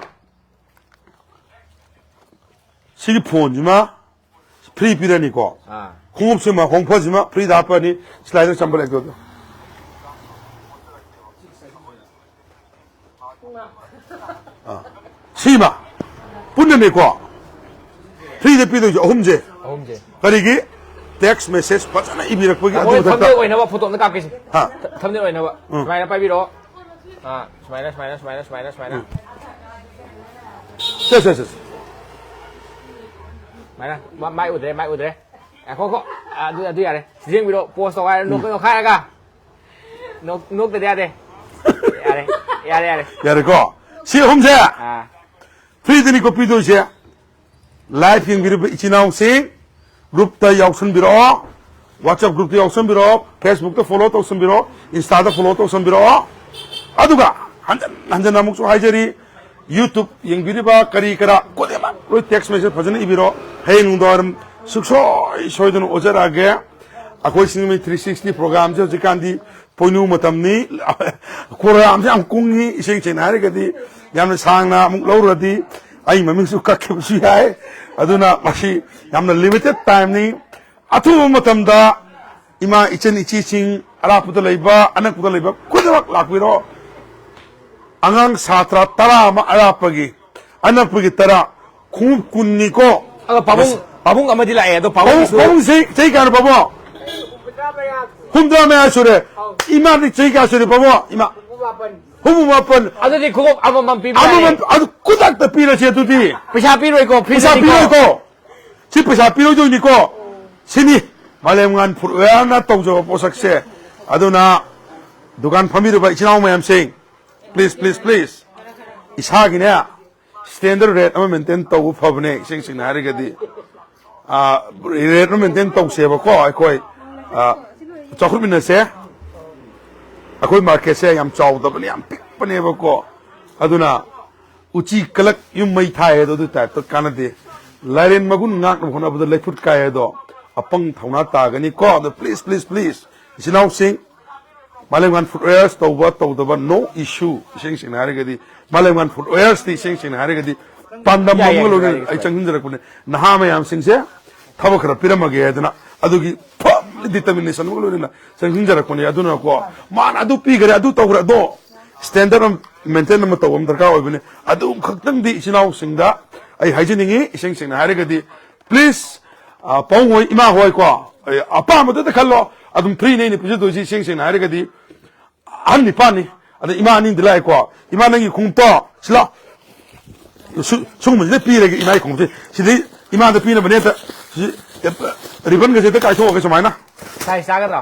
ꯁꯤꯒꯤ phone ꯁꯤꯃ free ꯄꯤꯔꯅꯤꯀꯣ꯫ ꯑꯥ꯫ ꯈꯣꯡꯎꯞꯁꯤꯃ, ꯍꯣꯡꯐꯁꯤꯃ free ꯗ ꯍꯥꯞꯄꯅꯤ꯫ Slide ꯆꯝꯕ ꯂꯩꯇꯧꯗꯣ꯫ ꯑꯥ꯫ ꯁꯤꯃ ꯄꯨꯟꯅꯅꯦꯀꯣ free ꯗ ꯄꯤꯗꯣꯏꯁꯦ ꯑꯍꯨꯝꯁꯦ꯫ ꯑꯍꯨꯝꯁꯦ꯫ ꯀꯔꯤꯒꯤ? Text message ꯐꯖꯅ ꯏꯕꯤꯔꯛꯄꯒꯤ꯫ ꯑꯗꯨ ꯃꯣꯏ ꯃꯊꯛꯇ ꯊꯝꯅꯦ ꯑꯣꯏꯅꯕ photo ꯑꯝꯇ ꯀꯥꯞꯀꯦꯁꯦ꯫ ꯍꯥ꯫ ꯊ-, ꯊꯝꯅꯦ ꯑꯣꯏꯅꯕ꯫ ꯎꯝ꯫ ꯁꯨꯃꯥꯏꯅ ꯄꯥꯏꯕꯤꯔꯛꯑꯣ꯫ ꯑꯥ, ꯁꯨꯃꯥꯏꯅ, ꯁꯨꯃꯥꯏꯅ, ꯁꯨꯃꯥꯏꯅ, ꯁꯨꯃꯥꯏꯅ, ꯁꯨꯃꯥꯏꯅ꯫ ꯁꯦ, ꯁꯦ, ꯁꯦ, ꯁꯦ꯫ ꯁꯨꯃꯥꯏꯅ꯫ ꯃ-, ꯃꯥꯏ ꯎꯗ꯭ꯔꯦ, ꯃꯥꯏ ꯎꯗ꯭ꯔꯦ꯫ ꯉꯥꯏꯈꯣ, ꯉꯥꯏꯈꯣ꯫ ꯑꯥ, ꯑꯗꯨ, ꯑꯗꯨ ꯌꯥꯔꯦ꯫ ꯁꯤ ꯌꯦꯡꯕꯤꯔꯣ, pose ꯇꯧꯈꯥꯏꯔꯣ, ꯅꯣꯛ-, ꯅꯣꯛꯈꯥꯏꯔꯒ꯫ ꯅꯣꯛ-, ꯅꯣꯛꯇꯗꯤ ꯌꯥꯗꯦ꯫ ꯌꯥꯔꯦ, ꯌꯥꯔꯦ, ꯌꯥꯔꯦ꯫ ꯌꯥꯔꯦꯀꯣ? ꯁꯤ ꯑꯍꯨꯝꯁꯦ ꯑꯥ꯫ free ꯗꯅꯤꯀꯣ ꯄꯤꯗꯣꯏꯁꯦ꯫ Live ꯌꯦꯡꯕꯤꯔꯤꯕ ꯏꯆꯤꯟ ꯏꯅꯥꯎꯁꯤꯡ, group ꯇ ꯌꯥꯎꯁꯟꯕꯤꯔꯛꯑꯣ, WhatsApp group ꯇ ꯌꯥꯎꯁꯟꯕꯤꯔꯛꯑꯣ, Facebook ꯇ follow ꯇꯧꯁꯟꯕꯤꯔꯛꯑꯣ, Insta ꯗ follow ꯇꯧꯁꯟꯕꯤꯔꯛꯑꯣ꯫ ꯑꯗꯨꯒ ꯍꯟꯖꯟ ꯍꯟꯖꯟꯅ ꯑꯃꯨꯛꯁꯨ ꯍꯥꯏꯖꯔꯤ, YouTube ꯌꯦꯡꯕꯤꯔꯤꯕ ꯀꯔꯤ ꯀꯔꯥ ꯈꯨꯗꯤꯡꯃꯛ ꯂꯣꯏ text message ꯐꯖꯅ ꯏꯕꯤꯔꯣ꯫ ꯍꯌꯦꯡ ꯅꯨꯡꯗꯥꯡꯋꯥꯏꯔꯝ ꯁꯨꯡꯁꯣꯏ ꯁꯣꯏꯗꯅ ꯑꯣꯖꯔꯛꯑꯒꯦ꯫ ꯑꯩꯈꯣꯏ ꯁꯤꯡꯖꯃꯩ three sixty program ꯁꯦ ꯍꯧꯖꯤꯛꯀꯥꯟꯗꯤ ꯄꯣꯏꯅꯨ ꯃꯇꯝꯅꯤ꯫ Program ꯁꯦ ꯌꯥꯝ ꯀꯨꯡꯉꯤ, ꯏꯁꯦꯡ ꯁꯦꯡꯅ ꯍꯥꯏꯔꯒꯗꯤ ꯌꯥꯝꯅ ꯁꯥꯡꯅ ꯑꯃꯨꯛ ꯂꯧꯔꯨꯔꯗꯤ ꯑꯩ ꯃꯃꯤꯡꯁꯨ ꯀꯛꯈꯤꯕꯁꯨ ꯌꯥꯏ꯫ ꯑꯗꯨꯅ ꯃꯁꯤ ꯌꯥꯝꯅ limited time ꯅꯤ꯫ ꯑꯊꯨꯕ ꯃꯇꯝꯗ ꯏꯃꯥ ꯏꯆꯟ ꯏꯆꯦꯁꯤꯡ ꯑꯔꯥꯞꯄꯗ ꯂꯩꯕ, ꯑꯅꯛꯄꯗ ꯂꯩꯕ ꯈꯨꯗꯤꯡꯃꯛ ꯂꯥꯛꯄꯤꯔꯣ꯫ ꯑꯉꯥꯡ ꯁꯥꯇ꯭ꯔ ꯇꯔꯥ ꯑꯃ ꯑꯔꯥꯞꯄꯒꯤ, ꯑꯅꯛꯄꯒꯤ ꯇꯔꯥ, ꯈꯣꯡꯎꯞ ꯀꯨꯟꯅꯤꯀꯣ꯫ ꯑꯗꯣ ꯄꯥꯕꯨꯡ, ꯄꯥꯕꯨꯡ ꯑꯃꯗꯤ ꯂꯥꯛꯑꯦ ꯑꯗꯣ ꯄꯥꯕꯨꯡ ꯄꯥꯕꯨꯡꯁꯨ ꯆꯍꯤ, ꯆꯍꯤ ꯀꯌꯥꯅꯣ ꯄꯥꯕꯨꯡ? ꯍꯨꯝꯗ꯭ꯔꯥ ꯃꯌꯥ ꯁꯨꯔꯦ꯫ ꯏꯃꯥꯗꯤ ꯆꯍꯤ ꯀꯌꯥ ꯁꯨꯔꯦ ꯄꯥꯕꯨꯡ? ꯏꯃꯥ ꯍꯨꯝꯐꯨ ꯃꯥꯄꯟ꯫ ꯑꯗꯨꯗꯤ ꯈꯣꯡꯎꯞ ꯑꯃꯃꯝ ꯄꯤꯕ ꯌꯥꯏꯌꯦ꯫ ꯑꯃꯃꯝ ꯑꯗꯨ ꯈꯨꯗꯛꯇ ꯄꯤꯔꯁꯦ ꯑꯗꯨꯗꯤ꯫ ꯄꯩꯁꯥ ꯄꯤꯔꯣꯏꯀꯣ, ꯄꯩꯁꯥ ꯐ꯭ꯔꯤꯗꯅꯤꯀꯣ꯫ ꯄꯤꯔꯣꯏꯀꯣ꯫ ꯁꯤ ꯄꯩꯁꯥ ꯄꯤꯔꯣꯏꯗꯣꯏꯅꯤꯀꯣ꯫ ꯁꯤꯅꯤ ꯃꯥꯂꯦꯝꯉꯥꯟ ꯐꯨꯠꯋꯦꯌꯔꯅ ꯇꯧꯖꯕ ꯄꯣꯠꯁꯛꯁꯦ꯫ ꯑꯗꯨꯅ ꯗꯨꯀꯥꯟ ꯐꯝꯕꯤꯔꯤꯕ ꯏꯆꯤꯟ ꯏꯅꯥꯎ ꯃꯌꯥꯝꯁꯤꯡ, please, please, please, ꯏꯁꯥꯒꯤꯅꯦ standard rate ꯑꯃ maintain ꯇꯧꯕ ꯐꯕꯅꯦ꯫ ꯏꯁꯦꯡ ꯁꯦꯡꯅ ꯍꯥꯏꯔꯒꯗꯤ, ꯑꯥ, rate ꯑꯃ maintain ꯇꯧꯁꯦꯕꯀꯣ꯫ ꯑꯩꯈꯣꯏ, ꯑꯥ, ꯆꯥꯎꯈꯠꯃꯤꯟꯅꯁꯦ꯫ ꯑꯩꯈꯣꯏ marketꯁꯦ ꯌꯥꯝ ꯆꯥꯎꯗꯕꯅꯦ, ꯌꯥꯝ ꯄꯤꯛꯄꯅꯦꯕꯀꯣ꯫ ꯑꯗꯨꯅ ꯎꯆꯤ ꯀꯂꯛ ꯌꯨꯝ ꯃꯩ ꯊꯥꯏ ꯍꯥꯏꯗꯣ ꯑꯗꯨ typeꯇ ꯀꯥꯟꯅꯗꯦ꯫ ꯂꯥꯏꯔꯦꯟ ꯃꯒꯨꯟ ꯉꯥꯛꯅꯕ ꯍꯣꯠꯅꯕꯗ ꯂꯩꯐꯨꯠ ꯀꯥꯏ ꯍꯥꯏꯗꯣ ꯑꯄꯪ ꯊꯧꯅꯥ ꯇꯥꯒꯅꯤꯀꯣ꯫ ꯑꯗꯣ please, please, please, ꯏꯆꯤꯟ ꯏꯅꯥꯎꯁꯤꯡ, ꯃꯥꯂꯦꯝꯉꯥꯟ ꯐꯨꯠꯋꯦꯌꯔꯁ ꯇꯧꯕ ꯇꯧꯗꯕ no issue꯫ ꯏꯁꯦꯡ ꯁꯦꯡꯅ ꯍꯥꯏꯔꯒꯗꯤ ꯃꯥꯂꯦꯝꯉꯥꯟ ꯐꯨꯠꯋꯦꯌꯔꯁꯇꯤ ꯏꯁꯦꯡ ꯁꯦꯡꯅ ꯍꯥꯏꯔꯒꯗꯤ ꯄꯥꯟꯗꯝ ꯌꯥꯏ, ꯑꯃꯒ ꯌꯥꯏ, ꯂꯣꯏꯅꯅ ꯌꯥꯏ, ꯑꯩ ꯌꯥꯏ꯫ ꯆꯪꯁꯤꯟꯖꯔꯛꯄꯅꯦ꯫ ꯅꯍꯥ ꯃꯌꯥꯝꯁꯤꯡꯁꯦ ꯊꯕꯛ ꯈꯔ ꯄꯤꯔꯝꯃꯒꯦ ꯍꯥꯏꯗꯅ ꯑꯗꯨꯒꯤ firm determination ꯑꯃꯒ ꯂꯣꯏꯅꯅ ꯆꯪꯁꯤꯟꯖꯔꯛꯄꯅꯦ꯫ ꯑꯗꯨꯅꯀꯣ ꯃꯥꯅ ꯑꯗꯨ ꯄꯤꯈꯔꯦ, ꯑꯗꯨ ꯇꯧꯈ꯭ꯔꯦ, ꯑꯗꯣ standard ꯑꯃ maintain ꯑꯃ ꯇꯧꯕ ꯑꯃ ꯗꯔꯀꯥꯔ ꯑꯣꯏꯕꯅꯦ꯫ ꯑꯗꯨ ꯈꯛꯇꯪꯗꯤ ꯏꯆꯤꯟ ꯏꯅꯥꯎꯁꯤꯡꯗ ꯑꯩ ꯍꯥꯏꯖꯅꯤꯡꯉꯤ꯫ ꯏꯁꯦꯡ ꯁꯦꯡꯅ ꯍꯥꯏꯔꯒꯗꯤ please, ꯑ, ꯄꯥꯕꯨꯡ ꯍꯣꯏ, ꯏꯃꯥ ꯍꯣꯏ ꯀꯣ, ꯑꯩ ꯑꯄꯥꯝꯕꯗꯨꯗ ꯈꯜꯂꯣ, ꯑꯗꯨꯝ freeꯅꯦ ꯑꯩꯅ ꯄꯤꯖꯗꯣꯏꯁꯤ꯫ ꯏꯁꯦꯡ ꯁꯦꯡꯅ ꯍꯥꯏꯔꯒꯗꯤ ꯑꯍꯟ ꯅꯤꯄꯥꯟꯅꯤ, ꯑꯗ ꯏꯃꯥ ꯑꯅꯤꯗꯤ ꯂꯥꯛꯑꯦꯀꯣ꯫ ꯏꯃꯥ ꯅꯪꯒꯤ ꯈꯣꯡꯎꯞꯇꯣ ꯁꯤꯂꯥ, ꯁꯨ-, ꯁꯨꯒꯨꯝꯕꯁꯤꯗ ꯄꯤꯔꯒꯦ ꯏꯃꯥꯒꯤ ꯈꯣꯡꯎꯞꯁꯦ꯫ ꯁꯤꯗꯤ ꯏꯃꯥꯗ ꯄꯤꯅꯕꯅꯦ꯫ ꯑꯝꯇ ꯁꯤ ribbonꯒꯁꯦ ꯑꯝꯇ ꯀꯥꯏꯊꯣꯛꯑꯒꯦ ꯁꯨꯃꯥꯏꯅ꯫ Size ꯆꯥꯒꯗ꯭ꯔꯣ?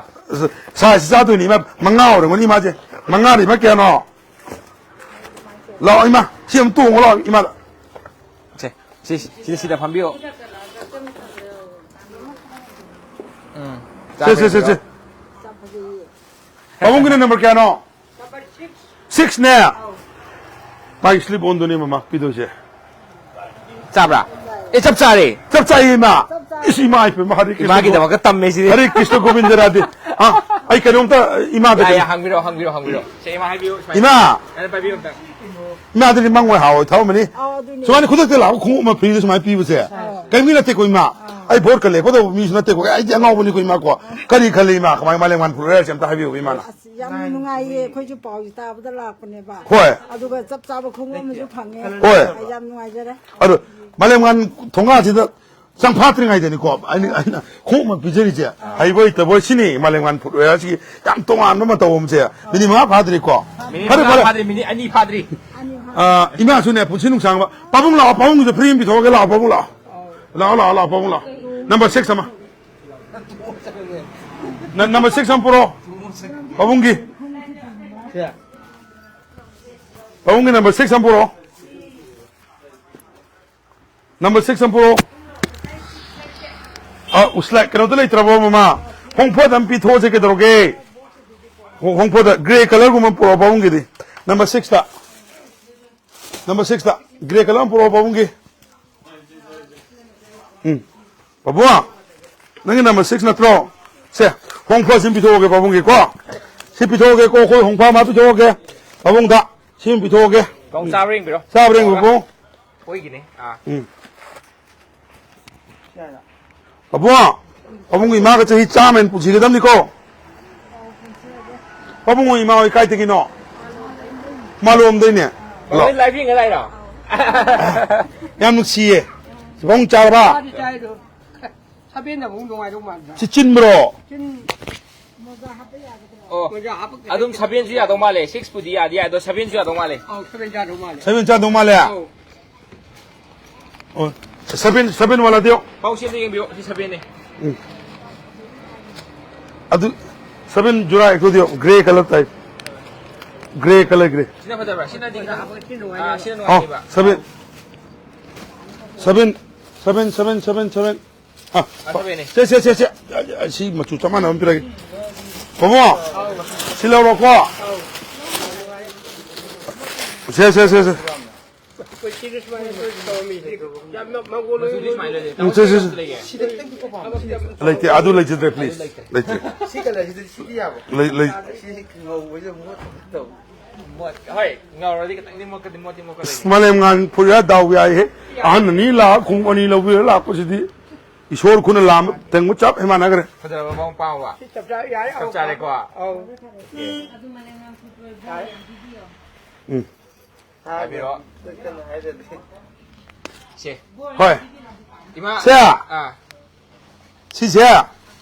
Size ꯆꯥꯗꯣꯏꯅꯤ ꯏꯃꯥ, ꯃꯉꯥ ꯑꯣꯏꯔꯝꯒꯅꯤ ꯏꯃꯥꯁꯦ꯫ ꯃꯉꯥꯗꯤ ꯏꯃꯥ ꯀꯌꯥꯅꯣ? ꯂꯥꯛꯑꯣ ꯏꯃꯥ, ꯁꯤ ꯑꯃ ꯇꯣꯡꯉꯣ ꯂꯥꯛꯑꯣ ꯏꯃꯥꯗ꯫ ꯁꯦ, ꯁꯤ, ꯁꯤ, ꯁꯤꯗ, ꯁꯤꯗ ꯐꯝꯕꯤꯌꯣ꯫ ꯎꯝ, ꯁꯦ, ꯁꯦ, ꯁꯦ, ꯁꯦ꯫ ꯄꯥꯕꯨꯡꯒꯤꯅ number ꯀꯌꯥꯅꯣ? Sixꯅꯦ꯫ ꯃꯥꯒꯤ slip onꯗꯨꯅꯦ ꯃꯃꯥ ꯄꯤꯗꯣꯏꯁꯦ꯫ ꯆꯥꯕ꯭ꯔꯥ? ꯑꯦ, ꯆꯞ ꯆꯥꯔꯦ꯫ ꯆꯞ ꯆꯥꯏꯌꯦ ꯏꯃꯥ꯫ ꯏꯁ, ꯏꯃꯥ, ꯏꯄꯦꯝꯃ, ꯍꯔꯦ ꯀ꯭ꯔꯤꯁꯅ ꯏꯃꯥꯒꯤꯗꯃꯛꯇ ꯇꯝꯃꯦ ꯁꯤꯗꯤ꯫ ꯍꯔꯦ ꯀ꯭ꯔꯤꯁꯅ ꯒꯣꯕꯤꯟꯗ ꯔꯥꯙꯦ꯫ ꯑ, ꯑꯩ ꯀꯩꯅꯣꯝꯇ ꯏꯃꯥꯗ ꯌꯥ, ꯌꯥ, ꯀꯩꯅꯣ- ꯍꯪꯕꯤꯔꯣ, ꯍꯪꯕꯤꯔꯣ, ꯍꯪꯕꯤꯔꯣ꯫ ꯁꯦ, ꯏꯃꯥ ꯍꯥꯏꯕꯤꯌꯨ, ꯁꯨꯃꯥꯏꯅ꯫ ꯏꯃꯥ! ꯑꯗ ꯄꯥꯏꯕꯤꯌꯨ ꯑꯝꯇ꯫ ꯏꯃꯥꯗꯗꯤ ꯃꯪꯉꯣꯏ ꯍꯥꯎꯋꯣꯏ ꯊꯕꯛ ꯑꯃꯅꯤ꯫ ꯑꯥ, ꯑꯗꯨꯅꯦ꯫ ꯁꯨꯃꯥꯏꯅ ꯈꯨꯗꯛꯇ ꯂꯥꯛꯄ ꯈꯣꯡꯎꯞ ꯑꯃ freeꯗ ꯁꯨꯃꯥꯏꯅ ꯄꯤꯕꯁꯦ꯫ ꯑꯥ꯫ ꯀꯔꯤꯝꯒꯤ ꯅꯠꯇꯦꯀꯣ ꯏꯃꯥ꯫ ꯑꯥ꯫ ꯑꯩ voteꯀ ꯂꯦꯞꯀꯗꯧꯕ ꯃꯤꯁꯨ ꯅꯠꯇꯦꯀꯣ꯫ ꯑꯩꯗꯤ ꯑꯉꯥꯎꯕꯅꯤꯀꯣ ꯏꯃꯥ ꯀꯣ꯫ ꯀꯔꯤ ꯈꯜꯂꯤ ꯏꯃꯥ? ꯀꯃꯥꯏ ꯃꯥꯂꯦꯝꯉꯥꯟ ꯐꯨꯠꯋꯦꯌꯔꯁꯦ ꯑꯝꯇ ꯍꯥꯏꯕꯤꯌꯨ ꯏꯃꯥꯅ꯫ ꯑꯁ, ꯌꯥꯝ ꯅꯨꯡꯉꯥꯏꯌꯦ꯫ ꯑꯩꯈꯣꯏꯁꯨ ꯄꯥꯎꯁꯦ ꯇꯥꯕꯗ ꯂꯥꯛꯄꯅꯦꯕ꯫ ꯍꯣꯏ꯫ ꯑꯗꯨꯒ ꯆꯞ ꯆꯥꯕ ꯈꯣꯡꯎꯞ ꯑꯃꯁꯨ ꯐꯪꯉꯦ꯫ ꯍꯣꯏ꯫ ꯑꯩ ꯌꯥꯝ ꯅꯨꯡꯉꯥꯏꯖꯔꯦ꯫ ꯑꯗꯣ ꯃꯥꯂꯦꯝꯉꯥꯟ ꯊꯣꯡꯒꯥꯟꯁꯤꯗ ꯆꯪꯐꯥꯠꯇ꯭ꯔꯤꯉꯩꯗꯅꯤꯀꯣ ꯑꯩꯅ, ꯑꯩꯅ ꯈꯣꯡꯃꯛ ꯄꯤꯖꯔꯤꯁꯦ꯫ ꯍꯩꯕꯣꯏ ꯇꯕꯣꯏ ꯁꯤꯅꯤ ꯃꯥꯂꯦꯝꯉꯥꯟ ꯐꯨꯠꯋꯦꯌꯔꯁꯤꯒꯤ ꯌꯥꯝ ꯇꯣꯉꯥꯟꯕ ꯃꯇꯧ ꯑꯃꯁꯦ꯫ ꯃꯤꯅꯤꯠ ꯃꯉꯥ ꯐꯥꯗ꯭ꯔꯤꯀꯣ꯫ ꯃꯤꯅꯤꯠ ꯐꯔꯦ, ꯃꯉꯥ ꯐꯔꯦ꯫ ꯐꯥꯗ꯭ꯔꯤ, ꯃꯤꯅꯤꯠ ꯑꯅꯤ ꯐꯥꯗ꯭ꯔꯤ꯫ ꯑꯥ, ꯏꯃꯥꯁꯨꯅꯦ ꯄꯨꯟꯁꯤ ꯅꯨꯡꯁꯥꯡꯕ꯫ ꯄꯥꯕꯨꯡ ꯂꯥꯛꯑꯣ, ꯄꯥꯕꯨꯡꯒꯤꯁꯨ ꯐ꯭ꯔꯤ ꯑꯃ ꯄꯤꯊꯣꯛꯑꯒꯦ꯫ ꯂꯥꯛꯑꯣ, ꯄꯥꯕꯨꯡ ꯂꯥꯛꯑꯣ꯫ ꯂꯥꯛꯑꯣ, ꯂꯥꯛꯑꯣ, ꯂꯥꯛꯑꯣ, ꯄꯥꯕꯨꯡ ꯂꯥꯛꯑꯣ꯫ ꯅꯝꯕꯔ ꯁꯤꯛꯁ ꯑꯃ꯫ ꯅ-, ꯅꯝꯕꯔ ꯁꯤꯛꯁ ꯑꯃ ꯄꯨꯔꯛꯑꯣ꯫ ꯄꯥꯕꯨꯡꯒꯤ꯫ ꯄꯥꯕꯨꯡꯒꯤ ꯅꯝꯕꯔ ꯁꯤꯛꯁ ꯑꯃ ꯄꯨꯔꯛꯑꯣ꯫ ꯅꯝꯕꯔ ꯁꯤꯛꯁ ꯑꯃ ꯄꯨꯔꯛꯑꯣ꯫ ꯑ, ꯎꯁꯂꯥꯏ, ꯀꯩꯅꯣꯗ ꯂꯩꯇ꯭ꯔꯕꯣ, ꯃꯃꯥ? ꯍꯣꯡꯐꯣꯗ ꯑꯃ ꯄꯤꯊꯣꯛꯑꯁꯦ, ꯀꯩꯗꯧꯔꯒꯦ? ꯍꯣ-, ꯍꯣꯡꯐꯣꯗ ꯒ꯭ꯔꯦ ꯀꯂꯔꯒꯨꯝꯕ ꯑꯃ ꯄꯨꯔꯛꯑꯣ ꯄꯥꯕꯨꯡꯒꯤꯗꯤ꯫ ꯅꯝꯕꯔ ꯁꯤꯛꯁꯇ꯫ ꯅꯝꯕꯔ ꯁꯤꯛꯁꯇ ꯒ꯭ꯔꯦ ꯀꯂꯔ ꯑꯃ ꯄꯨꯔꯛꯑꯣ ꯄꯥꯕꯨꯡꯒꯤ꯫ ꯎꯝ꯫ ꯄꯥꯕꯨꯡ, ꯅꯪꯒꯤ ꯅꯝꯕꯔ ꯁꯤꯛꯁ ꯅꯠꯇ꯭ꯔꯣ? ꯁꯦ, ꯍꯣꯡꯐꯣꯗ ꯁꯤ ꯑꯃ ꯄꯤꯊꯣꯛꯑꯒꯦ ꯄꯥꯕꯨꯡꯒꯤꯀꯣ꯫ ꯁꯤ ꯄꯤꯊꯣꯛꯑꯒꯦꯀꯣ, ꯑꯩꯈꯣꯏ ꯍꯣꯡꯐꯥ ꯑꯃ ꯄꯤꯊꯣꯛꯑꯒꯦ ꯄꯥꯕꯨꯡꯗ꯫ ꯁꯤ ꯑꯃ ꯄꯤꯊꯣꯛꯑꯒꯦ꯫ ꯄꯥꯕꯨꯡ ꯆꯥꯕ꯭ꯔꯥ ꯌꯦꯡꯕꯤꯔꯣ꯫ ꯆꯥꯕ꯭ꯔꯥ ꯌꯦꯡꯕꯤꯔꯣ, ꯄꯥꯕꯨꯡ? ꯑꯩꯈꯣꯏꯒꯤꯅꯦ꯫ ꯑꯥ꯫ ꯎꯝ꯫ ꯄꯥꯕꯨꯡ, ꯄꯥꯕꯨꯡ ꯏꯃꯥꯒ ꯆꯍꯤ ꯆꯥꯝꯃ ꯍꯦꯟꯅ ꯄꯨꯟꯁꯤꯒꯗꯕꯅꯤꯀꯣ꯫ ꯄꯥꯕꯨꯡ ꯍꯣꯏ ꯏꯃꯥ ꯍꯣꯏ ꯀꯥꯏꯗꯒꯤꯅꯣ? ꯃꯥꯂꯣꯝꯗꯩꯅꯦ꯫ ꯍꯜꯂꯣ꯫ ꯂꯣꯏ ꯂꯥꯏꯐ ꯌꯦꯡꯉ ꯂꯥꯛꯏꯔꯣ? ꯌꯥꯝ ꯅꯨꯡꯁꯤꯌꯦ꯫ ꯄꯥꯕꯨꯡ ꯆꯥꯔꯕ? ꯆꯥꯗꯤ ꯆꯥꯏ ꯑꯗꯣ꯫ ꯁꯥꯕꯦꯟꯅ ꯑꯃꯨꯛ ꯅꯨꯡꯉꯥꯏꯗꯧ ꯃꯥꯟꯕ꯫ ꯁꯤ ꯆꯤꯟꯕ꯭ꯔꯣ? ꯆꯤꯟ-, ꯑꯣ, ꯃꯣꯖꯥ ꯍꯥꯞꯄꯛꯇ꯭ꯔꯗꯤ ꯑꯗꯨꯝ ꯁꯥꯕꯦꯟꯁꯨ ꯌꯥꯗꯧ ꯃꯥꯜꯂꯦ꯫ ꯁꯤꯛꯁꯄꯨꯗꯤ ꯌꯥꯗꯤ ꯌꯥꯏ, ꯑꯗꯣ ꯁꯥꯕꯦꯟꯁꯨ ꯌꯥꯗꯧ ꯃꯥꯜꯂꯦ꯫ ꯑꯧ, ꯁꯥꯕꯦꯟ ꯆꯥꯗꯧ ꯃꯥꯜꯂꯦ꯫ ꯁꯥꯕꯦꯟ ꯆꯥꯗꯧ ꯃꯥꯜꯂꯦ? ꯑꯧ꯫ ꯑꯣ, ꯁꯥꯕꯦꯟ, ꯁꯥꯕꯦꯟ ꯋꯥꯂꯥ ꯗꯤꯌꯣ꯫ ꯄꯥꯎ ꯁꯤ ꯑꯝꯇ ꯌꯦꯡꯕꯤꯌꯣ, ꯁꯤ ꯁꯥꯕꯦꯟꯅꯦ꯫ ꯎꯝ꯫ ꯑꯗꯨ ꯁꯥꯕꯦꯟ ꯖꯨꯔꯥ ꯑꯦꯛꯇꯣ ꯗꯤꯌꯣ, grey colour type. Grey colour, grey. ꯁꯤꯅ ꯐꯖꯕ꯭ꯔꯥ? ꯁꯤꯅꯗꯤ ꯈꯔ ꯍꯥꯞꯄꯛꯑꯗꯤ ꯅꯨꯡꯉꯥꯏꯅꯦꯕ꯫ ꯑꯥ, ꯁꯤꯅ ꯑꯣ, ꯅꯨꯡꯉꯥꯏꯅꯦꯕ꯫ ꯁꯥꯕꯦꯟ꯫ ꯁꯥꯕꯦꯟ, ꯁꯥꯕꯦꯟ, ꯁꯥꯕꯦꯟ, ꯁꯥꯕꯦꯟ, ꯁꯥꯕꯦꯟ꯫ ꯑꯥ, ꯑ, ꯁꯥꯕꯦꯟꯅꯦ꯫ ꯁꯦ, ꯁꯦ, ꯁꯦ, ꯁꯦ꯫ ꯑ, ꯑ, ꯁꯤ ꯃꯆꯨ ꯆꯞ ꯃꯥꯟꯅꯕ ꯑꯃ ꯄꯤꯔꯒꯦ꯫ ꯄꯥꯕꯨꯡ, ꯁꯤ ꯂꯧꯔꯣꯀꯣ꯫ ꯁꯦ, ꯁꯦ, ꯁꯦ, ꯁꯦ꯫ ꯑꯩꯈꯣꯏ ꯁꯤꯗ ꯁꯨꯃꯥꯏꯅ ꯑꯩꯈꯣꯏ ꯇꯧꯔꯝꯃꯤꯁꯦ꯫ ꯌꯥꯝꯅ ꯃꯪꯒꯣꯜ ꯑꯣꯏꯕ ꯃꯆꯨꯗꯤ ꯁꯨꯃꯥꯏꯅ ꯂꯩꯔꯦ꯫ ꯎꯝ, ꯁꯦ, ꯁꯦ, ꯁꯦ꯫ ꯁꯤꯗ ꯈꯤꯇꯪ ꯄꯤꯊꯣꯛꯄ ꯑꯃ꯫ ꯂꯩꯇꯦ, ꯑꯗꯨ ꯂꯩꯖꯗ꯭ꯔꯦ, ꯄ꯭ꯂꯤꯖ꯫ ꯂꯩꯇ꯭ꯔꯦ꯫ ꯁꯤ ꯀꯂꯔꯁꯤꯗ ꯁꯤꯗꯤ ꯌꯥꯕ꯫ ꯂꯩ, ꯂꯩ꯫ ꯁꯤ ꯉꯧꯕꯁꯦ ꯃꯣꯠ ꯇꯧ꯫ ꯃꯣꯠ-, ꯍꯣꯏ, ꯉꯧꯔꯗꯤ ꯈꯤꯇꯪꯗꯤ ꯃꯣꯠꯀꯗꯤ, ꯃꯣꯠꯇꯤ ꯃꯣꯠꯀꯗꯣꯏꯅꯦ꯫ ꯑꯁ, ꯃꯥꯂꯦꯝꯉꯥꯟ ꯐꯨꯔꯤꯌꯥ ꯗꯥꯎ ꯌꯥꯏꯍꯦ꯫ ꯑꯍꯟ ꯑꯅꯤ ꯂꯥꯛ ꯈꯣꯡꯎꯞ ꯑꯅꯤ ꯂꯧꯕꯤꯔ ꯂꯥꯛꯄꯁꯤꯗꯤ ꯏꯁꯣꯔ ꯈꯨꯅ ꯂꯥꯝꯕ ꯊꯦꯡꯕ ꯆꯞ ꯍꯦꯛ ꯃꯥꯟꯅꯈ꯭ꯔꯦ꯫ ꯐꯖꯔꯕ ꯃꯑꯣꯡ ꯄꯥꯝꯕ꯫ ꯁꯤ ꯆꯞ ꯆꯥ-, ꯌꯥꯔꯦ, ꯆꯞ ꯑꯧ꯫ ꯆꯥꯔꯦꯀꯣ? ꯑꯧ꯫ ꯑꯣꯀꯦ꯫ ꯌꯥꯔꯦ꯫ ꯎꯝ꯫ ꯍꯥꯏꯕꯤꯔꯣ꯫ ꯁꯦ꯫ ꯍꯣꯏ꯫ ꯏꯃꯥ꯫ ꯁꯦ꯫ ꯑꯥ꯫ ꯁꯤꯁꯦ꯫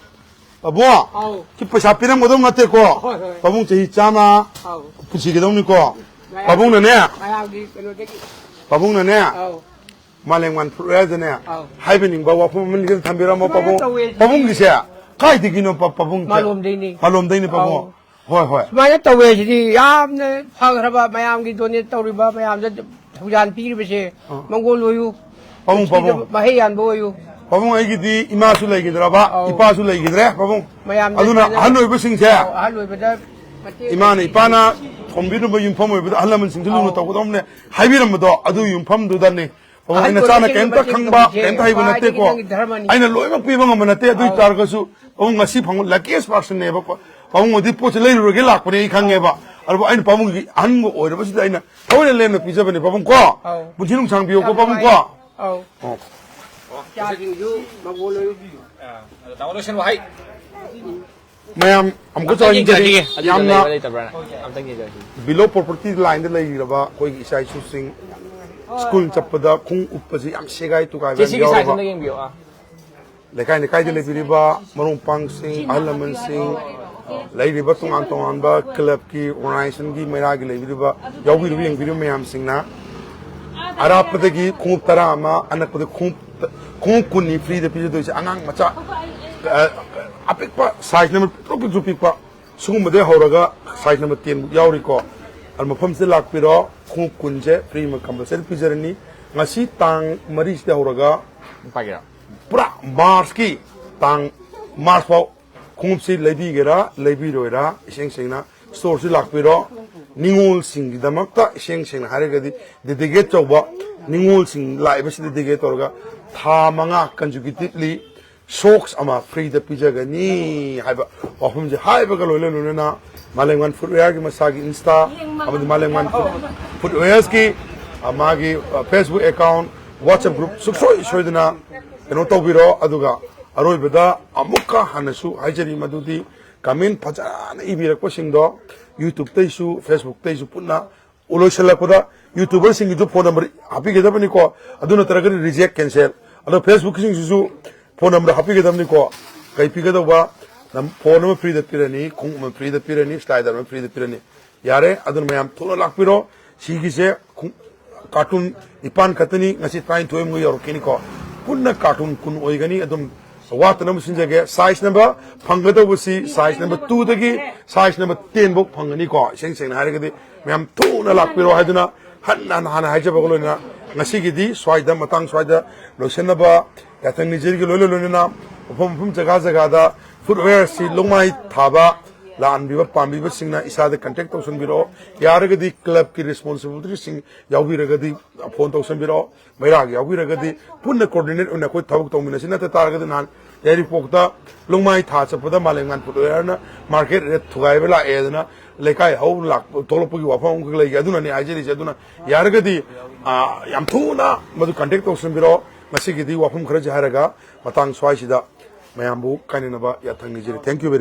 ꯄꯥꯕꯨꯡ꯫ ꯑꯧ꯫ ꯁꯤ ꯄꯩꯁꯥ ꯄꯤꯔꯝꯒꯗꯧ ꯅꯠꯇꯦꯀꯣ꯫ ꯍꯣꯏ, ꯍꯣꯏ꯫ ꯄꯥꯕꯨꯡ ꯆꯍꯤ ꯆꯥꯝꯃ ꯑꯧ꯫ ꯄꯨꯟꯁꯤꯒꯗꯧꯅꯤꯀꯣ꯫ ꯃꯌꯥꯝ-, ꯄꯥꯕꯨꯡꯅꯅꯦ꯫ ꯃꯌꯥꯝꯒꯤ ꯀꯩꯅꯣꯗꯒꯤ꯫ ꯄꯥꯕꯨꯡꯅꯅꯦ꯫ ꯑꯧ꯫ ꯃꯥꯂꯦꯝ ꯋꯥꯟ ꯐꯨꯗ ꯋꯦꯌꯔꯗꯅꯦ꯫ ꯑꯧ꯫ ꯍꯥꯏꯕ ꯅꯤꯡꯕ ꯋꯥꯐꯝ ꯑꯃ ꯅꯤꯡꯁꯤꯡ ꯊꯝꯕꯤꯔꯝꯃꯣ ꯁꯨꯃꯥꯏꯅ ꯄꯥꯕꯨꯡ꯫ ꯇꯧꯋꯦ ꯁꯤꯗꯤ꯫ ꯄꯥꯕꯨꯡꯒꯤꯁꯦ ꯀꯥꯏꯗꯒꯤꯅꯣ ꯄꯥ-, ꯄꯥꯕꯨꯡꯁꯦ? ꯃꯥꯂꯣꯝꯗꯩꯅꯤ꯫ ꯃꯥꯂꯣꯝꯗꯩꯅꯤ ꯄꯥꯕꯨꯡ꯫ ꯑꯧ꯫ ꯍꯣꯏ, ꯍꯣꯏ꯫ ꯁꯨꯃꯥꯏꯅ ꯇꯧꯋꯦ ꯁꯤꯗꯤ ꯌꯥꯝꯅ ꯐꯈ꯭ꯔꯕ ꯃꯌꯥꯝꯒꯤ ꯗꯣꯅꯦꯠ ꯇꯧꯔꯤꯕ ꯃꯌꯥꯝꯗ ꯊꯧꯖꯥꯟ ꯄꯤꯔꯤꯕꯁꯦ ꯑꯥ꯫ ꯃꯪꯒꯣꯜ ꯑꯣꯏꯌꯨ꯫ ꯄꯥꯕꯨꯡ, ꯄꯨꯟꯁꯤꯗ ꯄꯥꯕꯨꯡ꯫ ꯃꯍꯩ ꯌꯥꯟꯕ ꯑꯣꯏꯌꯨ꯫ ꯄꯥꯕꯨꯡ ꯑꯩꯒꯤꯗꯤ ꯏꯃꯥꯁꯨ ꯂꯩꯈꯤꯗ꯭ꯔꯕ, ꯑꯧ꯫ ꯏꯄꯥꯁꯨ ꯂꯩꯈꯤꯗ꯭ꯔꯦ ꯄꯥꯕꯨꯡ꯫ ꯃꯌꯥꯝꯗ ꯑꯗꯨꯅ ꯁꯨꯃꯥꯏꯅ ꯑꯍꯜ ꯑꯣꯏꯕꯁꯤꯡꯁꯦ ꯑꯧ, ꯑꯍꯜ ꯑꯣꯏꯕꯗ ꯃꯇꯦꯡ ꯏꯃꯥꯅ ꯄꯥꯡꯕꯤꯌꯨ꯫ ꯏꯄꯥꯅ ꯊꯣꯝꯕꯤꯔꯝꯕ ꯌꯨꯝꯐꯝ ꯑꯣꯏꯕꯗ ꯑꯍꯜ ꯂꯃꯟꯁꯤꯡꯁꯨ ꯂꯨꯅ ꯑꯧ꯫ ꯇꯧꯒꯗꯧꯕꯅꯦ ꯍꯥꯏꯕꯤꯔꯝꯕꯗꯣ ꯑꯗꯨꯒꯤ ꯌꯨꯝꯐꯝꯗꯨꯗꯅꯤ꯫ ꯑꯣ, ꯑꯍꯜ ꯑꯩꯅ ꯆꯥꯅ ꯑꯣꯏꯕꯁꯤꯡꯒꯤ ꯀꯩꯝꯇ ꯃꯇꯦꯡ ꯈꯪꯕ, ꯇꯧꯕꯁꯦ ꯀꯩꯝꯇ ꯍꯩꯕ ꯈ꯭ꯋꯥꯏꯗꯒꯤ ꯅꯠꯇꯦꯀꯣ꯫ ꯅꯪꯒꯤ ꯙꯔꯃꯅꯤ꯫ ꯑꯩꯅ ꯂꯣꯏꯅꯃꯛ ꯄꯤꯕ ꯉꯝꯕ ꯅꯠꯇꯦ, ꯑꯗꯨ ꯑꯧ꯫ ꯑꯣꯏꯇꯥꯔꯒꯁꯨ ꯑꯃꯨꯛ ꯉꯁꯤ ꯐꯪꯕ luckiest personꯅꯦꯕ꯫ ꯄꯥꯕꯨꯡ ꯑꯗꯨꯗꯤ ꯄꯣꯠꯁꯦ ꯂꯩꯔꯨꯔꯒꯦ ꯂꯥꯛꯄꯅꯦ ꯑꯩ ꯈꯪꯉꯦꯕ꯫ ꯑꯗꯨꯕꯨ ꯑꯩꯅ ꯄꯥꯕꯨꯡꯒꯤ ꯑꯍꯟꯒ ꯑꯣꯏꯔꯕꯁꯤꯗ ꯑꯩꯅ ꯊꯑꯣꯏꯅ ꯂꯦꯝꯅ ꯄꯤꯖꯕꯅꯦ ꯄꯥꯕꯨꯡ ꯀꯣ꯫ ꯑꯧ꯫ ꯄꯨꯟꯁꯤ ꯅꯨꯡꯁꯥꯡꯕꯤꯌꯨꯀꯣ ꯌꯥꯝ ꯄꯥꯕꯨꯡ ꯀꯣ꯫ ꯅꯨꯡꯉꯥꯏ꯫ ꯑꯧ꯫ ꯑꯣ꯫ ꯏꯆꯥꯁꯤꯡꯁꯨ ꯃꯪꯒꯣꯜ ꯑꯣꯏꯌꯨ꯫ ꯑꯥ, ꯑꯗꯣ ꯇꯥꯃꯣ ꯂꯣꯏꯁꯤꯟꯕ ꯍꯩ꯫ ꯃꯌꯥꯝ ꯑꯃꯨꯛꯀ ꯑꯝꯇꯪ ꯆꯥꯎꯅ ꯌꯦꯡꯖꯔꯒꯦ꯫ ꯌꯦꯡꯖꯔꯤ꯫ ꯑꯗꯨꯗ ꯌꯥꯝꯅ ꯂꯩꯕ꯭ꯔꯥ ꯂꯩꯇꯕ꯭ꯔꯥꯅ ꯑꯝꯇꯪ ꯌꯦꯡꯖꯔꯒꯦ꯫ Below poverty lineꯗ ꯂꯩꯔꯕ ꯑꯩꯈꯣꯏꯒꯤ ꯏꯆꯥ ꯏꯁꯨꯁꯤꯡ ꯁ꯭ꯀꯨꯜ ꯆꯠꯄꯗ ꯈꯣꯡꯎꯞ ꯎꯞꯄꯁꯤ ꯌꯥꯝ ꯁꯦꯒꯥꯏ ꯇꯨꯒꯥꯏꯕ ꯆꯦ, ꯌꯥꯝ ꯁꯤꯒꯤ side ꯌꯥꯎꯔꯕ꯫ ꯑꯝꯇ ꯌꯦꯡꯕꯤꯌꯣ꯫ ꯑꯥ꯫ ꯂꯩꯀꯥꯏ ꯂꯩꯀꯥꯏꯗ ꯂꯩꯕꯤꯔꯤꯕ ꯃꯔꯨꯞ ꯃꯄꯥꯡꯁꯤꯡ, ꯑꯍꯜ ꯂꯃꯟꯁꯤꯡ, ꯂꯩꯔꯤꯕ ꯇꯣꯉꯥꯟ ꯇꯣꯉꯥꯟꯕ clubꯀꯤ, organizationꯒꯤ ꯃꯩꯔꯥꯒꯤ ꯂꯩꯕꯤꯔꯤꯕ, ꯌꯥꯎꯕꯤꯔꯤꯕ, ꯌꯦꯡꯕꯤꯔꯤꯕ ꯃꯌꯥꯝꯁꯤꯡꯅ ꯑꯔꯥꯞꯄꯗꯒꯤ ꯈꯣꯡꯎꯞ ꯇꯔꯥ ꯑꯃ, ꯑꯅꯛꯄꯗ ꯈꯣꯡꯎꯞ, ꯈꯣꯡꯎꯞ ꯀꯨꯟꯅꯤ freeꯗ ꯄꯤꯖꯗꯣꯏꯁꯦ꯫ ꯑꯉꯥꯡ ꯃꯆꯥ, ꯑ, ꯑꯄꯤꯛꯄ size number ꯄꯤꯛꯇ꯭ꯔꯨ ꯄꯤꯛꯇ꯭ꯔꯨ ꯄꯤꯛꯄ, ꯁꯤꯒꯨꯝꯕꯗꯩ ꯍꯧꯔꯒ size number ten ꯐꯥꯎ ꯌꯥꯎꯔꯤꯀꯣ꯫ ꯑꯗꯨ ꯃꯐꯝꯁꯤꯗ ꯂꯥꯛꯄꯤꯔꯣ, ꯈꯣꯡꯎꯞ ꯀꯨꯟꯁꯦ free ꯑꯃ compulsory ꯄꯤꯖꯔꯅꯤ꯫ ꯉꯁꯤ ꯇꯥꯡ ꯃꯔꯤꯁꯤꯗ ꯍꯧꯔꯒ ꯄꯥꯏꯒꯦꯔꯥ? ꯄꯨꯔꯥ Marchꯀꯤ ꯇꯥꯡ, March ꯐꯥꯎ ꯈꯣꯡꯎꯞꯁꯤ ꯂꯩꯕꯤꯒꯦꯔꯥ ꯂꯩꯕꯤꯔꯣꯏꯔꯥ, ꯏꯁꯦꯡ ꯁꯦꯡꯅ storeꯁꯤ ꯂꯥꯛꯄꯤꯔꯣ꯫ ꯅꯤꯉꯣꯜꯁꯤꯡꯒꯤꯗꯃꯛꯇ ꯏꯁꯦꯡ ꯁꯦꯡꯅ ꯍꯥꯏꯔꯒꯗꯤ dedicate ꯇꯧꯕ, ꯅꯤꯉꯣꯜꯁꯤꯡ ꯂꯥꯛꯏꯕꯁꯤ dedicate ꯇꯧꯔꯒ ꯊꯥ ꯃꯉꯥ consecutively socks ꯑꯃ freeꯗ ꯄꯤꯖꯒꯅꯤ ꯍꯥꯏꯕ ꯋꯥꯐꯝꯁꯦ ꯍꯥꯏꯕꯒ ꯂꯣꯏꯅ ꯂꯣꯏꯅꯅ ꯃꯥꯂꯦꯝꯉꯥꯟ ꯐꯨꯗꯋꯦꯌꯔꯒꯤ ꯃꯁꯥꯒꯤ Insta ꯑꯃꯗꯤ ꯃꯥꯂꯦꯝꯉꯥꯟ ꯐꯨꯗ, ꯐꯨꯗꯋꯦꯌꯔꯁꯀꯤ, ꯑ, ꯃꯥꯒꯤ, ꯑ, Facebook account, WhatsApp group ꯁꯨꯡꯁꯣꯏ ꯁꯣꯏꯗꯅ ꯀꯩꯅꯣ ꯇꯧꯕꯤꯔꯣ꯫ ꯑꯗꯨꯒ ꯑꯔꯣꯏꯕꯗ ꯑꯃꯨꯛꯀ ꯍꯟꯅꯁꯨ ꯍꯥꯏꯖꯔꯤ ꯃꯗꯨꯗꯤ comment ꯐꯖꯅ ꯏꯕꯤꯔꯛꯄꯁꯤꯡꯗꯣ YouTubeꯇꯩꯁꯨ Facebookꯇꯩꯁꯨ ꯄꯨꯟꯅ ꯂꯣꯏꯁꯤꯜꯂꯛꯄꯗ YouTuberꯁꯤꯡꯒꯤꯁꯨ phone number ꯍꯥꯞꯄꯤꯒꯗꯕꯅꯤꯀꯣ꯫ ꯑꯗꯨ ꯅꯠꯇ꯭ꯔꯒꯗꯤ reject, cancel꯫ ꯑꯗꯣ Facebookꯀꯤꯁꯤꯡꯁꯤꯁꯨ phone number ꯍꯥꯞꯄꯤꯒꯗꯕꯅꯤꯀꯣ꯫ ꯀꯩ ꯄꯤꯒꯗꯧꯕ? ꯅꯝ-, phone ꯑꯃ free ꯗ ꯄꯤꯔꯅꯤ, ꯈꯣꯡꯎꯞ ꯑꯃ free ꯗ ꯄꯤꯔꯅꯤ, slider ꯑꯃ free ꯗ ꯄꯤꯔꯅꯤ꯫ ꯌꯥꯔꯦ, ꯑꯗꯨꯅ ꯃꯌꯥꯝ ꯊꯨꯅ ꯂꯥꯛꯄꯤꯔꯣ꯫ ꯁꯤꯒꯤꯁꯦ ꯈꯣꯡ-, carton ꯅꯤꯄꯥꯟ ꯈꯛꯇꯅꯤ, ꯉꯁꯤ ꯇꯔꯥꯅꯤꯊꯣꯏ ꯑꯃꯒ ꯌꯧꯔꯛꯈꯤꯅꯤꯀꯣ꯫ ꯄꯨꯟꯅ carton ꯀꯨꯟ ꯑꯣꯏꯒꯅꯤ꯫ ꯑꯗꯨꯝ ꯋꯥꯠꯇꯅꯕ ꯁꯤꯟꯖꯒꯦ꯫ Size number ꯐꯪꯒꯗꯧꯕꯁꯤ size number two ꯗꯒꯤ size number ten ꯐꯥꯎ ꯐꯪꯒꯅꯤꯀꯣ꯫ ꯏꯁꯦꯡ ꯁꯦꯡꯅ ꯍꯥꯏꯔꯒꯗꯤ ꯃꯌꯥꯝ ꯊꯨꯅ ꯂꯥꯛꯄꯤꯔꯣ ꯍꯥꯏꯗꯨꯅ ꯍꯟꯅ ꯍꯟꯅ ꯍꯥꯏꯖꯕꯒ ꯂꯣꯏꯅꯅ ꯉꯁꯤꯒꯤꯗꯤ ꯁ꯭ꯋꯥꯏꯗ, ꯃꯇꯥꯡ ꯁ꯭ꯋꯥꯏꯗ ꯂꯣꯏꯁꯤꯟꯅꯕ ꯌꯥꯊꯪ ꯅꯤꯖꯔꯤꯒ ꯂꯣꯏꯅ ꯂꯣꯏꯅꯅ ꯃꯐꯝ ꯃꯐꯝ ꯖꯒꯥ ꯖꯒꯥꯗ footwearꯁꯤ ꯂꯨꯃꯥꯏ ꯊꯥꯕ ꯂꯥꯛꯍꯟꯕꯤꯕ ꯄꯥꯝꯕꯤꯕꯁꯤꯡꯅ ꯏꯁꯥꯗ contact ꯇꯧꯁꯤꯟꯕꯤꯔꯛꯑꯣ꯫ ꯌꯥꯔꯒꯗꯤ clubꯀꯤ responsibilityꯁꯤꯡ ꯌꯥꯎꯕꯤꯔꯒꯗꯤ phone ꯇꯧꯁꯤꯟꯕꯤꯔꯛꯑꯣ꯫ ꯃꯩꯔꯥꯒꯤ ꯌꯥꯎꯕꯤꯔꯒꯗꯤ ꯄꯨꯟꯅ coordinate ꯑꯣꯏꯅ ꯑꯩꯈꯣꯏ ꯊꯕꯛ ꯇꯧꯃꯤꯟꯅꯁꯤ꯫ ꯅꯠꯇ ꯇꯥꯔꯒꯗꯤ ꯅꯍꯥꯟ ꯌꯥꯏꯔꯤꯄꯣꯛꯇ ꯂꯨꯃꯥꯏ ꯊꯥ ꯆꯠꯄꯗ ꯃꯥꯂꯦꯝꯉꯥꯟ footwearꯅ market rate ꯊꯨꯒꯥꯏꯕ ꯂꯥꯛꯑꯦꯗꯅ ꯂꯩꯀꯥꯏ ꯍꯧ ꯂꯥꯛꯄ, ꯊꯣꯛꯂꯛꯄꯒꯤ ꯋꯥꯐꯝ ꯑꯃꯈꯛ ꯂꯩꯒꯦ꯫ ꯑꯗꯨꯅꯅꯦ ꯍꯥꯏꯖꯔꯤꯁꯦ꯫ ꯑꯗꯨꯅ ꯌꯥꯔꯒꯗꯤ, ꯑ, ꯌꯥꯝ ꯊꯨꯅ ꯃꯗꯨ contact ꯇꯧꯁꯤꯟꯕꯤꯔꯛꯑꯣ꯫ ꯉꯁꯤꯒꯤꯗꯤ ꯋꯥꯐꯝ ꯈꯔꯁꯦ ꯍꯥꯏꯔꯒ ꯃꯇꯥꯡ ꯁ꯭ꯋꯥꯏꯁꯤꯗ ꯃꯌꯥꯝꯕꯨ ꯀꯥꯏꯅꯅꯕ ꯌꯥꯊꯪ ꯅꯤꯖꯔꯤ꯫ Thank you very much꯫